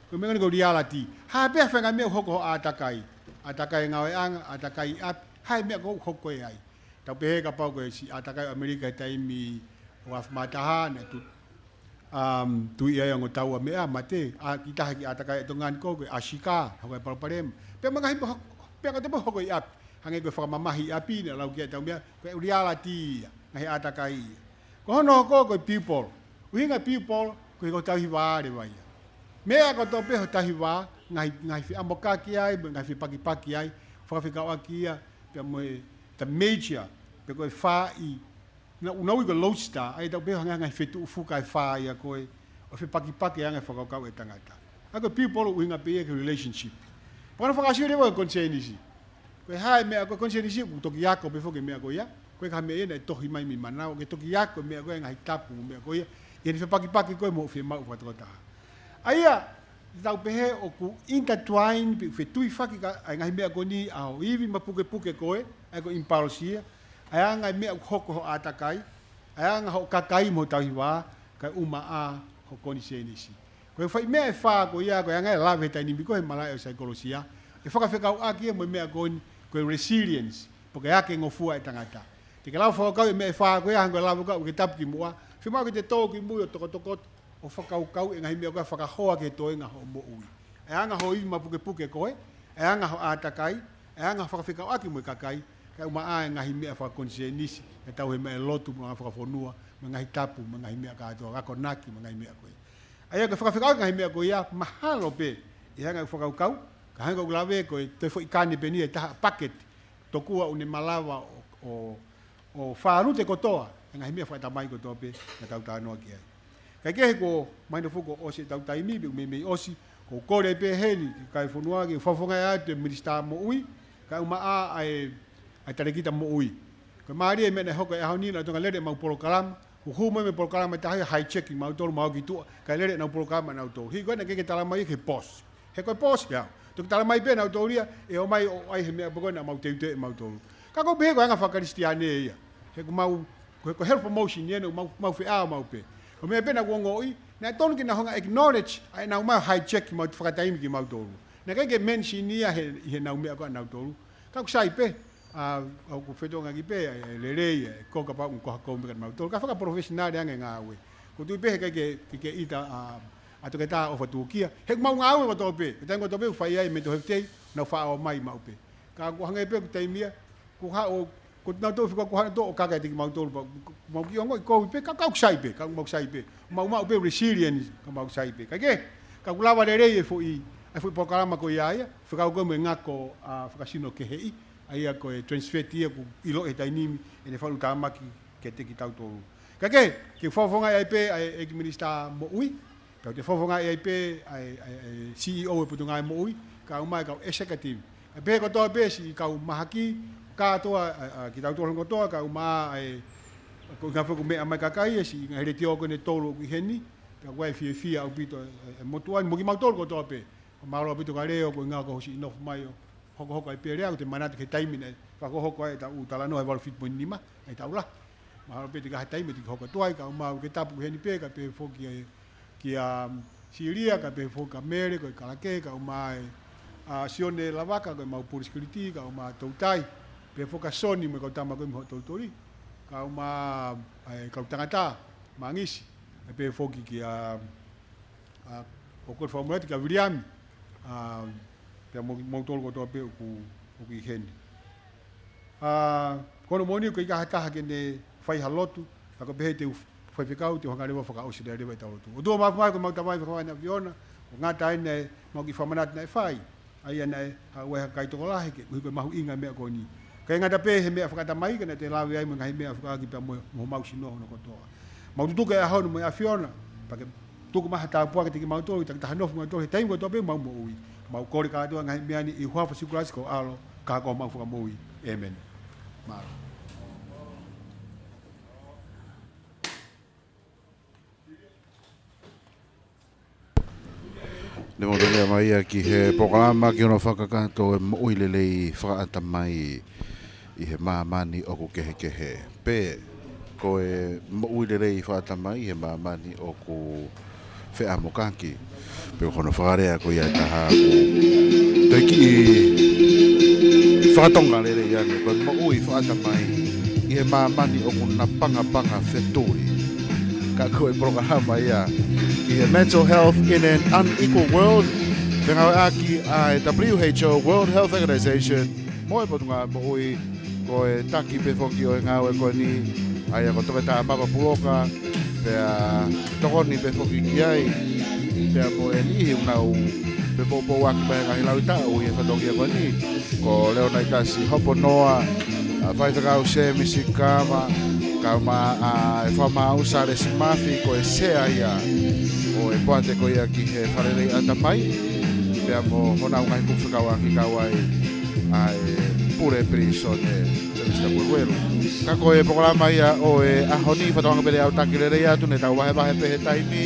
ko e meʻa ko eni ko e reality. Hā pē ha faʻahinga meʻa ʻoku hoko ho ʻātakai. ʻĀtakai ngāueʻanga, ʻātakai ʻapi, hā e meʻa ʻoku hoko ai. Tau pehē kapau ko e siʻi ʻātakai ʻo ʻAmelika he taimi ʻo e afe mā taha, naʻe tu-, um, tuʻi ai e ongo taua mei he mate, ʻa, kiʻi taha e kiʻi ʻātakai ʻa Tonga ni ko ē, ko e Ashika, hoko e palopalema. Pea mo e ngaahi meʻa hoko, pea ko e tapa hoko ʻi ʻapi. Hangē ko e fakamamahi ʻi ʻapi, naʻe lau ki ai ʻetau meʻa, ko e reality ia, ngaahi ʻātakai ia. Ko hono hoko ko e people. ʻUhinga people, ko e ko e tauhi vā leva ia. Meʻa kotoa pē ho tauhi vā, ngaahi, ngaahi feʻamokaki ai, mo e ngaahi fepakipaki ai, fakafekauʻaki ia, pea mo e the major, pe ko e fāʻi, naʻa, naʻa ui ko e lodestar, ʻa ia ʻoku tau pehē hangē ha ngaahi fetuʻufuka ʻe fā ia ko ē, ʻo fepakipaki ange e fakakaukau e tangata. ʻA ia ko e people ʻoku ʻuhinga pē ia ki he relationship. Pea ko hono fakaʻosi leva ko e konisēnisi. Ko e hā e meʻa ko e konisēnisi ʻoku toki ako pē foki e meʻa ko ia. Ko e hā e meʻa ia naʻe tohi mai mei Manao, ke toki ako e meʻa ko ē, ngaahi tapu meʻa ko ia. ʻI heʻene fepakipaki ko ē mo hoʻo fiemaʻu fakatokotaha. ʻA ia, tau pehē ʻoku intertwine pe fetuifaki ka, ʻa e ngaahi meʻa ko eni ʻa hoʻo ivi mo e pukepuke ko ē, ʻa ia ko e impulse ia. ʻa e anga e meʻa ʻoku hoko hoʻo ʻātakai, ʻa e anga hoʻo kakai mo e tauhi vā, kae ʻumaʻā hoʻo konisēnisi. Ko e foʻi meʻa ʻe fā ko ia, ko e anga e lave he taimi ni ko e malaʻe ʻo saikolosia, ʻe fakafekauʻaki ia mo e meʻa ko eni, ko e resilience, pe ko e ake ngofua e tangata. Te ke lava fakakaukau e meʻa ʻe fā ko ia, hangē ko e lave ko ē ʻoku ke tapu ki muʻa, fiemaʻu ke te tō ki mui ʻo tokotokoto, ʻo fakakaukau e ngaahi meʻa ko ē ʻe fakahoa ki he toenga hoʻo moʻui. ʻA e anga hoʻo ivi mapukepuke koe, ʻa e anga hoʻo ʻātakai, ʻa e anga hoʻo fakafekauʻaki mo e kakai, kae ʻumaʻā e ngaahi meʻa fakakonisēnisi, ʻa e tauhi meʻa e lotu, mo e anga fakafonua, mo e ngaahi tapu, mo e ngaahi meʻa kātoa, akonaki, mo e ngaahi meʻa ko ia. ʻA ia ko e fakafekauʻaki e ngaahi meʻa ko ia, mahalo pē, ʻi he anga e fakakaukau, ka hangē ko ʻeku lave ko e toe foʻi kane pē eni ʻe taha ʻa e paketi, tokua ʻoku ne malava ʻo, ʻo, ʻo fālute kotoa, e ngaahi meʻa fakatamai kotoa pē, naʻa tau talanoa ki ai. Kae kehe kuo mahino foki kuo ʻosi ʻetau taimi, pea ʻoku meimei ʻosi, ko e kole pē heni, ki he kau fonua, ke fakafofongaʻi atu e minisitā moʻui, kae ʻumaʻā ʻa e, ʻa e talēkita moʻui. Ko e mālie e meʻa naʻe hoko he ʻaho ni, naʻe toki lele ʻemau polokalama, kuo hū mai mo e polokalama ʻe taha ia ʻo hijack kimautolu, mau ō ki tuʻa, kae lele ʻenau polokalama ʻanautolu. Hiki ko ē naʻe ʻikai ke talamai ia ki he boss. He ko e boss ia. Toki talamai pē ʻe nautolu ia, ʻe ō mai ʻo ʻai he meʻa pē ko ē naʻa mau teuteu ʻe mautolu. Ka ʻoku ou pehē ko e anga fakakalisitiane ia. He ʻoku mau, ko e, ko e health promotion ia, naʻa mau, mau feʻao maʻu pē. Ko e meʻa pē naʻa ku ongoʻi, naʻe tonu ke nau hanga ʻo acknowledge, ʻa ʻenau ō mai ʻo hijack kimautolu, fakataimi kimautolu. Naʻe ʻikai ke mention ia he, ʻi heʻenau meʻa ko ē ʻanautolu. Ka ʻoku sai pē, ʻa, ʻoku fetongi pē, ʻa e, ʻa e lelei, ʻa e, ko e kapau ʻoku ko ha kau meʻa ka mautolu. Ka fakaprofessional ange ngāue. ʻOku ou tui pē he ʻikai ke, ke, ke ʻita, ʻa, ʻa Toketā ʻOfa Tūkia. He ʻoku mau ngāue kotoa pē. He taimi kotoa pē ʻoku fai ai e mental health day, nau faʻao mai maʻu pē. Ka ʻoku hangē pē ʻoku taimi ia, ʻoku haʻu, ko nautolu fika ʻoku haʻu nautolu ʻo kaka ʻiate kimautolu pea, mau kiʻi ongoʻi kovi pē, ka, ka ʻoku sai pē, ka ʻoku mau sai pē. Mau maʻu pē resilience, ka mau sai pē. Kae kehe, ka ʻoku lava lelei e foʻi, e foʻi polokalama ko ia ia, fekauʻaki mo e ngako, ʻa, fakasino keheʻi, ʻa ia ko e transfer ia ʻoku ʻiloʻi he taimi ni, ʻene faʻa ʻulutāmaki kiate kitautolu. Kae kehe, ke fakafofongaʻi ai pē, ʻa e, ʻEiki Minisitā Moʻui, pea te fakafofongaʻi ai pē, ʻa e, ʻa e, ʻa e C E O e Potungāue Moʻui, kae ʻumaʻā e kau executive. ʻA e pehē kotoa pē siʻi kau mahaki, kātoa, ʻa, ʻa, kitautolu kotoa, kae ʻumaʻā e, ko e ngaahi foʻi meʻa mai kakai, e siʻi ngaahi letiō ko eni ʻe tolu ʻoku ʻi heni, pea ʻoku ou fiefia ʻaupito, e, e, e motuʻa ni, mo kimautolu kotoa pē. Mālō ʻaupito Kaleo, ko e ʻuhinga ko hoʻo siʻi nofo mai ʻo hokohoko ai pē lea, ʻoku te manatu ki he taimi naʻe fakahokohoko ai ʻetau talanoa he valu fitu poini nima, ʻetau lahi. Mahalo pē te ke ʻi ai ha taimi te ke hoko atu ai, kae ʻumaʻā ʻoku ke tapu ki heni pē, kae pehē foki kia, kia Silia, kae pehē foki kia Mele, ko e Kalake, kae ʻumaʻā e, ʻa, Sione Lavaka, ko e mau pule security, kae ʻumaʻā Toutai, pehē foki kia Soni, mo e kau tama ko ē mei Hoʻotoutoli, kae ʻumaʻā, ʻa e, kau tangata, Mangisi, kae pehē foki kia, ʻa, ʻoku ou fakamolemole atu kia Viliami, ʻa, pea mo, moutolu kotoa pē ʻoku, ʻoku ʻi heni. ʻA, ko hono moʻoni ʻoku ʻikai ha taha ke ne fai ha lotu, ka ko e pehē te u faifekau, te u hanga leva ʻo fakaʻosi leva ʻetau lotu. ʻOtua Māfimafi ko e mau Tamai Fakahēvani ʻAfiona, ʻoku ngata ʻeni ʻemau kiʻi fakamanatu naʻe fai, ʻa ia naʻe haʻu ai ha kakai tokolahi ke ʻuhi ko e mahuʻinga e meʻa ko eni. ʻIkai ngata pē he meʻa fakatamai, ka naʻa te lave ai mo e ngaahi meʻa fekauʻaki pea mo, mo homau sino hono kotoa. Mau tutuku e ʻaho ni mo e ʻAfiona, pea ke tuku mai ha tāpuaki kiate kimautolu, taki taha nofo kimautolu, he taimi kotoa pē ʻemau moʻui. Mau kole kātoa e ngaahi meʻa ni ʻi he huafa ʻo Sīsū Kalaisi ko ho ʻAlo, ka ko homau Fakamoʻui. ʻĒmeni. Mālō. Ne mau tolea mai ia ki he polokalama ki hono fakakakato e moʻui lelei fakaʻatamai ʻi he māmani ʻoku kehekehe. Pe ko e moʻui lelei fakaʻatamai ʻi he māmani ʻoku feʻamokaki. Pe ko hono fakalea ko ia ʻe taha ʻoku toe kiʻi fakatonga lelei ange, ko e moʻui fakaʻatamai ʻi he māmani ʻoku napangapanga fetuli. Ka ko e polokalama ia ki he Mental Health in an Unequal World, fengāueʻaki ʻa e W H O, World Health Organization, mo e Potungāue Moʻui, ko e taki pē foki ʻo e ngāue ko eni, ʻa ia ko Toketā Mapa Puloka, pea tokoni pē foki ki ai, pea mo e niʻihi ʻoku nau fepoupouaki mai he ngaahi lauitaʻu ʻi he fatongia ko eni, ko Leonaitasi Hoponoa, ʻa, Faifekau Sēmisi Kava, kae ʻumaʻā e Fakamaau Sālesi Mafi, ko e sea ia ʻo e poate ko ia ki he fakalelei ʻatamai, pea mo honau ngaahi kupu fekauʻaki kau ai ʻa e pule pilīsone, Sylvester Kuekuelu. Ka ko e polokalama ia ʻo e ʻaho ni, fakatonga pē ʻetau taki lelei atu, ne tau vahevahe pē he taimi,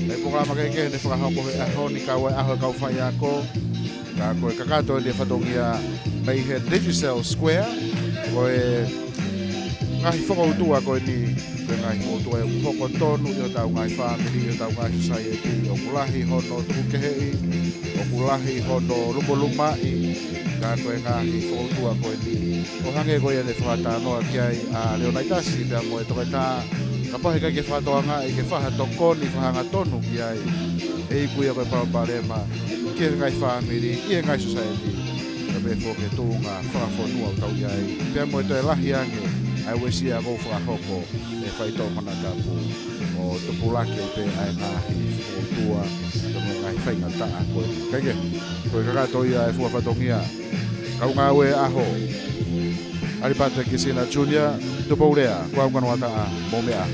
e polokalama kehekehe ne fakahoko he ʻaho ni, kau ai e ʻaho e kau faiako, ka ko e kakato eni e fatongia mei he Digicel Square, ko e Ngaahi fokoutua ko eni, ko e ngaahi fokoutua ʻoku hoko tonu ʻi hotau ngaahi fāmili, ʻi hotau ngaahi society, ʻoku lahi hono tukukeheʻi, ʻoku lahi hono lumolumaʻi, ka ko e ngaahi fokoutua ko eni, ʻo hangē ko ia ne fakatalanoa ki ai ʻa Leonaitasi pea mo e toketā, kapau he ʻikai ke fakatokangaʻi ke fakatokoni, fakahangatonu ki ai, ʻe iku ia ko e palopalema ki he ngaahi fāmili, ʻi he ngaahi society, ka pehē foki ki he tuʻunga fakafonua ʻoku tau ʻi ai, pea mo e toe lahi ange ʻa e uesia ʻoku fakahoko ʻe he faitoʻo konatapu ʻo tupulaki pē ʻa e ngaahi fokoutua, pea mo e ngaahi faingataʻa ko ē. Kae kehe, ko e kakato ia e fua fatongia. Kau ngāue ʻaho, ʻAlipate Kisina Junior, Tupou Lea, ko au Kanoataʻa, mou meʻa.